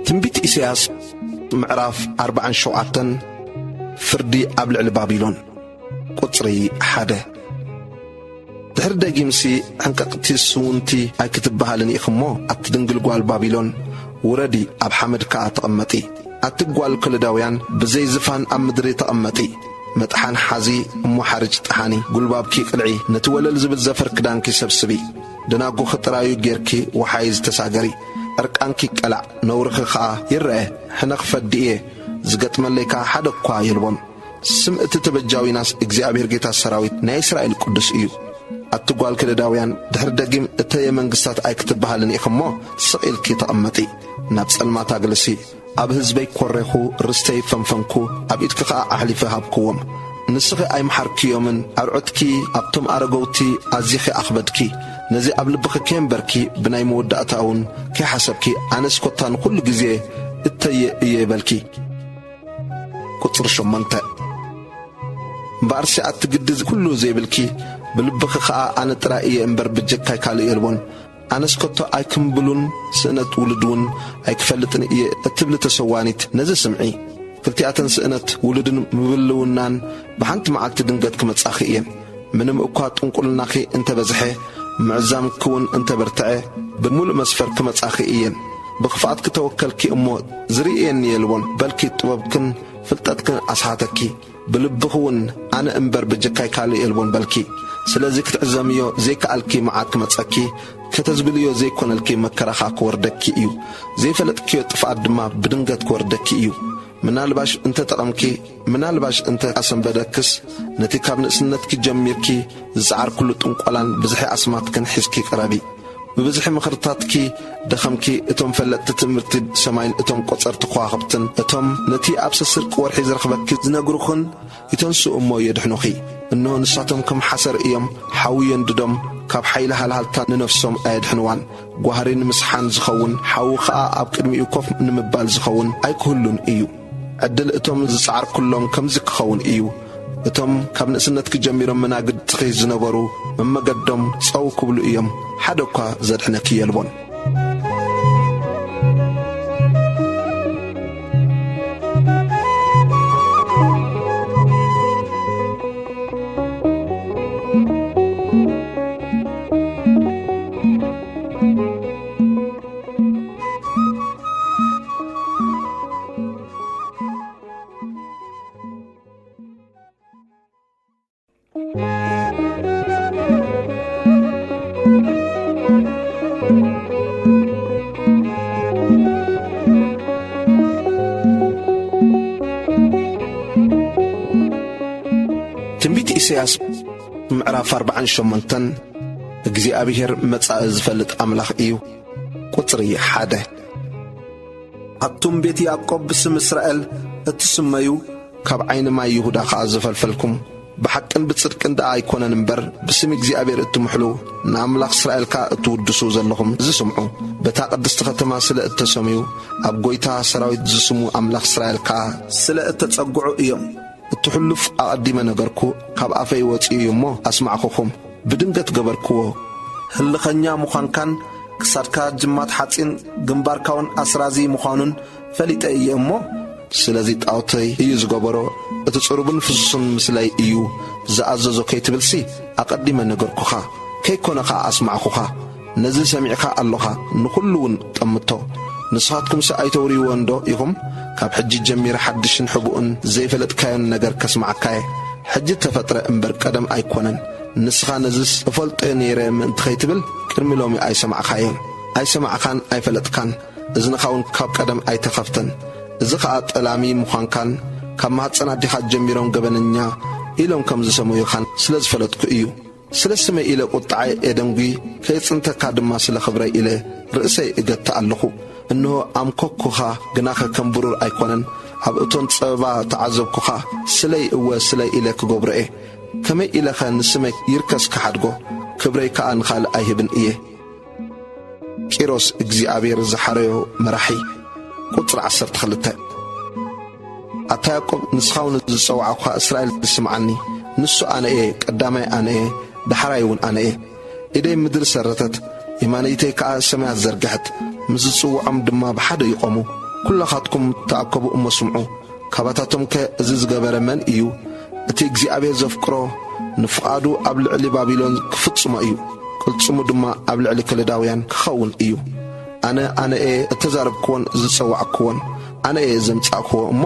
ትንቢት ኢሳያስ ምዕራፍ ኣርባዓን ሸውዓተን። ፍርዲ ኣብ ልዕሊ ባቢሎን። ቁጽሪ ሓደ። ድሕሪ ደጊምሲ ሕንቅቕቲ ስውንቲ ኣይክትበሃልን ኢኺ እሞ፣ ኣቲ ድንግል ጓል ባቢሎን፣ ውረዲ፣ ኣብ ሓመድ ከኣ ተቐመጢ። ኣቲ ጓል ከለዳውያን፣ ብዘይ ዝፋን ኣብ ምድሪ ተቐመጢ። መጥሓን ሓዚ እሞ ሓርጭ ጠሓኒ፣ ጉልባብኪ ቅልዒ፣ ነቲ ወለል ዝብል ዘፈር ክዳንኪ ሰብስቢ። ደናጉኺ ጥራዩ ጌርኪ ወሓይዝ ተሳገሪ። ዕርቃንኪ ይቀላዕ፣ ነውርኺ ኸኣ ይረአ። ሕነ ክፈዲ እየ፣ ዝገጥመለይ ከኣ ሓደ እኳ የልቦን። ስም እቲ ተበጃዊናስ እግዚኣብሔር ጌታ ሰራዊት ናይ እስራኤል ቅዱስ እዩ። ኣቲ ጓል ከለዳውያን፣ ድሕሪ ደጊም እተየ መንግስታት ኣይክትበሃልን ኢኺ እሞ፣ ስቕ ኢልኪ ተቐመጢ። ናብ ጸልማት ኣግልሲ። ኣብ ህዝበይ ኰሬኹ፣ ርስተይ ፈንፈንኩ፣ ኣብ ኢድኪ ኸኣ ኣሕሊፈ ሃብክዎም። ንስኺ ኣይምሓርክዮምን፣ ኣርዑትኪ ኣብቶም ኣረገውቲ ኣዚኺ ኣኽበድኪ። ነዚ ኣብ ልብኺ ከየንበርኪ፣ ብናይ መወዳእታ እውን ከይሓሰብኪ፣ ኣነስ ኮታ ንኹሉ ግዜ እተየ እየ በልኪ። ቁጽሪ ሸሞንተ። እምበኣርሲ ኣቲ ግዲ ኩሉ ዘይብልኪ፣ ብልብኺ ኸኣ ኣነ ጥራይ እየ እምበር ብጀካይ ካልእ የልቦን። ኣነስ ከቶ ኣይክምብሉን ስእነት ውሉድ እውን ኣይክፈልጥን እየ እትብሊ ተሰዋኒት ነዚ ስምዒ። ክልቲኣተን ስእነት ውሉድን ምብልውናን ብሓንቲ መዓልቲ ድንገት ክመጻኺ እየን። ምንም እኳ ጥንቁልናኺ እንተበዝሐ፣ ምዕዛምኪ እውን እንተበርትዐ፣ ብምሉእ መስፈር ክመጻኺ እየን። ብኽፍኣት ክተወከልኪ እሞ ዝርእየኒ የልቦን በልኪ፣ ጥበብክን ፍልጠትክን ኣስሓተኪ። ብልብኺ እውን ኣነ እምበር ብጀካይ ካልእ የልቦን በልኪ። ስለዚ ክትዕዘምዮ ዘይከኣልኪ መዓት ክመጸኪ፣ ከተዝብልዮ ዘይኮነልኪ መከራኻ ክወርደኪ እዩ። ዘይፈለጥክዮ ጥፍኣት ድማ ብድንገት ክወርደኪ እዩ። ምናልባሽ እንተ ጠቐምኪ፣ ምናልባሽ እንተ ኣሰንበደክስ፣ ነቲ ካብ ንእስነትኪ ጀሚርኪ ዝጸዓርኩሉ ጥንቆላን ብዝሒ ኣስማትክን ሒዝኪ ቅረቢ። ብብዝሒ ምኽርታትኪ ደኸምኪ፣ እቶም ፈለጥቲ ትምህርቲ ሰማይን እቶም ቆጸርቲ ከዋኽብትን፣ እቶም ነቲ ኣብ ሰስርቂ ወርሒ ዝረኽበኪ ዝነግሩኽን ይተንስኡ እሞ የድሕኑኺ። እንሆ ንሳቶም ከም ሓሰር እዮም፣ ሓዊ የንድዶም፣ ካብ ሓይሊ ሃልሃልታ ንነፍሶም ኣየድሕንዋን። ጓህሪ ንምስሓን ዝኸውን፣ ሓዊ ኸኣ ኣብ ቅድሚኡ ኮፍ ንምባል ዝኸውን ኣይክህሉን እዩ። ዕድል እቶም ዝጸዓርኩሎም ከምዚ ክኸውን እዩ። እቶም ካብ ንእስነትኪ ጀሚሮም መናግድትኺ ዝነበሩ፣ መመገዶም ጸው ክብሉ እዮም። ሓደ እኳ ዘድሕነኪ የልቦን። ትንቢት ኢሳያስ ምዕራፍ ኣርባዓን ሸሞንተን። እግዚኣብሔር መጻኢ ዝፈልጥ ኣምላኽ እዩ። ቁጽሪ ሓደ። ኣቱም ቤት ያዕቆብ፣ ብስም እስራኤል እትስመዩ፣ ካብ ዓይኒ ማይ ይሁዳ ኸኣ ዝፈልፈልኩም፣ ብሓቅን ብጽድቅን ደኣ ኣይኮነን እምበር፣ ብስም እግዚኣብሔር እትምሕሉ፣ ንኣምላኽ እስራኤል ከኣ እትውድሱ ዘለኹም፣ እዚ ስምዑ። በታ ቅድስቲ ኸተማ ስለ እተሰምዩ፣ ኣብ ጐይታ ሰራዊት ዝስሙ ኣምላኽ እስራኤል ከኣ ስለ እተጸግዑ እዮም። እቲ ሕሉፍ ኣቐዲመ ነገርኩ፣ ካብ ኣፈይ ወጺኡ እዩ እሞ ኣስማዕኩኹም። ብድንገት ገበርክዎ። ህልኸኛ ምዃንካን ክሳድካ ጅማት ሓጺን ግንባርካውን ኣስራዚ ምዃኑን ፈሊጠ እየ እሞ፣ ስለዚ ጣዖተይ እዩ ዝገበሮ፣ እቲ ጽሩብን ፍሱስን ምስለይ እዩ ዝኣዘዞ ከይትብልሲ፣ ኣቐዲመ ነገርኩኻ፣ ከይኮነ ኸኣ ኣስማዕኩኻ። ነዚ ሰሚዕካ ኣሎኻ፣ ንኹሉ እውን ጠምቶ። ንስኻትኩምሲ ኣይተውርይዎ እንዶ ኢኹም? ካብ ሕጂ ጀሚረ ሓድሽን ሕቡእን ዘይፈለጥካዮን ነገር ከስምዓካ እየ። ሕጂ ተፈጥረ እምበር ቀደም ኣይኮነን። ንስኻ ነዝስ እፈልጦ ነይረ ምእንቲ ኸይትብል ቅድሚ ሎሚ ኣይሰማዕካዮን። ኣይሰማዕካን ኣይፈለጥካን። እዝንኻ እውን ካብ ቀደም ኣይተኸፍተን። እዚ ኸኣ ጠላሚ ምዃንካን ካብ ማህጸን ኣዴኻ ጀሚሮም ገበነኛ ኢሎም ከም ዝሰመዩኻን ስለ ዝፈለጥኩ እዩ። ስለ ስመይ ኢለ ቁጥዓይ ኤደንጒ፣ ከየጽንተካ ድማ ስለ ኽብረይ ኢለ ርእሰይ እገትእ ኣለኹ። እንሆ ኣምኮኩኻ፣ ግናኸ ከም ብሩር ኣይኮነን፣ ኣብ እቶን ጸበባ ተዓዘብኩኻ። ስለይ፣ እወ ስለይ ኢለ ክገብሮ እየ። ከመይ ኢለኸ ንስመይ ይርከስ ክሓድጎ፣ ክብረይ ከኣ ንኻልእ ኣይህብን እየ። ቂሮስ እግዚኣብሔር ዝሓረዮ መራሒ። ቁጽሪ ዓሰርተ ክልተ። ኣታ ያዕቆብ፣ ንስኻ እውን ዝጸዋዕኩኻ እስራኤል ስምዓኒ። ንሱ ኣነ እየ፣ ቀዳማይ ኣነ እየ፣ ዳሕራይ እውን ኣነ እየ። ኢደይ ምድሪ ሰረተት፣ የማነይተይ ከኣ ሰማያት ዘርግሐት። ምስ ዝጽውዖም ድማ ብሓደ ይቖሙ። ኩላኻትኩም ተኣከቡ እሞ ስምዑ። ካባታቶምከ እዚ ዝገበረ መን እዩ? እቲ እግዚኣብሔር ዘፍቅሮ ንፍቓዱ ኣብ ልዕሊ ባቢሎን ክፍጽሞ እዩ፣ ቅልጽሙ ድማ ኣብ ልዕሊ ከለዳውያን ክኸውን እዩ። ኣነ፣ ኣነ እየ እተዛረብክዎን ዝጸዋዕክዎን፣ ኣነ እየ ዘምጻእክዎ እሞ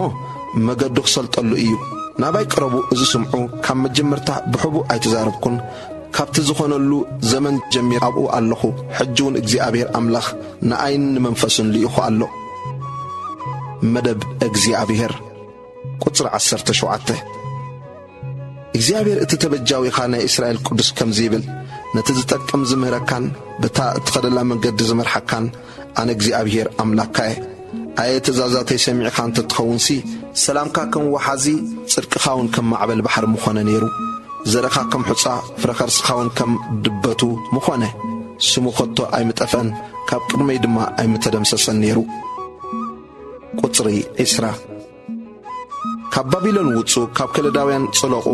መገዱ ክሰልጠሉ እዩ። ናባይ ቅረቡ፣ እዚ ስምዑ፣ ካብ መጀመርታ ብሕቡእ ኣይተዛረብኩን፣ ካብቲ ዝኾነሉ ዘመን ጀሚር ኣብኡ ኣለኹ። ሕጂ እውን እግዚኣብሔር ኣምላኽ ንኣይን ንመንፈሱን ልኢኹ ኣሎ። መደብ እግዚኣብሔር። ቁጽሪ ዓሰርተ ሸውዓተ። እግዚኣብሔር እቲ ተበጃዊኻ ናይ እስራኤል ቅዱስ ከምዚ ይብል፣ ነቲ ዝጠቅም ዝምህረካን በታ እትኸደላ መንገዲ ዝመርሓካን ኣነ እግዚኣብሔር ኣምላኽካ እየ። ኣየ ትእዛዛተይ ሰሚዕኻ እንተ ትኸውንሲ፣ ሰላምካ ከም ወሓዚ፣ ጽድቅኻ እውን ከም ማዕበል ባሕሪ ምኾነ ነይሩ። ዘርእኻ ከም ሑጻ፣ ፍረ ከርስኻ እውን ከም ድበቱ ምኾነ። ስሙ ከቶ ኣይምጠፍአን፣ ካብ ቅድመይ ድማ ኣይምተደምሰሰን ነይሩ። ቁጽሪ ዒስራ። ካብ ባቢሎን ውጹ፣ ካብ ከለዳውያን ጽለቑ፣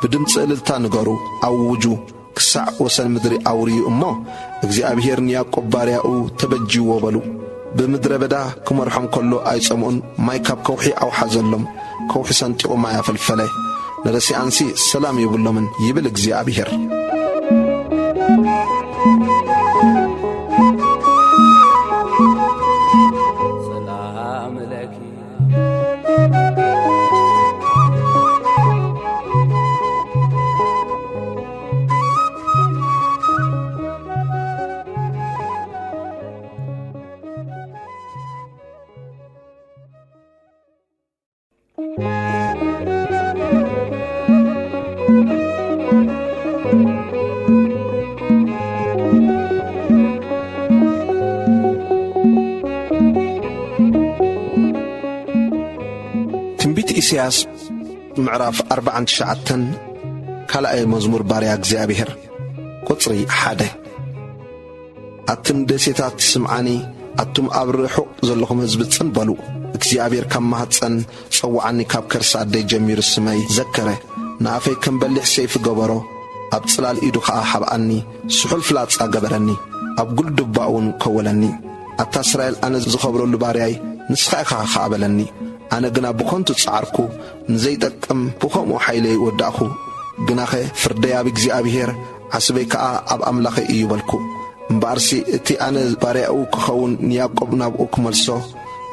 ብድምጺ እልልታ ንገሩ፣ ኣውጁ፣ ክሳዕ ወሰን ምድሪ ኣውርዩ እሞ፣ እግዚኣብሄር ንያዕቆብ ባርያኡ ተበጅይዎ በሉ። ብምድረ በዳ ክመርሖም ከሎ ኣይጸምኡን፣ ማይ ካብ ከውሒ ኣውሓዘሎም፣ ከውሒ ሰንጢቑ ማይ ኣፈልፈለ። ንረሲኣንሲ ሰላም የብሎምን ይብል እግዚኣብሄር። ሰላም ለኪ። ትንቢት ኢሳያስ ምዕራፍ ኣርባዓን ትሽዓተን። ካልኣይ መዝሙር ባርያ እግዚኣብሔር። ቁጽሪ ሓደ። ኣትን ደሴታት ስምዓኒ፣ ኣቱም ኣብ ርሑቕ ዘለኹም ህዝቢ ጽን በሉ። እግዚኣብሔር ካብ ማህጸን ጸውዓኒ፣ ካብ ከርሲ ኣደይ ጀሚሩ ስመይ ዘከረ። ንኣፈይ ከም በሊሕ ሰይፊ ገበሮ፣ ኣብ ጽላል ኢዱ ኸኣ ሓብኣኒ፣ ስሑል ፍላጻ ገበረኒ፣ ኣብ ጉልድባ እውን ከወለኒ። ኣታ እስራኤል፣ ኣነ ዝኸብረሉ ባርያይ፣ ንስኻ ኢኻ ኸኣ በለኒ። ኣነ ግና ብኸንቱ ጸዓርኩ፣ ንዘይጠቅም ብኸምኡ ሓይለይ ወዳእኹ። ግናኸ ፍርደይ ኣብ እግዚኣብሔር፣ ዓስበይ ከኣ ኣብ ኣምላኸይ እዩ በልኩ። እምበኣርሲ እቲ ኣነ ባርያኡ ክኸውን፣ ንያዕቆብ ናብኡ ክመልሶ፣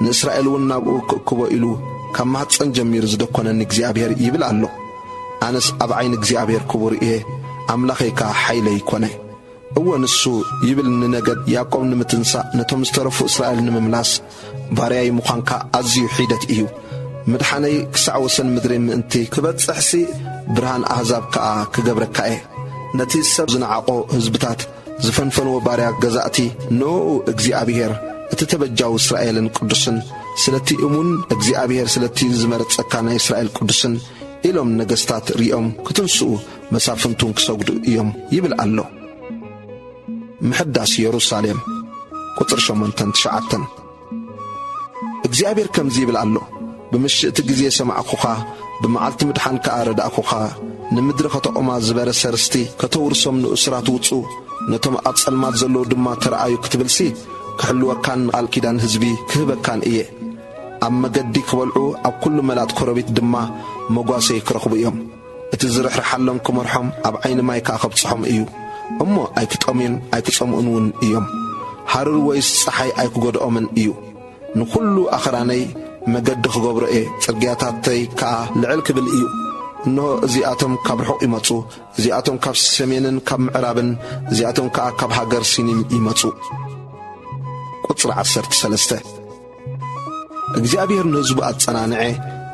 ንእስራኤል እውን ናብኡ ክእክቦ ኢሉ ካብ ማህጸን ጀሚሩ ዝደኮነኒ እግዚኣብሔር ይብል ኣሎ። ኣነስ ኣብ ዓይኒ እግዚኣብሔር ክቡር እየ፣ ኣምላኸይ ከኣ ሓይለይ ኮነ። እወ፣ ንሱ ይብል፣ ንነገድ ያዕቆብ ንምትንሳእ፣ ነቶም ዝተረፉ እስራኤል ንምምላስ፣ ባርያይ ምዃንካ ኣዝዩ ሒደት እዩ። ምድሓነይ ክሳዕ ወሰን ምድሪ ምእንቲ ክበጽሕሲ፣ ብርሃን ኣህዛብ ከኣ ክገብረካ እየ። ነቲ ሰብ ዝነዓቖ ህዝብታት ዝፈንፈንዎ ባርያ ገዛእቲ፣ ንእኡ እግዚኣብሔር፣ እቲ ተበጃዊ እስራኤልን ቅዱስን፣ ስለቲ እሙን እግዚኣብሔር፣ ስለቲ ዝመረጸካ ናይ እስራኤል ቅዱስን ኢሎም ነገስታት ሪኦም ክትንስኡ፣ መሳፍንቱን ክሰግዱ እዮም ይብል ኣሎ። ምሕዳስ የሩሳሌም። ቁጽሪ ሸሞንተን ትሽዓተን። እግዚኣብሔር ከምዚ ይብል ኣሎ፣ ብምሽእቲ ግዜ ሰማዕኩኻ፣ ብመዓልቲ ምድሓን ከኣ ረዳእኩኻ። ንምድሪ ከተቑማ ዝበረሰ ርስቲ ከተውርሶም ንእሱራት ውጹ፣ ነቶም ኣብ ጸልማት ዘለዉ ድማ ተረኣዩ ክትብልሲ፣ ክሕልወካን ቃል ኪዳን ህዝቢ ክህበካን እየ። ኣብ መገዲ ክበልዑ፣ ኣብ ኩሉ መላጥ ኮረቢት ድማ መጓሰዪ ክረኽቡ እዮም። እቲ ዝርሕርሓሎም ክመርሖም፣ ኣብ ዓይኒ ማይ ከኣ ከብጽሖም እዩ። እሞ ኣይክጠምዩን ኣይክጸምኡን እውን እዮም። ሃሩር ወይስ ጸሓይ ኣይክጎድኦምን እዩ። ንኹሉ ኣኽራነይ መገዲ ክገብሮ እየ፣ ጽርግያታተይ ከኣ ልዕል ክብል እዩ። እንሆ፣ እዚኣቶም ካብ ርሑቕ ይመጹ፣ እዚኣቶም ካብ ሰሜንን ካብ ምዕራብን፣ እዚኣቶም ከኣ ካብ ሃገር ሲኒም ይመጹ። ቁጽሪ ዓሰርተ ሰለስተ። እግዚኣብሔር ንህዝቡ ኣጸናንዐ፣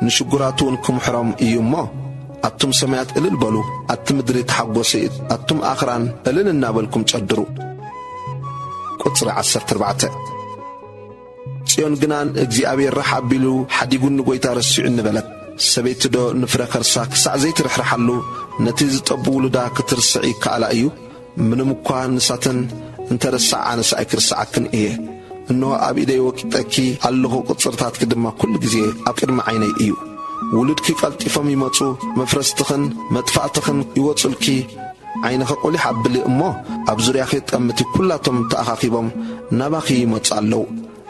ንሽጉራቱ እውን ክምሕሮም እዩ እሞ፣ ኣቱም ሰማያት እልል በሉ፣ ኣቲ ምድሪ ተሓጎሲ፣ ኣቱም ኣኽራን እልል እናበልኩም ጨድሩ። ቁጽሪ ዓሰርተ ኣርባዕተ። ጽዮን ግና ንእግዚኣብሔር ራሕ ኣቢሉ ሓዲጉኒ፣ ጐይታ ረሲዑኒ በለት። ሰበይቲዶ ንፍረ ከርሳ ክሳዕ ዘይትርሕርሓሉ፣ ነቲ ዝጠቡ ውሉዳ ክትርስዕ ይከኣላ እዩ? ምንም እኳ ንሳተን እንተ ረሳዕ፣ ኣነስ ኣይክርስዓክን እየ። እንሆ ኣብ ኢደይ ወቂጠኪ ኣለኹ፣ ቅጽርታትኪ ድማ ኩሉ ግዜ ኣብ ቅድሚ ዓይነይ እዩ። ውሉድኪ ቀልጢፎም ይመጹ፣ መፍረስትኽን መጥፋእትኽን ይወጹልኪ። ዓይንኺ ቁሊሕ ኣብሊ እሞ፣ ኣብ ዙርያኺ ጠምቲ ኩላቶም ተኣኻኺቦም ናባኺ ይመጹ ኣለዉ።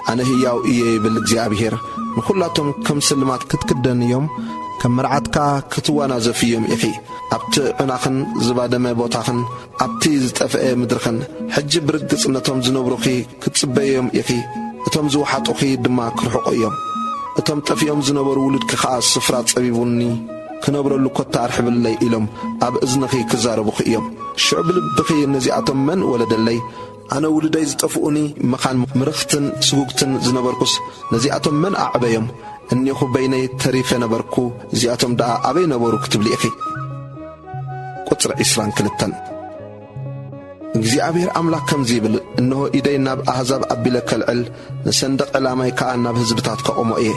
ኣነ ህያው እየ ይብል እግዚኣብሔር። ንኹላቶም ከም ስልማት ክትክደንዮም፣ ከም መርዓት ከኣ ክትዋናዘፍዮም ኢኺ። ኣብቲ ዑናኽን ዝባደመ ቦታኽን ኣብቲ ዝጠፍአ ምድርኽን፣ ሕጂ ብርግጽ ነቶም ዝነብሩኺ ክትጽበዮም ኢኺ፣ እቶም ዝወሓጡኺ ድማ ክርሕቑ እዮም። እቶም ጠፊኦም ዝነበሩ ውሉድኪ ኸኣ፣ "ስፍራ ጸቢቡኒ፣ ክነብረሉ ኮታ ኣርሕብለይ" ኢሎም ኣብ እዝንኺ ክዛረቡኺ እዮም። ሽዑ ብልብኺ፣ "ነዚኣቶም መን ወለደለይ? ኣነ ውሉደይ ዝጠፍኡኒ መኻን ምርኽትን ስጉግትን ዝነበርኩስ፣ ነዚኣቶም መን ኣዕበዮም? እኔኹ በይነይ ተሪፈ ነበርኩ፣ እዚኣቶም ደኣ ኣበይ ነበሩ?" ክትብሊ ኢኺ። ቁጽሪ ዒስራን ክልተን። እግዚኣብሔር ኣምላኽ ከምዚ ይብል፣ "እንሆ ኢደይ ናብ ኣህዛብ ኣቢለ ከልዕል፣ ንሰንደቕ ዕላማይ ከኣ ናብ ህዝብታት ከቑሞ እየ።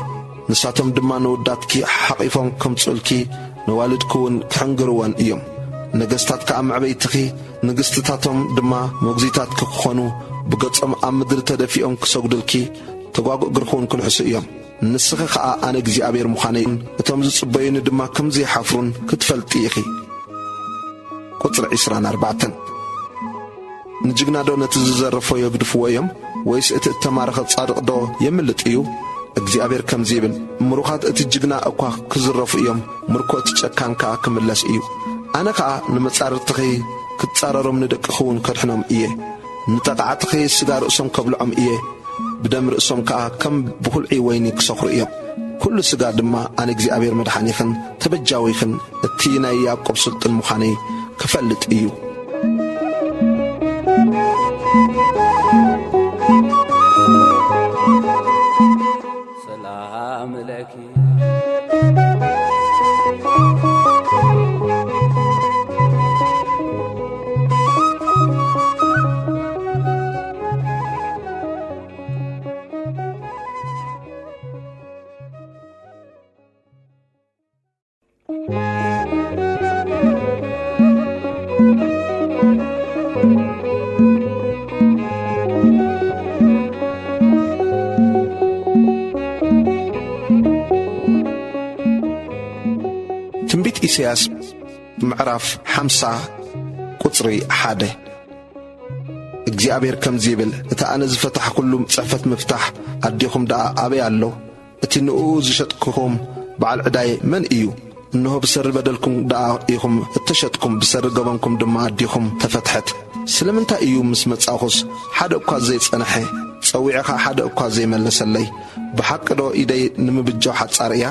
ንሳቶም ድማ ነወዳትኪ ሓቒፎም ከምጽኡልኪ፣ ነዋልድኪ እውን ክሕንግርወን እዮም። ነገስታት ከኣ መዕበይትኺ፣ ንግስትታቶም ድማ መጉዚታትኪ ክኾኑ፣ ብገጾም ኣብ ምድሪ ተደፊኦም ክሰግዱልኪ፣ ተጓጉ እግርኺ እውን ክልሕሱ እዮም። ንስኺ ኸኣ ኣነ እግዚኣብሔር ምዃነይን እቶም ዝጽበዩኒ ድማ ከም ዘይሓፍሩን ክትፈልጢ ኢኺ። ቁጽሪ ዕስራን ኣርባዕተን። ንጅግና ዶ ነቲ ዝዘረፎ የግድፍዎ እዮም? ወይስ እቲ እተማረኸ ጻድቕ ዶ የምልጥ እዩ? እግዚኣብሔር ከምዚ ይብል፣ ምሩኻት እቲ ጅግና እኳ ክዝረፉ እዮም፣ ምርኮ እቲ ጨካን ከኣ ክምለስ እዩ። ኣነ ኸኣ ንመጻርርትኺ ክጻረሮም ንደቅኺ እውን ከድሕኖም እየ። ንጠቓዕትኺ ስጋ ርእሶም ከብልዖም እየ። ብደም ርእሶም ከኣ ከም ብኹልዒ ወይኒ ክሰኽሩ እዮም። ኩሉ ስጋ ድማ ኣነ እግዚኣብሔር መድሓኒኽን ተበጃዊኽን፣ እቲ ናይ ያዕቆብ ስልጡን ምዃነይ ክፈልጥ እዩ። ሰላም ለኪ። ትንቢት ኢሳያስ ምዕራፍ ሓምሳ ቁጽሪ ሓደ። እግዚኣብሔር ከምዚ ይብል፣ እቲ ኣነ ዝፈታሕኩሉ ጽሕፈት ምፍታሕ ኣዴኹም ደኣ ኣበይ ኣሎ? እቲ ንእኡ ዝሸጥክኹም በዓል ዕዳይ መን እዩ? እንሆ ብሰሪ በደልኩም ደኣ ኢኹም እተሸጥኩም፣ ብሰሪ ገበንኩም ድማ ኣዴኹም ተፈትሐት። ስለምንታይ እዩ ምስ መጻእኹስ ሓደ እኳ ዘይጸንሐ፣ ጸዊዐ ኸኣ ሓደ እኳ ዘይመለሰለይ? ብሓቂ ዶ ኢደይ ንምብጃው ሓጻር እያ?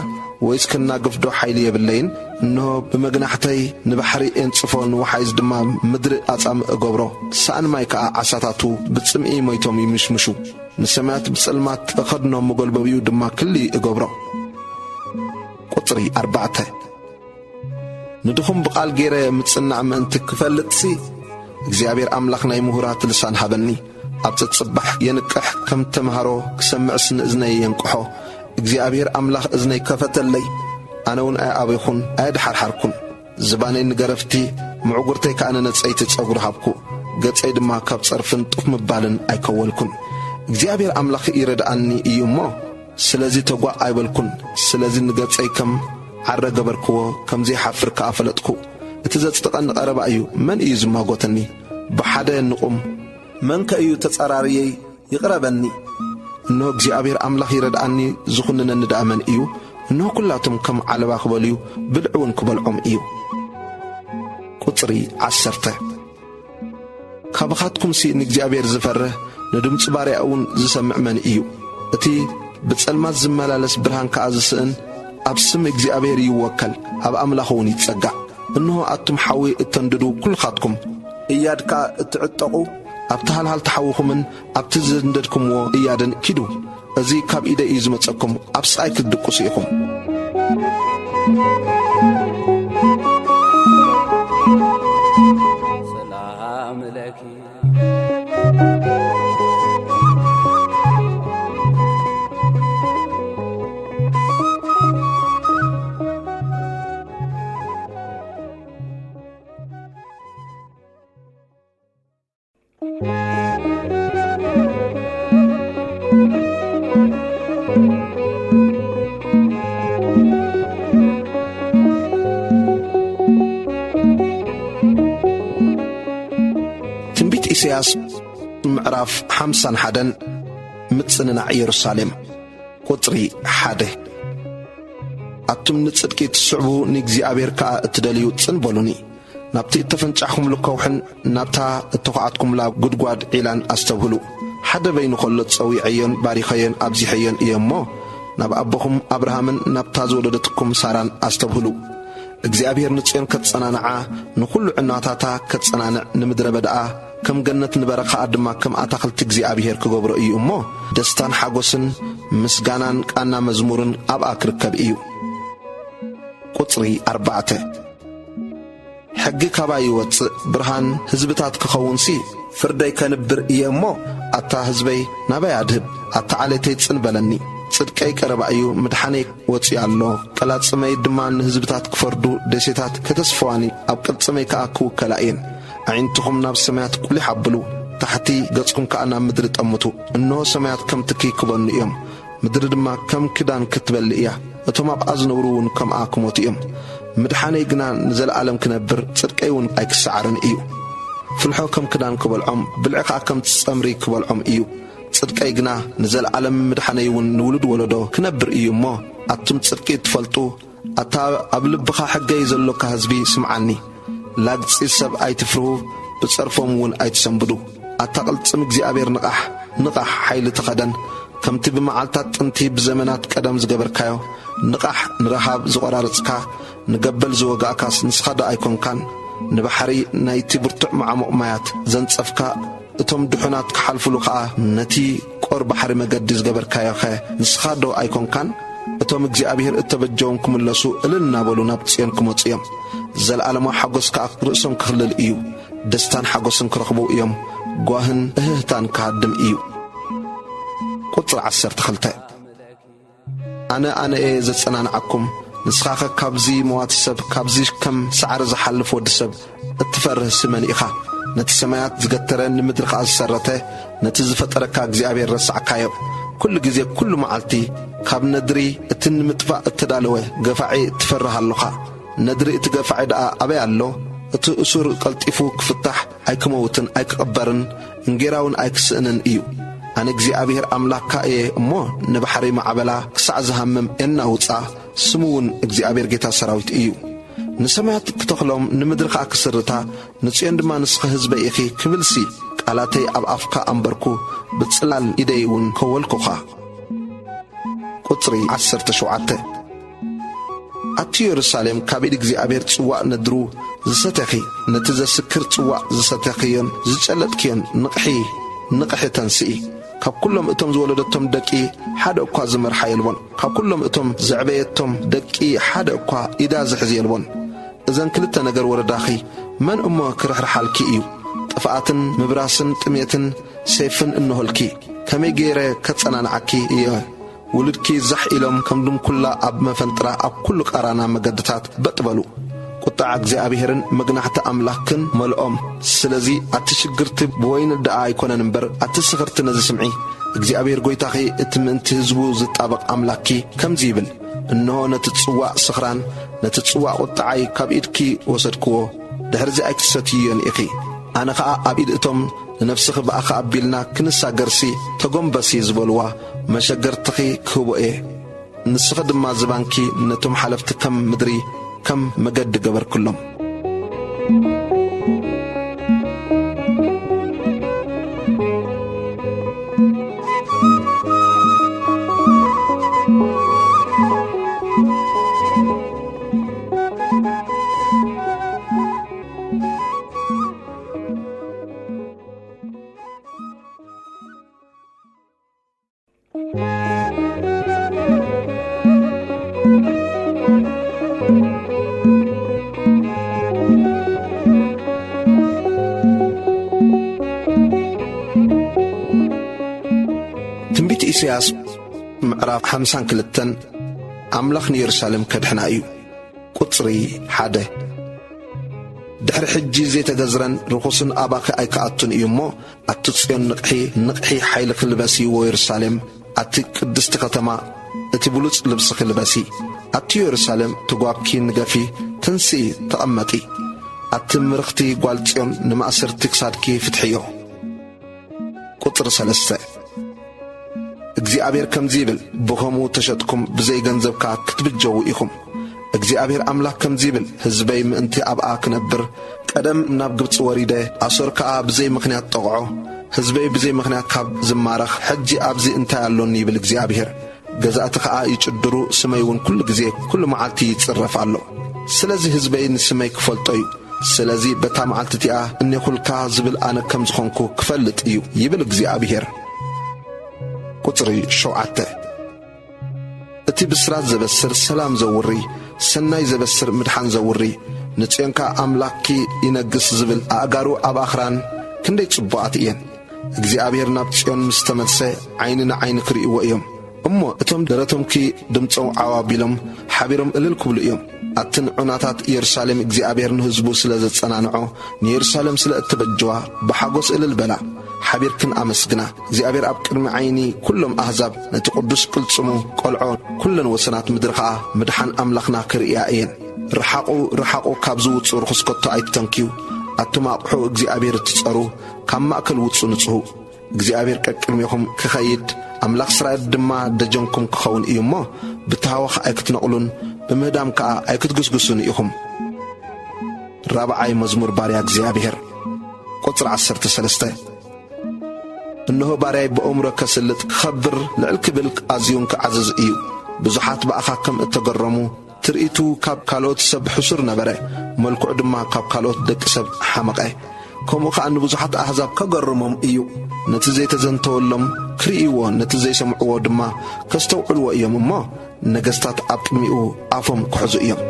ወይስ ክናገፍ ዶ ሓይሊ የብለይን? እንሆ ብመግናሕተይ ንባሕሪ ኤንጽፎ፣ ንወሓይዝ ድማ ምድሪ ኣጻምእ እገብሮ። ሳእን ማይ ከኣ ዓሳታቱ ብጽምኢ ሞይቶም ይምሽምሹ። ንሰማያት ብጸልማት እኸድኖ፣ መጎልበቢኡ ድማ ክሊ እገብሮ። ቁጽሪ ኣርባዕተ። ንድኹም ብቓል ገይረ ምጽናዕ ምእንቲ ክፈልጥሲ፣ እግዚኣብሔር ኣምላኽ ናይ ምሁራት ልሳን ሃበኒ። ኣብ ጸጽባሕ የንቅሕ፣ ከም ተምሃሮ ክሰምዕስ ንእዝነይ የንቅሖ። እግዚኣብሔር ኣምላኽ እዝነይ ከፈተለይ፣ ኣነ እውን ኣየኣበይኹን ኣየድሓርሓርኩን። ዝባነይ ንገረፍቲ፣ ምዕጉርተይ ከኣ ንነጸይቲ ጸጉሪ ሃብኩ። ገጸይ ድማ ካብ ጸርፍን ጡፍ ምባልን ኣይከወልኩን። እግዚኣብሔር ኣምላኽ ይረድኣኒ እዩ እሞ፣ ስለዚ ተጓእ ኣይበልኩን። ስለዚ ንገጸይ ከም ዓረ ገበርክዎ፣ ከም ዘይሓፍር ከኣ ፈለጥኩ። እቲ ዘጽድቐኒ ቀረባ እዩ። መን እዩ ዝማጎተኒ? ብሓደ ንቑም። መንከ እዩ ተጻራርየይ? ይቕረበኒ። እንሆ እግዚኣብሔር ኣምላኽ ይረድኣኒ፣ ዝኹንነኒ ደኣ መን እዩ? እንሆ ኩላቶም ከም ዓለባ ክበልዩ፣ ብልዒ እውን ክበልዖም እዩ። ቁጽሪ ዓሰርተ። ካባኻትኩምሲ ንእግዚኣብሔር ዝፈርህ፣ ንድምጺ ባርያ እውን ዝሰምዕ መን እዩ? እቲ ብጸልማት ዝመላለስ ብርሃን ከኣ ዝስእን፣ ኣብ ስም እግዚኣብሔር ይወከል፣ ኣብ ኣምላኽ እውን ይጸጋዕ። እንሆ ኣቱም ሓዊ እተንድዱ ኩልኻትኩም፣ እያድ ከኣ እትዕጠቑ፣ ኣብቲ ሃልሃልቲ ሓዊኹምን ኣብቲ ዘንደድኩምዎ እያድን ኪዱ። እዚ ካብ ኢደይ እዩ ዝመጸኩም፣ ኣብ ስቓይ ክትድቅሱ ኢኹም። ሰላም ለኪ። ትንቢት ኢሳያስ ምዕራፍ ሓምሳን ሓደን። ምጽንናዕ ኢየሩሳሌም። ቁጽሪ ሓደ። ኣቱም ንጽድቂ ትስዕቡ፣ ንእግዚኣብሔር ከኣ እትደልዩ ጽን በሉኒ። ናብቲ እተፈንጫሕኩምሉ ከውሕን ናብታ እተኹዓትኩምላ ጉድጓድ ዒላን ኣስተብህሉ። ሓደ በይኑ ኸሎ ጸዊዐዮን ባሪኸዮን ኣብዚሐዮን እየ እሞ፣ ናብ ኣቦኹም ኣብርሃምን ናብታ ዝወለደትኩም ሳራን ኣስተብህሉ። እግዚኣብሔር ንጽዮን ከጸናንዓ፣ ንኹሉ ዕናታታ ከጸናንዕ፣ ንምድረ በዳኣ ከም ገነት፣ ንበረኻኣ ድማ ከም ኣታኽልቲ እግዚኣብሔር ክገብሮ እዩ እሞ፣ ደስታን ሓጎስን ምስጋናን ቃና መዝሙርን ኣብኣ ክርከብ እዩ። ቁጽሪ ኣርባዕተ። ሕጊ ካባይ ይወጽእ፣ ብርሃን ህዝብታት ክኸውንሲ፣ ፍርደይ ከንብር እየ እሞ፣ ኣታ ህዝበይ ናባይ ኣድህብ፣ ኣታ ዓሌተይ ጽን በለኒ። ጽድቀይ ቀረባ እዩ፣ ምድሓነይ ወጺኡ ኣሎ። ቀላጽመይ ድማ ንህዝብታት ክፈርዱ፣ ደሴታት ከተስፍዋኒ፣ ኣብ ቅልጽመይ ከኣ ክውከላ እየን። ኣዒንትኹም ናብ ሰማያት ቁሊሕ ኣብሉ፣ ታሕቲ ገጽኩም ከኣ ናብ ምድሪ ጠምቱ። እንሆ ሰማያት ከም ትኪ ክበኑ እዮም፣ ምድሪ ድማ ከም ክዳን ክትበሊ እያ። እቶም ኣብኣ ዝነብሩ እውን ከምኣ ክሞቱ እዮም። ምድሓነይ ግና ንዘለኣለም ክነብር፣ ጽድቀይ እውን ኣይክሰዓርን እዩ። ፍልሖ ከም ክዳን ክበልዖም፣ ብልዒ ኸኣ ከም ጸምሪ ክበልዖም እዩ። ጽድቀይ ግና ንዘለኣለም፣ ምድሓነይ እውን ንውሉድ ወለዶ ክነብር እዩ እሞ፣ ኣቱም ጽድቂ እትፈልጡ፣ ኣታ ኣብ ልብኻ ሕገይ ዘሎካ ህዝቢ፣ ስምዓኒ። ላግጺ ሰብ ኣይትፍርሁ፣ ብጸርፎም እውን ኣይትሰንብዱ። ኣታ ቅልጽም እግዚኣብሔር፣ ንቓሕ፣ ንቓሕ፣ ሓይሊ ተኸደን። ከምቲ ብመዓልታት ጥንቲ፣ ብዘመናት ቀደም ዝገበርካዮ፣ ንቓሕ፣ ንረሃብ ዝቖራረጽካ፣ ንገበል ዝወጋእካስ ንስኻ ዶ ኣይኮንካን? ንባሕሪ ናይቲ ብርቱዕ መዓሙቕ ማያት ዘንጸፍካ፣ እቶም ድሑናት ክሓልፉሉ ኸኣ ነቲ ቆር ባሕሪ መገዲ ዝገበርካዮኸ ንስኻ ዶ ኣይኮንካን? እቶም እግዚኣብሔር እተበጀዎም ክምለሱ እልል እናበሉ ናብ ጽዮን ክመጹ እዮም። ዘለኣለማዊ ሓጎስ ከኣ ርእሶም ክኽልል እዩ። ደስታን ሓጎስን ክረኽቡ እዮም። ጓህን እህህታን ክሃድም እዩ። ቁጽሪ ዓሰርተ ክልተ። ኣነ፣ ኣነ እየ ዘጸናንዓኩም። ንስኻኸ ካብዚ መዋቲ ሰብ፣ ካብዚ ከም ሳዕሪ ዝሓልፍ ወዲ ሰብ እትፈርህሲ መን ኢኻ? ነቲ ሰማያት ዝገተረ፣ ንምድሪ ኸኣ ዝሰረተ፣ ነቲ ዝፈጠረካ እግዚኣብሔር ረሳዕካዮ። ኩሉ ግዜ፣ ኩሉ መዓልቲ ካብ ነድሪ እቲ ንምጥፋእ እተዳለወ ገፋዒ ትፈርህ ኣሎኻ። ነድሪ እቲ ገፋዒ ደኣ ኣበይ ኣሎ? እቲ እሱር ቀልጢፉ ክፍታሕ፣ ኣይክመውትን ኣይክቕበርን፣ እንጌራ እውን ኣይክስእንን እዩ። ኣነ እግዚኣብሔር ኣምላኽካ እየ እሞ፣ ንባሕሪ ማዕበላ ክሳዕ ዝሃምም የናውጻ፣ ስሙ እውን እግዚኣብሔር ጌታ ሰራዊት እዩ። ንሰማያት ክተኽሎም፣ ንምድሪ ኸኣ ክስርታ፣ ንጽዮን ድማ ንስኺ ህዝበይ ኢኺ ክብልሲ፣ ቃላተይ ኣብ ኣፍካ ኣንበርኩ፣ ብጽላል ኢደይ እውን ከወልኩኻ። ቁጽሪ ዓሰርተ ሸውዓተ። ኣቲ የሩሳሌም፣ ካብ ኢድ እግዚኣብሔር ጽዋእ ነድሩ ዝሰተኺ፣ ነቲ ዘስክር ጽዋእ ዝሰተኽዮን ዝጨለጥክዮን፣ ንቕሒ፣ ንቕሒ ተንስኢ። ካብ ኩሎም እቶም ዝወለደቶም ደቂ ሓደ እኳ ዝመርሓ የልቦን፣ ካብ ኩሎም እቶም ዘዕበየቶም ደቂ ሓደ እኳ ኢዳ ዝሕዝ የልቦን። እዘን ክልተ ነገር ወረዳኺ፣ መን እሞ ክርሕርሓልኪ እዩ? ጥፍኣትን ምብራስን ጥሜትን ሰይፍን እንሆልኪ። ከመይ ገይረ ከጸናንዓኪ እየ? ውሉድኪ ዛሕ ኢሎም ከም ድንኩላ ኣብ መፈንጥራ ኣብ ኩሉ ቃራና መገድታት በጥ በሉ። ቁጥዓ እግዚኣብሔርን መግናሕቲ ኣምላኽክን መልኦም። ስለዚ ኣቲ ሽግርቲ ብወይኒ ደኣ ኣይኮነን እምበር፣ ኣቲ ስኽርቲ ነዚ ስምዒ። እግዚኣብሔር ጐይታኺ እቲ ምእንቲ ህዝቡ ዝጣበቕ ኣምላኽኪ ከምዚ ይብል፣ እንሆ ነቲ ጽዋእ ስኽራን ነቲ ጽዋእ ቁጥዓይ ካብ ኢድኪ ወሰድክዎ፣ ድሕርዚ ኣይክትሰትይዮን ኢኺ። ኣነ ኸኣ ኣብ ኢድ እቶም ንነፍስኺ ብኣኻ ኣቢልና ክንሳገርሲ ተጎንበሲ ዝበልዋ መሸገርትኺ ክህቦ እየ። ንስኺ ድማ ዝባንኪ ነቶም ሓለፍቲ ከም ምድሪ፣ ከም መገዲ ገበርክሎም። ትንቢት ኢሳያስ ምዕራፍ ሓምሳን ክልተን። ኣምላኽ ንየሩሳሌም ከድሕና እዩ። ቁጽሪ ሓደ። ድሕሪ ሕጂ ዘይተገዝረን ርኹስን ኣባኺ ኣይክኣቱን እዩ እሞ፣ ኣቲ ጽዮን ንቕሒ፣ ንቕሒ ሓይልኺ ልበሲ፣ ወየሩሳሌም፣ ኣቲ ቅድስቲ ከተማ፣ እቲ ብሉጽ ልብስኺ ልበሲ። ኣቲ የሩሳሌም፣ ትጓብኪ ንገፊ፣ ተንስኢ፣ ተቐመጢ። ኣቲ ምርኽቲ ጓል ጽዮን፣ ንማእሰርቲ ክሳድኪ ፍትሕዮ። ቁጽሪ ሰለስተ። እግዚኣብሔር ከምዚ ይብል፣ ብኸምኡ ተሸጥኩም ብዘይ ገንዘብ ከኣ ክትብጀዉ ኢኹም። እግዚኣብሔር ኣምላኽ ከምዚ ይብል፣ ህዝበይ ምእንቲ ኣብኣ ክነብር፣ ቀደም ናብ ግብጺ ወሪደ፣ ኣሶር ከኣ ብዘይ ምኽንያት ጠቕዖ። ህዝበይ ብዘይ ምኽንያት ካብ ዝማረኽ፣ ሕጂ ኣብዚ እንታይ ኣሎኒ ይብል እግዚኣብሔር። ገዛእቲ ኸኣ ይጭድሩ፣ ስመይ እውን ኩሉ ግዜ፣ ኩሉ መዓልቲ ይጽረፍ ኣሎ። ስለዚ ህዝበይ ንስመይ ክፈልጦ እዩ። ስለዚ በታ መዓልቲ እቲኣ እኔኹልካ ዝብል ኣነ ከም ዝኾንኩ ክፈልጥ እዩ፣ ይብል እግዚኣብሔር። ቁጽሪ ሸውዓተ። እቲ ብስራት ዘበስር ሰላም ዘውሪ፣ ሰናይ ዘበስር ምድሓን ዘውሪ፣ ንጽዮንካ ኣምላኽኪ ይነግስ ዝብል ኣእጋሩ ኣብ ኣኽራን ክንደይ ጽቡቓት እየን። እግዚኣብሔር ናብ ጽዮን ምስ ተመልሰ፣ ዓይኒ ንዓይኒ ክርእይዎ እዮም። እሞ እቶም ደረቶምኪ ድምጾም ዓው ኣቢሎም ሓቢሮም እልል ክብሉ እዮም። ኣትን ዑናታት ኢየሩሳሌም እግዚኣብሔር ንህዝቡ ስለ ዘጸናንዖ፣ ንኢየሩሳሌም ስለ እተበጀዋ ብሓጎስ እልል በላ። ሓቢርክን ኣመስግና። እግዚኣብሔር ኣብ ቅድሚ ዓይኒ ኩሎም ኣህዛብ ነቲ ቅዱስ ቅልጽሙ ቆልዖ፣ ኩለን ወሰናት ምድሪ ኸኣ ምድሓን ኣምላኽና ክርእያ እየን። ርሓቑ፣ ርሓቑ፣ ካብ ዝውጽእ ርኹስ ከቶ ኣይትተንክዩ። ኣቱም ኣቕሑ እግዚኣብሔር እትጸሩ፣ ካብ ማእከል ውጹ ንጽሁ። እግዚኣብሔር ቀቅድሜኹም ክኸይድ፣ ኣምላኽ እስራኤል ድማ ደጀንኩም ክኸውን እዩ እሞ፣ ብታህዋኽ ኣይክትነቕሉን ብምህዳም ከኣ ኣይክትግስግሱን ኢኹም። ራብዓይ መዝሙር ባርያ እግዚኣብሔር። ቁጽሪ ዓሰርተ ሰለስተ። እንሆ ባርያይ ብእምሮ ከስልጥ ክኸብር፣ ልዕል ክብል ኣዝዩን ክዓዝዝ እዩ። ብዙሓት ብኣኻ ከም እተገረሙ፣ ትርኢቱ ካብ ካልኦት ሰብ ሕሱር ነበረ፣ መልክዑ ድማ ካብ ካልኦት ደቂ ሰብ ሓመቐ። ከምኡ ኸኣ ንብዙሓት ኣህዛብ ከገርሞም እዩ። ነቲ ዘይተዘንተወሎም ክርእይዎ፣ ነቲ ዘይሰምዕዎ ድማ ከስተውዕልዎ እዮም እሞ፣ ነገስታት ኣብ ቅድሚኡ ኣፎም ክሕዙ እዮም።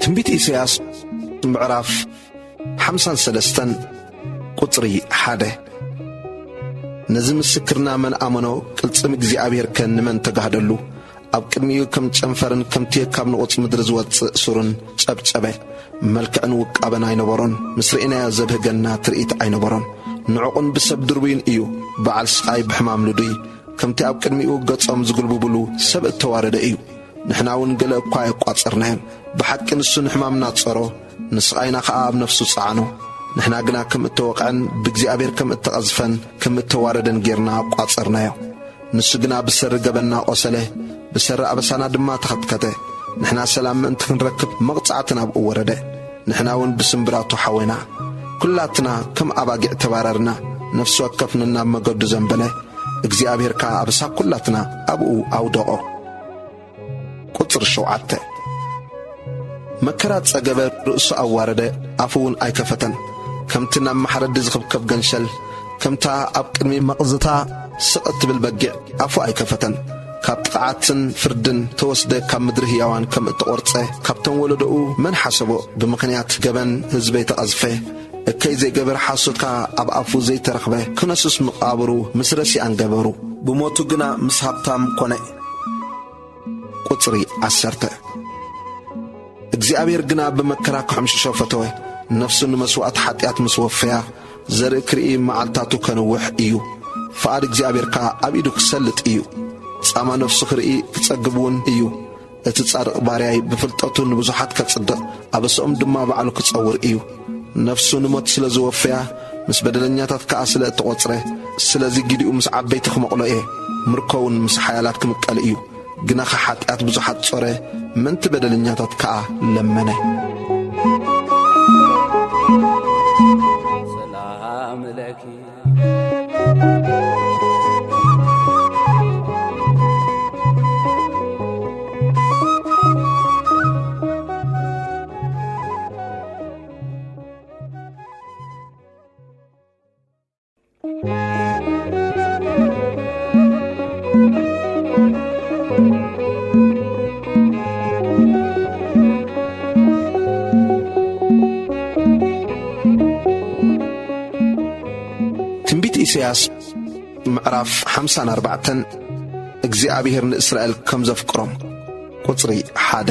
ትንቢት ኢሳያስ ምዕራፍ ሓምሳን ሰለስተን ቁጽሪ ሓደ። ነዚ ምስክርና መን ኣመኖ? ቅልጽም እግዚኣብሔርከ ንመን ተጋህደሉ? ኣብ ቅድሚኡ ከም ጨንፈርን ከም ትየካብ ንቑጽ ምድሪ ዝወጽእ ሱርን ጸብጸበ። መልክዕን ውቃበን ኣይነበሮን፣ ምስ ርኢናዮ ዘብህገና ትርኢት ኣይነበሮን። ንዕቑን ብሰብ ድርቡይን እዩ፣ በዓል ስቓይ ብሕማም ልዱይ። ከምቲ ኣብ ቅድሚኡ ገጾም ዝጉልብብሉ ሰብ እተዋረደ እዩ። ንሕና እውን ገለ እኳ ኣየቋጸርናዮን። ብሓቂ ንሱ ንሕማምና ጸሮ፣ ንስቓይና ኸኣ ኣብ ነፍሱ ጸዓኖ። ንሕና ግና ከም እተወቕዐን ብእግዚኣብሔር ከም እተቐዝፈን ከም እተዋረደን ጌርና ቋጸርናዮ። ንሱ ግና ብሰሪ ገበንና ቖሰለ፣ ብሰሪ ኣበሳና ድማ ተኸትከተ። ንሕና ሰላም ምእንቲ ክንረክብ መቕጻዕቲ ናብኡ ወረደ። ንሕና እውን ብስምብራቱ ሓወና። ኩላትና ከም ኣባጊዕ ተባረርና፣ ነፍሲ ወከፍ ነናብ መገዱ ዘንበለ። እግዚኣብሔር ከኣ ኣበሳ ኩላትና ኣብኡ ኣውደቖ። ቁጽሪ ሸውዓተ። መከራ ጸገበ፣ ርእሱ ኣዋረደ፣ ኣፉ እውን ኣይከፈተን። ከምቲ ናብ ማሕረዲ ዝኽብከብ ገንሸል፣ ከምታ ኣብ ቅድሚ መቕዝታ ስቕ እትብል በጊዕ ኣፉ ኣይከፈተን። ካብ ጥቕዓትን ፍርድን ተወስደ፣ ካብ ምድሪ ህያዋን ከም እተቖርጸ፣ ካብቶም ወለዶኡ መን ሓሰቦ? ብምኽንያት ገበን ህዝበይ ተቐዝፈ። እከይ ዘይገበር ሓሶት ከኣ ኣብ ኣፉ ዘይተረኽበ፣ ክነሱስ መቓብሩ ምስ ረሲኣን ገበሩ። ብሞቱ ግና ምስ ሃብታም ኮነ። ቁጽሪ ዓሰርተ። እግዚኣብሔር ግና ብመከራ ክሕምሽሾ ፈተወ። ነፍሱ ንመስዋእቲ ሓጢኣት ምስ ወፈያ፣ ዘርኢ ክርኢ መዓልታቱ ከንውሕ እዩ። ፍቓድ እግዚኣብሔር ከኣ ኣብ ኢዱ ክሰልጥ እዩ። ጻማ ነፍሱ ክርኢ ክጸግብ እውን እዩ። እቲ ጻድቕ ባርያይ ብፍልጠቱ ንብዙሓት ከጽድቕ፣ ኣበስኦም ድማ ባዕሉ ክጸውር እዩ። ነፍሱ ንሞት ስለ ዝወፈያ፣ ምስ በደለኛታት ከኣ ስለ እተቖጽረ፣ ስለዚ ጊዲኡ ምስ ዓበይቲ ክመቕሎ እየ፣ ምርኮውን ምስ ሓያላት ክምቀል እዩ። ግናኸ ሓጢኣት ብዙሓት ጾረ፣ ምእንቲ በደለኛታት ከኣ ለመነ። ሰላም ለኪ። ትንቢት ኢሳያስ ምዕራፍ ሓምሳን ኣርባዕተን። እግዚኣብሔር ንእስራኤል ከም ዘፍቅሮም። ቁጽሪ ሓደ።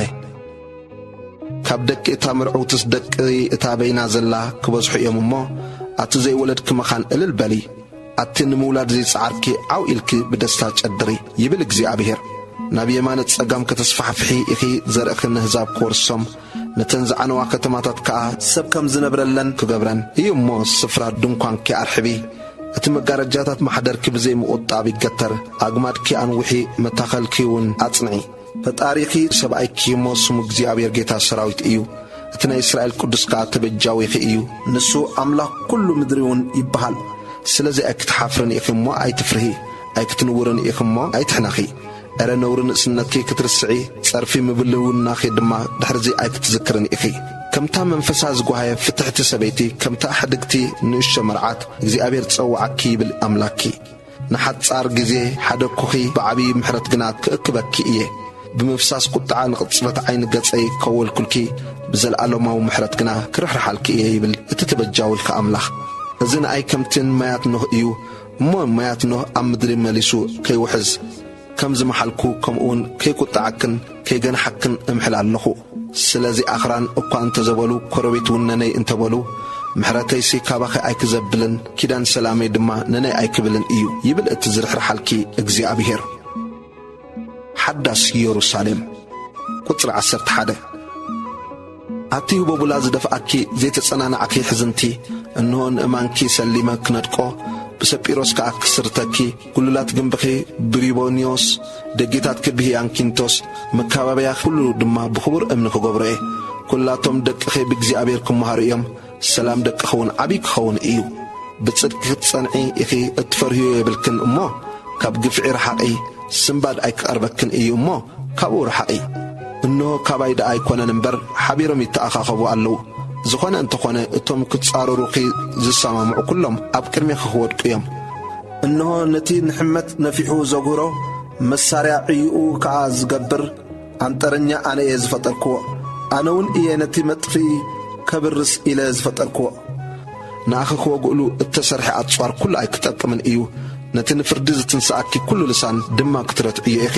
ካብ ደቂ እታ ምርዕውትስ ደቂ እታ በይና ዘላ ክበዝሑ እዮም እሞ፣ ኣቲ ዘይወለድኪ መኻን እልል በሊ፣ ኣቲ ንምውላድ ዘይጸዓርኪ ዓው ኢልኪ ብደስታ ጨድሪ፣ ይብል እግዚኣብሔር። ናብ የማነ ጸጋም ከተስፋሕፍሒ ኢኺ፣ ዘርእኺ ንህዛብ ክወርሶም፣ ነተን ዝዓነዋ ከተማታት ከኣ ሰብ ከም ዝነብረለን ክገብረን እዩ እሞ፣ ስፍራ ድንኳንኪ ኣርሕቢ። እቲ መጋረጃታት ማሕደርኪ ብዘይ ምቑጣብ ይገተር፣ ኣግማድኪ ኣንውሒ፣ መታኸልኪ እውን ኣጽንዒ። ፈጣሪኺ ሰብኣይኪ እሞ፣ ስሙ እግዚኣብሔር ጌታ ሰራዊት እዩ። እቲ ናይ እስራኤል ቅዱስ ከኣ ተበጃዊኺ እዩ። ንሱ ኣምላኽ ኩሉ ምድሪ እውን ይበሃል። ስለዚ ኣይክትሓፍርን ኢኺ እሞ ኣይትፍርሂ፣ ኣይክትንውርን ኢኺ እሞ ኣይትሕነኺ። እረ ነውሪ ንእስነትኪ ክትርስዒ፣ ጸርፊ ምብልውናኺ ድማ ድሕርዚ ኣይክትዝክርን ኢኺ። ከምታ መንፈሳ ዝጓሃየ ፍትሕቲ ሰበይቲ፣ ከምታ ሕድግቲ ንእሽቶ መርዓት፣ እግዚኣብሔር ጸውዓኪ ይብል ኣምላኪ። ንሓጻር ግዜ ሓደግኩኺ፣ ብዓብዪ ምሕረት ግና ክእክበኪ እየ። ብምፍሳስ ቁጥዓ ንቕጽበት ዓይኒ ገጸይ ከወልኩልኪ፣ ብዘለኣለማዊ ምሕረት ግና ክርሕርሓልኪ እየ ይብል እቲ ተበጃውልኪ ኣምላኽ። እዚ ንኣይ ከምቲ ንማያት ኖህ እዩ። እሞ ማያት ኖህ ኣብ ምድሪ መሊሱ ከይውሕዝ፣ ከም ዝመሓልኩ፣ ከምኡውን ከይቁጥዓክን ከይገንሓክን እምሕል ኣለኹ። ስለዚ ኣኽራን እኳ እንተዘበሉ፣ ኮረቤት እውን ነነይ እንተበሉ፣ ምሕረተይሲ ካባኺ ኣይክዘብልን፣ ኪዳን ሰላመይ ድማ ነነይ ኣይክብልን እዩ፣ ይብል እቲ ዝርሕርሓልኪ እግዚኣብሄር። ሓዳስ ኢየሩሳሌም። ቁጽሪ ዓሰርተ ሓደ። ኣቲ ህቦቡላ ዝደፍኣኪ ዘይተጸናናዕኪ ሕዝንቲ፣ እንሆ ንእማንኪ ሰሊመ ክነድቆ፣ ብሰጲሮስ ከኣ ክስርተኪ፣ ጉልላት ግንብኺ ብሪቦንዮስ፣ ደጌታትኪ ብህያንኪንቶስ፣ መካበብያ ኩሉ ድማ ብኽቡር እምኒ ክገብሮ እየ። ኩላቶም ደቅኺ ብእግዚኣብሔር ክመሃሩ እዮም። ሰላም ደቅኺ እውን ዓብዪ ክኸውን እዩ። ብጽድቂ ክትጸንዒ ኢኺ፣ እትፈርህዮ የብልክን እሞ፣ ካብ ግፍዒ ርሓቒ። ስንባድ ኣይክቐርበክን እዩ እሞ፣ ካብኡ ርሓቒ። እንሆ ካባይ ደኣ ኣይኮነን እምበር፣ ሓቢሮም ይተኣኻኸቡ ኣለዉ። ዝኾነ እንተኾነ፣ እቶም ክጻረሩኺ ዝሰማምዑ ኩሎም ኣብ ቅድሜኺ ክወድቁ እዮም። እንሆ ነቲ ንሕመት ነፊሑ ዘጉህሮ መሳርያ ዕይኡ ከኣ ዝገብር ኣንጠረኛ ኣነ እየ ዝፈጠርክዎ። ኣነ እውን እየ ነቲ መጥፍኢ ከብርስ ኢለ ዝፈጠርክዎ። ንኣኺ ክወግእሉ እተሰርሐ ኣጽዋር ኩሉ ኣይክጠቅምን እዩ። ነቲ ንፍርዲ ዝትንስኣኪ ኩሉ ልሳን ድማ ክትረትዕዮ ኢኺ።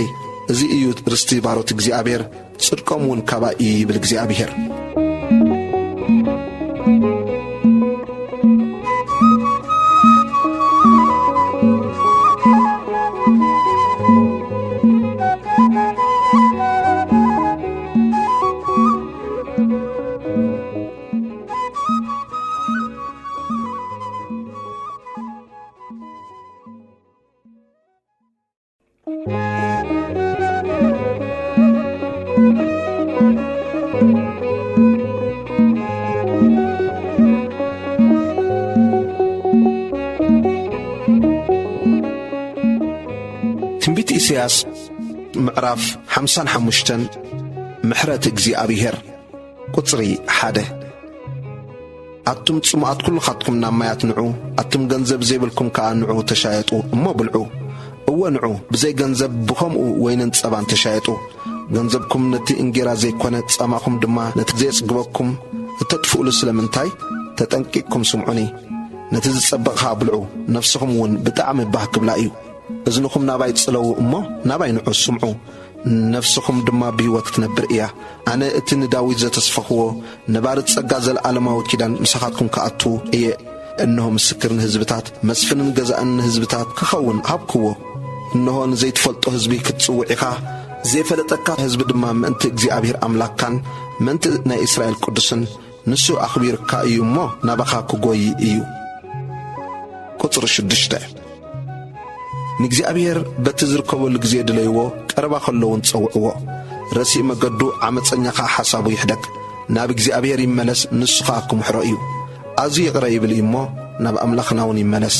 እዚ እዩ ርስቲ ባሮት እግዚኣብሔር፣ ጽድቆም እውን ካባይ እዩ ይብል እግዚኣብሔር። ትንቢት ኢሳያስ ምዕራፍ ሓምሳን ሓሙሽተን። ምሕረት እግዚኣብሔር። ቁጽሪ ሓደ። ኣቱም ጽሙኣት ኩልኻትኩም ናብ ማያት ንዑ፣ ኣቱም ገንዘብ ዘይብልኩም ከኣ ንዑ ተሻየጡ እሞ ብልዑ። እወ ንዑ፣ ብዘይ ገንዘብ ብኸምኡ ወይንን ጸባን ተሻየጡ። ገንዘብኩም ነቲ እንጌራ ዘይኮነ፣ ጻማኹም ድማ ነቲ ዘየጽግበኩም እተጥፍኡሉ ስለምንታይ? ተጠንቂቕኩም ስምዑኒ። ነቲ ዝጸበቕ ኸኣ ብልዑ፣ ነፍስኹም እውን ብጣዕሚ ባህ ክብላ እዩ። እዝንኹም ናባይ ጽለዉ እሞ ናባይ ንዑ ስምዑ፣ ነፍስኹም ድማ ብህይወት ክትነብር እያ። ኣነ እቲ ንዳዊት ዘተስፈኽዎ ነባሪ ጸጋ ዘለኣለማዊ ኪዳን ምሳኻትኩም ክኣቱ እየ። እንሆ ምስክር ንህዝብታት፣ መስፍንን ገዛእን ንህዝብታት ክኸውን ሃብክዎ። እንሆ ንዘይትፈልጦ ህዝቢ ክትጽውዕ ኢኻ፣ ዘይፈለጠካ ህዝቢ ድማ ምእንቲ እግዚኣብሔር ኣምላኽካን ምእንቲ ናይ እስራኤል ቅዱስን ንሱ ኣኽቢርካ እዩ እሞ ናባኻ ክጎዪ እዩ። ቁጽሪ ሽዱሽተ። ንእግዚኣብሔር በቲ ዝርከበሉ ግዜ ድለይዎ፣ ቀረባ ከሎ እውን ጸውዕዎ። ረሲእ መገዱ ዓመጸኛ ኸኣ ሓሳቡ ይሕደግ። ናብ እግዚኣብሔር ይመለስ፣ ንሱ ኸኣ ክምሕሮ እዩ። ኣዝዩ ይቕረ ይብል እዩ እሞ ናብ ኣምላኽና እውን ይመለስ።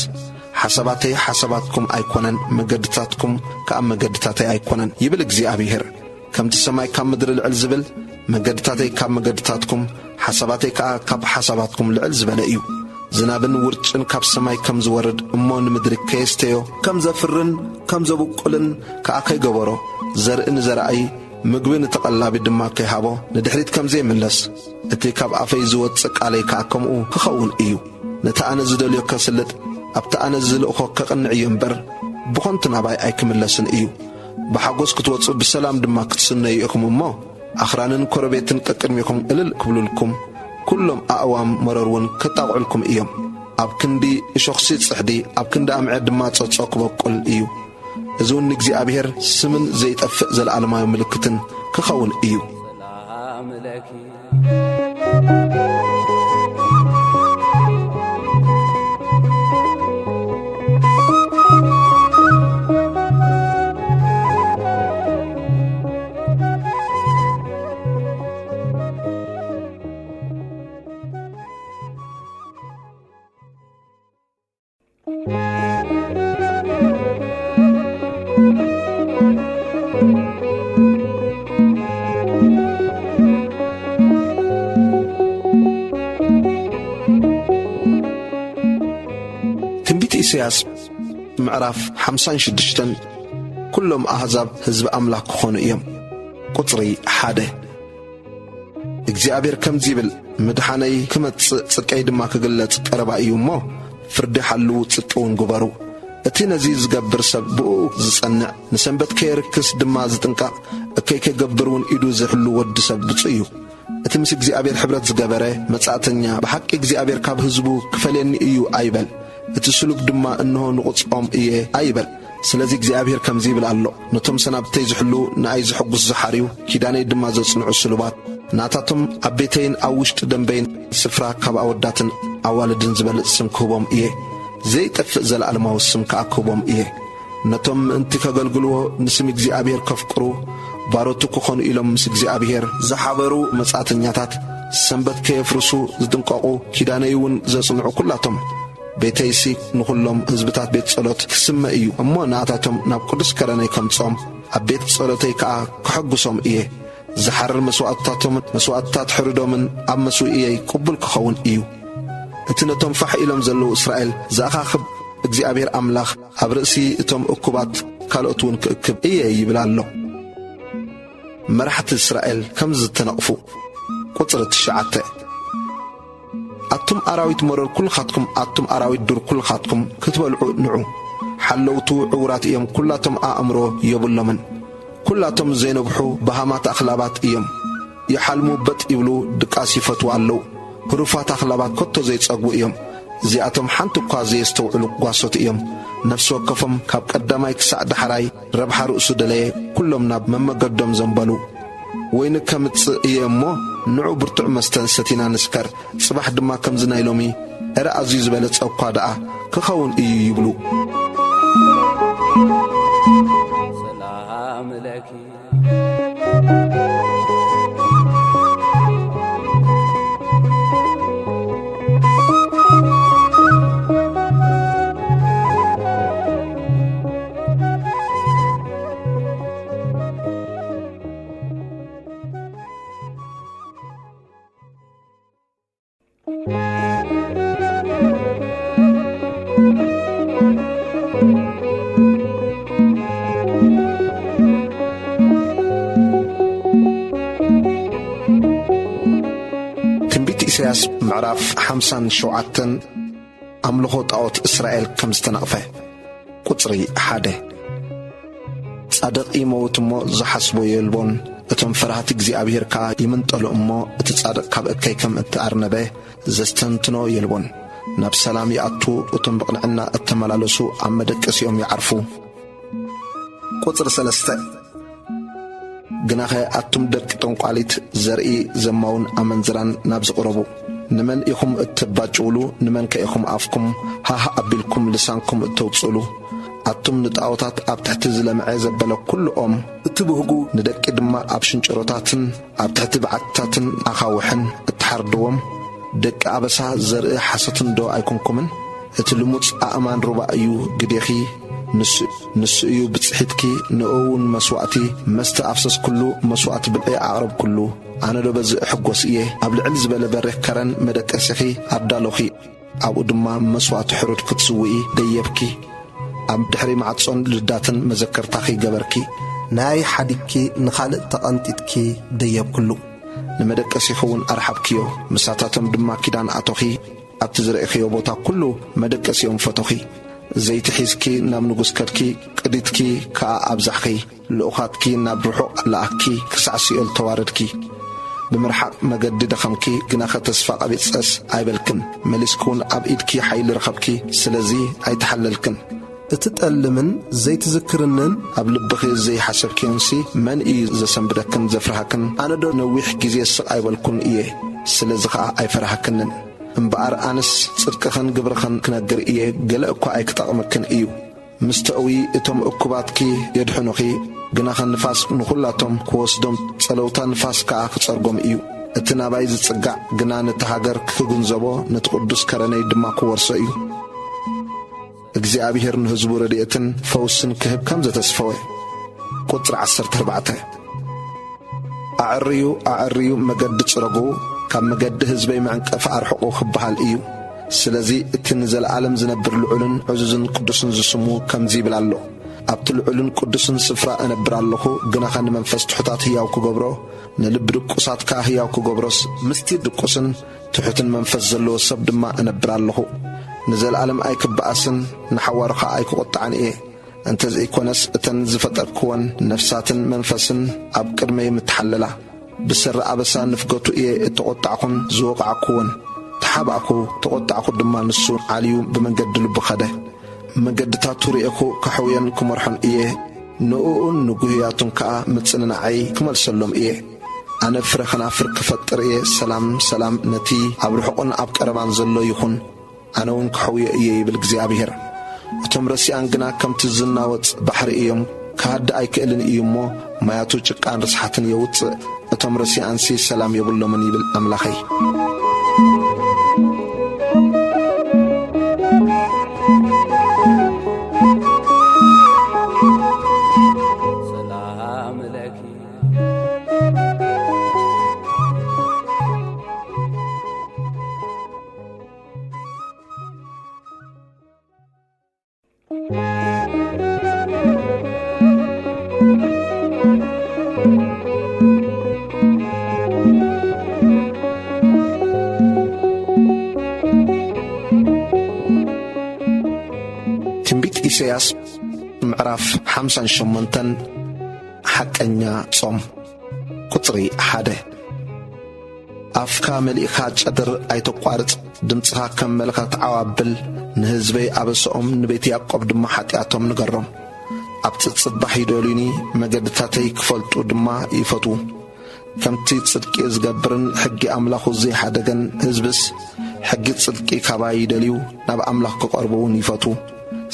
ሓሳባተይ ሓሳባትኩም ኣይኮነን፣ መገድታትኩም ከኣ መገድታተይ ኣይኮነን ይብል እግዚኣብሔር። ከምቲ ሰማይ ካብ ምድሪ ልዕል ዝብል፣ መገድታተይ ካብ መገድታትኩም፣ ሓሳባተይ ከኣ ካብ ሓሳባትኩም ልዕል ዝበለ እዩ። ዝናብን ውርጭን ካብ ሰማይ ከም ዝወርድ እሞ ንምድሪ ከየስተዮ፣ ከም ዘፍርን ከም ዘብቁልን ከኣ ከይገበሮ፣ ዘርኢ ንዘርኣይ፣ ምግቢ ንተቐላቢ ድማ ከይሃቦ፣ ንድሕሪት ከም ዘይምለስ፣ እቲ ካብ ኣፈይ ዝወጽእ ቃለይ ከኣ ከምኡ ክኸውን እዩ። ነቲ ኣነ ዝደልዮ ከስልጥ፣ ኣብቲ ኣነ ዝልእኾ ከቕንዕ እዩ እምበር፣ ብኸንቱ ናባይ ኣይክምለስን እዩ። ብሓጎስ ክትወጹ፣ ብሰላም ድማ ክትስነዩ ኢኹም እሞ፣ ኣኽራንን ኮረቤትን ቀቅድሚኹም እልል ክብሉልኩም፣ ኩሎም ኣእዋም መረር እውን ከጣቕዑልኩም እዮም። ኣብ ክንዲ እሾኽሲ ጽሕዲ፣ ኣብ ክንዲ ኣምዔ ድማ ጸጾ ክበቁል እዩ። እዚ እውን ንእግዚኣብሔር ስምን ዘይጠፍእ ዘለኣለማዊ ምልክትን ክኸውን እዩ። ሰላም ለኪ። ምዕራፍ ሓምሳን ሽዱሽተን። ኩሎም ኣህዛብ ህዝቢ ኣምላኽ ክኾኑ እዮም። ቁጽሪ ሓደ። እግዚኣብሔር ከምዚ ይብል፣ ምድሓነይ ክመጽእ፣ ጽድቀይ ድማ ክግለጽ ቀረባ እዩ እሞ፣ ፍርዲ ሓልዉ፣ ጽድቂ እውን ግበሩ። እቲ ነዚ ዝገብር ሰብ ብእኡ ዝጸንዕ፣ ንሰንበት ከየርክስ ድማ ዝጥንቀቕ፣ እከይ ከይገብር እውን ኢዱ ዝሕሉ ወዲ ሰብ ብፁዕ እዩ። እቲ ምስ እግዚኣብሔር ሕብረት ዝገበረ መጻእተኛ፣ ብሓቂ እግዚኣብሔር ካብ ህዝቡ ክፈልየኒ እዩ ኣይበል። እቲ ስሉብ ድማ፣ እንሆ ንቑጽዖም እየ ኣይበል። ስለዚ እግዚኣብሔር ከምዚ ይብል ኣሎ፣ ነቶም ሰናብተይ ዝሕሉ፣ ንኣይ ዘሐጉስ ዝሓርዩ፣ ኪዳነይ ድማ ዘጽንዑ ስሉባት፣ ናታቶም ኣብ ቤተይን ኣብ ውሽጢ ደንበይን ስፍራ ካብ ኣወዳትን ኣዋልድን ዝበልጽ ስም ክህቦም እየ። ዘይጠፍእ ዘለኣለማዊ ስም ከኣ ክህቦም እየ። ነቶም ምእንቲ ከገልግልዎ፣ ንስም እግዚኣብሔር ከፍቅሩ፣ ባሮቱ ክኾኑ ኢሎም ምስ እግዚኣብሔር ዝሓበሩ መጻእተኛታት፣ ሰንበት ከየፍርሱ ዝጥንቀቑ፣ ኪዳነይ እውን ዘጽንዑ ኩላቶም ቤተይሲ ንኹሎም ህዝብታት ቤት ጸሎት ክስመ እዩ እሞ፣ ንኣታቶም ናብ ቅዱስ ከረነይ ከምጽኦም፣ ኣብ ቤት ጸሎተይ ከኣ ከሐጉሶም እየ። ዝሓርር መስዋእትታቶምን መስዋእትታት ሕርዶምን ኣብ መስውእየይ ቅቡል ክኸውን እዩ። እቲ ነቶም ፋሕ ኢሎም ዘለዉ እስራኤል ዘኣኻኽብ እግዚኣብሔር ኣምላኽ ኣብ ርእሲ እቶም እኩባት ካልኦት እውን ክእክብ እየ ይብል ኣሎ። መራሕቲ እስራኤል ከም ዝተነቕፉ። ቁጽሪ ትሽዓተ። ኣቱም ኣራዊት መሮር ኩልኻትኩም፣ ኣቱም ኣራዊት ዱር ኩልኻትኩም ክትበልዑ ንዑ። ሓለውቱ ዕዉራት እዮም፣ ኩላቶም ኣእምሮ የብሎምን። ኩላቶም ዘይነብሑ በሃማት ኣኽላባት እዮም። ይሓልሙ በጥ ይብሉ፣ ድቃስ ይፈትዉ ኣለዉ። ህሩፋት ኣኽላባት ከቶ ዘይጸግቡ እዮም። እዚኣቶም ሓንቲ እኳ ዘየስተውዕሉ ጓሶት እዮም። ነፍሲ ወከፎም ካብ ቀዳማይ ክሳዕ ዳሕራይ ረብሓ ርእሱ ደለየ፣ ኩሎም ናብ መመገዶም ዘንበሉ። ወይኒ ከምጽእ እየ እሞ፣ ንዑ ብርቱዕ መስተ ሰቲና ንስከር፣ ጽባሕ ድማ ከምዚ ናይ ሎሚ፣ እረ ኣዝዩ ዝበለጸ እኳ ደኣ ክኸውን እዩ ይብሉ። ሰላም ለኪ። ትንቢት ኢሳያስ ምዕራፍ ሓምሳን ሸውዓተን። ኣምልኾ ጣዖት እስራኤል ከም ዝተነቕፈ። ቁጽሪ ሓደ። ጻድቕ ይመውት እሞ ዝሓስቦ የልቦን፣ እቶም ፈራህቲ እግዚኣብሔር ከኣ ይምንጠሉ እሞ፣ እቲ ጻድቕ ካብ እከይ ከም እተኣርነበ ዘስተንትኖ የልቦን። ናብ ሰላም ይኣቱ፣ እቶም ብቕንዕና እተመላለሱ ኣብ መደቀሲኦም ይዓርፉ። ቁጽሪ ሰለስተ። ግናኸ ኣቱም ደቂ ጠንቋሊት፣ ዘርኢ ዘማውን ኣመንዝራን ናብዚ ቅረቡ። ንመን ኢኹም እትባጭውሉ? ንመን ከ ኢኹም ኣፍኩም ሃህ ኣቢልኩም ልሳንኩም እተውጽእሉ? ኣቱም ንጣዖታት ኣብ ትሕቲ ዝለምዐ ዘበለ ኩሉ ኦም እትብህጉ፣ ንደቂ ድማ ኣብ ሽንጭሮታትን ኣብ ትሕቲ በዓትታትን ኣኻውሕን እትሓርድዎም፣ ደቂ ኣበሳ፣ ዘርኢ ሓሶትን ዶ ኣይኮንኩምን? እቲ ልሙጽ ኣእማን ሩባ እዩ ግዴኺ፣ ንሱ፣ ንሱ እዩ ብጽሒትኪ፣ ንእኡ እውን መስዋእቲ መስተ ኣፍሰስኩሉ፣ መስዋእቲ ብልዒ ኣቕረብኩሉ። ኣነ ዶ በዚ እሕጐስ እየ? ኣብ ልዕል ዝበለ በሪኽ ከረን መደቀሲኺ ኣዳሎኺ፣ ኣብኡ ድማ መስዋእቲ ሕሩድ ክትስውኢ ደየብኪ። ኣብ ድሕሪ ማዕጾን ልዳትን መዘከርታኺ ገበርኪ። ናይ ሓዲግኪ ንኻልእ ተቐንጢጥኪ ደየብክሉ። ንመደቀሲኺ እውን ኣርሓብክዮ፣ ምሳታቶም ድማ ኪዳን ኣቶኺ። ኣብቲ ዝረእኽዮ ቦታ ኩሉ መደቀሲኦም ፈቶኺ። ዘይቲ ሒዝኪ ናብ ንጉስ ከድኪ፣ ቅዲትኪ ከኣ ኣብዛሕኺ። ልኡኻትኪ ናብ ርሑቕ ለኣኽኪ፣ ክሳዕ ሲኦል ተዋረድኪ። ብምርሓቕ መገዲ ደኸምኪ፣ ግናኸ ተስፋ ቀቢጸስ ኣይበልክን። መሊስኪ እውን ኣብ ኢድኪ ሓይሊ ረኸብኪ፣ ስለዚ ኣይተሓለልክን። እትጠልምን ዘይትዝክርንን ኣብ ልብኺ ዘይሓሰብክዮንሲ፣ መን እዩ ዘሰንብደክን ዘፍርሃክን? ኣነዶ ነዊሕ ግዜ ስቕ ኣይበልኩን እየ፣ ስለዚ ኸኣ ኣይፈርሃክንን። እምበኣር ኣነስ ጽድቅኽን ግብርኽን ክነግር እየ፣ ገለ እኳ ኣይክጠቕመክን እዩ። ምስ ተእዊ እቶም እኩባትኪ የድሕኑኺ፣ ግናኸ ንፋስ ንኹላቶም ክወስዶም፣ ጸለውታ ንፋስ ከኣ ክጸርጎም እዩ። እቲ ናባይ ዝጽጋዕ ግና ነቲ ሃገር ክግንዘቦ፣ ነቲ ቅዱስ ከረነይ ድማ ክወርሶ እዩ። እግዚኣብሔር ንህዝቡ ረድኤትን ፈውስን ክህብ ከም ዘተስፈወ። ቁጽሪ ዓሰርተ ኣርባዕተ። ኣዕርዩ፣ ኣዕርዩ፣ መገዲ ጽረጉ፣ ካብ መገዲ ህዝበይ መዕንቀፊ ኣርሕቑ ክበሃል እዩ። ስለዚ እቲ ንዘለኣለም ዝነብር ልዑልን ዕዙዝን ቅዱስን ዝስሙ ከምዚ ይብል ኣሎ፣ ኣብቲ ልዑልን ቅዱስን ስፍራ እነብር ኣለኹ፣ ግናኸ ንመንፈስ ትሑታት ህያው ክገብሮ፣ ንልቢ ድቁሳት ከኣ ህያው ክገብሮስ፣ ምስቲ ድቁስን ትሑትን መንፈስ ዘለዎ ሰብ ድማ እነብር ኣለኹ። ንዘለኣለም ኣይክበኣስን ንሓዋሩ ኸኣ ኣይክቑጣዕን እየ። እንተ ዘይኮነስ እተን ዝፈጠርክወን ነፍሳትን መንፈስን ኣብ ቅድመይ ምተሓለላ። ብሰሪ ኣበሳ ንፍገቱ እየ እተቖጣዕኩን ዝወቓዕኩውን። ተሓባእኩ፣ ተቖጣዕኩ ድማ፣ ንሱ ዓልዩ ብመንገዲ ልቡ ኸደ። መገድታቱ ርእየኩ ከሕውዮን ክመርሖን እየ። ንእኡን ንጉህያቱን ከኣ ምጽንናዓይ ክመልሰሎም እየ። ኣነ ፍረ ከናፍር ክፈጥር እየ። ሰላም፣ ሰላም ነቲ ኣብ ርሑቕን ኣብ ቀረባን ዘሎ ይኹን። ኣነ እውን ክሕውዮ እየ ይብል እግዚኣብሄር። እቶም ረሲኣን ግና ከምቲ ዝናወጽ ባሕሪ እዮም። ክሃድእ ኣይክእልን እዩ እሞ ማያቱ ጭቃን ርስሓትን የውጽእ። እቶም ረሲኣንሲ ሰላም የብሎምን ይብል ኣምላኸይ። ሰላም ለኪ። ትንቢት ኢሳያስ ምዕራፍ ሓምሳን ሸሞንተን። ሓቀኛ ጾም። ቁጽሪ ሓደ። ኣፍካ መሊእካ ጨድር ኣይተቋርጽ፣ ድምጽኻ ከም መለኸት ዓው ኣብል። ንህዝበይ ኣበሰኦም፣ ንቤት ያዕቆብ ድማ ሓጢኣቶም ንገሮም። ኣብቲ ጽባሕ ይደልዩኒ፣ መገድታተይ ክፈልጡ ድማ ይፈትዉ። ከምቲ ጽድቂ ዝገብርን ሕጊ ኣምላኹ ዘይሓደገን ህዝብስ፣ ሕጊ ጽድቂ ካባይ ይደልዩ፣ ናብ ኣምላኽ ክቐርቡ እውን ይፈትዉ።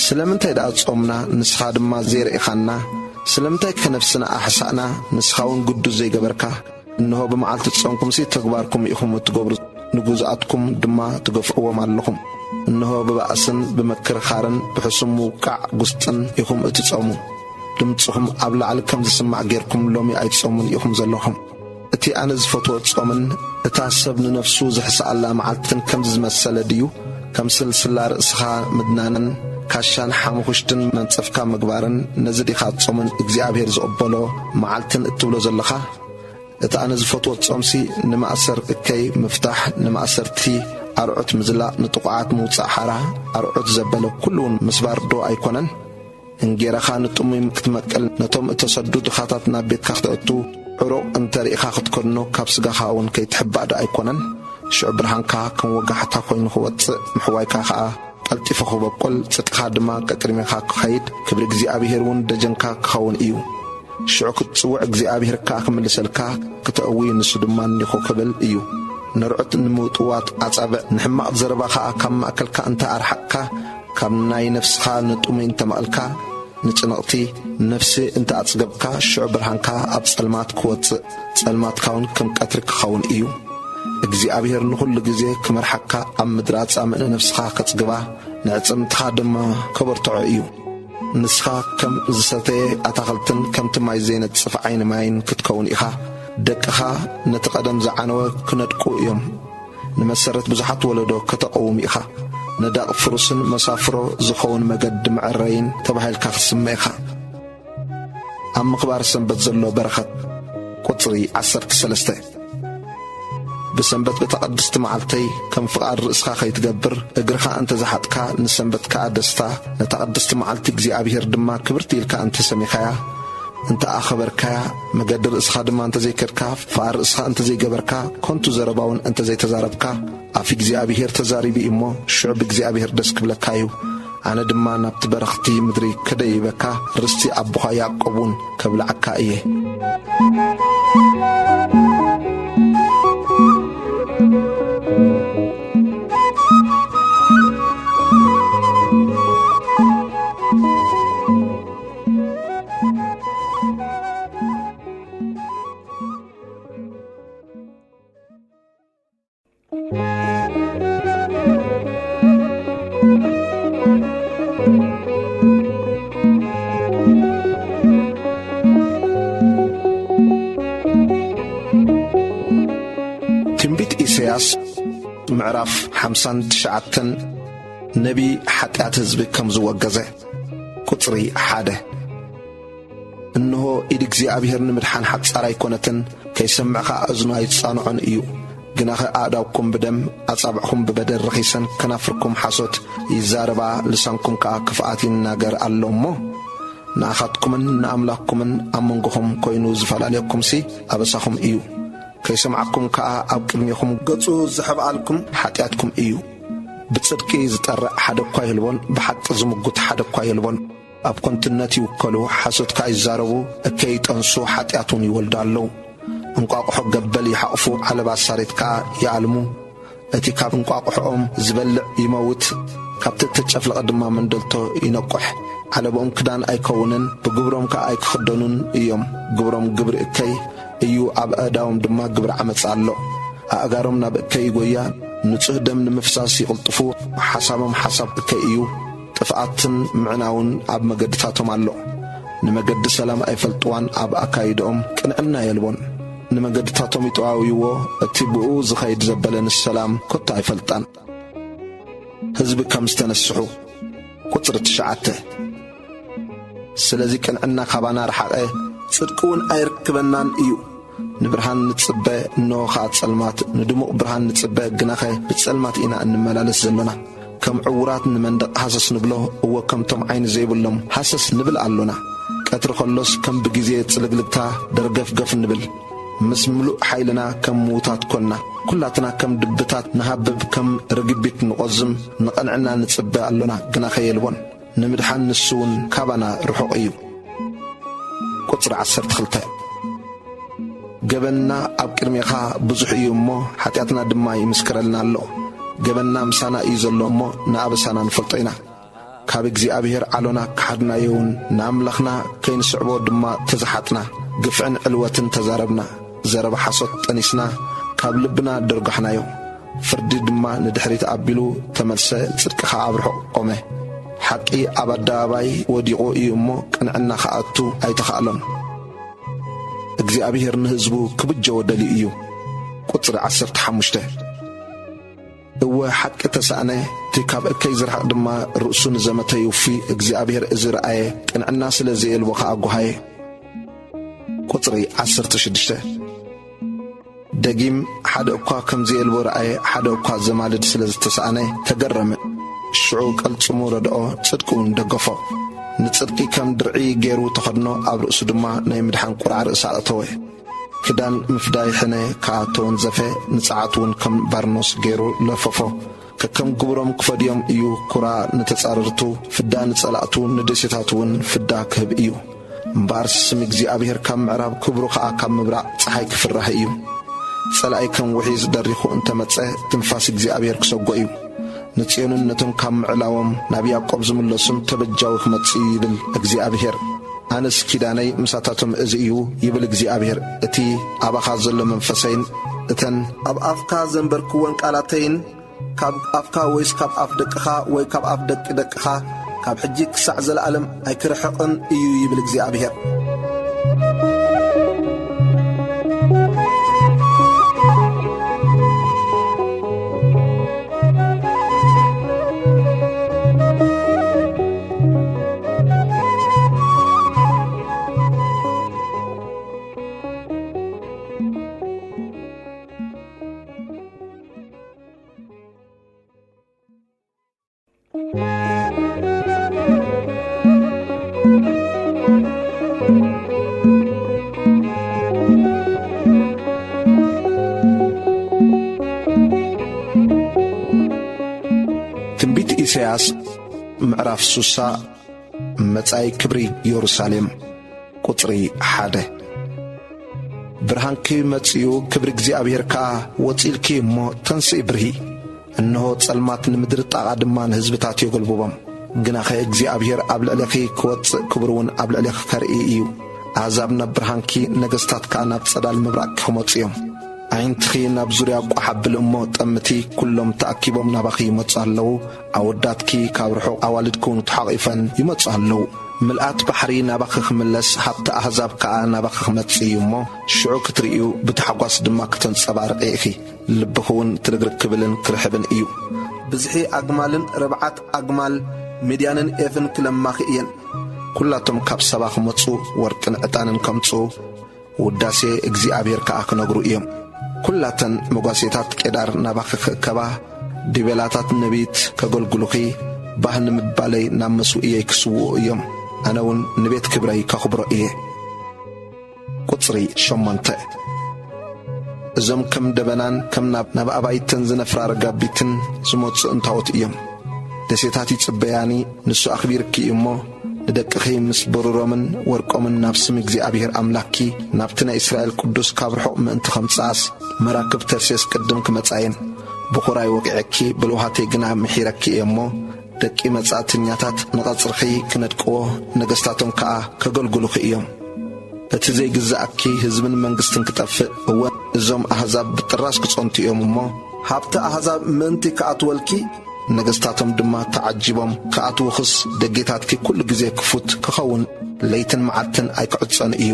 ስለምንታይ ደኣ ጾምና፣ ንስኻ ድማ ዘይረኢኻና? ስለምንታይ ከ ነፍስና ኣሕሳእና፣ ንስኻ እውን ግዱዝ ዘይገበርካ? እንሆ ብመዓልቲ ጾምኩምሲ ተግባርኩም ኢኹም እትገብሩ፣ ንግዙኣትኩም ድማ ትገፍዕዎም ኣለኹም። እንሆ ብባእስን ብምክርኻርን ብሕሱም ምውቃዕ ጉስጥን ኢኹም እትጾሙ። ድምጽኹም ኣብ ላዕሊ ከም ዝስማዕ ጌርኩም ሎሚ ኣይትጾሙን ኢኹም ዘለኹም። እቲ ኣነ ዝፈትዎ ጾምን እታ ሰብ ንነፍሱ ዝሕስኣላ መዓልትን ከምዚ ዝመሰለ ድዩ? ከም ስልስላ ርእስኻ ምድናንን ካሻን ሓሙኽሽትን መንጸፍካ ምግባርን ነዚ ዲኻ ጾምን እግዚኣብሄር ዝቕበሎ መዓልትን እትብሎ ዘለኻ? እቲ ኣነ ዝፈትዎ ጾምሲ ንማእሰር እከይ ምፍታሕ፣ ንማእሰርቲ ኣርዑት ምዝላቕ፣ ንጥቑዓት ምውጻእ ሓራ፣ ኣርዑት ዘበለ ኩሉ እውን ምስባር ዶ ኣይኮነን? እንጌራኻ ንጥሙይ ክትመቅል፣ ነቶም እተሰዱ ድኻታት ናብ ቤትካ ክተእቱ፣ ዕሩቕ እንተ ርኢኻ ክትከድኖ፣ ካብ ስጋኻ እውን ከይትሕባእ ዶ ኣይኮነን? ሽዑ ብርሃንካ ከም ወጋሕታ ኮይኑ ክወጽእ፣ ምሕዋይካ ኸኣ ቀልጢፉ ክበቁል፣ ጽድቅኻ ድማ ቀቅድሜኻ ክኸይድ፣ ክብሪ እግዚኣብሄር እውን ደጀንካ ክኸውን እዩ። ሽዑ ክትጽውዕ፣ እግዚኣብሄር ከኣ ክምልሰልካ፣ ክተእዊ፣ ንሱ ድማ እኒኹ ክብል እዩ። ነርዑት ንምውጥዋጥ ኣጻብዕ፣ ንሕማቕ ዘረባ ኸኣ ካብ ማእከልካ እንተ ኣርሓቕካ፣ ካብ ናይ ነፍስኻ ንጥሙይ እንተ መቐልካ፣ ንጭንቕቲ ነፍሲ እንተ ኣጽገብካ፣ ሽዑ ብርሃንካ ኣብ ጸልማት ክወጽእ፣ ጸልማትካ እውን ከም ቀትሪ ክኸውን እዩ። እግዚኣብሄር ንኹሉ ግዜ ክመርሓካ፣ ኣብ ምድሪ ኣጻምእ ንነፍስኻ ከጽግባ፣ ንዕጽምትኻ ድማ ከበርትዖ እዩ። ንስኻ ከም ዝሰተየ ኣታኽልትን ከምቲ ማይ ዘይነጽፍ ዓይኒ ማይን ክትከውን ኢኻ። ደቅኻ ነቲ ቀደም ዝዓነወ ክነድቁ እዮም። ንመሰረት ብዙሓት ወለዶ ከተቐውም ኢኻ። ነዳቕ ፍሩስን መሳፍሮ ዝኸውን መገዲ መዐረይን ተባሂልካ ክትስመ ኢኻ። ኣብ ምኽባር ሰንበት ዘሎ በረኸት። ቁጽሪ ዓሰርተ ሰለስተ። ብሰንበት በታ ቅድስቲ መዓልተይ ከም ፍቓድ ርእስኻ ከይትገብር፣ እግርኻ እንተ ዝሓጥካ፣ ንሰንበት ከኣ ደስታ፣ ነታ ቅድስቲ መዓልቲ እግዚኣብሄር ድማ ክብርቲ ኢልካ እንተ ሰሚኻያ፣ እንተ ኣኸበርካያ፣ መገዲ ርእስኻ ድማ እንተ ዘይከድካ፣ ፍቓድ ርእስኻ እንተ ዘይገበርካ፣ ከንቱ ዘረባ እውን እንተ ዘይተዛረብካ፣ ኣፍ እግዚኣብሄር ተዛሪቡ እዩ እሞ፣ ሽዑ ብእግዚኣብሄር ደስ ክብለካ እዩ። ኣነ ድማ ናብቲ በረኽቲ ምድሪ ክደይበካ፣ ርስቲ ኣቦኻ ያዕቆብ እውን ከብልዓካ እየ። ትንቢት ኢሳያስ ምዕራፍ ሓምሳን ትሽዓተን። ነቢ ሓጢኣት ህዝቢ ከም ዝወገዘ። ቁጽሪ ሓደ። እንሆ፣ ኢድ እግዚኣብሔር ንምድሓን ሓጻር ኣይኮነትን፣ ከይሰምዕ ከኣ እዝኑ ኣይጻንዖን እዩ። ግናኸ ኣእዳውኩም ብደም፣ ኣጻብዕኹም ብበደል ረኺሰን፣ ከናፍርኩም ሓሶት ይዛረባ፣ ልሳንኩም ከኣ ክፍኣት ይናገር ኣሎ እሞ፣ ንኣኻትኩምን ንኣምላኽኩምን ኣብ መንጎኹም ኮይኑ ዝፈላለየኩምሲ ኣበሳኹም እዩ። ከይሰምዓኩም ከኣ ኣብ ቅድሜኹም ገጹ ዝሕብኣልኩም ሓጢኣትኩም እዩ። ብጽድቂ ዝጠርዕ ሓደ እኳ የልቦን፣ ብሓቂ ዝምጉት ሓደ እኳ የልቦን። ኣብ ከንቱነት ይውከሉ፣ ሓሶት ከኣ ይዛረቡ፣ እከይ ይጠንሱ፣ ሓጢኣት እውን ይወልዱ ኣለዉ። እንቋቑሖ ገበል ይሓቑፉ፣ ዓለባ ሳሬት ከኣ ይኣልሙ። እቲ ካብ እንቋቑሖኦም ዝበልዕ ይመውት፣ ካብቲ እተጨፍለቐ ድማ መንደልቶ ይነቁሕ። ዓለቦኦም ክዳን ኣይከውንን፣ ብግብሮም ከኣ ኣይክኽደኑን እዮም። ግብሮም ግብሪ እከይ እዩ፣ ኣብ ኣእዳዎም ድማ ግብሪ ዓመጻ ኣሎ። ኣእጋሮም ናብ እከይ ይጎያ፣ ንጹህ ደም ንምፍሳስ ይቕልጥፉ። ሓሳቦም ሓሳብ እከይ እዩ፣ ጥፍኣትን ምዕናውን ኣብ መገድታቶም ኣሎ። ንመገዲ ሰላም ኣይፈልጥዋን፣ ኣብ ኣካይድኦም ቅንዕና የልቦን። ንመገድታቶም ይጠዋውይዎ፣ እቲ ብእኡ ዝኸይድ ዘበለ ንሰላም ከቶ ኣይፈልጣን። ህዝቢ ከም ዝተነስሑ። ቁጽሪ ትሽዓተ። ስለዚ ቅንዕና ካባና ረሓቐ፣ ጽድቂ እውን ኣይርክበናን እዩ። ንብርሃን ንጽበ፣ እንሆ ኸኣ ጸልማት፣ ንድሙቕ ብርሃን ንጽበ፣ ግናኸ ብጸልማት ኢና እንመላለስ ዘሎና። ከም ዕዉራት ንመንደቕ ሃሰስ ንብሎ፣ እወ፣ ከምቶም ዓይኒ ዘይብሎም ሃሰስ ንብል ኣሎና። ቀትሪ ኸሎስ ከም ብግዜ ጽልግልግታ ደርገፍገፍ ንብል። ምስ ምሉእ ሓይልና ከም ምዉታት ኰንና፣ ኵላትና ከም ድብታት ንሃብብ፣ ከም ርግቢት ንቖዝም፣ ንቐንዕና ንጽበ ኣሎና፣ ግናኸ የልቦን። ንምድሓን ንሱ እውን ካባና ርሑቕ እዩ። ቁጽሪ ዓሰርተ ክልተ። ገበንና ኣብ ቅድሜኻ ብዙሕ እዩ እሞ፣ ሓጢኣትና ድማ ይምስክረልና ኣሎ። ገበንና ምሳና እዩ ዘሎ እሞ፣ ንኣበሳና ንፈልጦ ኢና። ካብ እግዚኣብሔር ዓሎና ክሓድናዮውን ንኣምላኽና ከይንስዕቦ ድማ ተዘሓጥና፣ ግፍዕን ዕልወትን ተዛረብና፣ ዘረባ ሓሶት ጠኒስና፣ ካብ ልብና ደርጓሕናዮ። ፍርዲ ድማ ንድሕሪት ኣቢሉ ተመልሰ፣ ጽድቂ ኸኣ ኣብ ርሑቕ ቆመ። ሓቂ ኣብ ኣደባባይ ወዲቑ እዩ እሞ፣ ቅንዕና ክኣቱ ኣይተኻእሎን። እግዚኣብሔር ንህዝቡ ክብጀዎ ደልዩ እዩ። ቁጽሪ ዓሰርተ ሓሙሽተ። እወ፣ ሓቂ ተሳእነ፣ እቲ ካብ እከይ ዝርሕቕ ድማ ርእሱ ንዘመተ ይውፊ። እግዚኣብሔር እዚ ረኣየ፣ ቅንዕና ስለ ዘየልቦ ኸኣ ጓሃየ። ቁጽሪ ዓሰርተ ሽዱሽተ። ደጊም ሓደ እኳ ከም ዘየልቦ ረኣየ፣ ሓደ እኳ ዘማልድ ስለ ዝተሳእነ ተገረመ። ሽዑ ቀልጽሙ ረድኦ፣ ጽድቂ እውን ደገፎ። ንጽድቂ ከም ድርዒ ገይሩ ተኸድኖ፣ ኣብ ርእሱ ድማ ናይ ምድሓን ቁራዕ ርእሲ ኣእተወ። ክዳን ምፍዳይ ሕነ ከኣ ተወንዘፈ፣ ንጸዓት እውን ከም ባርኖስ ገይሩ ለፈፎ። ከከም ግብሮም ክፈድዮም እዩ፣ ኩራ ንተጻረርቱ፣ ፍዳ ንጸላእቱ፣ ንደሴታት እውን ፍዳ ክህብ እዩ። እምበኣርስ ስም እግዚኣብሔር ካብ ምዕራብ፣ ክብሩ ኸኣ ካብ ምብራቕ ጸሓይ ክፍራህ እዩ። ጸላኢ ከም ውሒዝ ደሪኹ እንተ መጸ፣ ትንፋስ እግዚኣብሔር ክሰጎ እዩ። ንጽዮንን ነቶም ካብ ምዕላዎም ናብ ያዕቆብ ዝምለሱን ተበጃዊ ክመጽእ እዩ ይብል እግዚኣብሔር። ኣነስ ኪዳነይ ምሳታቶም እዚ እዩ ይብል እግዚኣብሔር። እቲ ኣባኻ ዘሎ መንፈሰይን እተን ኣብ ኣፍካ ዘንበርክወን ቃላተይን ካብ ኣፍካ ወይስ ካብ ኣፍ ደቅኻ ወይ ካብ ኣፍ ደቂ ደቅኻ ካብ ሕጂ ክሳዕ ዘለኣለም ኣይክርሕቕን እዩ ይብል እግዚኣብሔር። ትንቢት ኢሳያስ ምዕራፍ ሱሳ። መጻኢ ክብሪ የሩሳሌም። ቁጽሪ ሓደ። ብርሃንኪ መጺኡ፣ ክብሪ እግዚኣብሔር ከኣ ወጺእልኪ እሞ ተንስኢ ብርሂ። እንሆ ጸልማት ንምድሪ፣ ጣቓ ድማ ንህዝብታት የገልብቦም። ግናኸ እግዚኣብሔር ኣብ ልዕሌኺ ክወጽእ፣ ክብሩ እውን ኣብ ልዕሌኺ ከርኢ እዩ። ኣህዛብ ናብ ብርሃንኪ፣ ነገስታት ከኣ ናብ ጸዳል ምብራቕኪ ክመጹ እዮም። ኣዒንትኺ ናብ ዙርያ ቋሕ ኣብሊ እሞ ጠምቲ፣ ኩሎም ተኣኪቦም ናባኺ ይመጹ ኣለዉ። ኣወዳትኪ ካብ ርሑቕ፣ ኣዋልድኪ እውን ተሓቒፈን ይመጹ ኣለዉ። ምልኣት ባሕሪ ናባኺ ክምለስ፣ ሃብቲ ኣህዛብ ከኣ ናባኺ ክመጽእ እዩ እሞ፣ ሽዑ ክትርእዩ፣ ብታሕጓስ ድማ ክተንጸባርቒ ኢኺ። ልብኺ እውን ትርግርግ ክብልን ክርሕብን እዩ። ብዝሒ ኣግማልን ርብዓት ኣግማል ሚድያንን ኤፍን ክለማኺ እየን። ኩላቶም ካብ ሳባ ክመጹ ወርቅን ዕጣንን ከምጹ፣ ውዳሴ እግዚኣብሔር ከኣ ክነግሩ እዮም። ኩላተን መጓሴታት ቄዳር ናባኺ ክእከባ፣ ዲቤላታት ነቢት ከገልግሉኺ፣ ባህ ንምባለይ ናብ መስውእየይ ክስውኡ እዮም። ኣነ እውን ንቤት ክብረይ ከኽብሮ እየ። ቁጽሪ ሸሞንተ። እዞም ከም ደበናን ከም ናብ፣ ናብ ኣባይተን ዝነፍራ ረጋቢትን ዝመጹ እንታዎት እዮም። ደሴታት ይጽበያኒ፣ ንሱ ኣኽቢርኪ እዩ እሞ፣ ንደቅኺ ምስ ብሩሮምን ወርቆምን ናብ ስም እግዚኣብሔር ኣምላክኪ፣ ናብቲ ናይ እስራኤል ቅዱስ ካብ ርሑቕ ምእንቲ ኸምጽኣስ፣ መራክብ ተርሴስ ቅድም ክመጻየን። ብኹራይ ወቂዐኪ፣ ብልውሃተይ ግና ምሒረኪ እየ እሞ፣ ደቂ መጻእተኛታት ንቐጽርኺ ክነድቅዎ፣ ነገስታቶም ከኣ ከገልግሉኺ እዮም። እቲ ዘይግዛኣኪ ህዝብን መንግስትን ክጠፍእ፣ እወ፣ እዞም ኣህዛብ ብጥራስ ክጸንቱ እዮም እሞ፣ ሃብቲ ኣህዛብ ምእንቲ ክኣትወልኪ፣ ነገስታቶም ድማ ተዓጂቦም ክኣትዉኽስ፣ ደጌታትኪ ኩሉ ግዜ ክፉት ክኸውን፣ ለይትን መዓልትን ኣይክዕጸን እዩ።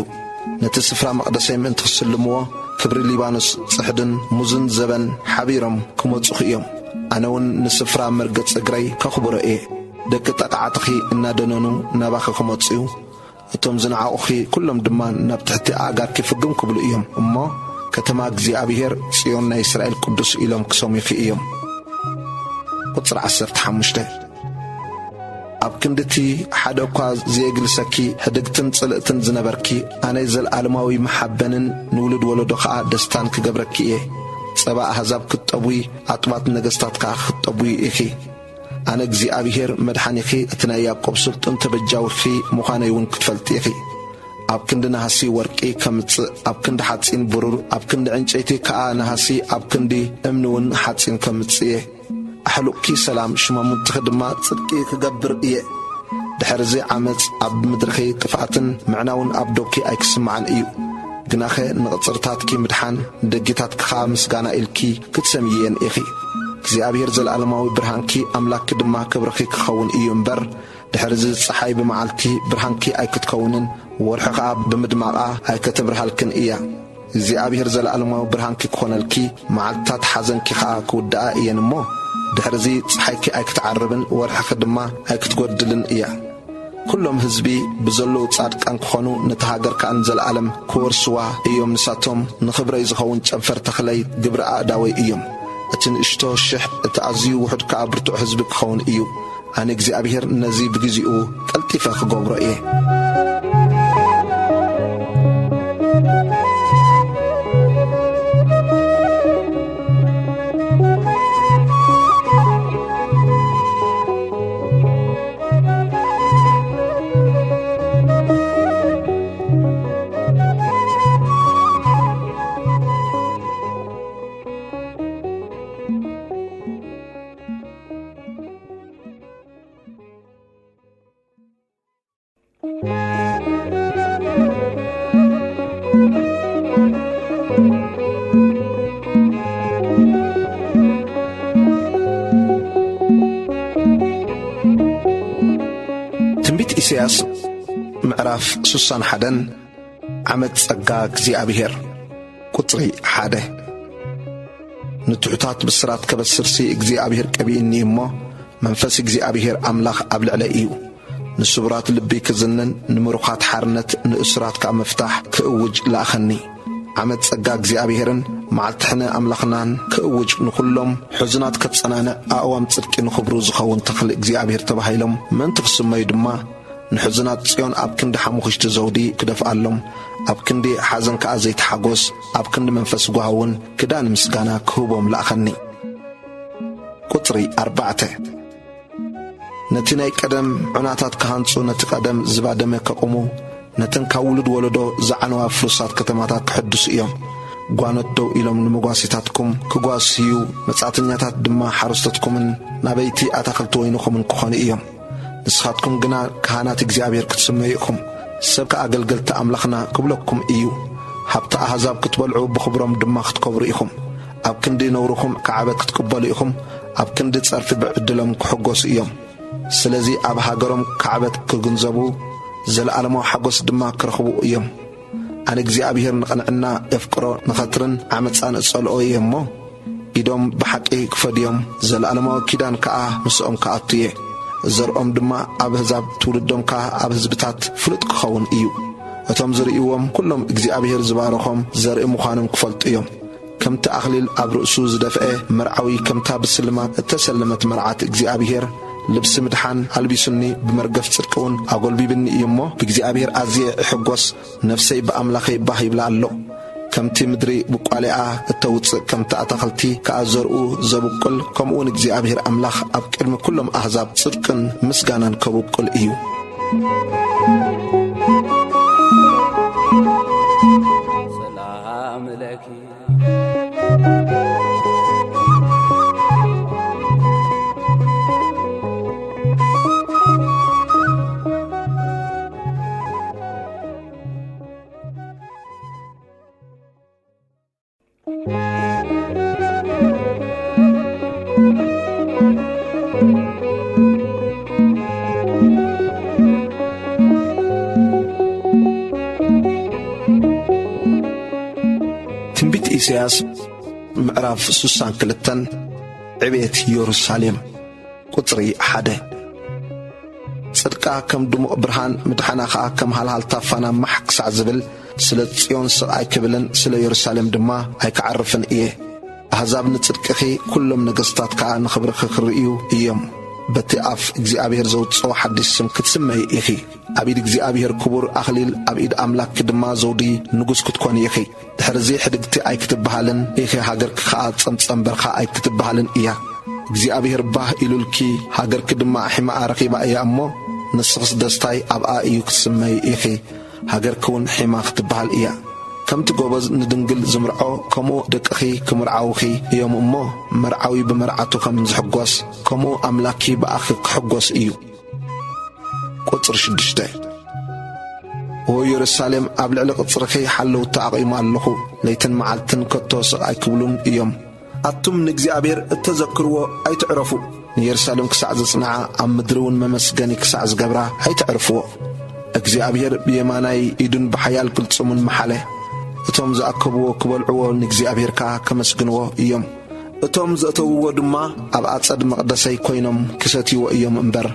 ነቲ ስፍራ መቕደሰይ ምእንቲ ክስልምዎ፣ ክብሪ ሊባኖስ ጽሕድን ሙዝን ዘበን ሓቢሮም ክመጹኺ እዮም። ኣነ እውን ንስፍራ መርገጽ እግረይ ከኽብሮ እየ። ደቂ ጠቓዕትኺ እናደነኑ ናባኺ ክመጹ፣ እቶም ዝነዓቑኺ ኩሎም ድማ ናብ ትሕቲ ኣእጋርኪ ፍግም ክብሉ እዮም እሞ፣ ከተማ እግዚኣብሔር ጽዮን ናይ እስራኤል ቅዱስ ኢሎም ክሰምዩኺ እዮም። ቁጽሪ ዓሰርተ ሓሙሽተ። ኣብ ክንድቲ ሓደ እኳ ዘየግልሰኪ፣ ሕድግትን ጽልእትን ዝነበርኪ፣ ኣነ ዘለኣለማዊ መሓበንን ንውሉድ ወለዶ ኸኣ ደስታን ክገብረኪ እየ። ጸባ ኣህዛብ ክትጠብዊ፣ ኣጥባት ነገስታት ከኣ ክትጠብዊ ኢኺ። ኣነ እግዚኣብሔር መድሓኒኺ፣ እቲ ናይ ያዕቆብ ስልጡን ተበጃዊኺ ምዃነይ እውን ክትፈልጢ ኢኺ። ኣብ ክንዲ ነሃሲ ወርቂ ከምጽእ፣ ኣብ ክንዲ ሓጺን ብሩር፣ ኣብ ክንዲ ዕንጨይቲ ከኣ ነሃሲ፣ ኣብ ክንዲ እምኒ እውን ሓጺን ከምጽእ እየ። ኣሕሉቕኪ ሰላም፣ ሽማሙንትኺ ድማ ጽድቂ ክገብር እየ። ድሕርዚ ዓመጽ ኣብ ምድርኺ ጥፍኣትን ምዕናውን ኣብ ዶብኪ ኣይክስማዕን እዩ። ግናኸ ንቕጽርታትኪ ምድሓን፣ ንደጌታትኪ ኸኣ ምስጋና ኢልኪ ክትሰምይየን ኢኺ። እግዚኣብሔር ዘለኣለማዊ ብርሃንኪ፣ ኣምላክኪ ድማ ክብርኺ ክኸውን እዩ እምበር፣ ድሕርዚ ጸሓይ ብመዓልቲ ብርሃንኪ ኣይክትከውንን፣ ወርሒ ኸኣ ብምድማቓ ኣይከተብርሃልክን እያ። እግዚኣብሔር ዘለኣለማዊ ብርሃንኪ ክኾነልኪ፣ መዓልትታት ሓዘንኪ ኸኣ ክውድኣ እየን እሞ፣ ድሕርዚ ጸሓይኪ ኣይክትዓርብን ወርሕኺ ድማ ኣይክትጎድልን እያ። ኩሎም ህዝቢ ብዘለዉ ጻድቃን ክኾኑ፣ ነታ ሃገር ከኣ ንዘለኣለም ክወርስዋ እዮም። ንሳቶም ንኽብረይ ዝኸውን ጨንፈር ተኽለይ፣ ግብሪ ኣእዳወይ እዮም። እቲ ንእሽቶ ሽሕ፣ እቲ ኣዝዩ ውሑድ ከኣ ብርቱዕ ህዝቢ ክኸውን እዩ። ኣነ እግዚኣብሔር ነዚ ብግዜኡ ቀልጢፈ ክገብሮ እየ። ትንቢት ኢሳያስ ምዕራፍ ስሳን ሓደን። ዓመት ጸጋ እግዚኣብሔር። ቁጽሪ ሓደ። ንትሑታት ብስራት ከበስርሲ እግዚኣብሔር ቀቢእኒ እሞ፣ መንፈስ እግዚኣብሔር ኣምላኽ ኣብ ልዕለይ እዩ። ንስቡራት ልቢ ክዝንን፣ ንምሩኻት ሓርነት፣ ንእሱራት ከኣ ምፍታሕ ክእውጅ ለኣኸኒ። ዓመት ጸጋ እግዚኣብሔርን መዓልቲ ሕነ ኣምላኽናን ክእውጅ፣ ንኹሎም ሕዙናት ከጸናንዕ፣ ኣእዋም ጽድቂ ንኽብሩ ዝኸውን ተኽሊ እግዚኣብሔር ተባሂሎም ምእንቲ ክስመዩ ድማ፣ ንሕዙናት ጽዮን ኣብ ክንዲ ሓሙኽሽቲ ዘውዲ ክደፍኣሎም፣ ኣብ ክንዲ ሓዘን ከኣ ዘይተሓጎስ፣ ኣብ ክንዲ መንፈስ ጓህ እውን ክዳን ምስጋና ክህቦም ለኣኸኒ። ቁጽሪ ኣርባዕተ። ነቲ ናይ ቀደም ዑናታት ክሃንጹ፣ ነቲ ቀደም ዝባደመ ከቑሙ፣ ነተን ካብ ውሉድ ወለዶ ዝዓነዋ ፍሩሳት ከተማታት ክሕድሱ እዮም። ጓኖት ደው ኢሎም ንመጓሲታትኩም ክጓስዩ፣ መጻእተኛታት ድማ ሓረስቶትኩምን ናበይቲ ኣታኽልቲ ወይንኹምን ክኾኑ እዮም። ንስኻትኩም ግና ካህናት እግዚኣብሔር ክትስመዩ ኢኹም፣ ሰብ ከኣ ኣገልገልቲ ኣምላኽና ክብለኩም እዩ። ሃብቲ ኣህዛብ ክትበልዑ፣ ብኽብሮም ድማ ክትከብሩ ኢኹም። ኣብ ክንዲ ነውርኹም ካዕበት ክትቅበሉ ኢኹም፣ ኣብ ክንዲ ጸርፊ ብዕድሎም ክሕጎሱ እዮም። ስለዚ ኣብ ሃገሮም ካዕበት ክግንዘቡ፣ ዘለኣለማዊ ሓጎስ ድማ ክረኽቡ እዮም። ኣነ እግዚኣብሔር ንቕንዕና የፍቅሮ፣ ንኸትርን ዓመፃን እጸልኦ እየ እሞ፣ ኢዶም ብሓቂ ክፈድዮም፣ ዘለኣለማዊ ኪዳን ከኣ ምስኦም ክኣቱ እየ። ዘርኦም ድማ ኣብ ኣህዛብ፣ ትውልዶም ከኣ ኣብ ህዝብታት ፍሉጥ ክኸውን እዩ። እቶም ዝርእይዎም ኩሎም እግዚኣብሔር ዝባረኾም ዘርኢ ምዃኖም ክፈልጡ እዮም። ከምቲ ኣኽሊል ኣብ ርእሱ ዝደፍአ መርዓዊ፣ ከምታ ብስልማት እተሰለመት መርዓት እግዚኣብሔር፣ ልብሲ ምድሓን ኣልቢሱኒ፣ ብመርገፍ ጽድቂ እውን ኣጎልቢብኒ እዩ እሞ፣ ብእግዚኣብሔር ኣዝየ እሕጎስ፣ ነፍሰይ ብኣምላኸይ ባህ ይብላ ኣሎ። ከምቲ ምድሪ ብቋሊኣ እተውጽእ፣ ከምቲ ኣታኽልቲ ከኣ ዘርኡ ዘብቁል፣ ከምኡውን እግዚኣብሔር ኣምላኽ ኣብ ቅድሚ ኩሎም ኣህዛብ ጽድቅን ምስጋናን ከብቁል እዩ። ሰላም ለኪ። ትንቢት ኢሳያስ ምዕራፍ ስሳን ክልተን። ዕቤት ኢየሩሳሌም። ቁጽሪ ሓደ። ጽድቃ ከም ድሙቕ ብርሃን፣ ምድሓና ኸኣ ከም ሃልሃልታ ፋና ማሕ ክሳዕ ዝብል፣ ስለ ጽዮን ስቕ ኣይክብልን፣ ስለ የሩሳሌም ድማ ኣይክዓርፍን እየ። ኣህዛብ ንጽድቅኺ፣ ኩሎም ነገስታት ከኣ ንኽብርኺ ክርእዩ እዮም። በቲ ኣፍ እግዚኣብሔር ዘውጽኦ ሓድሽ ስም ክትስመዪ ኢኺ። ኣብ ኢድ እግዚኣብሔር ክቡር ኣኽሊል፣ ኣብ ኢድ ኣምላክኪ ድማ ዘውዲ ንጉስ ክትኮኒ ኢኺ። ድሕርዚ ሕድግቲ ኣይክትበሃልን ኢኺ፣ ሃገርኪ ኸኣ ጸምጸም በርኻ ኣይክትበሃልን እያ። እግዚኣብሔር ባህ ኢሉልኪ፣ ሃገርኪ ድማ ሒማኣ ረኺባ እያ እሞ፣ ንስኽስ ደስታይ ኣብኣ እዩ ክትስመዪ ኢኺ፣ ሃገርኪ እውን ሒማ ክትበሃል እያ። ከምቲ ጎበዝ ንድንግል ዝምርዖ፣ ከምኡ ደቅኺ ክምርዓውኺ እዮም እሞ፣ መርዓዊ ብመርዓቱ ከም ዝሕጎስ፣ ከምኡ ኣምላኪ ብኣኺ ክሕጎስ እዩ። ቁጽሪ ሽዱሽተ። ኦ የሩሳሌም፣ ኣብ ልዕሊ ቅጽርኺ ሓለውቲ ኣቑመ ኣለኹ፣ ለይትን መዓልትን ከቶ ስቕ ኣይክብሉን እዮም። ኣቱም ንእግዚኣብሔር እተዘክርዎ ኣይትዕረፉ፣ ንየሩሳሌም ክሳዕ ዘጽንዓ፣ ኣብ ምድሪ እውን መመስገኒ ክሳዕ ዝገብራ ኣይተዕርፍዎ። እግዚኣብሔር ብየማናይ ኢዱን ብሓያል ቅልጽሙን መሓለ። እቶም ዝኣከብዎ ክበልዕዎ፣ ንእግዚኣብሔር ከኣ ከመስግንዎ እዮም። እቶም ዘእተውዎ ድማ ኣብ ኣጸድ መቕደሰይ ኮይኖም ክሰትይዎ እዮም እምበር፣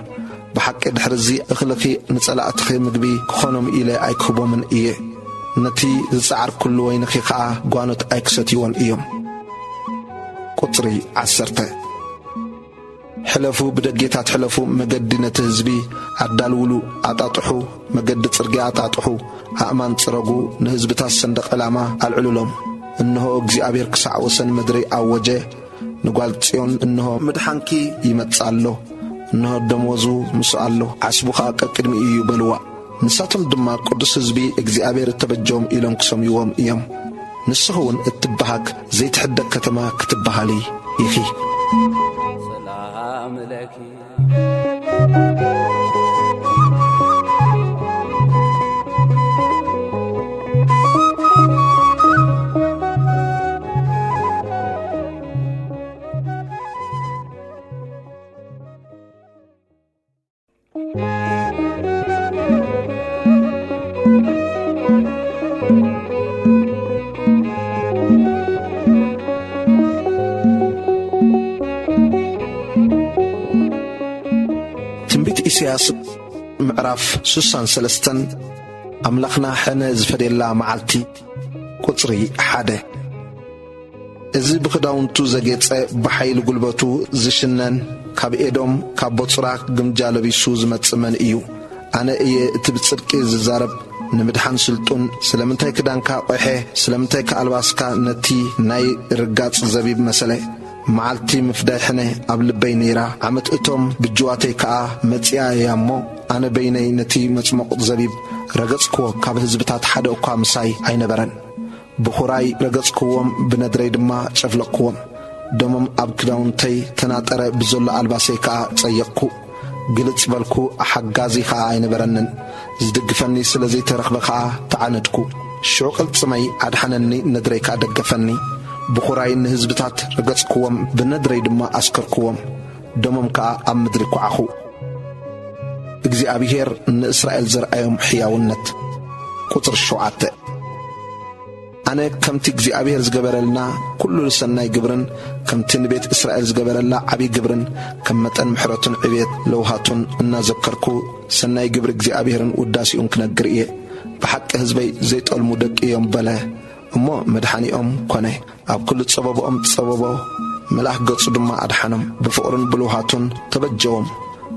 ብሓቂ ድሕርዚ እኽልኺ ንጸላእትኺ ምግቢ ክኾኖም ኢለ ኣይክህቦምን እየ። ነቲ ዝጸዓርኩሉ ወይንኺ ኸኣ ጓኖት ኣይክሰትይዎን እዮም። ቁጽሪ ዓሰርተ። ሕለፉ፣ ብደጌታት ሕለፉ፣ መገዲ ነቲ ህዝቢ ኣዳልውሉ፣ ኣጣጥሑ፣ መገዲ ጽርግያ ኣጣጥሑ፣ ኣእማን ጽረጉ፣ ንህዝብታት ሰንደቕ ዕላማ ኣልዕሉሎም። እንሆ፣ እግዚኣብሔር ክሳዕ ወሰን ምድሪ ኣወጀ፣ ንጓል ጽዮን፣ እንሆ፣ ምድሓንኪ ይመጽእ ኣሎ፣ እንሆ፣ ደመወዙ ምስኡ ኣሎ፣ ዓስቡ ኸኣ ቀቅድሚኡ እዩ፣ በልዋ። ንሳቶም ድማ ቅዱስ ህዝቢ እግዚኣብሔር እተበጀዎም ኢሎም ክሰምይዎም እዮም። ንስኺ እውን እትበሃግ ዘይትሕደግ ከተማ ክትበሃሊ ኢኺ። ሰላም ለኪ። ትንቢት ኢሳያስ ምዕራፍ ስሳን ሰለስተን። ኣምላኽና ሕነ ዝፈድየላ መዓልቲ። ቁጽሪ ሓደ። እዚ ብኽዳውንቱ ዘጌጸ፣ ብሓይሊ ጉልበቱ ዝሽነን፣ ካብ ኤዶም፣ ካብ ቦጽራ ግምጃ ለቢሱ ዝመጽእ መን እዩ? ኣነ እየ እቲ ብጽድቂ ዝዛረብ፣ ንምድሓን ስልጡን። ስለምንታይ ክዳንካ ቖሐ? ስለምንታይከ ኣልባስካ ነቲ ናይ ርጋጽ ዘቢብ መሰለ? መዓልቲ ምፍዳይ ሕነ ኣብ ልበይ ነይራ፣ ዓመት እቶም ብጅዋተይ ከኣ መጺኣ እያ እሞ፣ ኣነ በይነይ ነቲ መጽሞቕ ዘቢብ ረገጽክዎ፣ ካብ ህዝብታት ሓደ እኳ ምሳይ ኣይነበረን። ብኹራይ ረገጽክዎም፣ ብነድረይ ድማ ጨፍለቕክዎም። ደሞም ኣብ ክዳውንተይ ተናጠረ፣ ብዘሎ ኣልባሰይ ከኣ ጸየቕኩ። ግልጽ በልኩ፣ ሓጋዚ ከኣ ኣይነበረንን። ዝድግፈኒ ስለ ዘይተረኽበ ከኣ ተዓነድኩ። ሽዑ ቅልጽመይ ኣድሓነኒ፣ ነድረይ ከኣ ደገፈኒ። ብኹራይ ንህዝብታት ረገጽክዎም፣ ብነድረይ ድማ ኣስከርክዎም። ደሞም ከኣ ኣብ ምድሪ ኳዓኹ። እግዚኣብሔር ንእስራኤል ዘርኣዮም ሕያውነት። ቁጽሪ ሸውዓተ። ኣነ ከምቲ እግዚኣብሔር ዝገበረልና ኩሉ ሰናይ ግብርን፣ ከምቲ ንቤት እስራኤል ዝገበረላ ዓብዪ ግብርን፣ ከም መጠን ምሕረቱን ዕቤት ለውሃቱን እናዘከርኩ፣ ሰናይ ግብሪ እግዚኣብሔርን ውዳሴኡን ክነግር እየ። ብሓቂ ህዝበይ ዘይጠልሙ ደቂ እዮም በለ። እሞ መድሓኒኦም ኮነ። ኣብ ኩሉ ጸበብኦም ጸበቦ፣ መልኣኽ ገጹ ድማ ኣድሓኖም። ብፍቕሩን ብልውሃቱን ተበጀዎም።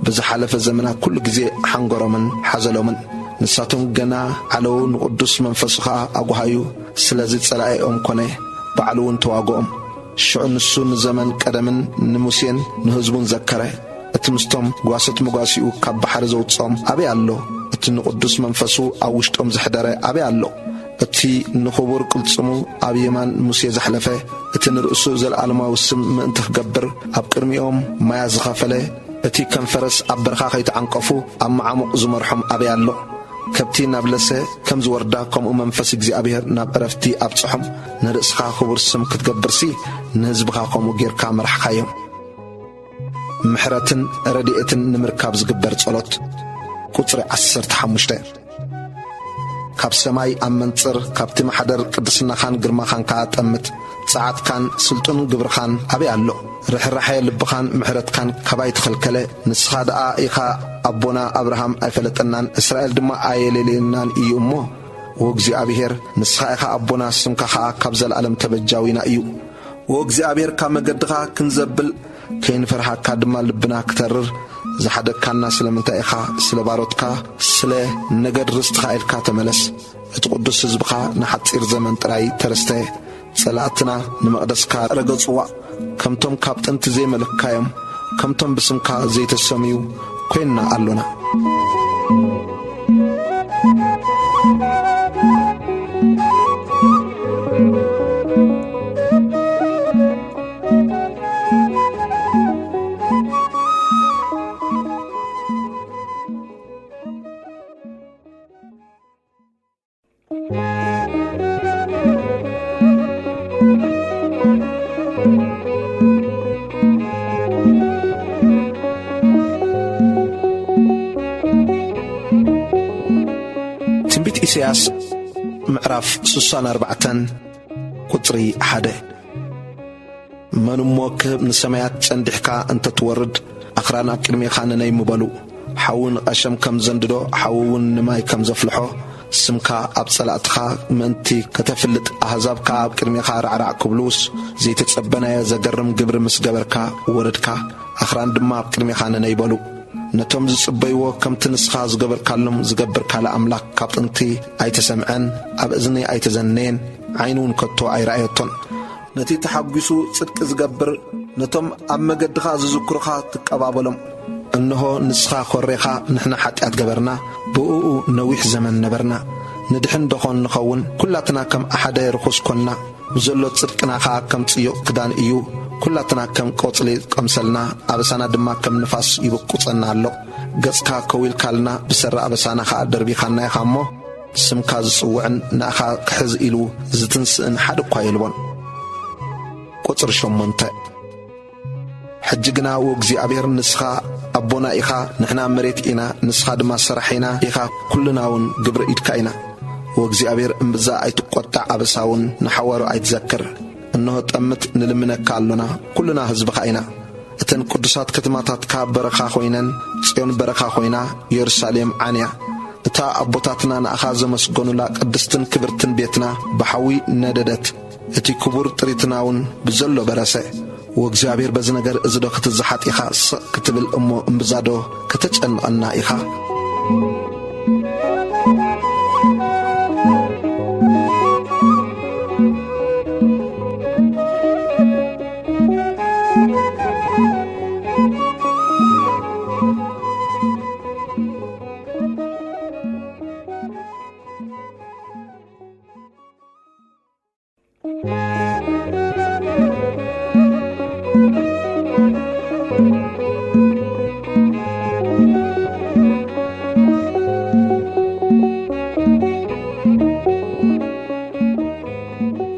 ብዝሓለፈ ዘመናት ኩሉ ግዜ ሓንጎሮምን ሓዘሎምን። ንሳቶም ገና ዓለዉ፣ ንቕዱስ መንፈሱ ኸኣ ኣጓሃዩ። ስለዚ ጸላኢኦም ኮነ፣ ባዕሉ እውን ተዋግኦም። ሽዑ ንሱ ንዘመን ቀደምን ንሙሴን ንህዝቡን ዘከረ። እቲ ምስቶም ጓሶት መጓሲኡ ካብ ባሕሪ ዘውጽኦም ኣበይ ኣሎ? እቲ ንቕዱስ መንፈሱ ኣብ ውሽጦም ዘሕደረ ኣበይ ኣሎ? እቲ ንኽቡር ቅልጽሙ ኣብ የማን ሙሴ ዘሕለፈ፣ እቲ ንርእሱ ዘለዓለማዊ ስም ምእንቲ ክገብር ኣብ ቅድሚኦም ማያ ዝኸፈለ፣ እቲ ከም ፈረስ ኣብ በረኻ ከይተዓንቀፉ ኣብ መዓሙቕ ዝመርሖም ኣበይ ኣሎ? ከብቲ ናብ ለሰ ከም ዝወርዳ፣ ከምኡ መንፈስ እግዚኣብሔር ናብ ዕረፍቲ ኣብጽሖም። ንርእስኻ ክቡር ስም ክትገብርሲ፣ ንህዝብኻ ከምኡ ጌርካ መራሕካዮም። ምሕረትን ረድኤትን ንምርካብ ዝግበር ጸሎት። ቁጽሪ ዓሰርተ ሓሙሽተ። ካብ ሰማይ ኣብ መንጽር፣ ካብቲ ማሕደር ቅድስናኻን ግርማኻን ከኣ ጠምት። ጸዓትካን ስልጡን ግብርኻን ኣበይ ኣሎ? ርሕራሐ ልብኻን ምሕረትካን ካባይ ተኸልከለ። ንስኻ ደኣ ኢኻ ኣቦና ኣብርሃም ኣይፈለጠናን፣ እስራኤል ድማ ኣየለለየናን እዩ እሞ፣ ወእግዚኣብሔር፣ ንስኻ ኢኻ ኣቦና፣ ስምካ ኸኣ ካብ ዘለኣለም ተበጃዊና እዩ። ወእግዚኣብሔር፣ ካብ መገድኻ ክንዘብል፣ ከይንፈርሃካ ድማ ልብና ክተርር ዝሓደግካና ስለምንታይ ኢኻ? ስለ ባሮትካ፣ ስለ ነገድ ርስትኻ ኢልካ ተመለስ። እቲ ቅዱስ ህዝብኻ ንሓጺር ዘመን ጥራይ ተረስተ። ጸላእትና ንመቕደስካ ረገጽዋ። ከምቶም ካብ ጥንቲ ዘይመለክካዮም፣ ከምቶም ብስምካ ዘይተሰምዩ ኮይንና ኣሎና። ትንቢት ኢሳያስ ምዕራፍ ስሳን ኣርባዕተን ቁጽሪ ሓደ። መን እሞ ክህብ ንሰማያት ጸንዲሕካ እንተ ትወርድ፣ ኣኽራን ኣብ ቅድሜኻ ንነይ ምበሉ። ሓዊ ንቐሸም ከም ዘንድዶ፣ ሓዊ እውን ንማይ ከም ዘፍልሖ፣ ስምካ ኣብ ጸላእትኻ ምእንቲ ከተፍልጥ፣ ኣህዛብ ከኣ ኣብ ቅድሜኻ ራዕራዕ ክብሉስ፣ ዘይተጸበናዮ ዘገርም ግብሪ ምስ ገበርካ ወረድካ፣ ኣኽራን ድማ ኣብ ቅድሜኻ ንነይ በሉ። ነቶም ዝጽበይዎ ከምቲ ንስኻ ዝገበርካሎም ዝገብር ካልእ ኣምላኽ ካብ ጥንቲ ኣይተሰምዐን፣ ኣብ እዝኒ ኣይተዘነየን፣ ዓይኒ እውን ከቶ ኣይረኣየቶን። ነቲ ተሓጒሱ ጽድቂ ዝገብር፣ ነቶም ኣብ መገድኻ ዝዝክሩኻ ትቀባበሎም። እንሆ ንስኻ ኮሬኻ፣ ንሕና ሓጢኣት ገበርና፣ ብእኡ ነዊሕ ዘመን ነበርና። ንድሕን ደኾን ንኸውን? ኩላትና ከም ሓደ ርኹስ ኮንና። ብዘሎ ጽድቅና ኸኣ ከም ጽዩቕ ክዳን እዩ። ኩላትና ከም ቆጽሊ ቀምሰልና፣ ኣበሳና ድማ ከም ንፋስ ይብቁጸና ኣሎ። ገጽካ ከዊልካልና፣ ብሰሪ ኣበሳና ኸኣ ደርቢኻና ኢኻ እሞ፣ ስምካ ዝጽውዕን ንኣኻ ክሕዝ ኢሉ ዝትንስእን ሓደ እኳ የልቦን። ቁጽሪ ሸሞንተ። ሕጂ ግና ወእግዚኣብሔር ንስኻ ኣቦና ኢኻ፣ ንሕና መሬት ኢና፣ ንስኻ ድማ ሰራሒና ኢኻ፣ ኩልና እውን ግብሪ ኢድካ ኢና። ወእግዚኣብሔር እምብዛ ኣይትቈጣዕ፣ ኣበሳ እውን ንሓዋሩ ኣይትዘክር። እንሆ ጠምት ንልምነካ ኣሎና፣ ኩልና ህዝብኻ ኢና። እተን ቅዱሳት ከተማታትካ በረኻ ኾይነን፣ ጽዮን በረኻ ኾይና፣ የሩሳሌም ዓንያ። እታ ኣቦታትና ንኣኻ ዘመስገኑላ ቅድስትን ክብርትን ቤትና ብሓዊ ነደደት። እቲ ክቡር ጥሪትና እውን ብዘሎ በረሰ። ወእግዚኣብሔር በዚ ነገር እዚ ዶ ክትዝሓጥ ኢኻ ስቕ ክትብል እሞ እምብዛ ዶ ከተጨንቐና ኢኻ?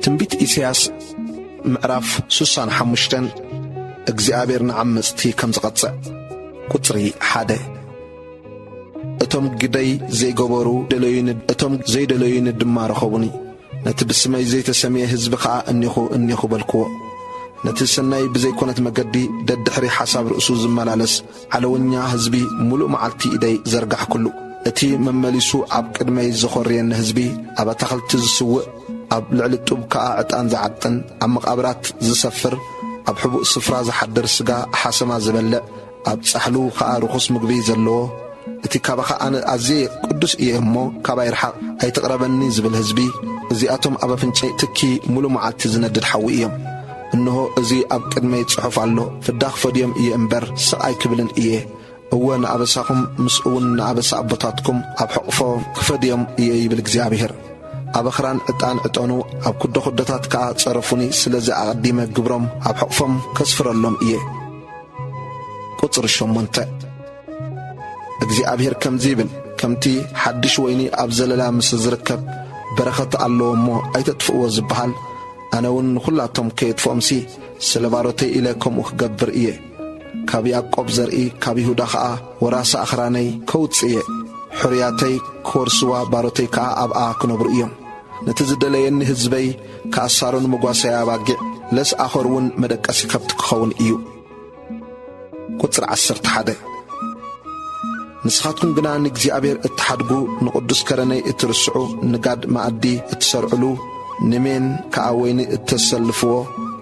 ትንቢት ኢሳያስ ምዕራፍ ስሳን ሓሙሽተን። እግዚኣብሔር ንዓመጽቲ ከም ዝቐጽዕ። ቁጽሪ ሓደ። እቶም ግደይ ዘይገበሩ ደለዩኒ፣ እቶም ዘይደለዩኒ ድማ ረኸቡኒ። ነቲ ብስመይ ዘይተሰምየ ህዝቢ ኸኣ እኔኹ፣ እኔኹ በልክዎ። ነቲ ሰናይ ብዘይኮነት መገዲ ደድሕሪ ሓሳብ ርእሱ ዝመላለስ ዓለወኛ ህዝቢ ምሉእ መዓልቲ ኢደይ ዘርጋሕኩሉ። እቲ መመሊሱ ኣብ ቅድመይ ዘኾርየኒ ህዝቢ፣ ኣብ ኣታኽልቲ ዝስውእ፣ ኣብ ልዕሊ ጡብ ከኣ ዕጣን ዝዓጥን፣ ኣብ መቓብራት ዝሰፍር፣ ኣብ ሕቡእ ስፍራ ዝሓድር ስጋ ሓሰማ ዝበልዕ፣ ኣብ ጻሕሉ ኸኣ ርኹስ ምግቢ ዘለዎ፣ እቲ ካባኻ ኣነ ኣዝየ ቅዱስ እየ እሞ ካባይ ርሓቕ ኣይትቕረበኒ ዝብል ህዝቢ፣ እዚኣቶም ኣብ ኣፍንጨይ ትኪ ምሉእ መዓልቲ ዝነድድ ሓዊ እዮም። እንሆ እዚ ኣብ ቅድመይ ጽሑፍ ኣሎ፣ ፍዳ ክፈድዮም እየ እምበር ስቕ ኣይክብልን እየ። እወ ንኣበሳኹም ምስኡ እውን ንኣበሳ ኣቦታትኩም ኣብ ሕቕፎ ክፈድዮም እየ ይብል እግዚኣብሄር። ኣብ ኣኽራን ዕጣን ዕጠኑ፣ ኣብ ኩዶ ኩዶታት ከኣ ጸረፉኒ፣ ስለዚ ኣቐዲመ ግብሮም ኣብ ሕቕፎም ከስፍረሎም እየ። ቁጽሪ ሸሞንተ። እግዚኣብሄር ከምዚ ይብል፣ ከምቲ ሓድሽ ወይኒ ኣብ ዘለላ ምስ ዝርከብ በረኸት ኣለዎ እሞ ኣይተጥፍእዎ ዝበሃል፣ ኣነ እውን ንኹላቶም ከየጥፍኦምሲ ስለ ባሮተይ ኢለ ከምኡ ክገብር እየ። ካብ ያዕቆብ ዘርኢ፣ ካብ ይሁዳ ኸኣ ወራሲ ኣኽራነይ ከውጽእ እየ። ሕሩያተይ ክወርስዋ፣ ባሮተይ ከኣ ኣብኣ ክነብሩ እዮም። ነቲ ዝደለየኒ ህዝበይ ክኣሳሮን መጓሰያ ኣባጊዕ፣ ለስ ኣኸር እውን መደቀሲ ከብቲ ክኸውን እዩ። ቁጽሪ ዓሰርተ ሓደ። ንስኻትኩም ግና ንእግዚኣብሔር እትሓድጉ፣ ንቕዱስ ከረነይ እትርስዑ፣ ንጋድ መኣዲ እትሰርዕሉ፣ ንሜን ከኣ ወይኒ እተሰልፍዎ፣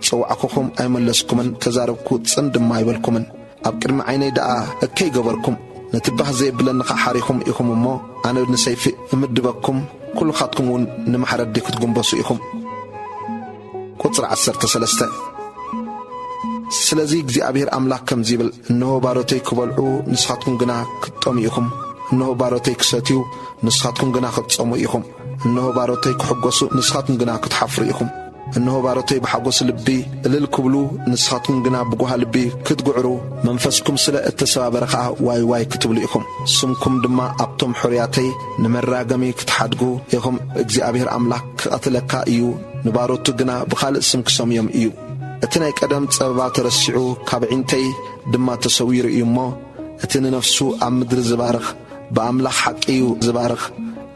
ጸዋዕኩኹም ኣይመለስኩምን፣ ተዛረብኩ ጽን ድማ ኣይበልኩምን። ኣብ ቅድሚ ዓይነይ ደኣ እከይ ገበርኩም፣ ነቲ ባህ ዘየብለኒ ኸኣ ሓሪኹም ኢኹም እሞ፣ ኣነ ንሰይፊ እምድበኩም፣ ኩልኻትኩም እውን ንማሕረዲ ክትጉንበሱ ኢኹም። ቁጽሪ ዓሰርተ ሰለስተ። ስለዚ እግዚኣብሔር ኣምላኽ ከምዚ ይብል፣ እንሆ ባሮተይ ክበልዑ፣ ንስኻትኩም ግና ክትጠምዩ ኢኹም። እንሆ ባሮተይ ክሰትዩ፣ ንስኻትኩም ግና ክትጸሙ ኢኹም። እንሆ ባሮተይ ክሕጎሱ፣ ንስኻትኩም ግና ክትሓፍሩ ኢኹም። እንሆ ባሮተይ ብሓጎስ ልቢ እልል ክብሉ፣ ንስኻትኩም ግና ብጓሃ ልቢ ክትግዕሩ፣ መንፈስኩም ስለ እተሰባበረ ኸኣ ዋይ ዋይ ክትብሉ ኢኹም። ስምኩም ድማ ኣብቶም ሕሩያተይ ንመራገሚ ክትሓድጉ ኢኹም። እግዚኣብሔር ኣምላኽ ክቐትለካ እዩ፣ ንባሮቱ ግና ብኻልእ ስም ክሰምዮም እዩ። እቲ ናይ ቀደም ጸበባ ተረሲዑ፣ ካብ ዒንተይ ድማ ተሰዊሩ እዩ እሞ፣ እቲ ንነፍሱ ኣብ ምድሪ ዝባርኽ፣ ብኣምላኽ ሓቂ እዩ ዝባርኽ፣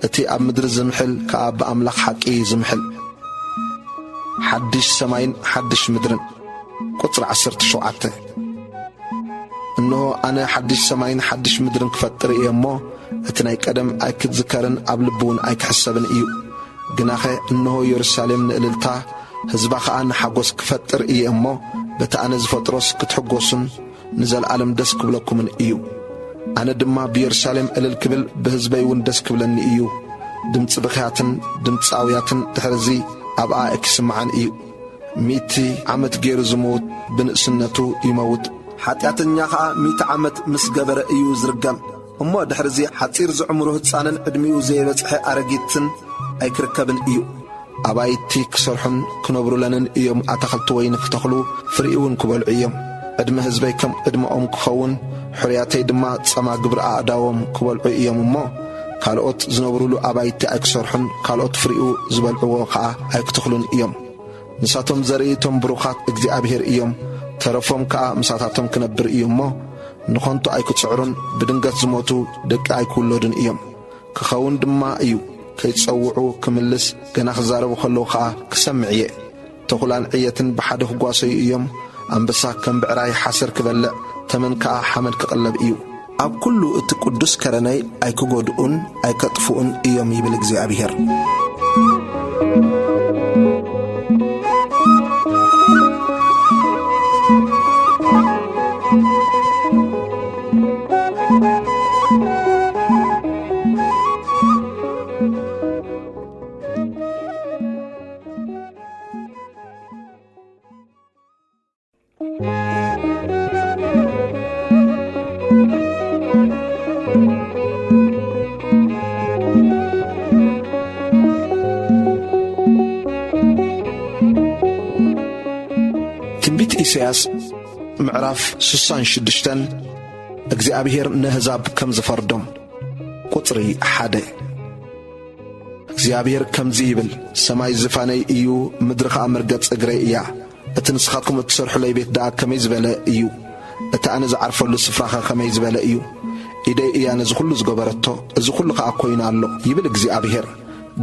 እቲ ኣብ ምድሪ ዝምሕል ከኣ ብኣምላኽ ሓቂ እዩ ዝምሕል። ሓድሽ ሰማይን ሓድሽ ምድርን። ቁጽሪ ዓሰርተ ሸውዓተ። እንሆ፣ ኣነ ሓድሽ ሰማይን ሓድሽ ምድርን ክፈጥር እየ እሞ፣ እቲ ናይ ቀደም ኣይክዝከርን ኣብ ልቢ እውን ኣይክሕሰብን እዩ። ግናኸ፣ እንሆ፣ የሩሳሌም ንእልልታ፣ ህዝባ ኸኣ ንሓጎስ ክፈጥር እየ እሞ፣ በቲ ኣነ ዝፈጥሮስ ክትሕጎሱን ንዘለኣለም ደስ ክብለኩምን እዩ። ኣነ ድማ ብየሩሳሌም እልል ክብል፣ ብህዝበይ እውን ደስ ክብለኒ እዩ። ድምጺ ብኽያትን ድምጺ ኣውያትን ድሕርዚ ኣብኣ ኣይክስምዓን እዩ። ሚእቲ ዓመት ገይሩ ዝመውት ብንእስነቱ ይመውት። ሓጢኣተኛ ኸኣ ሚእቲ ዓመት ምስ ገበረ እዩ ዝርገም። እሞ ድሕርዚ ሓጺር ዝዕምሩ ህጻንን ዕድሚኡ ዘይበጽሐ ኣረጊትን ኣይክርከብን እዩ። ኣባይቲ ክሰርሑን ክነብሩለንን እዮም፣ ኣታኽልቲ ወይኒ ክተኽሉ፣ ፍሪኡ እውን ክበልዑ እዮም። ዕድመ ህዝበይ ከም ዕድመኦም ክኸውን፣ ሕሩያተይ ድማ ጸማ ግብሪ ኣእዳዎም ክበልዑ እዮም እሞ፣ ካልኦት ዝነብሩሉ ኣባይቲ ኣይክሰርሑን፣ ካልኦት ፍሪኡ ዝበልዕዎ ኸኣ ኣይክተኽሉን እዮም። ንሳቶም ዘርኢ እቶም ብሩኻት እግዚኣብሔር እዮም፣ ተረፎም ከኣ ምሳታቶም ክነብር እዩ እሞ፣ ንኸንቱ ኣይክጽዕሩን፣ ብድንገት ዝሞቱ ደቂ ኣይክውለዱን እዮም። ክኸውን ድማ እዩ፣ ከይጸውዑ ክምልስ፣ ገና ክዛረቡ ከለዉ ኸኣ ክሰምዕ እየ። ተኹላን ዕየትን ብሓደ ክጓሰዩ እዮም፣ ኣንበሳ ከም ብዕራይ ሓሰር ክበልዕ፣ ተመን ከኣ ሓመድ ክቕለብ እዩ። ኣብ ኩሉ እቲ ቅዱስ ከረነይ ኣይክጎድኡን ኣይከጥፍኡን እዮም ይብል እግዚኣብሔር። ትንቢት ኢሳያስ ምዕራፍ ስሳን ሽዱሽተን። እግዚኣብሔር ነህዛብ ከም ዝፈርዶም። ቁጽሪ ሓደ። እግዚኣብሔር ከምዚ ይብል፣ ሰማይ ዝፋነይ እዩ፣ ምድሪ ኸኣ መርገጽ እግረይ እያ። እቲ ንስኻትኩም እትሰርሑለይ ቤት ደኣ ከመይ ዝበለ እዩ! እቲ ኣነ ዝዓርፈሉ ስፍራኸ ከመይ ዝበለ እዩ! ኢደይ እያ ነዚ ኹሉ ዝገበረቶ፣ እዚ ኹሉ ኸኣ ኮይኑ ኣሎ፣ ይብል እግዚኣብሄር።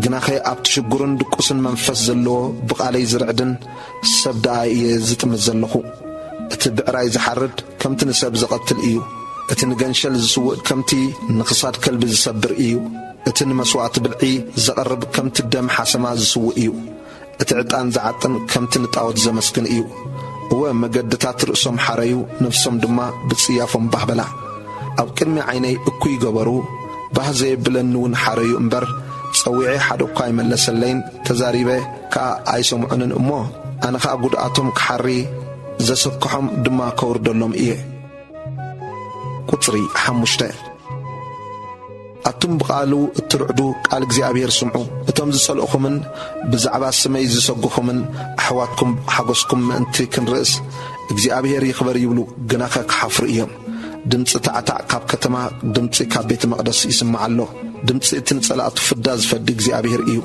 ግናኸ ኣብቲ ሽጉርን ድቁስን መንፈስ ዘለዎ ብቓለይ ዝርዕድን ሰብ ደኣ እየ ዝጥምት ዘለኹ። እቲ ብዕራይ ዝሓርድ ከምቲ ንሰብ ዝቐትል እዩ። እቲ ንገንሸል ዝስውእ ከምቲ ንኽሳድ ከልቢ ዝሰብር እዩ። እቲ ንመስዋእቲ ብልዒ ዘቐርብ ከምቲ ደም ሓሰማ ዝስውእ እዩ። እቲ ዕጣን ዝዓጥን ከምቲ ንጣዖት ዘመስግን እዩ። እወ፣ መገድታት ርእሶም ሓረዩ፣ ነፍሶም ድማ ብጽያፎም ባህ በላ። ኣብ ቅድሚ ዓይነይ እኩይ ገበሩ፣ ባህ ዘየብለኒ እውን ሓረዩ እምበር፣ ጸዊዔ ሓደ እኳ ኣይመለሰለይን፣ ተዛሪበ ከኣ ኣይሰምዑንን እሞ፣ ኣነ ኸኣ ጉድኣቶም ክሓሪ ዘሰክሖም ድማ ከውርደሎም እየ። ቁጽሪ ሓሙሽተ። ኣቱም ብቓሉ እትርዕዱ ቃል እግዚኣብሔር ስምዑ። እቶም ዝጸልእኹምን ብዛዕባ ስመይ ዝሰጉኹምን ኣሕዋትኩም ሓጎስኩም ምእንቲ ክንርእስ እግዚኣብሔር ይኽበር ይብሉ፣ ግናኸ ክሓፍሩ እዮም። ድምጺ ታዕታዕ ካብ ከተማ፣ ድምጺ ካብ ቤተ መቕደስ ይስማዕ ኣሎ። ድምጺ እቲ ንጸላእቱ ፍዳ ዝፈዲ እግዚኣብሔር እዩ።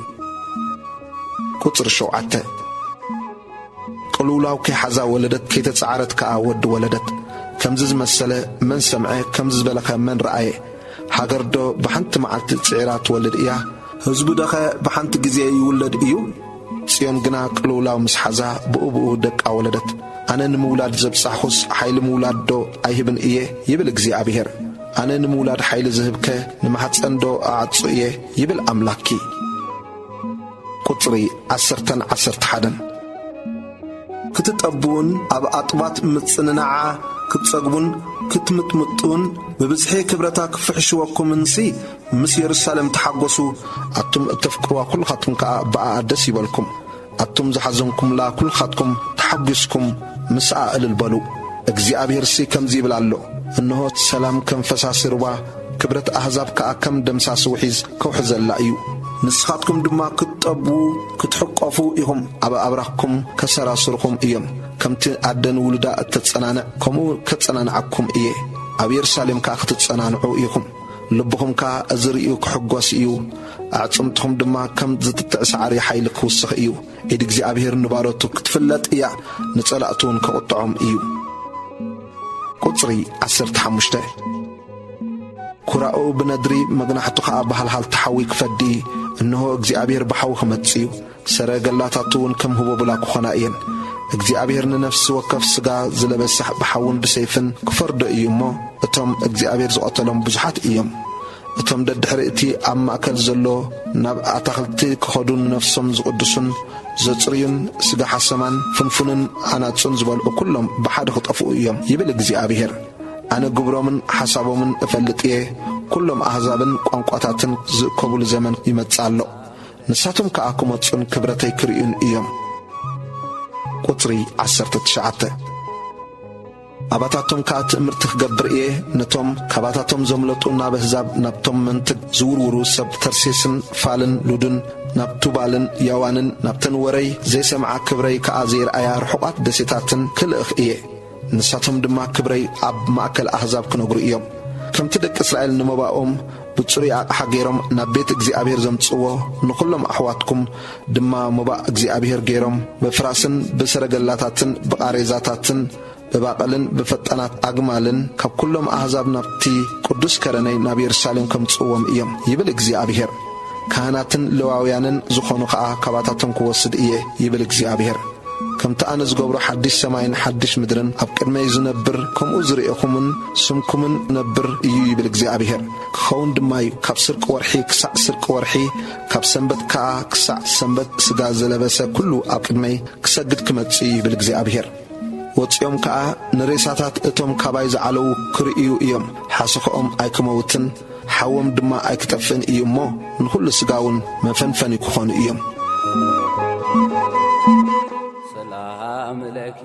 ቁጽሪ ሸውዓተ። ቅልውላው ከይሓዛ ወለደት፣ ከይተጻዕረት ከኣ ወዲ ወለደት። ከምዚ ዝመሰለ መን ሰምዐ? ከምዚ ዝበለኸ መን ረኣየ? ሃገርዶ ብሓንቲ መዓልቲ ጽዒራ ትወልድ እያ? ህዝቡደኸ ብሓንቲ ግዜ ይውለድ እዩ? ጽዮን ግና ቅልውላው ምስ ሓዛ ብኡ ብኡ ደቃ ወለደት። ኣነ ንምውላድ ዘብጻሕኹስ ሓይሊ ምውላድ ዶ ኣይህብን እየ? ይብል እግዚኣብሄር። ኣነ ንምውላድ ሓይሊ ዝህብከ ንማሕጸን ዶ ኣዕጹ እየ? ይብል ኣምላክኪ። ቁጽሪ ዓሰርተን ዓሰርተ ሓደን። ክትጠቡን ኣብ ኣጥባት ምጽንናዓ ክትጸግቡን ክትምጥምጡን ብብዝሒ ክብረታ ክፍሕሽወኩምንሲ ምስ የሩሳሌም ተሓጎሱ። ኣቱም እተፍቅርዋ ኩልኻትኩም ከኣ ብኣኣ ደስ ይበልኩም። ኣቱም ዝሓዘንኩምላ ኩልኻትኩም ተሓጒስኩም ምስኣ እልል በሉ። እግዚኣብሄርሲ ከምዚ ይብል ኣሎ፣ እንሆ ሰላም ከም ፈሳሲ ሩባ፣ ክብረት ኣህዛብ ከኣ ከም ደምሳሲ ውሒዝ ከውሕዘላ እዩ። ንስኻትኩም ድማ ክትጠቡ ክትሕቆፉ ኢኹም፣ ኣብ ኣብራኽኩም ከሰራስርኹም እዮም። ከምቲ ኣደ ንውሉዳ እተጸናንዕ፣ ከምኡ ከጸናንዓኩም እየ። ኣብ የሩሳሌም ከኣ ክትጸናንዑ ኢኹም። ልብኹም ከኣ እዚ ርእዩ ክሕጎስ እዩ። ኣዕጽምትኹም ድማ ከም ዝጥጥዕ ሳዕሪ ሓይሊ ክውስኽ እዩ። ኢድ እግዚኣብሄር ንባሮቱ ክትፍለጥ እያ፣ ንጸላእቱ እውን ከቑጥዖም እዩ። ቁጽሪ ዓሰርተ ሓሙሽተ። ኩራኡ ብነድሪ፣ መግናሕቱ ኸኣ ብሃልሃልቲ ሓዊ ክፈዲ፣ እንሆ እግዚኣብሄር ብሓዊ ክመጽእ እዩ። ሰረገላታቱ እውን ከም ህቦብላ ክኾና እየን። እግዚኣብሄር ንነፍሲ ወከፍ ስጋ ዝለበሰ ብሓውን ብሰይፍን ክፈርዶ እዩ እሞ፣ እቶም እግዚኣብሄር ዝቐተሎም ብዙሓት እዮም። እቶም ደድሕሪ እቲ ኣብ ማእከል ዘሎ ናብ ኣታኽልቲ ክኸዱ ንነፍሶም ዝቕድሱን ዘጽርዩን ስጋ ሓሰማን ፍንፉንን ኣናጹን ዝበልዑ ኩሎም ብሓደ ክጠፍኡ እዮም፣ ይብል እግዚኣብሄር። ኣነ ግብሮምን ሓሳቦምን እፈልጥ እየ። ኩሎም ኣህዛብን ቋንቋታትን ዝእከቡሉ ዘመን ይመጽእ ኣሎ። ንሳቶም ከኣ ክመጹን ክብረተይ ክርእዩን እዮም። ቁጽሪ ዓሰርተ ትሽዓተ። ኣባታቶም ከኣ ትእምርቲ ክገብር እየ። ነቶም ካባታቶም ዘምለጡ ናብ ኣህዛብ፣ ናብቶም መንትግ ዝውርውሩ ሰብ ተርሴስን ፋልን ሉድን፣ ናብ ቱባልን ያዋንን፣ ናብተን ወረይ ዘይሰምዓ ክብረይ ከኣ ዘይረኣያ ርሑቓት ደሴታትን ክልእኽ እየ። ንሳቶም ድማ ክብረይ ኣብ ማእከል ኣህዛብ ክነግሩ እዮም። ከምቲ ደቂ እስራኤል ንመባኦም ብጽሩይ ኣቕሓ ገይሮም ናብ ቤት እግዚኣብሔር ዘምጽእዎ፣ ንኹሎም ኣሕዋትኩም ድማ መባእ እግዚኣብሔር ገይሮም፣ ብፍራስን ብሰረገላታትን ብቓሬዛታትን ብባቕልን ብፈጣናት ኣግማልን ካብ ኩሎም ኣህዛብ ናብቲ ቅዱስ ከረነይ ናብ የሩሳሌም ከምጽእዎም እዮም፣ ይብል እግዚኣብሔር። ካህናትን ሌዋውያንን ዝኾኑ ኸኣ ካባታቶም ክወስድ እየ፣ ይብል እግዚኣብሔር። ከምቲ ኣነ ዝገብሮ ሓድሽ ሰማይን ሓድሽ ምድርን ኣብ ቅድመይ ዝነብር፣ ከምኡ ዝርእኹምን ስምኩምን ነብር እዩ፣ ይብል እግዚኣብሔር። ክኸውን ድማ እዩ፣ ካብ ስርቂ ወርሒ ክሳዕ ስርቂ ወርሒ፣ ካብ ሰንበት ከኣ ክሳዕ ሰንበት፣ ስጋ ዝለበሰ ኩሉ ኣብ ቅድመይ ክሰግድ ክመጽእ እዩ፣ ይብል እግዚኣብሔር። ወጺኦም ከኣ ንሬሳታት እቶም ካባይ ዝዓለዉ ክርእዩ እዮም። ሓሰኽኦም ኣይክመውትን፣ ሓዎም ድማ ኣይክጠፍእን እዩ እሞ፣ ንኹሉ ስጋ እውን መፈንፈኒ ክኾኑ እዮም። ሰላም ለኪ።